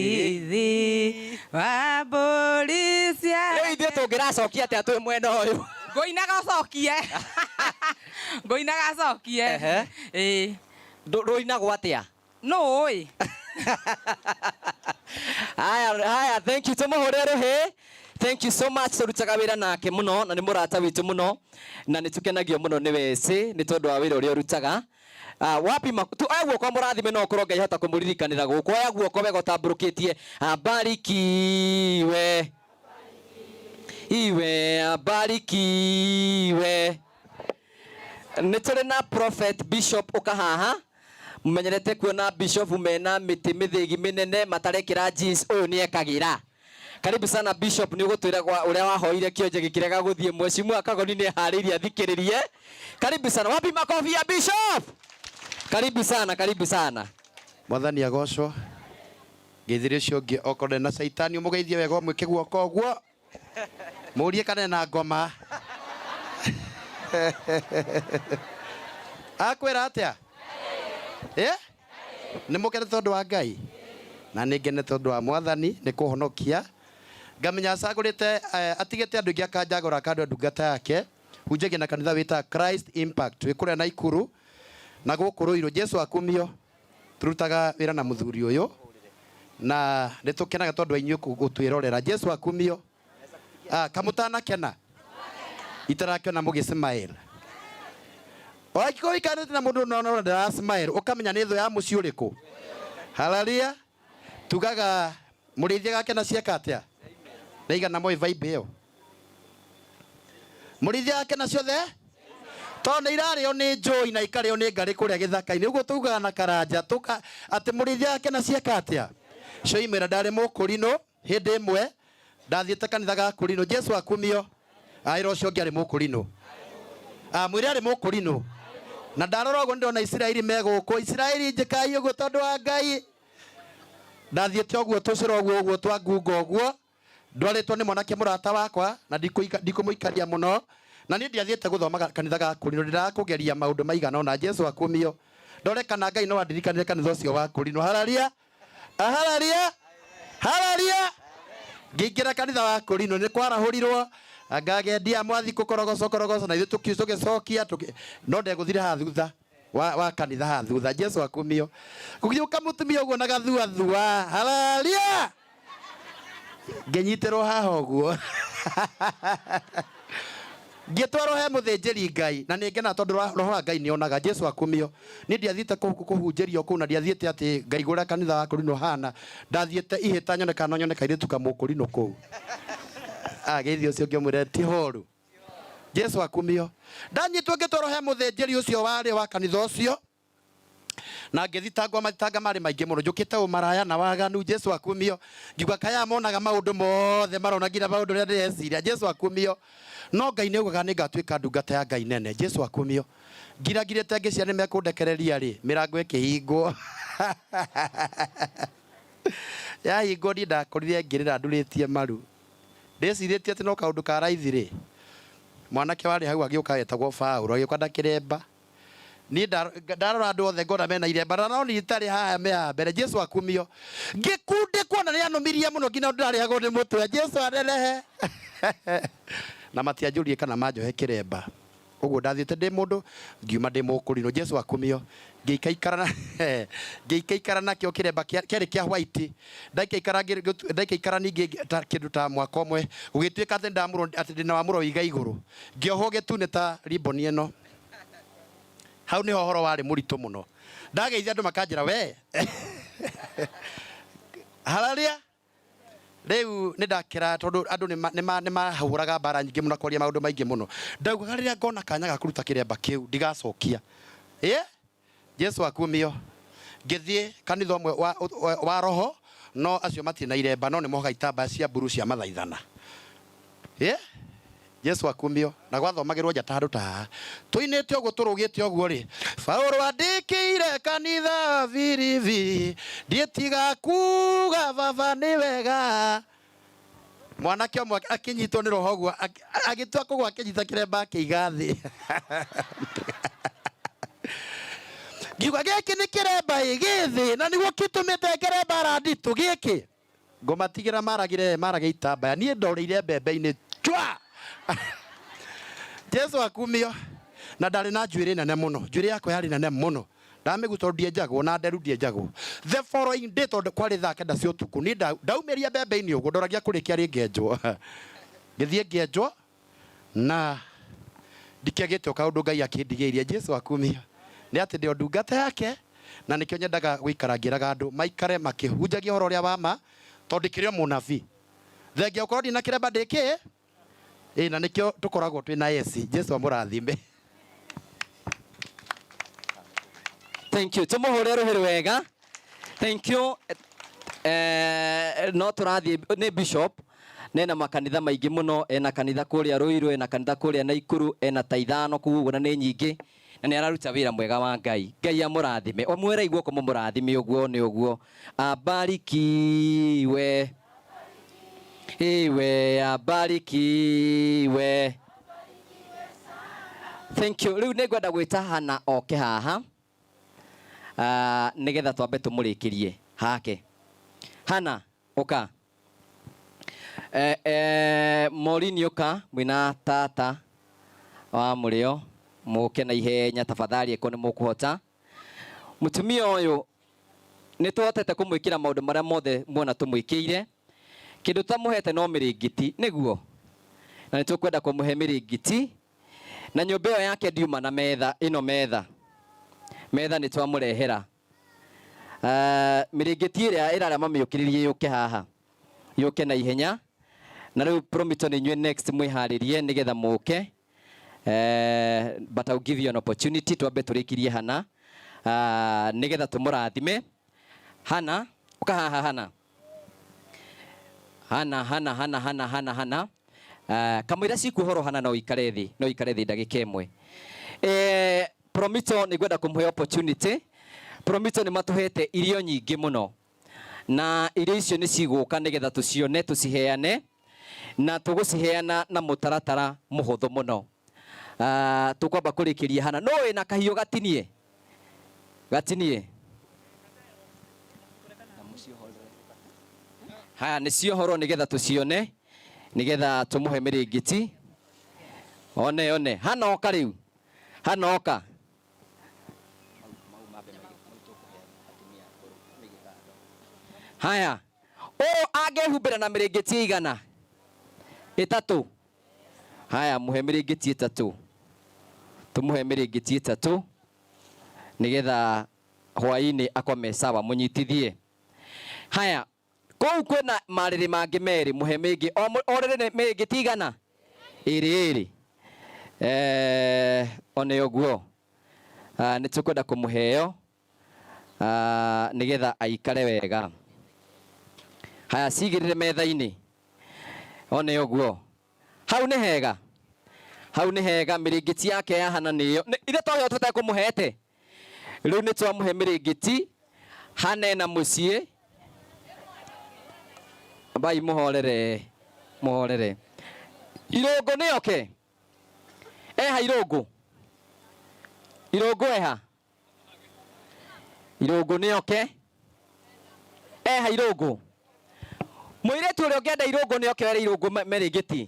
Speaker 11: mũrĩithi wa mbũri cia
Speaker 1: Rĩu ithuĩ tũngĩracokia atĩa twĩ mwena ũyũ?
Speaker 11: Ngũinaga ũcokie. Ngũinaga acokie.
Speaker 1: Ehe.
Speaker 11: Ĩĩ.
Speaker 1: Rũinagwo atĩa?
Speaker 11: Nũ ũĩ?
Speaker 1: Haya, haya, thank you tumuhure ruhi. Thank you so much turutaga wira nake muno na ni murata witu muno na ni tukenagio muno ni weci ni tondu wa wira uria urutaga. Wapi tu oya guoko mũrathime no ũkorwo Ngai hota kũmũririkanĩra gũkũ oya guoko wega ũtambũrũkĩtie abarikiwe iwe abarikiwe nĩ tũrĩ na prophet bishop ũka haha mumenyerete kuona bishop mena mĩtĩ mĩthĩgi mĩnene matarekĩra jeans ũyũ nĩ ekagĩra karibu sana bishop nĩ ũgũtwĩra ũrĩa wahoire kĩonje gĩkĩrega gũthiĩ mheshimiwa Kagoni nĩ eharĩirie athikĩrĩrie karibu sana wapi makofi ya bishop karibu sana karibu sana
Speaker 19: Mwathani agocwo ngeithĩrie ũcio ũngĩ okorwo na caitani ũmũgeithie wega ũmwĩke guoko ũguo mũrie kana ena ngoma akwĩra atĩa ĩ nĩ mũkene tondũ wa Ngai na nĩ ngene tondũ wa Mwathani nĩ kũhonokia ngamenya acagũrĩte atigĩte andũ aingĩ akanjagũra akandua ndungata yake hunjagia na kanitha wĩtaga Christ Impact wĩ kũrĩa Naikuru na gũkũ Ruiru Jesu akumio turutaga wĩra na mũthuri ũyũ na nĩ tũkenaga tondũ wa inyuĩ gũtwĩrorera Jesu akumio kamũtanakena itarakĩona mũgĩ smile Angĩkorwo ũikarĩte na mũndũ no no ndara smile ũkamenya nĩ thũ ya mũciĩ ũrĩkũ haleluya tugaga mũrĩithi agakena cieka atĩa na igana moĩ vibe ĩyo mũrĩithi agakena ciothe tondũ nĩ irarĩo nĩ njũi na ikarĩo nĩ ngarĩ kũrĩa gĩthaka-inĩ ũguo tugaga na karanja tuka atĩ mũrĩithi agakena cieka atĩa cioimĩra ndarĩ mũkũrinũ hĩndĩ ĩmwe ndathiĩte kanitha ga kũrinũ Jesu akumio aĩra ũcio ũngĩ arĩ mũkũrinũ mwĩre arĩ mũkũrinũ na ndarora ũguo ndĩrona Isiraeli me gũkũ Isiraeli njĩkai ũguo tondũ wa Ngai ndathiĩte ũguo tũcĩra ũguo ũguo twa ngungo ũguo ndwarĩtwo nĩ mwanake mũrata wakwa na ndikũmũikaria mũno na niĩ ndiathiĩte gũthoma kanitha ga kũrinũ ndĩraga kũgeria maũndũ maigana ũna Jesu akumio ndore kana Ngai no andirikanire kanitha ũcio wa kũrinũ hararia hararia hararia ngĩingĩra kanitha wa kũrinũ nĩ kwarahũrirwo ngagendia mwathi kũkorogoco korogoco na ithuĩ tũgĩcokia no ndegũthire haha thutha wa kanitha haha thutha Jesu akumio gũgĩũka mũtumia ũguo na gathuathua hararia ngĩnyitĩrwo haha ũguo ngĩtwarwo he mũthĩnjĩri Ngai na nĩ ngenaga tondũ roho wa Ngai nĩonaga Jesu akumio niĩ ndiathiĩte kũhunjĩrio kũu na ndiathiĩte atĩ ngaigua ũrĩa kanitha wa kũrinũ hana ndathiĩte ihĩta nyone kana no nyone kairĩtu kamũkũrinũ kũu geithia ũcio ũngĩ ũmwĩre ti horu Jesu akumio ndanyitwo ngĩtwarwo he mũthĩnjĩri ũcio warĩ wa kanitha ũcio na ngĩthitangwo mathitanga marĩ maingĩ mũno njũkĩte ũmaraya na waganu Jesu akumio ngiuga kaya monaga maũndũ mothe marona nginya maũndũ ũrĩa ndĩreciria Jesu akumio no Ngai nĩ augaga nĩngatuĩka ndungata ya Ngai nene Jesu akumio ngirangirĩte ngĩciria nĩ mekũndekereria rĩ mĩrango ĩkĩhingwo yahingwo niĩ ndakorire ngĩrĩra ndurĩtie maru ndĩcirĩtie atĩ no kaũndũ ka raithi rĩ mwanake warĩ hau agĩũka etagwo Paũlũ agĩũka na kĩremba niĩ ndarora andũ othe ngona mena iremba na no niĩ itarĩ haha me haha mbere Jesu akumio ngĩkundĩkwo na nĩanũmirie mũno nginya ndĩrarĩagwo nĩ mũtwe Jesu anenehe na matianjũrie kana manjohe kĩremba ũguo ndathiĩte ndĩ mũndũ ngiuma ndĩ mũkũrinũ Jesu akumio ngĩikaikara nakĩo kĩremba kĩarĩ kĩa white ndaikaikara ningĩ ta kĩndũ ta mwaka ũmwe gũgĩtuĩka atĩ ndamũrwo atĩ ndĩna wamũro iga igũrũ ngĩohwo gĩtune ta ribbon ĩno hau nĩho ũhoro warĩ mũritũ mũno ndageithia andũ makanjĩra we hararia Rĩu nĩ ndakĩra tondũ andũ nĩ mahũraga mbara nyingĩ mũno kwaria maũndũ maingĩ mũno. Ndaugaga rĩrĩa ngona kanya ga kũruta kĩremba kĩu ndigacokia. Ĩ Jesu akumio. Ngĩthiĩ kanitha ũmwe wa, wa, wa roho no acio matirĩ na iremba no nĩ mohaga itambaya cia mburu cia mathaithana. Ĩ Jesu akumio. Na gwathomagĩrwo njata handũ ta haha. Tũinĩte ũguo tũrũgĩte ũguo rĩ. Paulo andĩkĩire kanitha Filipi, ndiĩtiga kuga baba nĩ wega. Mwanake ũmwe akĩnyitwo nĩ roho ũguo agĩtua kũgwa akĩnyita kĩremba akĩiga thĩ. Ngiuga gĩkĩ nĩ kĩremba ĩ gĩ thĩ na nĩguo kĩtũmĩte ngere mbara nditũ gĩkĩ. Ngũmatigĩra maragĩre marage itambaya niĩ ndorĩire mbembe-inĩ chwa. Jesu akumio. Na ndarĩ na njuĩrĩ nene mũno, njuĩrĩ yakwa yarĩ nene mũno. Ndamĩgu tondũ ndienjagwo na nderu ndienjagwo. The following day tondũ kwarĩ thaa kenda cia ũtukũ niĩ ndaumĩria mbembe-inĩ ũguo ndoragia kũrĩkia rĩ ngenjwo. Ngĩthiĩ ngĩenjwo na ndikĩagĩte o kaũndũ Ngai akĩndigĩirie. Jesu akumio. Nĩ atĩ ndĩ o ndungata yake na nĩkĩo nyendaga gũikara ngĩraga andũ maikare makĩhunjagia ũhoro ũrĩa wa ma tondũ ndikĩrĩ o mũnabii. Thengia gũkorwo ndina kĩremba ndĩ kĩ? Ĩ na nĩkĩo tũkoragwo twĩ na esi. Jesu amũrathime.
Speaker 1: Thank you. Tumuhure ruhi rwega. Thank you. No tũrathiĩ nĩ bishop nena makanitha maingĩ mũno, ena kanitha kũrĩa Ruiru, ena kanitha kũrĩa Naikuru, ena ta ithano kũu ũguo na nĩ nyingĩ, na nĩ araruta wĩra mwega wa Ngai. Ngai amũrathime. O mwĩrei guoko mũmũrathime ũguo nĩ ũguo. Abarikiwe. Iwe abarikiwe. Thank you. Rĩu nĩ ngwenda gwĩta Hana oke haha. Nĩgetha twambe tũmũrĩkĩrie hake. Hana, ũka. Maureen ũka mwĩna tata wa mũrĩo, mũke na ihenya tafadhali ĩko nĩ mũkũhota. Mũtumia ũyũ nĩ tũhotete kũmwĩkĩra maũndũ marĩa mothe muona tũmwĩkĩire. Kĩndũ tũtamũhete no mĩrĩngĩti, nĩguo? Na nĩ tũkwenda kũmũhe mĩrĩngĩti. Na nyũmba ĩyo yake ndiuma na metha, ĩno metha. Metha nĩ twamũrehera. Mĩrĩngĩti ĩrĩa ĩrarĩa mamĩũkĩrĩrie yũke haha. Yũke na ihenya. Na rĩu Promito nĩ inyuĩ next mwĩharĩrie nĩgetha mũke. But I'll give you an opportunity twambe tũrĩkirie Hana. Nĩgetha tũmũrathime. Hana, ũka haha Hana. Hana, Hana, Hana, Hana, Hana, Hana. Kamũira cikuo horo Hana no ikare thĩ, no ikare thĩ ndagĩka ĩmwe. Promito nĩ ngwenda kũmũhe opportunity. Promito nĩ matũhete irio nyingĩ mũno. Na irio icio nĩ cigũka nĩgetha tũcione tũciheane, na tũgũciheana na mũtaratara mũhũthũ mũno. Tũkwamba kũrĩkĩria Hana. No wĩna kahiũ gatinie? Gatinie. Haya nĩ ciohorwo nĩgetha tũcione, nĩgetha tũmũhe mĩrĩngĩti. One, one. Hana oka rĩu. Hana oka. Haya. Ũũ angĩhumbĩra na mĩrĩngĩti igana? Ĩtatũ. Haya, mũhe mĩrĩngĩti ĩtatũ. Tũmũhe mĩrĩngĩti ĩtatũ nĩgetha hwaĩ-inĩ akome sawa, mũnyitithie. Haya, kũu kwĩna marĩrĩ mangĩ merĩ, mũhe mĩngĩ. O rĩrĩ nĩ mĩrĩngĩti igana? Ĩrĩ ĩrĩ. One ũguo. Nĩ tũkwenda kũmũheo nĩgetha aikare wega. Haya, cigĩrĩre metha-inĩ. One ũguo. Hau nĩ hega. Hau nĩ hega, mĩrĩngĩti yake ya Hana nĩyo. Ithe twaheo tũtekũmũhete. Rĩu nĩ twamũhe mĩrĩngĩti. Hana ena mũciĩ. Ambai mũhorere, mũhorere. Irũngũ nĩ oke. Eha irũngũ. Irũngũ eha. Irũngũ nĩ oke. Eha irũngũ. Mũirĩtu ũrĩa ũngĩenda irũngũ nĩ oke were irũngũ mĩrĩngĩti.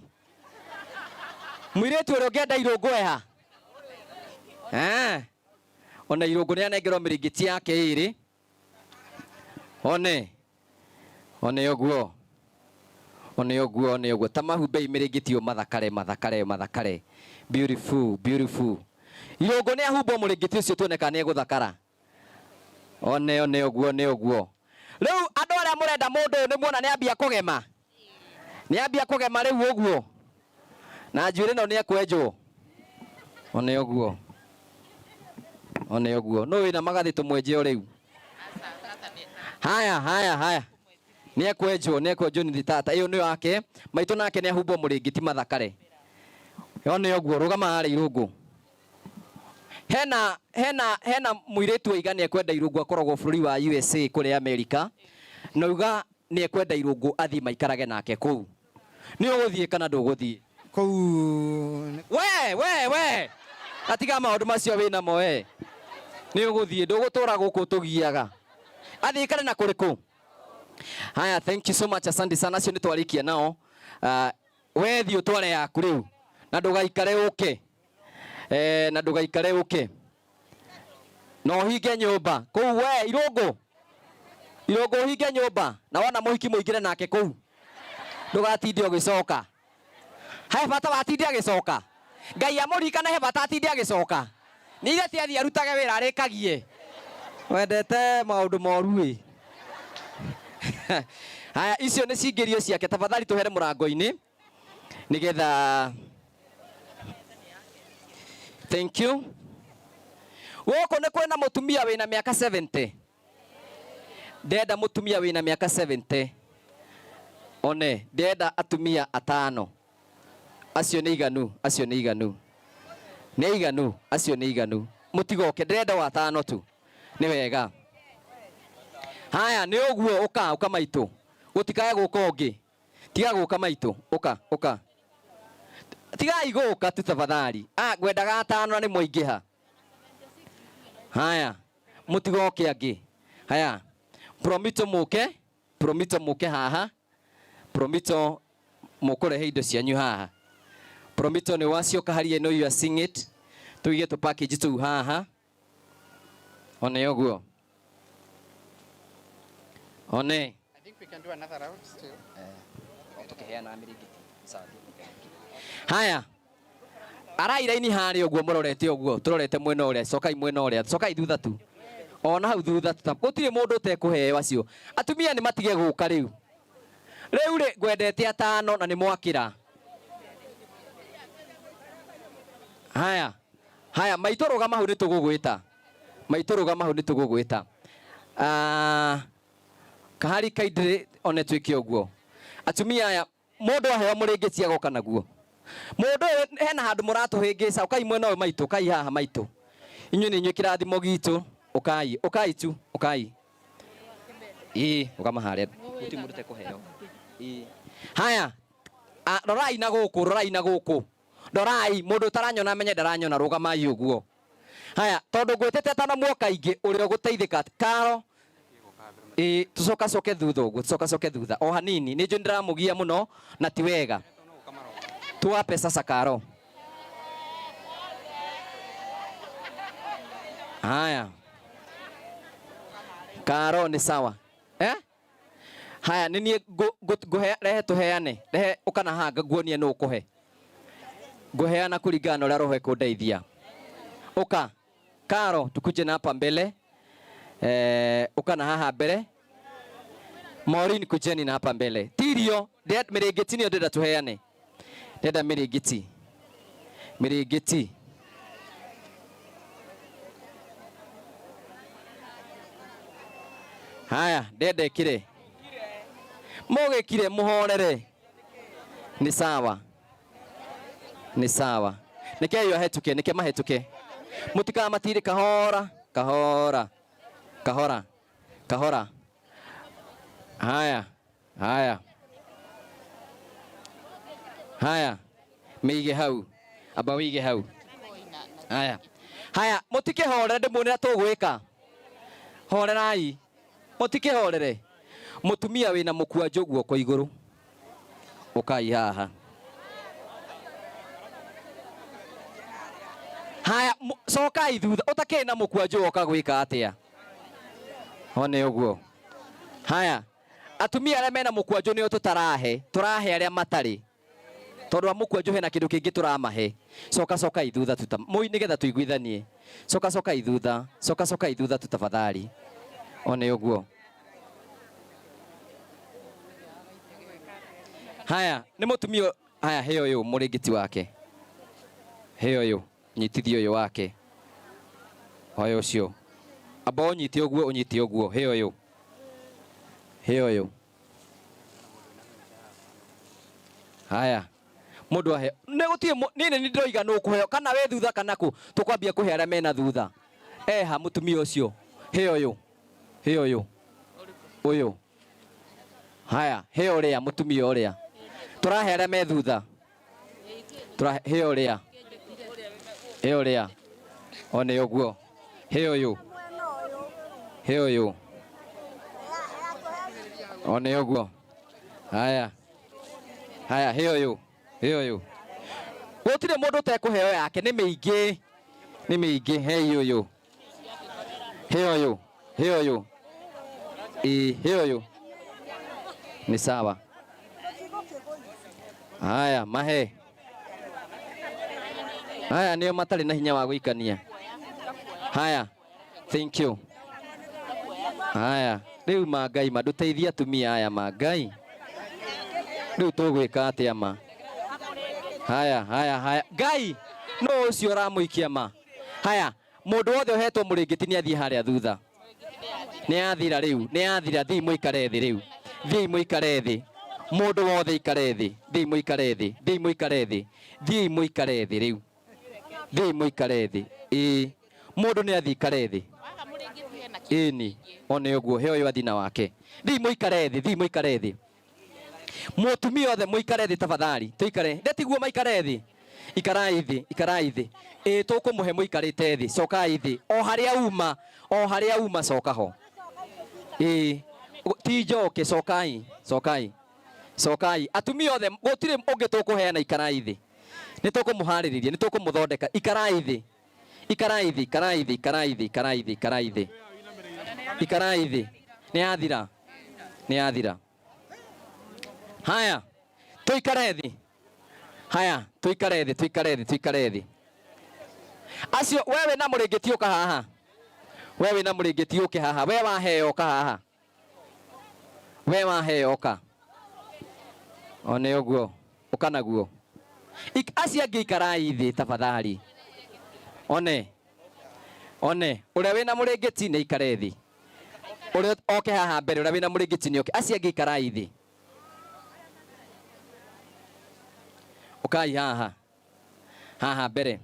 Speaker 1: Mũirĩtu ũrĩa ũngĩenda irũngũ eha. Ona irũngũ nĩ anengerwo mĩrĩngĩti yake ĩrĩ. One. One ũguo. One ũguo, one ũguo. Ta mahumbei mĩrĩngĩti ũyũ mathakare, mathakare, mathakare. Beautiful, beautiful. Irũngũ nĩ ahumbwo mũrĩngĩti ũcio tuone kana nĩ egũthakara. One, one ũguo, one ũguo. Rĩu andũ arĩa mũrenda mũndũ ũyũ nĩ muona nĩ ambia kũgema. Nĩ ambia kũgema rĩu ũguo. Na njuĩrĩ ĩno nĩ ekwenjwo. One ũguo. One ũguo. Nũ wĩna magathĩ tũmwenje o rĩu? Haya, haya, haya. Nĩ ekwenjwo, nĩ ekwenjwo nĩ tata. Ĩyo nĩyo yake. Maitũ nake nĩ ahumbwo mũrĩngĩti mathakare. One ũguo, rũgama harĩa irũngũ. Hena hena hena mũirĩtu oiga nĩ ekwenda irũngũ akoragwo bũrũri wa USA kũrĩa Amerika. Na oiga nĩ ekwenda irũngũ athiĩ maikarage nake kũu. Nĩ ũgũthiĩ kana ndũgũthiĩ?
Speaker 19: Kũu
Speaker 1: We we we atiga maũndũ macio wĩnamo we. Nĩ ũgũthiĩ ndũgũtũra gũkũ tũgiaga. Athiĩ ikare na kũrĩkũ? Haya, thank you so much, asante sana. Acio nĩ twarĩkia nao. We thiĩ ũtware yaku rĩu na ndũgaikare ũke. Na ndũgaikare ũke. Na ũhinge nyũmba kũu we irũngũ. Irũngũ ũhinge nyũmba na wona mũhiki mũingĩre nake kũu. Ndũgatinde ũgĩcoka. He bata watinde agĩcoka. Ngai amũririkane he bata atinde agĩcoka. Nĩ ithe ti athiĩ arutage wĩra arĩkagie. Wendete maũndũ moru ĩ. Haya, icio nĩ cingĩrio ciake. Tafadhali tũhere mũrango-inĩ nĩgetha. Thank you. Gũkũ nĩ kwĩna mũtumia wĩna mĩaka 70. Ndenda mũtumia wĩna mĩaka 70. One, ndenda atumia atano. Acio nĩ iganu, acio nĩ iganu. Nĩ iganu, acio nĩ iganu. Mũtigoke, ndĩrenda o atano tu. Nĩ wega. Haya, nĩ ũguo ũka, ũka maitũ. Gũtikae gũka ũngĩ. Tiga gũka maitũ, ũka, ũka. Tigai gũka tu tafadhali. Ah, ngwendaga atano na nĩ mwaingĩha. Haya, mũtigoke angĩ. Haya, Promito mũke, Promito mũke haha. Promito mũkũrehe indo cianyu haha. Promito nĩ wacioka haria ĩno you are seeing it. Tũige tũ package tũu haha. One ũguo. One.
Speaker 19: I think we can do another round still.
Speaker 1: Tũkĩheana mĩrĩngĩti. Haya. Arai raini harĩa ũguo mũrorete ũguo, tũrorete mwena ũrĩa, cokai mwena ũrĩa, cokai thutha tu. Ona hau thutha tu. Gũtirĩ mũndũ ũtekũheo acio. Atumia nĩ matige gũka rĩu. Rĩu rĩ ngwendete atano na nĩ mwakĩra. Haya. Haya, maitũ rũgama hau nĩ tũgũgwĩta. Maitũ rũgama hau nĩ tũgũgwĩta. Kahari kaindĩ one twĩke ũguo. Atumia aya mũndũ aheo mũrĩngĩti agoka naguo. Mũndũ ũyũ hena handũ mũratũhĩngĩca, ũkai mwena ũyũ maitũ, ũkai haha maitũ. Inyuĩ nĩ inyuĩ kĩrathimo gitũ, ũkai, ũkai tu, ũkai. Ĩĩ, ũgama harĩa. Gũtirĩ mũndũ ũtekũheo. Ĩĩ. Haya, rorai na gũkũ, rorai na gũkũ. Rorai, mũndũ ũtaranyona amenye ndaranyona, rũgamai ũguo. Haya, tondũ ngwĩtĩte atano muoka ingĩ, ũrĩa ũgũteithĩka, Karo, ĩĩ, tũcokacoke thutha ũguo, tũcokacoke thutha. O hanini, nĩ njũĩ nĩndĩramũgia mũno, na ti wega. Tuwape sasa Karo. Haya. Karo ni sawa. Haya, nĩ niĩ ngũhe, rehe tũheane. Rehe ũka na haha nguonie nũ ũkũhe. Ngũheana kũringana na ũrĩa roho ĩkũndeithia. Ũka. Karo, tukuje na hapa mbele. Ũka na haha mbere. Maureen, kujeni na hapa mbele. Tirio, mĩrĩngĩti nĩyo ndĩrenda tũheane. Ndĩrenda mĩrĩngĩti. Mĩrĩngĩti. Haya, ndĩrenda ĩkĩre. Mũgĩkire mũhorere. Nĩ sawa. Nĩ sawa. Nĩke yo ahĩtũke, nĩke mahĩtũke. Mũtikamatirĩ kahora, kahora, kahora, kahora. Haya, haya. Haya, mĩige hau. Amba wĩige hau. Haya. Haya, mũtikĩhorere ndĩmuone ũrĩa tũgwĩka. Horerai. Mũtikĩhorere. Mũtumia wĩna mũkwanjũ guoko igũrũ. Ũkai haha. Haya, cokai thutha. Ũtakĩrĩ na mũkwanjũ woka gwĩka atĩa? One ũguo. Haya, atumia arĩa mena mũkwanjũ nĩo tũtarahe, tũrahe arĩa matarĩ. Tondũ wa mũkwanjũ hena kĩndũ kĩngĩ tũramahe. Coka cokai thutha tu mũi nĩgetha tũiguithanie. Coka cokai thutha, coka cokai thutha tu tafadhali. One ũguo. Haya, nĩ mũtumia haya he ũyũ mũrĩngĩti wake. He ũyũ, nyitithia ũyũ wake. Oya ũcio. Amba ũnyite ũguo, ũnyite ũguo. He ũyũ. He ũyũ. Haya. Mũndũ ahe. Nĩ gũtirĩ niĩ nĩ ndĩroiga nũ ũkũheo kana wĩ thutha kana kũ. Tũkwambia kũhe arĩa mena thutha. Eha mũtumia ũcio. He ũyũ. He ũyũ. Ũyũ. Haya, he ũrĩa mũtumia ũrĩa. Tũrahe arĩa me thutha. Tũrahe he ũrĩa. He ũrĩa. One ũguo. He ũyũ. He ũyũ. One ũguo. Haya. Haya, he ũyũ. He ũyũ. Gũtirĩ mũndũ ũtekũheo yake, nĩ mĩingĩ. Nĩ mĩingĩ, hei ũyũ. He ũyũ. He ũyũ. Ĩ, he ũyũ. Nĩ sawa. Haya, mahe. Haya, nĩo matarĩ na hinya wa gũikania. Haya, thank you. Haya, rĩu ma Ngai ma ndũteithie atumia aya ma Ngai. Rĩu tũgwĩka atĩa ma? Haya, haya, haya. Ngai, no ũcio ũramũikia ma. Haya, mũndũ wothe ũhetwo mũrĩngĩti nĩ athiĩ harĩa thutha. Nĩ athira rĩu, nĩ athira, thiĩ mũikare thĩ rĩu. Thiĩ mũikare thĩ. Mũndũ wothe ikare thĩ. Thiĩ mũikare thĩ. Thiĩ mũikare thĩ. Thiĩ mũikare thĩ rĩu. Thiĩ mũikare thĩ. Ĩĩ. Mũndũ nĩ athiĩ ikare thĩ. Ĩni. One ũguo, he ũyũ athi na wake. Thiĩ mũikare thĩ, thiĩ mũikare thĩ. Mũtumia othe mũikare thĩ tafadhali. Tũikare. Ndetiguo maikare thĩ. Ikarai thĩ, ikarai thĩ. Ĩĩ tũkũmũhe mũikarĩte thĩ. Cokai thĩ. O harĩa uma, o harĩa uma coka ho. Ĩĩ. Ti njoke, cokai, cokai. Cokai. Atumia othe gũtirĩ ũngĩ tũkũheana ikarai thĩ. Nĩ tũkũmũharĩrĩria, nĩ tũkũmũthondeka. Ikarai thĩ. Ikarai thĩ, ikarai thĩ, ikarai thĩ, ikarai thĩ, ikarai thĩ. Ikarai thĩ. Nĩ yathira. Nĩ yathira. Haya, tũikare thĩ. Haya, tũikare thĩ, tũikare thĩ, tũikare thĩ. Acio, we wĩna mũrĩngĩti ũka haha. We wĩna mũrĩngĩti ũke haha. We waheo ũka haha. We waheo ũka. One ũguo, ũka naguo. Acio angĩ ikarai thĩ tafadhali. One. One, ũrĩa wĩna mũrĩngĩti nĩ aikare thĩ. Ũrĩa oke haha mbere, ũrĩa wĩna mũrĩngĩti nĩ oke. Acio angĩ ikarai thĩ. Ũkai haha. Haha mbere.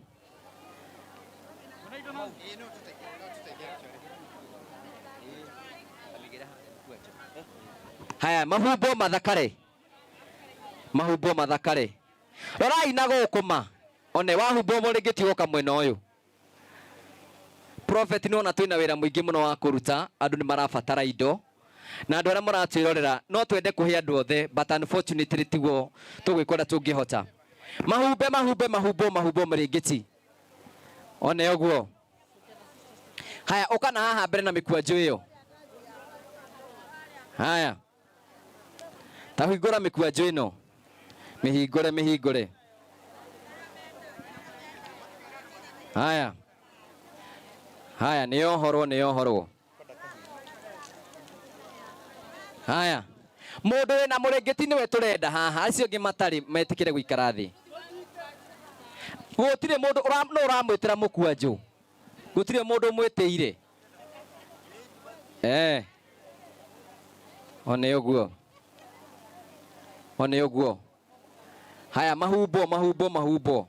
Speaker 1: Haya, mahumbwo mathakare. Mahumbwo mathakare. Rorai na gũkũ ma. One wahumbwo mũrĩngĩti ũgoka mwena ũyũ. Prophet nĩ wona twĩna wĩra mũingĩ mũno wa kũruta, andũ nĩ marabatara indo. Na andũ arĩa mũratwĩrorera, no twende kũhe andũ othe, but unfortunately tiguo tũgwĩka ũrĩa tũngĩhota. Mahumbe, mahumbe, mahumbwo, mahumbwo mĩrĩngĩti. One ũguo. Haya, ũka na haha mbere na mĩkwanjũ ĩyo. Haya. Ta hingũra mĩkwanjũ ĩno. Mĩhingũre, mĩhingũre. Haya. Haya, nĩ yohorwo, nĩ yohorwo. Haya. Mũndũ wĩna mũrĩngĩti nĩwe tũrenda haha, acio angĩ matarĩ metĩkĩre gũikara thĩ. Gũtirĩ mũndũ no ũramwĩtĩra mũkwanjũ. Gũtirĩ mũndũ ũmwĩtĩire. One ũguo. One ũguo. Haya, mahumbwo, mahumbwo, mahumbwo.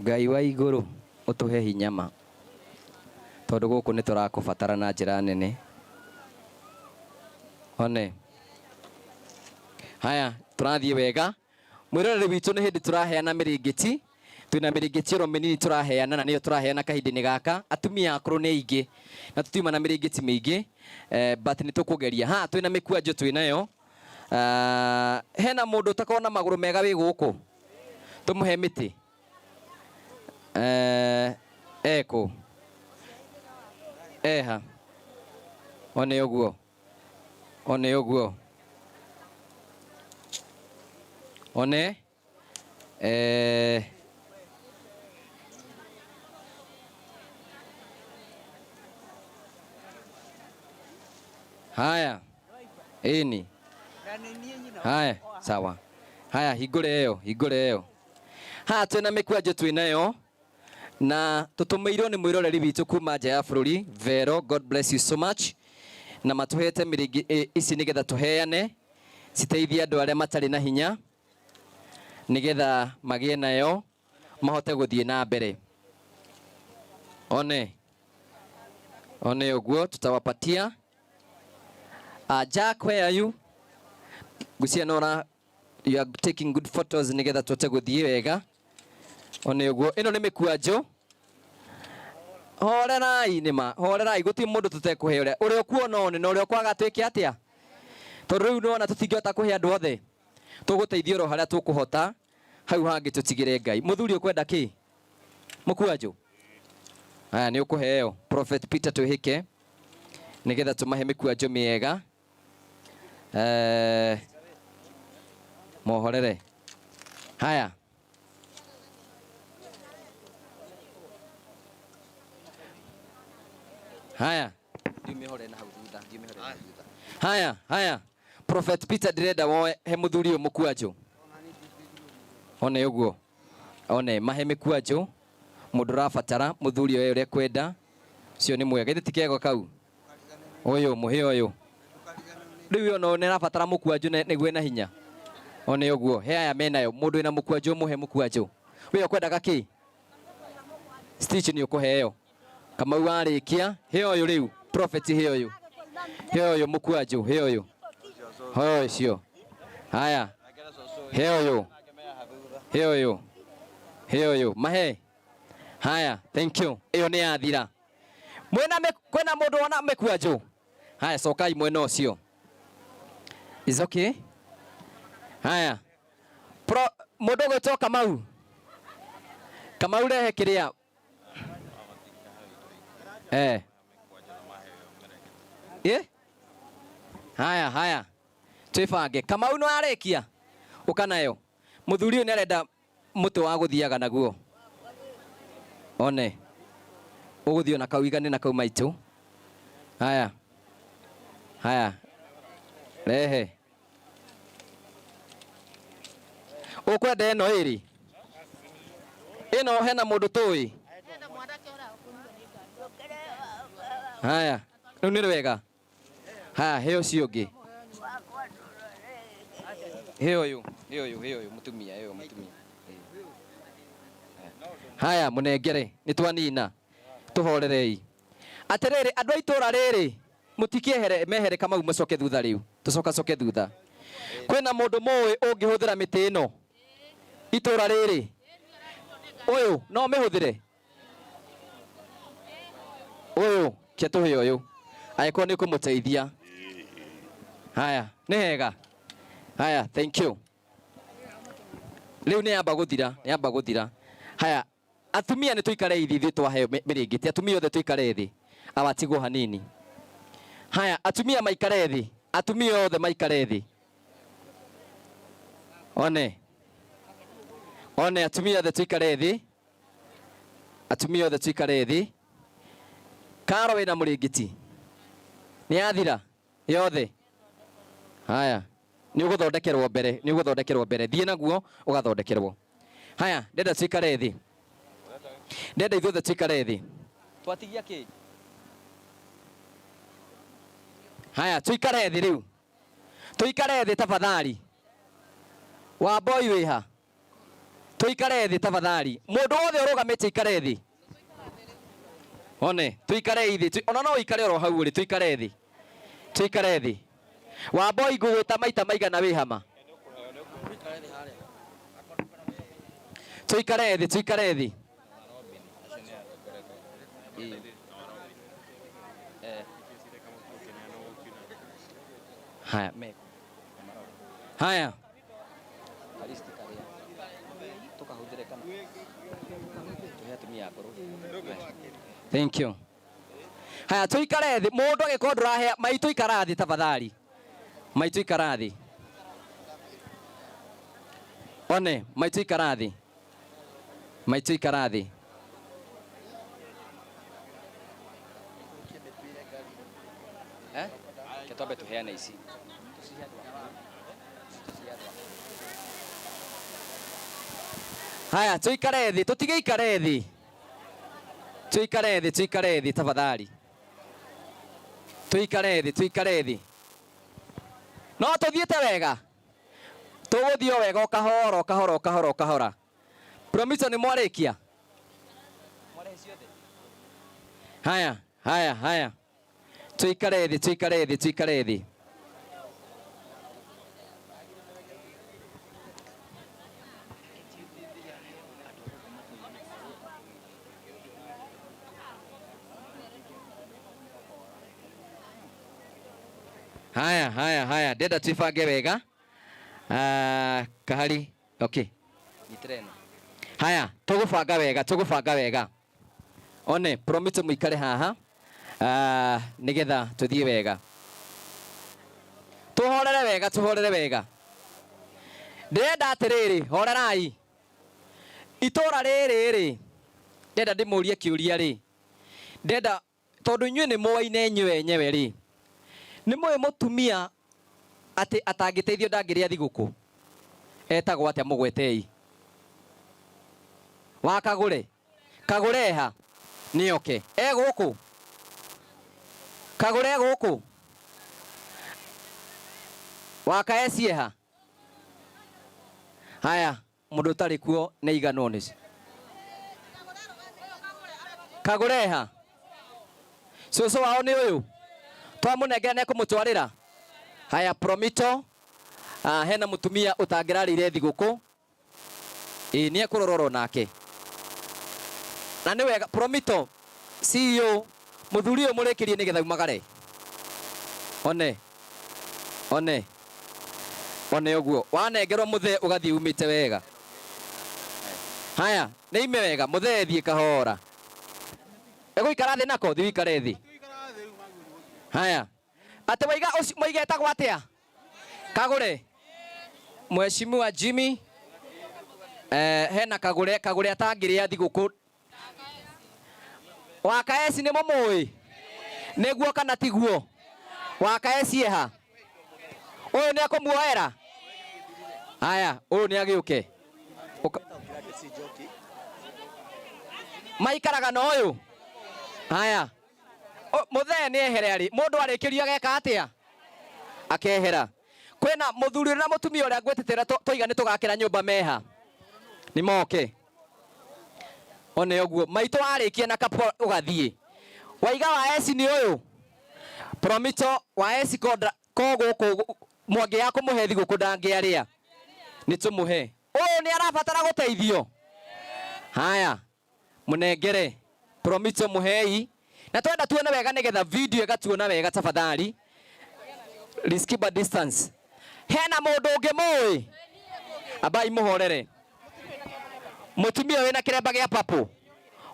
Speaker 1: Ngai wa igũrũ ũtũhe hinya ma, tondũ gũkũ nĩ tũrakũbatara na njĩra nene. One. Haya, tũrathiĩ wega. Mwĩroreri witũ nĩ hĩndĩ tũraheana mĩrĩngĩti. Twĩna mĩrĩngĩti oro mĩnini tũraheana na nĩyo tũraheana kahinda-inĩ gaka. Atumia akũrũ nĩ aingĩ na tũtiuma na mĩrĩngĩti mĩingĩ, but nĩ tũkũgeria. Haha twĩna mĩkwanjũ twĩnayo. Hena mũndũ ũtakoragwo na magũrũ mega wĩ gũkũ? Tũmũhe mĩtĩ. Ekũ? Eha. One ũguo. One ũguo. One. Haya. Ĩni. Haya, sawa. Haya, hingũre ĩyo, hingũre ĩyo. Haha twĩna mĩkwanjũ twĩnayo na tũtũmĩirwo nĩ mwĩroreri witũ kuma nja ya bũrũri Vero, God bless you so much, na matũhete mĩrĩngĩ ici nĩgetha tũheane citeithie andũ arĩa matarĩ na hinya nĩgetha magĩe nayo mahote gũthiĩ na mbere. One one ũguo tutawapatia. Jack, where are you? Gucia nora, you are taking good photos nigetha tuhote guthie wega. One uguo ino ni mikuanjo. Horerai nima, horerai guti mundu tutekuhe uria uria ukuona one na uria ukwaga twike atia, tondu riu nona tutingihota kuhe andu othe, tuguteithio oro haria tukuhota, hau hangi tutigire Ngai. Muthuri ukwenda ki? Mukuanjo. Aya ni ukuheo Prophet Peter twihike nigetha tumahe mikuanjo miega. Mohorere. Haya. Haya. Haya, haya. Prophet Peter ndirenda woe he muthuri uyu mukuanjo. One uguo. One mahe mikuanjo mundu rabatara muthuri uyu uria kwenda. Ucio ni mwega. Ithe ti kego kau. Uyu muhe uyu. Riu ona nĩ arabatara mũkwanjũ nĩguo ena hinya. One ũguo, he aya menayo, mũndũ wĩna mũkwanjũ mũhe mũkwanjũ. We ũkwendaga kĩ? Stitch nĩ ũkũheo. Kamau warĩkia, he ũyũ rĩu, prophet he ũyũ. He ũyũ mũkwanjũ, he ũyũ. He ũyũ ũcio. Haya. He ũyũ. He ũyũ. He ũyũ. Mahe. Haya, thank you. Ĩyo nĩ yathira. Mwena kwĩna mũndũ wona mĩkwanjũ? Haya, cokai mwena ũcio. Is okay? Haya. Pro mundu gwitwo Kamau. Kamau rehe kiria. Haya, haya. Twibange. Kamau no arekia. Uka nayo. Muthuri uyu ni arenda muti wa guthiaga naguo. One. Uguthio na kau igane na kau maitu. Haya. Haya. Rehe. Ukwenda ĩno ĩrĩ? Ĩno hena mũndũ tũĩ? Haya, rĩu nĩ rwega. Haya, he ũcio ũngĩ. He ũyũ, he ũyũ, he ũyũ mũtumia, he ũyũ mũtumia. Haya, mũnengere, nĩ twanina. Tũhorerei. Atĩrĩrĩ, andũ a itũũra rĩrĩ, mũtikĩehere, mehere Kamau mũcoke thutha rĩu. Tũcokacoke thutha. Kwĩna mũndũ mũĩ ũngĩhũthĩra mĩtĩ ĩno? Itũũra rĩrĩ? Ũyũ, no ũmĩhũthĩre? Ũyũ, ke tũhe ũyũ. Angĩkorwo nĩ ũkũmũteithia. Haya, nĩ hega. Haya, thank you. Rĩu nĩ yamba gũthira, nĩ yamba gũthira. Haya, atumia nĩ tũikare ithuĩ ithuĩ twaheo mĩrĩngĩti. Atumia othe tũikare thĩ. Awatigwo hanini. Haya, atumia maikare thĩ. Atumia othe maikare thĩ. One. One, atumia othe tũikare thĩ. Atumia othe tũikare thĩ. Karo wĩna mũrĩngĩti? Nĩ yathira yothe? Haya, nĩ ũgũthondekerwo mbere, nĩ ũgũthondekerwo mbere. Thiĩ naguo ũgathondekerwo. Haya, ndenda tũikare thĩ. Ndenda ithuothe tũikare thĩ. Twatigia kĩ? Haya, tũikare thĩ rĩu. Tũikare thĩ tafadhali. Wa boy wĩha? Tũikare thĩ tafadhali. Mũndũ wothe ũrũgamĩte ikare thĩ. One, tũikare thĩ. Ona no ũikare oro hau ũrĩ, tũikare thĩ. Tũikare thĩ. Wa boy ngũgwĩta maita maigana wĩ hama? Tũikare thĩ, tũikare thĩ. Haya, me. Haya. Thank you. Haya, tuikare thi. Mundu agikorwo ndurahea maitu ikara thi tafadhali. Maitu ikara thi. One, maitu ikara thi. Maitu ikara thi. Eh? Ke twambe tuheane ici. Haya, tuikare thi, tutige thi. Tuikare thi, tuikare thi tafadhali. Tuikare thi, tuikare thi. No tuthiĩte wega. Tũgũthiĩ o wega o kahora o kahora o kahora o kahora. Promise nĩ mwarĩkia? Haya, haya, haya. Tuikare thi, tuikare thi, tuikare thi. Haya, haya, haya, ndenda twibange wega. Ah, kahari, okay. Nyitĩrĩra ĩno. Haya, tũgũbanga wega, tũgũbanga wega. One, promise mũikare haha. Ah, nĩgetha tũthiĩ wega. Tũhorere wega, tũhorere wega. Ndĩrenda atĩrĩrĩ, horerai. Itũra rĩrĩ rĩ, ndĩrenda ndĩmũrie kĩũria rĩ. Ndĩrenda tondũ inyuĩ nĩ mũaine inyuĩ enyewe rĩ, nĩ mũĩ mũtumia atĩ atangĩteithio ndangĩrĩa thigũkũ? Etagwo atĩa mũgwetei? Wa Kagũre? Kagũre ha? Nĩoke. E gũkũ? Kagũre e gũkũ? Wa Kaesie ha? Haya, mundu utari kuo nĩ iganwo nĩ Kagũre ha? Cũcũ wao nĩ ũyũ twamũnengera nĩ ekũmũtwarĩra. Haya, Promito, hena mũtumia ũtangĩrarĩire thigũkũ, ĩĩ nĩ ekũrorwo nake na nĩ wega. Promito CEO, mũthuri ũyũ mũrĩkĩrie nĩgetha umagare. One one one ũguo wanengerwo mũthee ũgathiĩ umĩte wega. Haya, nĩ ime wega mũthee, thiĩ kahora. Egũikara thĩ nako, thiĩ ũikare thĩ. Haya, atĩ waiga ũcio mũiga etagwo atĩa? Kagũre. Mheshimiwa Jimmy, hena Kagũre, Kagũre atangĩrĩa thigũkũ. Wa Kaesi nĩ mũmũĩ? Nĩguo kana tiguo? Wa Kaesi eha? Ũyũ nĩ ekũmuoera? Haya, ũyũ nĩ agĩũke. Maikaraga na ũyũ? Haya, mũthee nĩ ehere arĩ. Mũndũ arĩkĩrio ageka atĩa? Akehera. Kwĩna mũthuri na mũtumia ũrĩa ngwĩtĩtĩra tũiga nĩ tũgakĩra nyũmba meha. Nĩ moke. One ũguo maitũ warĩkia na kapo ũgathiĩ. Waiga wa esi nĩ ũyũ. Promito wa esi ko gũkũ mwangĩaga kũmũhe thigũkũ ndangĩarĩa. Nĩ tũmũhe. Ũyũ nĩ arabatara gũteithio. Haya, mũnengere. Promito mũhei. Na twenda tuone wega nĩgetha video ĩgatuona wega tafadhali. Riskiba distance. Hena mũndũ ũngĩ mũĩ? Ambai mũhorere. Mũtumia wĩna kĩremba gĩa papo.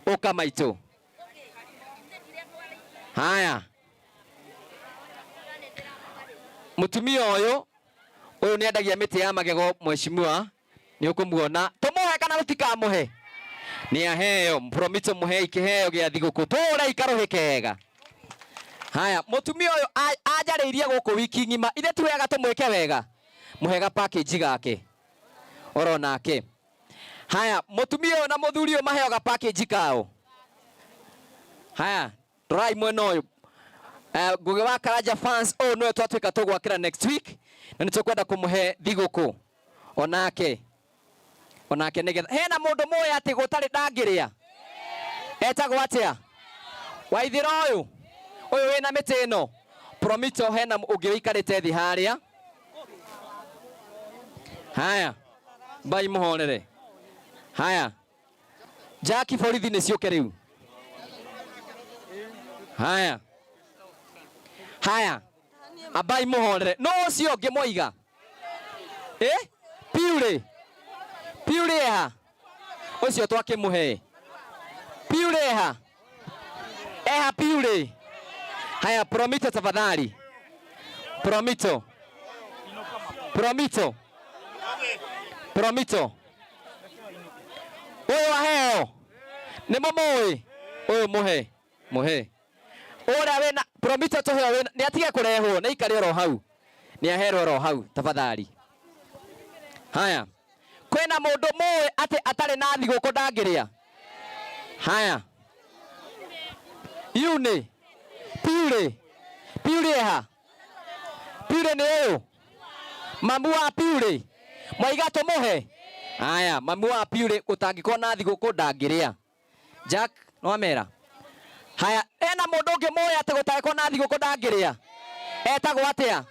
Speaker 1: Ũka maitũ. Haya. Mũtumia ũyũ, ũyũ nĩ endagia mĩtĩ ya magego mheshimiwa, nĩ ũkũmuona. Tũmũhe kana tũtikamũhe? Nĩ aheo, Promito mũhei kĩheo gĩa thigũkũ. Tũũrei karũhĩ kega. Haya, mũtumia ũyũ anjarĩirie gũkũ wiki ng'ima. Ithe ti wega tũmwĩke wega? Mũhega package gake. Oro nake. Haya, mũtumia ũyũ na mũthuri ũyũ maheoga package kao. Haya, rorai mwena ũyũ. Ngũgĩ wa Karanja fans, ũyũ nĩwe twatuĩka tũgwakĩra next week, na nĩ tũkwenda kũmũhe thigũkũ. Onake. Onake nĩgetha. Hena mũndũ mũĩ atĩ gũtarĩ ndangĩrĩa? Etagwo atĩa? Waithĩra ũyũ. Ũyũ wĩna mĩtĩ ĩno. Promito hena ũngĩ ũikarĩte thĩ harĩa. Haya, mbai mũhorere. Haya, Jackie borithi nĩ ciũke rĩu. Haya, haya, ambai mũhorere. No ũcio ũngĩ mwaiga? Piure. Piure eha? Ũcio twakĩmũhe. Piure eha? Eha Piure. Haya, Promito tafadhali. Promito. Promito. Promito. Ũyũ aheo. Nĩ mũmũĩ? Ũyũ mũhe. Mũhe. Ũrĩa wĩna Promito tũheo wĩna nĩ atige kũrehwo, nĩ aikare oro hau. Nĩ aherwo oro hau tafadhali. Haya, kwĩna mũndũ mũĩ atĩ atarĩ na thigũkũ ndangĩrĩa? Haya, yunĩ piurĩ piurĩ eha piurĩ nĩ ũyũ mamu wa piurĩ mwaiga tũmũhe. Haya, mamu wa piurĩ ũtangĩkorwo na thigũkũ ndangĩrĩa. Jack nwamera. Haya, ena mũndũ ũngĩ mũĩ atĩ gũtangĩkorwo na thigũkũ ndangĩrĩa? Etagwo atĩa?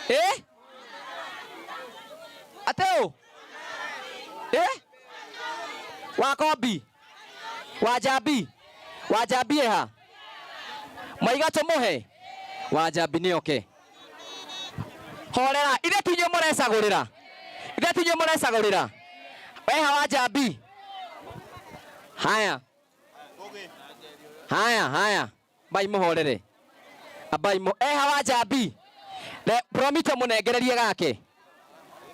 Speaker 1: Ĩ? Atĩ ũ? Ĩ? Wakombi? Wanjambi? Wanjambi ĩha? Mwaiga tũmũhe? Wanjambi nĩ oke. Horera, ithe ti inyuĩ mũrecagũrĩra. Ithe ti inyuĩ mũrecagũrĩra. Weha Wanjambi? Haya. Haya, haya. Mbai mũhorere. Ambai mũ eha Wanjambi. Le Promito mũnengererie gake.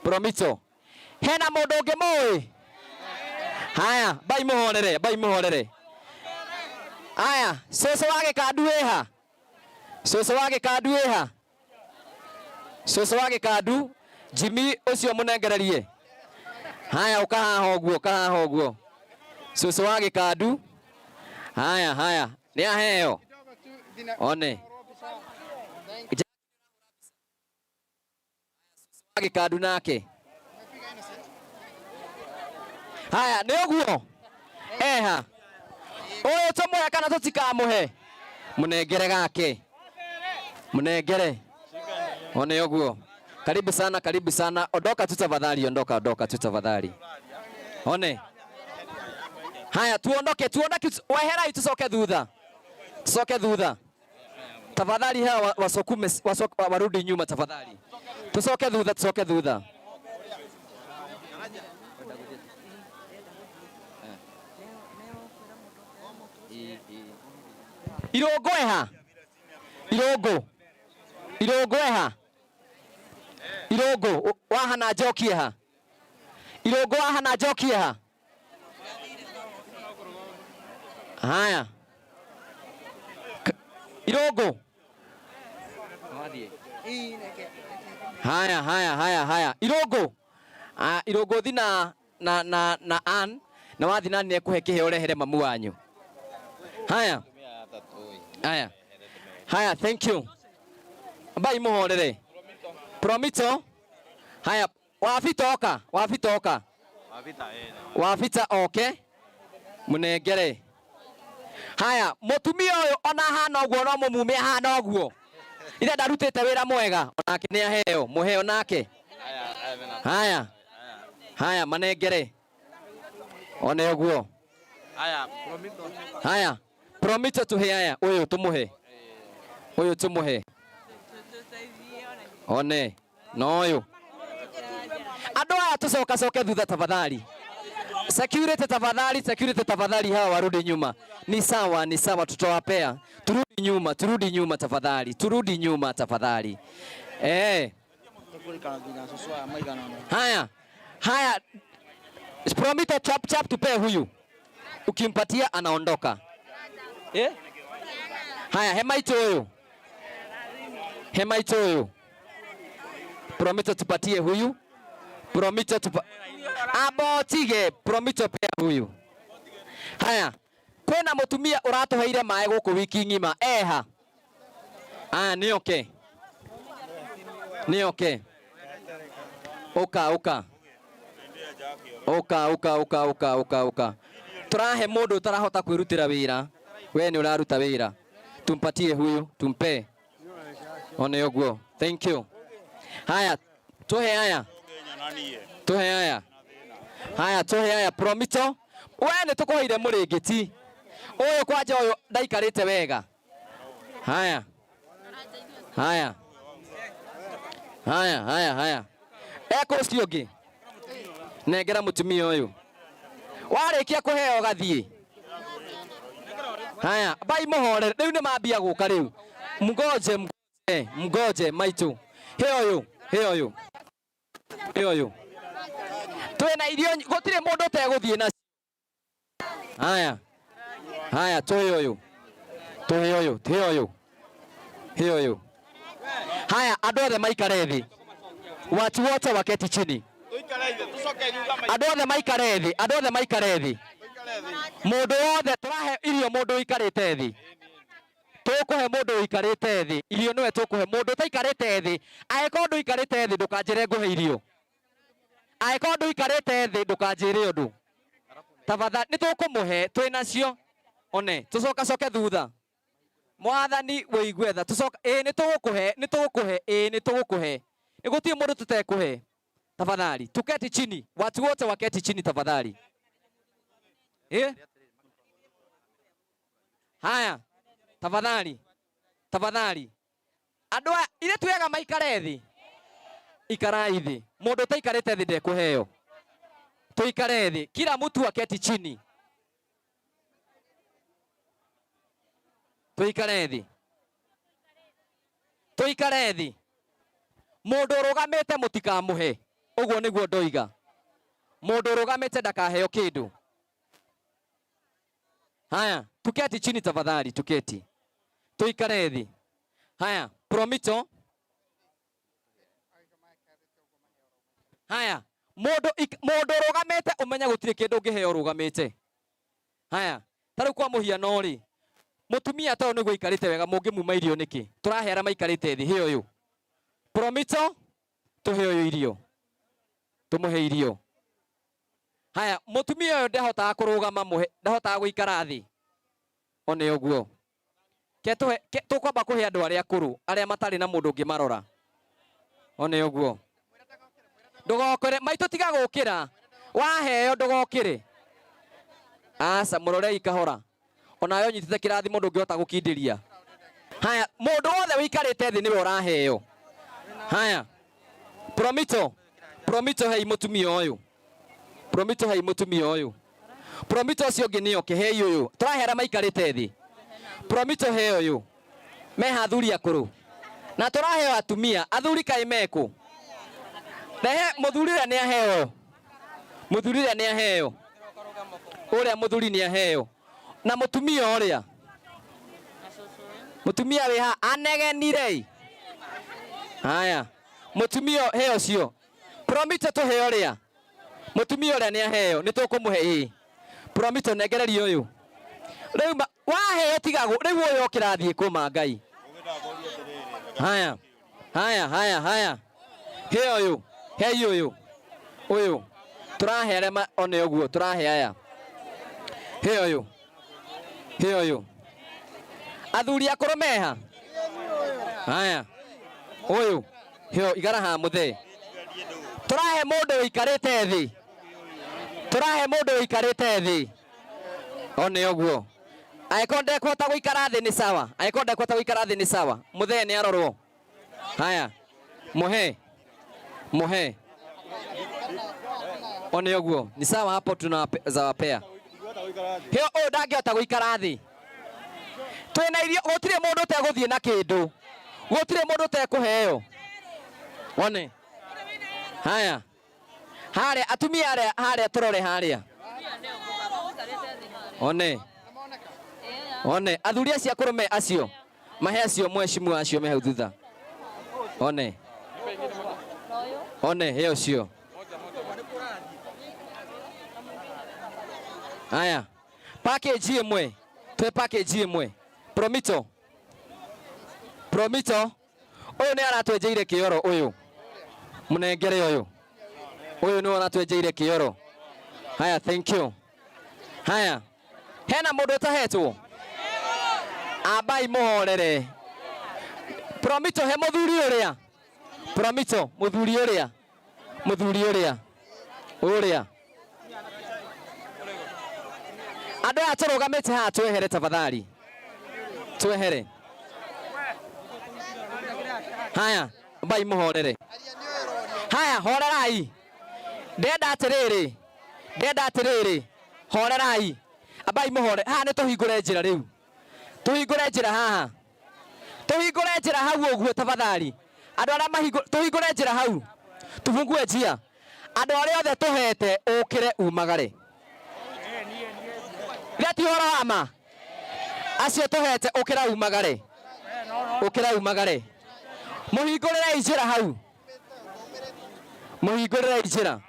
Speaker 1: Promito. Hena mũndũ ũngĩ mũĩ? Haya, mbai mũhorere, mbai mũhorere. Haya, cũcũ wa gĩkandu wĩha? Cũcũ wa gĩkandu wĩha? Cũcũ wa gĩkandu, Jimmy ũcio mũnengererie. Haya, ũka haha ũguo, ũka haha ũguo. Cũcũ wa gĩkandu. Haya, haya, nĩ aheo. One. Wa gĩkandu nake. Haya, nĩ ũguo. Eha. Ũyũ tũmũhe kana tũtikamũhe? Mũnengere gake. Mũnengere. One ũguo. Karibu sana, karibu sana. Ondoka tu tafadhali, ondoka, ondoka tu tafadhali. One. Haya, tuondoke, tuondoke, weherai tucoke thutha. Tucoke thutha. Tafadhali hawa wasukume warudi nyuma tafadhali. Tucoke thutha, tucoke thutha. Irũngũ eha? Irũngũ. Irũngũ eha? Irũngũ wahana njoki eha? Irũngũ wahana njoki eha? Haya. Irũngũ. Haya, haya, haya, haya. Irũngũ. Ah, Irũngũ thi na na na na Ann na wathi na nĩ ekũhe kĩheo ũrehere mamu wanyu. Haya. Haya. Haya, thank you. Mbai mũhorere. Promito. Haya, Wabita oka, wabita oka. Wabita oke munengere. Haya, mutumia uyu ona hana uguo no mumume hana uguo. Ithe ndarutite wira mwega onake ni aheo, muheo nake. Haya. Haya, manengere. One uguo. Haya, Promito tuhe aya, uyu tumuhe. Uyu tumuhe. One. Na ũyũ andũ aya tũcokacoke thutha tafadhali. Security tafadhali, security tafadhali, hawa warudi nyuma. Ni sawa, ni sawa, tutawapea. Turudi nyuma, turudi nyuma tafadhali, turudi nyuma tafadhali. Eh. Haya, haya, Promito chap chap tupee huyu. Ukimpatia anaondoka. Eh? Haya, hema ito huyu. Hema ito huyu. Promito tupatie huyu. Promito tupa... Abo tige, Promito pea huyu. Haya, kwĩna mũtumia ũratũheire maĩ gũkũ wiki ng'ima eha. Aya nĩ oke. Nĩ oke. Ũka ũka. Ũka ũka ũka ũka ũka ũka. Tũrahe mũndũ ũtarahota kwĩrutĩra wĩra. We nĩ ũraruta wĩra. Tumpatie huyu, tumpe. One ũguo. Thank you. Haya, tuhe haya. Tuhe haya. Haya, tuhe haya Promito. We nĩ tũkũheire mũrĩngĩti. Ũyũ kwanja ũyũ ndaikarĩte wega. Haya. Haya. Haya, haya, haya. Eko ũcio ũngĩ. Nengera mũtumia ũyũ. Warĩkia kũheo gathiĩ. Haya, bai mũhorere. Rĩu nĩ mambia gũka rĩu. Mgoje, mgoje, mgoje maitũ. He ũyũ, he ũyũ. He ũyũ. Twĩna irio gũtirĩ mũndũ ũtegũthiĩ nacio. Haya. Haya, tuhe ũyũ. Tuhe ũyũ, tuhe ũyũ. He ũyũ. Haya, andũ othe maikare thĩ. Watu wote waketi chini. Andũ othe maikare thĩ, andũ othe maikare thĩ. Mũndũ wothe tũrahe irio mũndũ ũikarĩte thĩ. Tũkũhe mũndũ ũikarĩte thĩ irio, nĩwe tũkũhe. Mũndũ ũtaikarĩte thĩ, angĩkorwo ndũikarĩte thĩ ndũkanjĩre ngũhe irio. Angĩkorwo ndũikarĩte thĩ ndũkanjĩre ũndũ. Tafadhali nĩ tũkũmũhe twĩ nacio. One tũcokacoke thutha. Mwathani wĩigue tha. Tũcoka ĩĩ nĩ tũgũkũhe, nĩ tũgũkũhe, ĩĩ nĩ tũgũkũhe. Nĩ gũtirĩ mũndũ tũtekũhe. Tafadhali tuketi chini, watu wote waketi chini tafadhali. Eh? Haya, tafadhali, tafadhali andũ aya ithe twega maikare thĩ, ikarai thĩ. Mũndũ ũtaikarĩte thĩ ndekũheo. Tuikare thĩ, kila mtu aketi chini, tuikare thĩ, tuikare thĩ. Mũndũ ũrũgamĩte mũtikamũhe, ũguo nĩguo ndoiga. Mũndũ ũrũgamĩte ndakaheo kĩndũ. Haya, tuketi chini tafadhali, tuketi. Tuikare thĩ. Haya, Promito. Haya, mundu mundu ũrũgamĩte ũmenye gũtirĩ kĩndũ ũngĩheo ũrũgamĩte. Haya, ta rĩu kwa mũhiano rĩ, mũtumia ta ũyũ nĩguo aikarĩte wega mũngĩmuma irio nĩkĩ? Tũrahe arĩa maikarĩte thĩ, he ũyũ. Promito, tũhe ũyũ irio. Tũmũhe irio. Haya, mũtumia ũyũ ndahotaga kũrũgama mũhe, ndahotaga gũikara thĩ. One ũguo. Ke tũhe, ke, tũkwamba kũhe andũ arĩa akũrũ, arĩa matarĩ na mũndũ ũngĩmarora. One ũguo. Ndũgokĩre, maitũ tiga gũkĩra. Waheo ndũgokĩre. Aca, mũrorei kahora. Onawe ũnyitĩte kĩrathimo ndũngĩhota gũkindĩria. Haya, mũndũ wothe ũikarĩte thĩ nĩwe ũraheo. Haya, Promito, Promito hei mũtumia ũyũ. Promito hei mũtumia ũyũ. Promito ũcio ũngĩ nĩ oke, hei ũyũ. Tũrahe arĩa maikarĩte thĩ. Promito he ũyũ. Meha athuri akũrũ. Na tũraheo atumia, athuri kaĩ mekũ? Rehe mũthuri ũrĩa nĩ aheo. Mũthuri ũrĩa nĩ aheo. Ũrĩa mũthuri nĩ aheo. Na mũtumia ũrĩa. Mũtumia wĩ haha anegenire. Haya. Mũtumia he ũcio. Promito tũhe ũrĩa. Mũtumia ũrĩa nĩ aheo, nĩ tũkũmũhe ĩĩ. Promito nengereria ũyũ. Rĩu waheo tiga rĩu ũyũ okĩra thiĩ kũma Ngai. Haya. Haya, haya, haya. He ũyũ, hei ũyũ. Ũyũ. Tũrahe arĩa one ũguo, tũrahe aya. He ũyũ. He ũyũ. Athuri akũrũ meha? Haya. Ũyũ. He igara haha mũthee. Tũrahe mũndũ ũikarĩte thĩ. Tũrahe mũndũ ũikarĩte thĩ. One ũguo. Angĩkorwo ndekũhota gũikara thĩ nĩ sawa. Angĩkorwo ndekũhota gũikara thĩ nĩ sawa. Mũthee nĩ arorwo. Haya. Mũhe. Mũhe. One ũguo. Ni sawa hapo tunawapea. Hĩo ũyũ ndangĩhota gũikara thĩ. Twĩna irio, gũtirĩ mũndũ ũtegũthiĩ na kĩndũ. Gũtirĩ mũndũ ũtekũheo. One. Haya. Harĩa atumia arĩa harĩa tũrore harĩa. One. One athuri acio akũrũ me acio. Mahe acio mheshimu acio me hau thutha. One. One he ũcio. Haya. Package ĩmwe. Twe package ĩmwe. Promito. Promito. Ũyũ nĩ aratwenjeire kĩoro ũyũ. Mũnengere ũyũ. Ũyũ nĩwe ũratwenjeire kĩoro. Haya, thank you. Haya. Hena mũndũ ũtahetwo? Ambai mũhorere. Promito he mũthuri ũrĩa. Promito mũthuri ũrĩa. Mũthuri ũrĩa. Ũrĩa. Andũ aya tũrũgamĩte haha twehere tafadhali. Twehere. Haya, ambai mũhorere. Haya, horerai. Ndenda atĩrĩrĩ. Ndenda atĩrĩrĩ. Horerai. Ambai mũhore. Haha nĩ tũhingũre njĩra rĩu. Tũhingũre njĩra haha. Tũhingũre njĩra hau ũguo tafadhali. Andũ arĩa mahingũ, tũhingũre njĩra hau. Tufungue njia. Andũ arĩa othe tũhete ũkĩre umagare. Rĩrĩa ti ũhoro wa ma. Acio tũhete ũkĩra umagare. Ũkĩra umagare. Mũhingũrĩrei njĩra hau. Mũhingũrĩrei njĩra.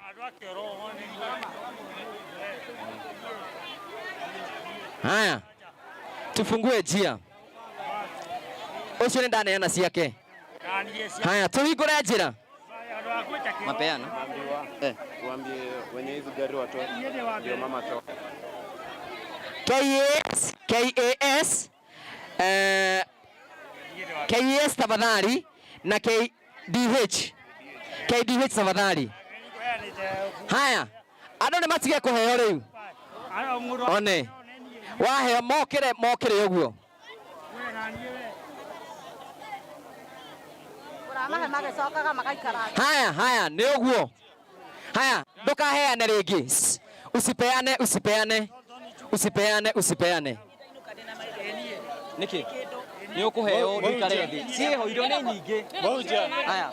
Speaker 1: Haya, tufungue njia. Ucio nĩ ndaneana ciake. Haya, tuhingũre njĩra. Mapeana.
Speaker 8: Eh. Waambie wenye hizi gari watoe. Ndio mama atoke.
Speaker 1: KAS, KAS, eh, KAS tafadhali na KDH. KDH tafadhali. Haya, andũ nĩ matige kũheo rĩu. One. Waheo mokĩre mokĩre ũguo.
Speaker 12: Ũramahe magĩcokaga magaikara thĩ.
Speaker 1: Haya, haya, nĩ ũguo. Haya, ndũkaheane rĩngĩ. Sss, Usipeane, usipeane. Usipeane, usipeane. Nĩkĩ? Nĩ ũkũheo ndũikare thĩ. Ciĩho irio nĩ nyingĩ. Haya.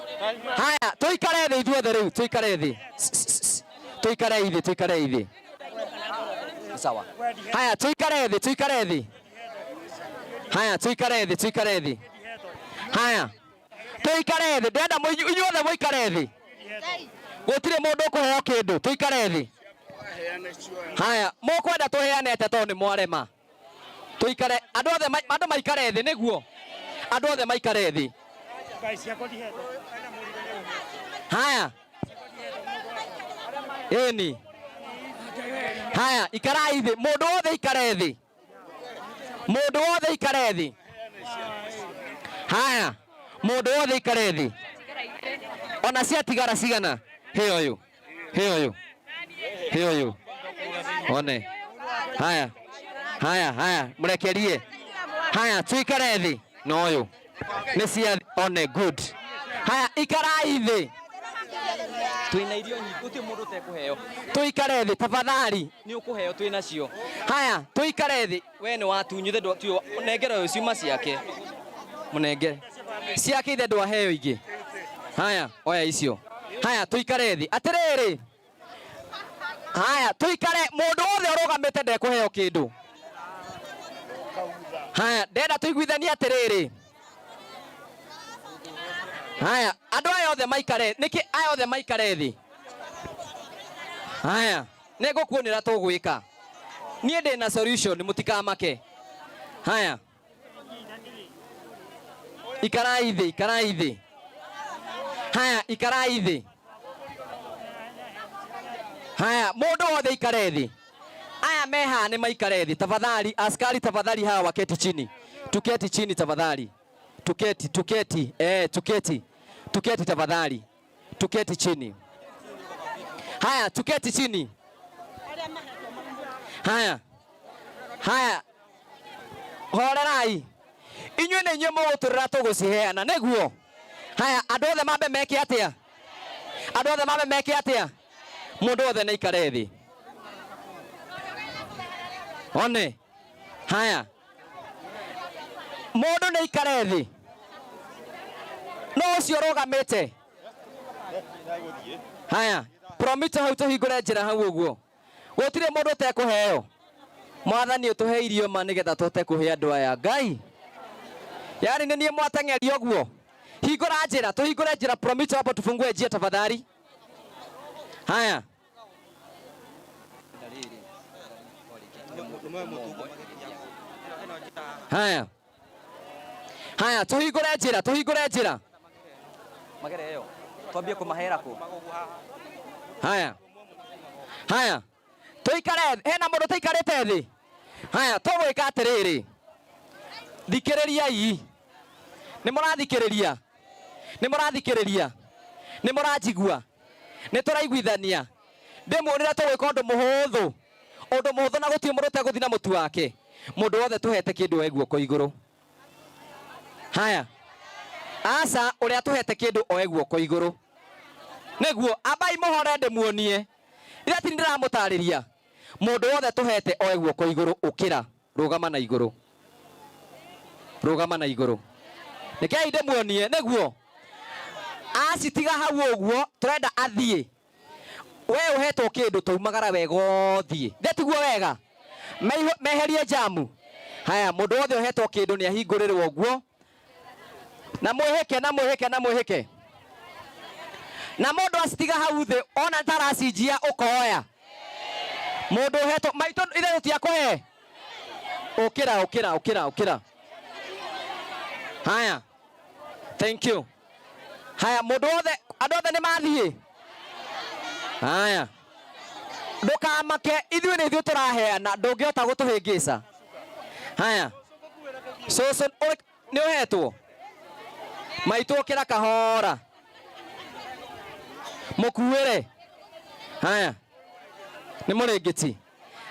Speaker 1: Haya, tũikare thĩ ithuothe rĩu, tũikare thĩ. Sss, sss, Tũikare thĩ, tũikare thĩ. Sawa. Haya, tũikare thĩ, tũikare thĩ. Haya, tũikare thĩ, tũikare thĩ. Haya, tũikare thĩ, ndĩrenda inyuothe mũikare thĩ. Gũtirĩ mũndũ ũkũheo kĩndũ, tũikare thĩ. Haya, mũkwenda tũheane atĩa tondũ nĩ mwarema? Tũikare, andũ othe andũ maikare thĩ nĩguo. Andũ othe maikare thĩ. Haya. Ĩni. Haya, ikarai thĩ, mũndũ wothe ikare thĩ. Mũndũ wothe ikare thĩ. Haya, mũndũ wothe ikare thĩ. Ona ciatigara cigana? Hĩ ũyũ, hĩ ũyũ, hĩ ũyũ. One. Haya, haya, haya, mũrekerie. Haya, tuikare thĩ na ũyũ. Nĩ cia one good. Haya, ikarai thĩ. Twĩna irio nyingĩ, gũtirĩ mũndũ ũtekũheo. Tũikare thĩ tafadhali, nĩ ũkũheo twĩ nacio. Haya, tũikare thĩ. We nĩ watunywo, ithe nengera ũyũ ciuma ciake. Mũnengere. Ciake ithe ndwaheo ingĩ. Haya, oya icio. Haya, tũikare thĩ. Atĩrĩrĩ. Haya, tũikare, mũndũ wothe ũrũgamĩte ndekũheo kĩndũ. Haya, ndenda tũiguithanie atĩrĩrĩ. Haya, andũ aya othe maikare, nĩkĩ aya othe maikare thĩ? Haya, nĩngũkuonera tũgwĩka. Niĩ ndĩ na solution, mũtikamake. Haya, ikarai thĩ, ikarai thĩ. Haya, ikarai thĩ. Haya, mũndũ wothe ikare thĩ. Aya me haha nĩ maikare thĩ tafadhali. Askari tafadhali, hawa waketi chini, tuketi chini tafadhali, tuketi, tuketi, tuketi, tuketi tafadhali, tuketi chini. Haya, tuketi chini. Haya, haya, horerai inyuĩ nĩ inyuĩ mũgũtũrĩra tũgũciheana nĩguo. Haya, andũ othe mambe meke atĩa? Andũ othe mambe meke atĩa? Mũndũ wothe nĩ aikare thĩ. One. Haya, mũndũ nĩ aikare thĩ. No ũcio ũrũgamĩte. Haya, promito hau tũhingũre njĩra hau ũguo. Gũtirĩ mũndũ ũtekũheo. Mwathani ũtũhe irio ma nĩgetha tũhote kũhe andũ aya. Ngai. Yaani nĩ niĩ mwateng'eria ũguo. Hingũra njĩra, tũhingũre njĩra promito hapo tufungue njia tafadhali. Haya. Haya. Haya, tũhingũre njĩra, tũhingũre njĩra. Magere ĩyo. Twambie kũmahera kũ? Haya. Haya. Tũikare, hena mũndũ ũtaikarĩte thĩ? Haya, tũgwĩka atĩrĩrĩ. Thikĩrĩriai. Nĩ mũrathikĩrĩria? Nĩ mũrathikĩrĩria? Nĩ mũranjigua? Nĩ tũraiguithania? Ndĩmuonire tũgwĩka ũndũ mũhũthũ. Ũndũ mũhũthũ na gũtirĩ mũndũ ũtegũthiĩ na mũtu wake. Mũndũ wothe tũhete kĩndũ oe guoko igũrũ. Haya. Aca, ũrĩa tũhete kĩndũ oe guoko igũrũ. Nĩguo, ambai mũhore ndĩmuonie. Ira ti ndĩramũtarĩria. Mũndũ wothe tũhete oe guoko igũrũ, ũkĩra, rũgama na igũrũ. Rũgama na igũrũ. Rekei ndĩmuonie, nĩguo. Acitiga hau ũguo, tũrenda athiĩ. We ũhetwo kĩndũ taumagara wega ũthiĩ. Nĩ tiguo wega? Meherie jamu. Haya, mũndũ wothe ũhetwo kĩndũ nĩ ahingũrĩrwo ũguo. Na mwĩhĩke, na mwĩhĩke, na mwĩhĩke. Na mũndũ acitiga hau thĩ ona taracinjia ũkoya. Mũndũ ũhetwo maitũ ithe tũtiakũhe. Ũkĩra ũkĩra ũkĩra ũkĩra. Haya. Thank you. Haya mũndũ wothe andũ othe nĩ mathiĩ. Haya. Ndũkamake ithuĩ nĩ ithuĩ tũraheana ndũngĩhota gũtũhĩngĩca. Haya. Cũcũ nĩ ũhetwo? Maitũ ũkĩra kahora. Mũkuĩre. Haya. Nĩ mũrĩngĩti.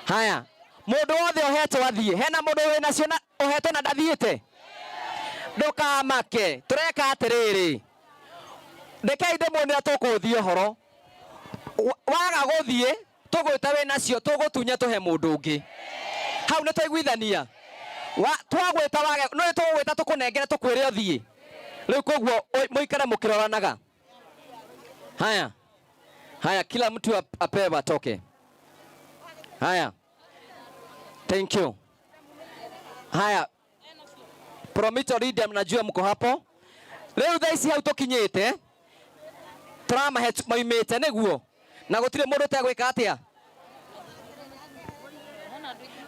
Speaker 1: Haya. Mũndũ wothe ũhetwo athiĩ. Hena mũndũ wĩ nacio na ũhetwo na ndathiĩte? Ndũkamake. Tũreka atĩrĩrĩ. Rekei ndĩmuonie ũrĩa tũkũthiĩ ũhoro. Waga gũthiĩ tũgwĩta wĩ nacio tũgũtunya tũhe mũndũ ũngĩ. Hau nĩ twaiguithania. Twagwĩta wage no tũgũgwĩta tũkũnengere tũkwĩre ũthiĩ. Rĩu koguo mũikare mũkĩroranaga. Haya. Haya, kila mtu apewe atoke. Haya. Thank you. Haya. Promito Lydia, mnajua mko hapo. Rĩu thaa ici hau tũkinyĩte tũramahe maumĩte nĩguo na gũtirĩ mũndũ ũtegwĩka atĩa.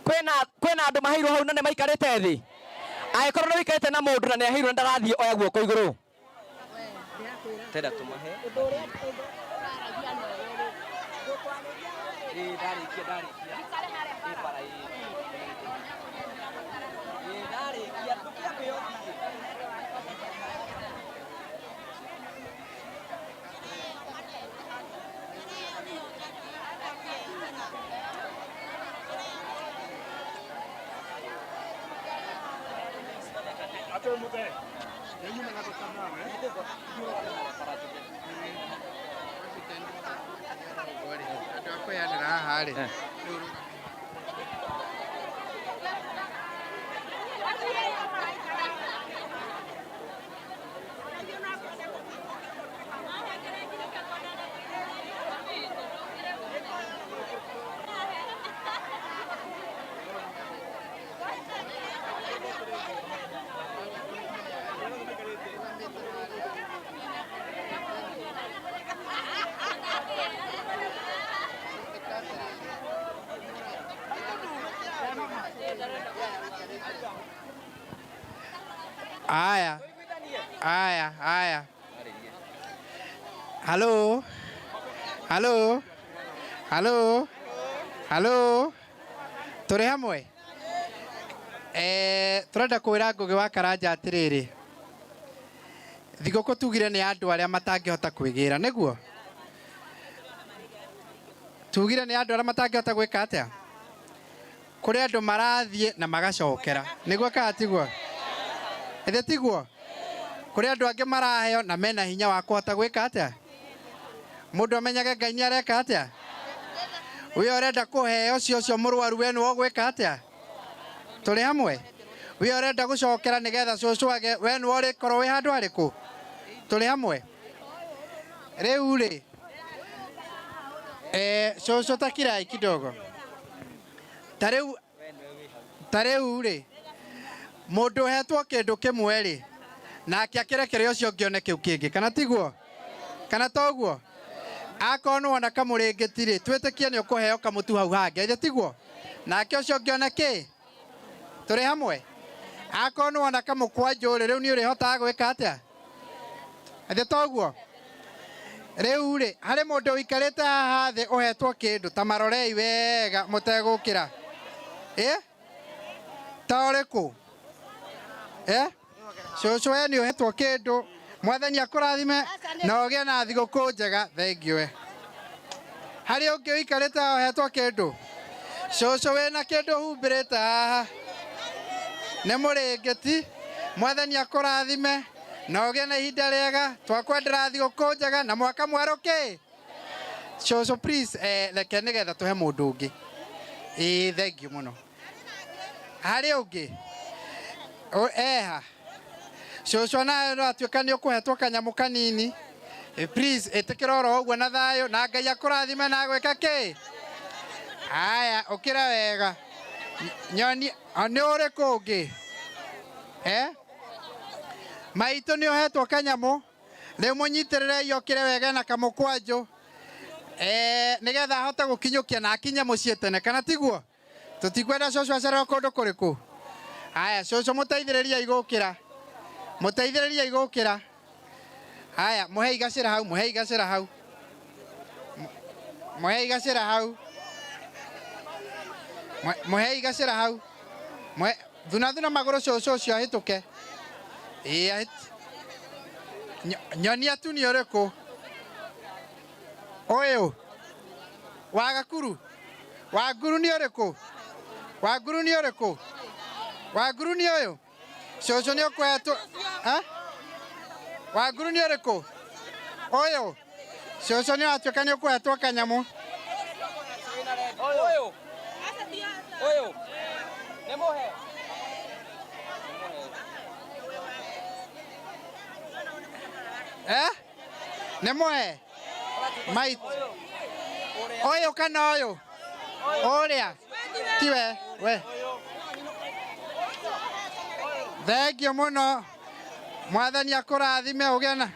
Speaker 1: Kwĩna kwĩna andũ maheirwo hau na nĩ maikarĩte thĩ. Angĩkorwo nĩ ũikarĩte na mũndũ na nĩ aheirwo na ndarathiĩ oya guoko igũrũ. Tenda tũmahe. Ĩĩ ndarĩkia ndarĩkia. Ĩĩ bara ĩĩ. Ĩĩ ndarĩkia ndũkĩambe ũthiĩ.
Speaker 19: Andũ a kwĩyanĩra haha rĩ. Aya. Aya, aya. Halo. Halo. Halo. Halo. Tũrĩ hamwe? Eh, tũrenda kwĩra Ngũgĩ wa Karanja atĩrĩrĩ. Thigũkũ tugire nĩ andũ arĩa matangĩhota kwĩgĩra, nĩguo? Tugire nĩ andũ arĩa matangĩhota gwĩka atĩa? Kũrĩ andũ marathiĩ na magacokera, nĩguo kana tiguo? Ĩthĩ tiguo? Kũrĩ andũ angĩ maraheo na mena hinya wa kũhota gwĩka atĩa? Mũndũ amenyage Ngai nĩ areka atĩa? We ũrenda kũheo ũcio ũcio mũrwaru we nĩwe ũgwĩka atĩa? Tũrĩ hamwe? We ũrenda gũcokera nĩgetha cũcũ age we nĩwe ũrĩkorwo wĩ handũ harĩkũ? Tũrĩ hamwe? Rĩu rĩ, eh, cũcũ ta kirai kidogo. Ta rĩu ta rĩu rĩ, mũndũ ũhetwo kĩndũ kĩmwe rĩ, nake akĩrekere ũcio ũngĩ one kĩu kĩngĩ, kana tiguo? Kana toguo? Akorwo nĩ wona kamũrĩngĩti rĩ, twĩtĩkie nĩ ũkũheo kamũtu hau hangĩ, githĩ tiguo? Nake ũcio ũngĩ one kĩ? Tũrĩ hamwe? Akorwo nĩ wona kamũkwanjũ rĩ, rĩu nĩ ũrĩhotaga gwĩka atĩa? Githĩ toguo? Rĩu rĩ, harĩ mũndũ ũikarĩte haha thĩ ũhetwo kĩndũ, ta marorei wega mũtegũkĩra. Ĩ? Ta ũrĩkũ? Ĩ? Cũcũ we nĩ ũhetwo kĩndũ. Mwathani akũrathime na ũgĩe na thigũkũ njega. Thengiũ we. Harĩ ũngĩ ũikarĩte haha ũhetwo kĩndũ? Cũcũ wĩna kĩndũ ũhumbĩrĩte haha. Nĩ mũrĩngĩti. Mwathani akũrathime na ũgĩe na ihinda rĩega. Twakwendera thigũkũ njega na mwaka mwerũ kĩ? Cũcũ please, reke nĩgetha tũhe mũndũ ũngĩ. Ĩĩ thengiũ mũno. Harĩ ũngĩ? Eha. Cũcũ nawe no atuĩka nĩ ũkũhetwo kanyamũ kanini. Please ĩtĩkĩra oro ũguo na thayũ na Ngai akũrathime na agwĩka kĩ? Haya, ũkĩra wega. Nyoni, nĩ ũrĩkũ ũngĩ? Eh? Maitũ nĩ ũhetwo kanyamũ? Rĩu mũnyitĩrĩrei okĩre wega na kamũkwanjũ nĩgetha ahote gũkinyũkia na akinye mũciĩ tene, kana tiguo? Tũtikwenda cũcũ acererwo kũndũ kũrĩkũ. Haya, cũcũ mũteithĩrĩriei gũkĩra, mũteithĩrĩriei gũkĩra. Haya, mũhei gacĩra hau, mũhei gacĩra hau, mũhei gacĩra hau, mũhei gacĩra hau. Thuna thuna magũrũ cũcũ ũcio ahĩtũke. Ĩĩ, nyonia tu nĩ ũrĩkũ ũyũ wa Gakuru, wa Nguru nĩ ũrĩkũ, wa Nguru nĩ ũrĩkũ, wa Nguru nĩ ũyũ. Cũcũ nĩ ũkũhetwo. Wa Nguru nĩ ũrĩkũ ũyũ? Cũcũ nĩ watuĩka nĩ ũkũhetwo kanyamũ.
Speaker 1: Ũyũ. Ũyũ. Nĩ mũhe.
Speaker 19: Nĩ mũhe? Mait. Ũyũ kana ũyũ? Ũrĩa? Tiwe, we. Thengiũ mũno. Mwathani akũrathime ũgĩe na.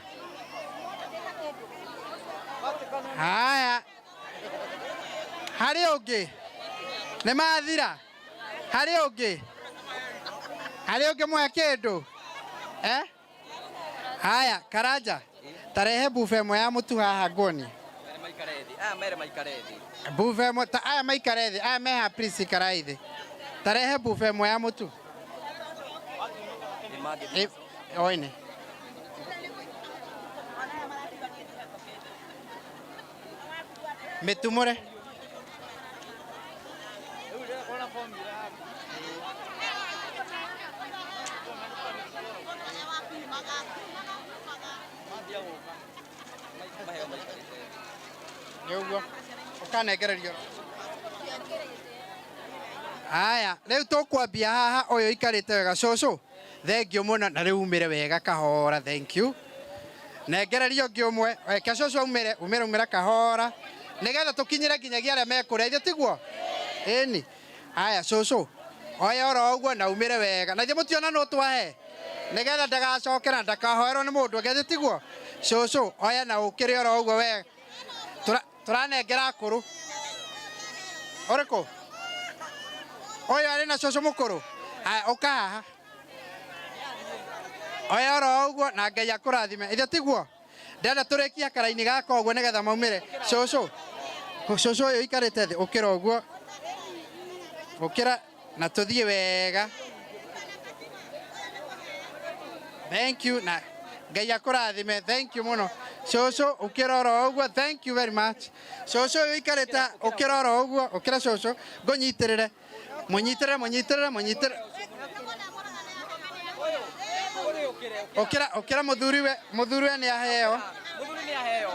Speaker 19: Haya. Harĩ ũngĩ? Nĩ mathira? Harĩ ũngĩ? Harĩ ũngĩ mũhe kĩndũ? Haya, Karanja, tarehe bufe ĩmwe ya mũtu haha nguonie.
Speaker 1: Aya mere maikare thĩ.
Speaker 19: Bufe ĩmwe, ta aya maikare thĩ, aya me haha please ikarai thĩ. Tarehe bufe ĩmwe ya mũtu. Oine. Mĩtumũre. Nĩ ũguo. Ũkanengererio. Haya, rĩu tũkwambia haha ũyũ ikarĩte wega. Cũcũ, thengiũ mũno na rĩu umĩre wega kahora, thank you. Nengererio ũngĩ ũmwe, reke cũcũ aumĩre, umĩre umĩre kahora, nĩgetha tũkinyĩre nginyagia arĩa mekũrĩa, ithe tiguo? Ĩni. Haya, cũcũ, oya oro ũguo na umĩre wega. Na ithe mũtiona nũ twahe? Nĩgetha ndagacokera ndakahoerwo nĩ mũndũ ũngĩ, ithe tiguo? Cũcũ, oya na ũkĩre oro ũguo wega. Tũranengera akũrũ. Ũrĩkũ? Ũyũ arĩ na cũcũ mũkũrũ? Haya, ũka haha. Oya oro ũguo na Ngai akũrathime. Ithe tiguo? Ndĩrenda tũrĩkie karaini gaka ũguo nĩgetha maumĩre. Cũcũ, cũcũ ũyũ ũikarĩte thĩ, ũkĩra ũguo. Ũkĩra na tũthiĩ wega. Thank you na Ngai akũrathime. Thank you mũno. Cũcũ, ũkĩra oro ũguo. Thank you very much. Cũcũ ũyũ ũikarĩte, ũkĩra oro ũguo. Ũkĩra cũcũ, ngũnyitĩrĩre. Mũnyitĩrĩre, mũnyitĩrĩre, mũnyitĩrĩre. Ũkĩra, ũkĩra mũthuriwe, mũthuriwe nĩ aheo.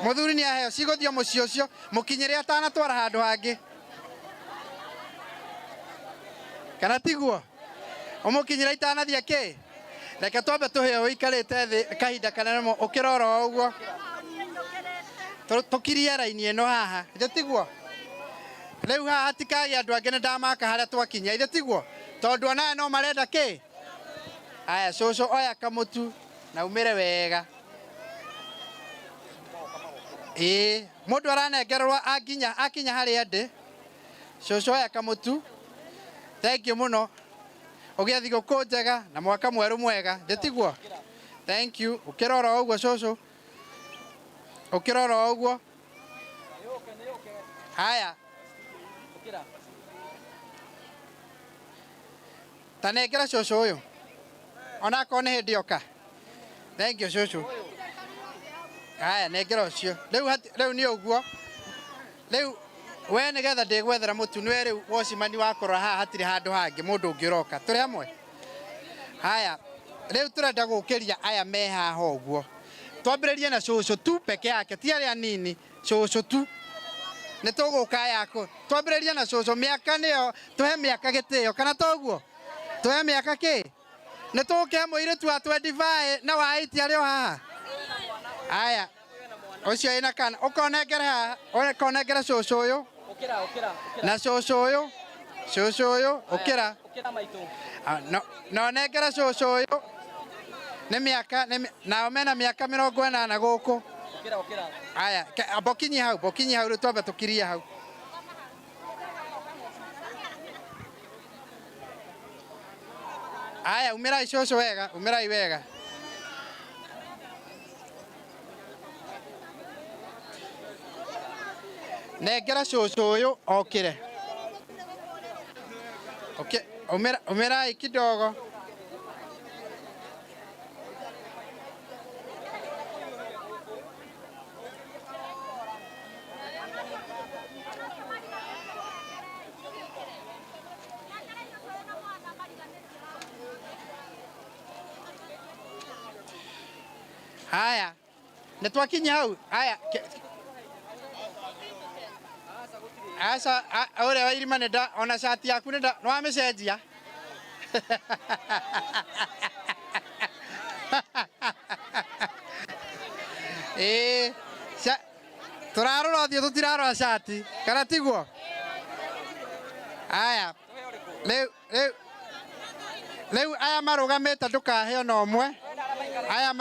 Speaker 19: Mũthuri nĩ aheo. Cigũthiĩ mũciĩ ũcio, mũkinyĩre atanatwara handũ hangĩ. Kana tiguo? Ũmũkinyĩre itanathiĩ kĩ? Reke twambe tũhe ũikarĩte thĩ kahinda kanene mũno, ũkĩra oro ũguo. Tũkirie raini ĩno haha, ithe tiguo? Rĩu haha hatikagĩa andũ angĩ nĩ ndamaka harĩa twakinya, ithe tiguo? Tondũ onaya no marenda kĩ? Haya, cũcũ oya kamũtu na umĩre wega. Ĩĩ, mũndũ aranengererwo anginya, akinya harĩa ndĩ. Cũcũ oya kamũtu. Thank you mũno. Ũgĩe thigũkũ njega na mwaka mwerũ mwega. Thĩ tiguo? Thank you. Ũkĩra oro ũguo cũcũ. Ũkĩra oro ũguo. Haya. Ta nengera cũcũ ũyũ. Onakorwo nĩ hĩndĩ oka. Thank you cũcũ. Haya, nengera ũcio. Rĩu rĩu nĩ ũguo. Rĩu we nĩgetha ndĩgwethera mũtu nĩwe rĩu wocimani wa kũrora haha hatirĩ handũ hangĩ mũndũ ũngĩ ũroka. Tũrĩ hamwe? Haya, rĩu tũrenda gũkĩria aya me haha ũguo. Twambĩrĩrie na cũcũ tu peke yake, ti arĩa anini, cũcũ tu. Nĩ tũgũka aya akũrũ. Twambĩrĩrie na cũcũ, mĩaka nĩyo, tũhe mĩaka gĩtĩo, kana toguo? Tũhe mĩaka kĩ? Nĩ tũgũkĩhe mũirĩtu wa 25 na wa 8 arĩ o haha? Haya, ũcio ĩna kana, ũkonengere haha, ũkonengere cũcũ ũyũ. Na cũcũ ũyũ, cũcũ ũyũ, ũkĩra. No nengere cũcũ ũyũ. Nĩ mĩaka nao mena mĩaka 80 gũkũ. Aya, bokinyi hau, rĩu twambe tũkirie hau. Aya, umĩrai cũcũ wega, umĩrai wega. Nengera cũcũ ũyũ okĩre. Okay, umĩrai kidogo. Haya, nĩ twakinya hau. Haya, aca ũrĩa wa irima nĩ ona cati yaku nĩ wamĩcenjia. Ĩĩ, tũrarora ũthiũ tũtirarora cati, kana tiguo? Haya, rĩu aya marũgamĩte ndũkahe ona ũmwe. Aya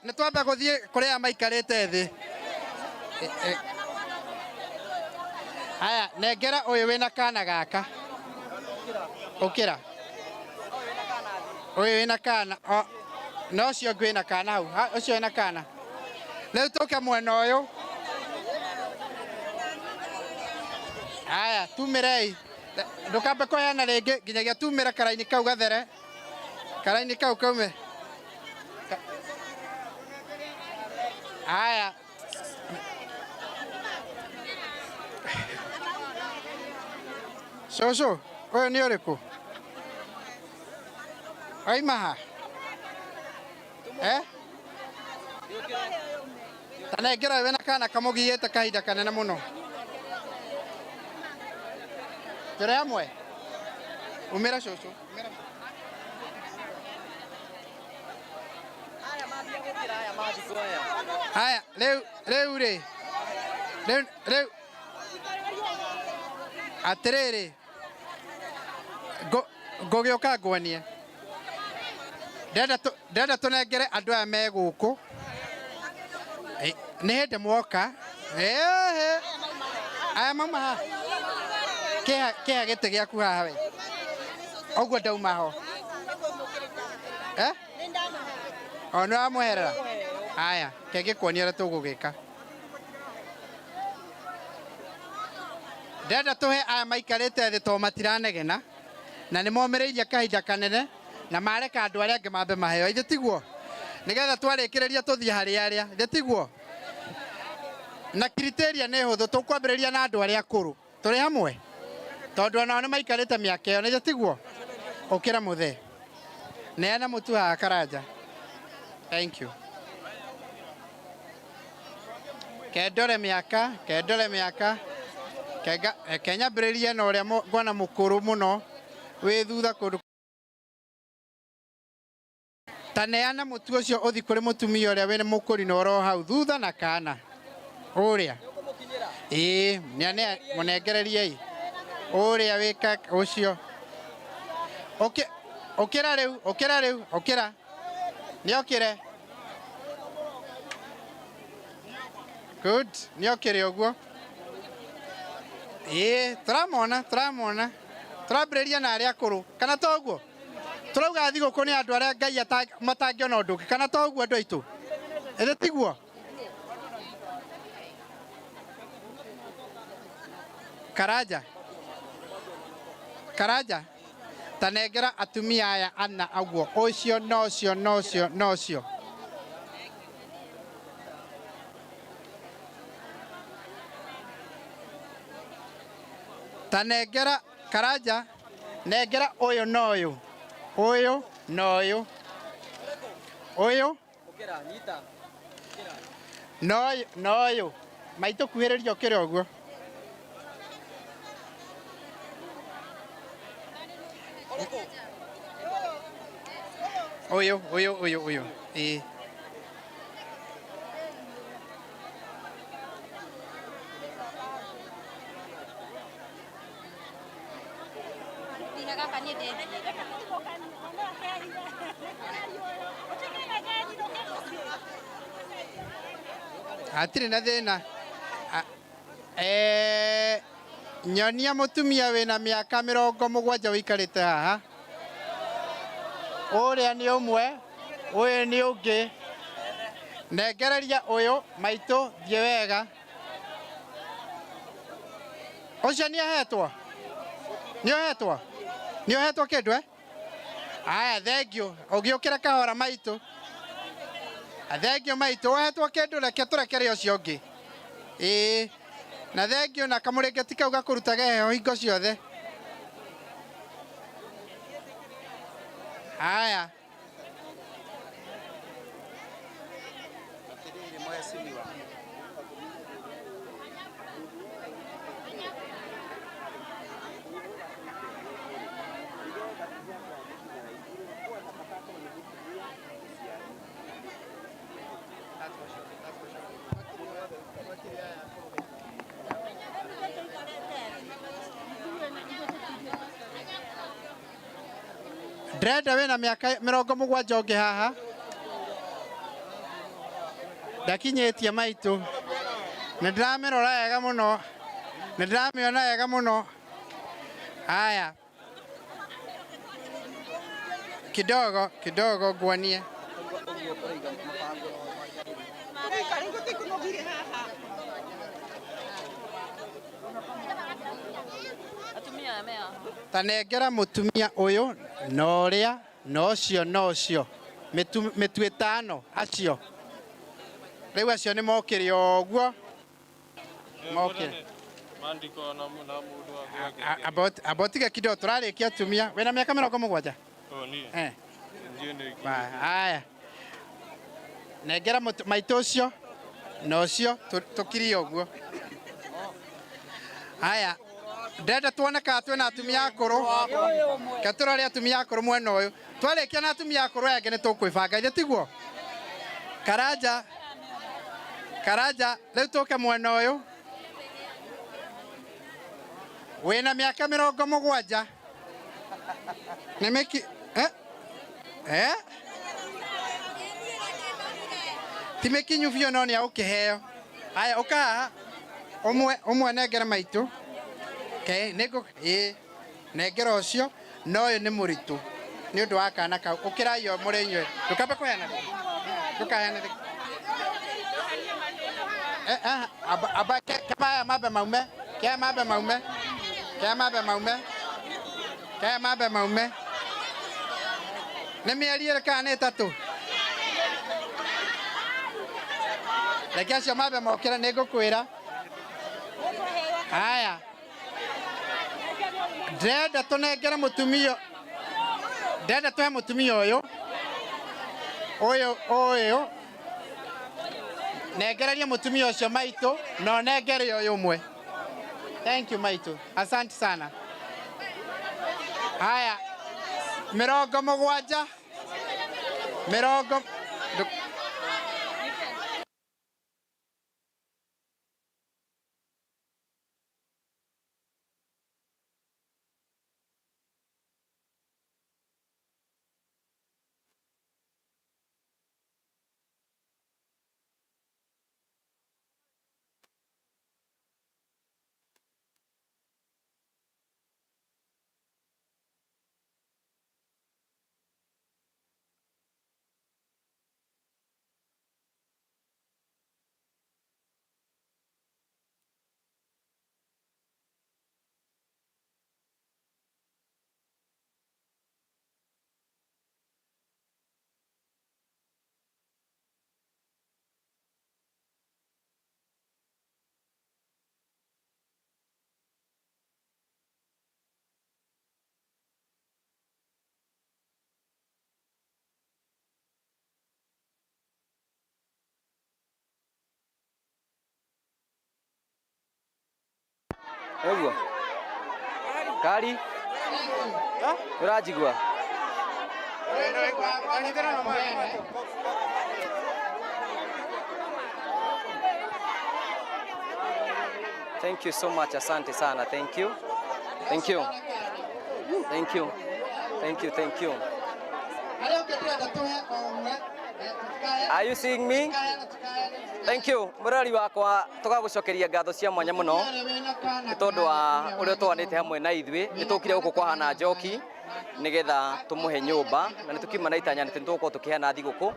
Speaker 19: nĩ twambe gũthiĩ kũrĩ aya maikarĩte thĩ. Haya, nengera ũyũ wĩna kana gaka. Ũkĩra. Ũyũ wĩna kana, na ũcio ũngĩ wĩna kana hau. Ũcio wĩna kana. Rĩu tũke mwena ũyũ. Haya, tumĩrei. Ndũkambe kũheana rĩngĩ nginyagia tumĩre karaini kau gathere. Karaini kau kaume. Haya. Cũcũ, ũyũ nĩ ũrĩkũ? Oima ha? Eh? Ta nengera wĩna kana kamũgiĩte kahinda kanene mũno. Tũrĩ hamwe? Umĩra cũcũ. Haya, rĩu rĩ. Rĩu atĩrĩrĩ, ngũgĩũka nguonie. Ndĩrenda tũnengere andũ aya me gũkũ. Nĩ hĩndĩ mwoka. Aya mauma haha. Kĩha gĩtĩ gĩaku haha we. Ũguo ndauma ho. Eh? O nĩ wamweherera? Haya, ke ngĩkuonia ũrĩa tũgũgĩka. Ndĩrenda tũhe aya maikarĩte thĩ tondũ matiranegena na nĩ momĩrĩirie kahinda kanene na mareka andũ arĩa angĩ mambe maheo. Ithe tiguo? Nĩgetha twarĩkĩrĩria tũthiĩ harĩ arĩa. Ithe tiguo? Na criteria nĩ hũthũ, tũkwambĩrĩria na andũ arĩa akũrũ. Tũrĩ hamwe? Tondũ onao nĩ maikarĩte mĩaka ĩyo, nĩguo tiguo? Ũkĩra mũthee. Neana mũtu haha Karanja. Thank you. Kendore mĩaka, kendore mĩaka. Kenyambĩrĩrie na ũrĩa ngona mũkũrũ mũno wĩ thutha kũndũ. Ta neana mũtu ũcio ũthi kũrĩ mũtumia ũrĩa wĩna mũkũrinũ oro hau thutha na kana. Ũrĩa. Ĩĩ, mũnengereriei. Ũrĩa wĩka ũcio. Ũkĩra rĩu, ũkĩra rĩu, ũkĩra. Nĩokĩre. Good, nĩokĩre ũguo. Ĩĩ, tũramona, tũramona. Tũrambĩrĩria na arĩa akũrũ. Kana to ũguo? Tũrauga thigũkũ nĩ andũ arĩa Ngai matangĩona ũndũ ũngĩ. Kana to ũguo andũ aitũ? Ĩthĩ tiguo? Karanja. Karanja. Ta nengera atumia aya ana aguo. Ũcio na ũcio na ũcio na ũcio. Ta nengera Karanja, nengera ũyũ na ũyũ. Ũyũ na ũyũ. Ũyũ. Na ũyũ na ũyũ. Maitũ kuhĩrĩria ũkĩre ũguo. Ũyũ, ũyũ, ũyũ, ũyũ. Ĩĩ. Hatirĩ na thĩna. Nyonia mũtumia wĩna mĩaka 70 wĩikarĩte haha. Ũrĩa nĩ ũmwe, ũyũ nĩ ũngĩ. Nengereria ũyũ maitũ thiĩ wega. Ũcio nĩ ahetwo? Nĩ ohetwo? Nĩ ohetwo kĩndũ eh? Aya, thengiũ. Ũgĩũkĩra kahora maitũ. Thengiũ maitũ, ohetwo kĩndũ reke tũrekere ũcio ũngĩ. Ĩĩ. Na thengiũ na kamũrĩngĩti kau gakũrutage heho hingo ciothe. Haya. Ndĩrenda wĩna mĩaka 70 ũngĩ haha. Ndakinyĩtie maitũ. Nĩ ndĩramĩrora wega mũno. Nĩ ndĩramĩona wega mũno. Haya. Kidogo, kidogo nguonie. Ta nengera mũtumia ũyũ na ũrĩa na ũcio na ũcio. Mĩtu ĩtano acio. Rĩu acio nĩ mokĩre o ũguo. Mokĩre. Amba ũtige kidogo tũrarĩkia atumia. Wĩna mĩaka 70? Eh. Haya. Nengera maitũ ũcio na ũcio tũkirie ũguo. Haya. Ndĩrenda tuone kana twĩna atumia akũrũ. Reke tũrore atumia akũrũ mwena ũyũ. Twarĩkia na atumia akũrũ aya angĩ nĩ tũkwĩbanga, ithe tiguo? Karanja, Karanja, rĩu tũke mwena ũyũ. Wĩna mĩaka 70. Nĩ mĩki, eh? Eh? Ti mĩkinyu biũ no nĩ agũkĩheo. Haya, ũka haha. Ũmwe, ũmwe nengera maitũ. Okay, nĩngũ, ĩĩ, nengera ũcio, no ũyũ nĩ mũritũ. Nĩ ũndũ wa kana kau. Ũkĩrai o mũrĩ inyuĩ. Ndũkambe kũheana rĩngĩ. Ndũkaheane rĩngĩ. Amba, amba, ke, ke maya mambe maume. Ke mambe maume. Ke mambe maume. Ke mambe maume. Nĩ mĩeri ĩrĩ kana nĩ ĩtatũ? Reke acio mambe mokĩre nĩ ngũkwĩra. Haya. Ndĩrenda tũnengere mũtumia, ndĩrenda tũhe mũtumia ũyũ. Ũyũ, ũyũ. Nengereria mũtumia ũcio maitũ, na ũnengere ũyũ ũmwe. Thank you maitũ. Asante sana. Haya. 70. Mĩrongo
Speaker 1: Ũguo. Kari. Ũranjigua? Thank you so much. Asante sana. Thank you. Thank you. Thank you. Thank you. Thank you.
Speaker 19: Arĩa ũngĩ ndĩrenda tũhe o ũmwe.
Speaker 1: Are you seeing me? Thank you. Mũrori wakwa tũgagũcokeria ngatho cia mwanya mũno nĩ tondũ wa ũrĩa ũtũanĩte hamwe na ithuĩ. Nĩ tũkire gũkũ kwa Hana Njoki nĩgetha tũmũhe nyũmba na nĩ tũkiuma na itanya atĩ nĩ tũgũkorwo tũkĩheana thigũkũ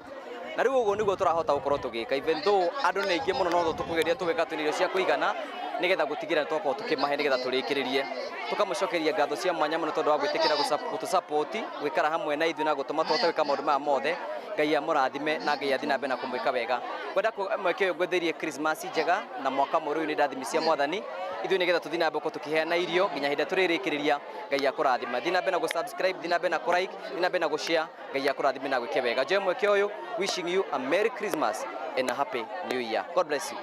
Speaker 1: na rĩu ũguo nĩguo tũrahota gũkorwo tũgĩka even though andũ nĩ aingĩ mũno no tũkũgeria tũgĩka twĩna irio cia kũigana nĩgetha gũtigĩrĩra nĩ twakorwo tũkĩmahe nĩgetha tũrĩkĩrĩrie. Tũkamũcokeria ngatho cia mwanya mũno tondũ wa gwĩtĩkĩra gũtũ-support gwĩkara hamwe na ithuĩ na gũtũma tũhote gwĩka maũndũ maya mothe. Ngai amũrathime na Ngai athiĩ na mbere na kũmwĩka wega. Ngwenda mweke ũyũ ngwĩthĩrie Christmas njega na mwaka mwerũ ũyũ nĩ ndathimi cia Mwathani. Ithuĩ nĩgetha tũthiĩ na mbere gũkorwo tũkĩheana irio nginya hĩndĩ ĩrĩa tũrĩrĩkĩrĩria. Ngai akũrathime. Thiĩ na mbere na gũ-subscribe, thiĩ na mbere na kũ-like, thiĩ na mbere na gũ-share. Ngai akũrathime na agwĩke wega. Njoe mweke ũyũ wishing you a Merry Christmas and a Happy New Year. God bless you.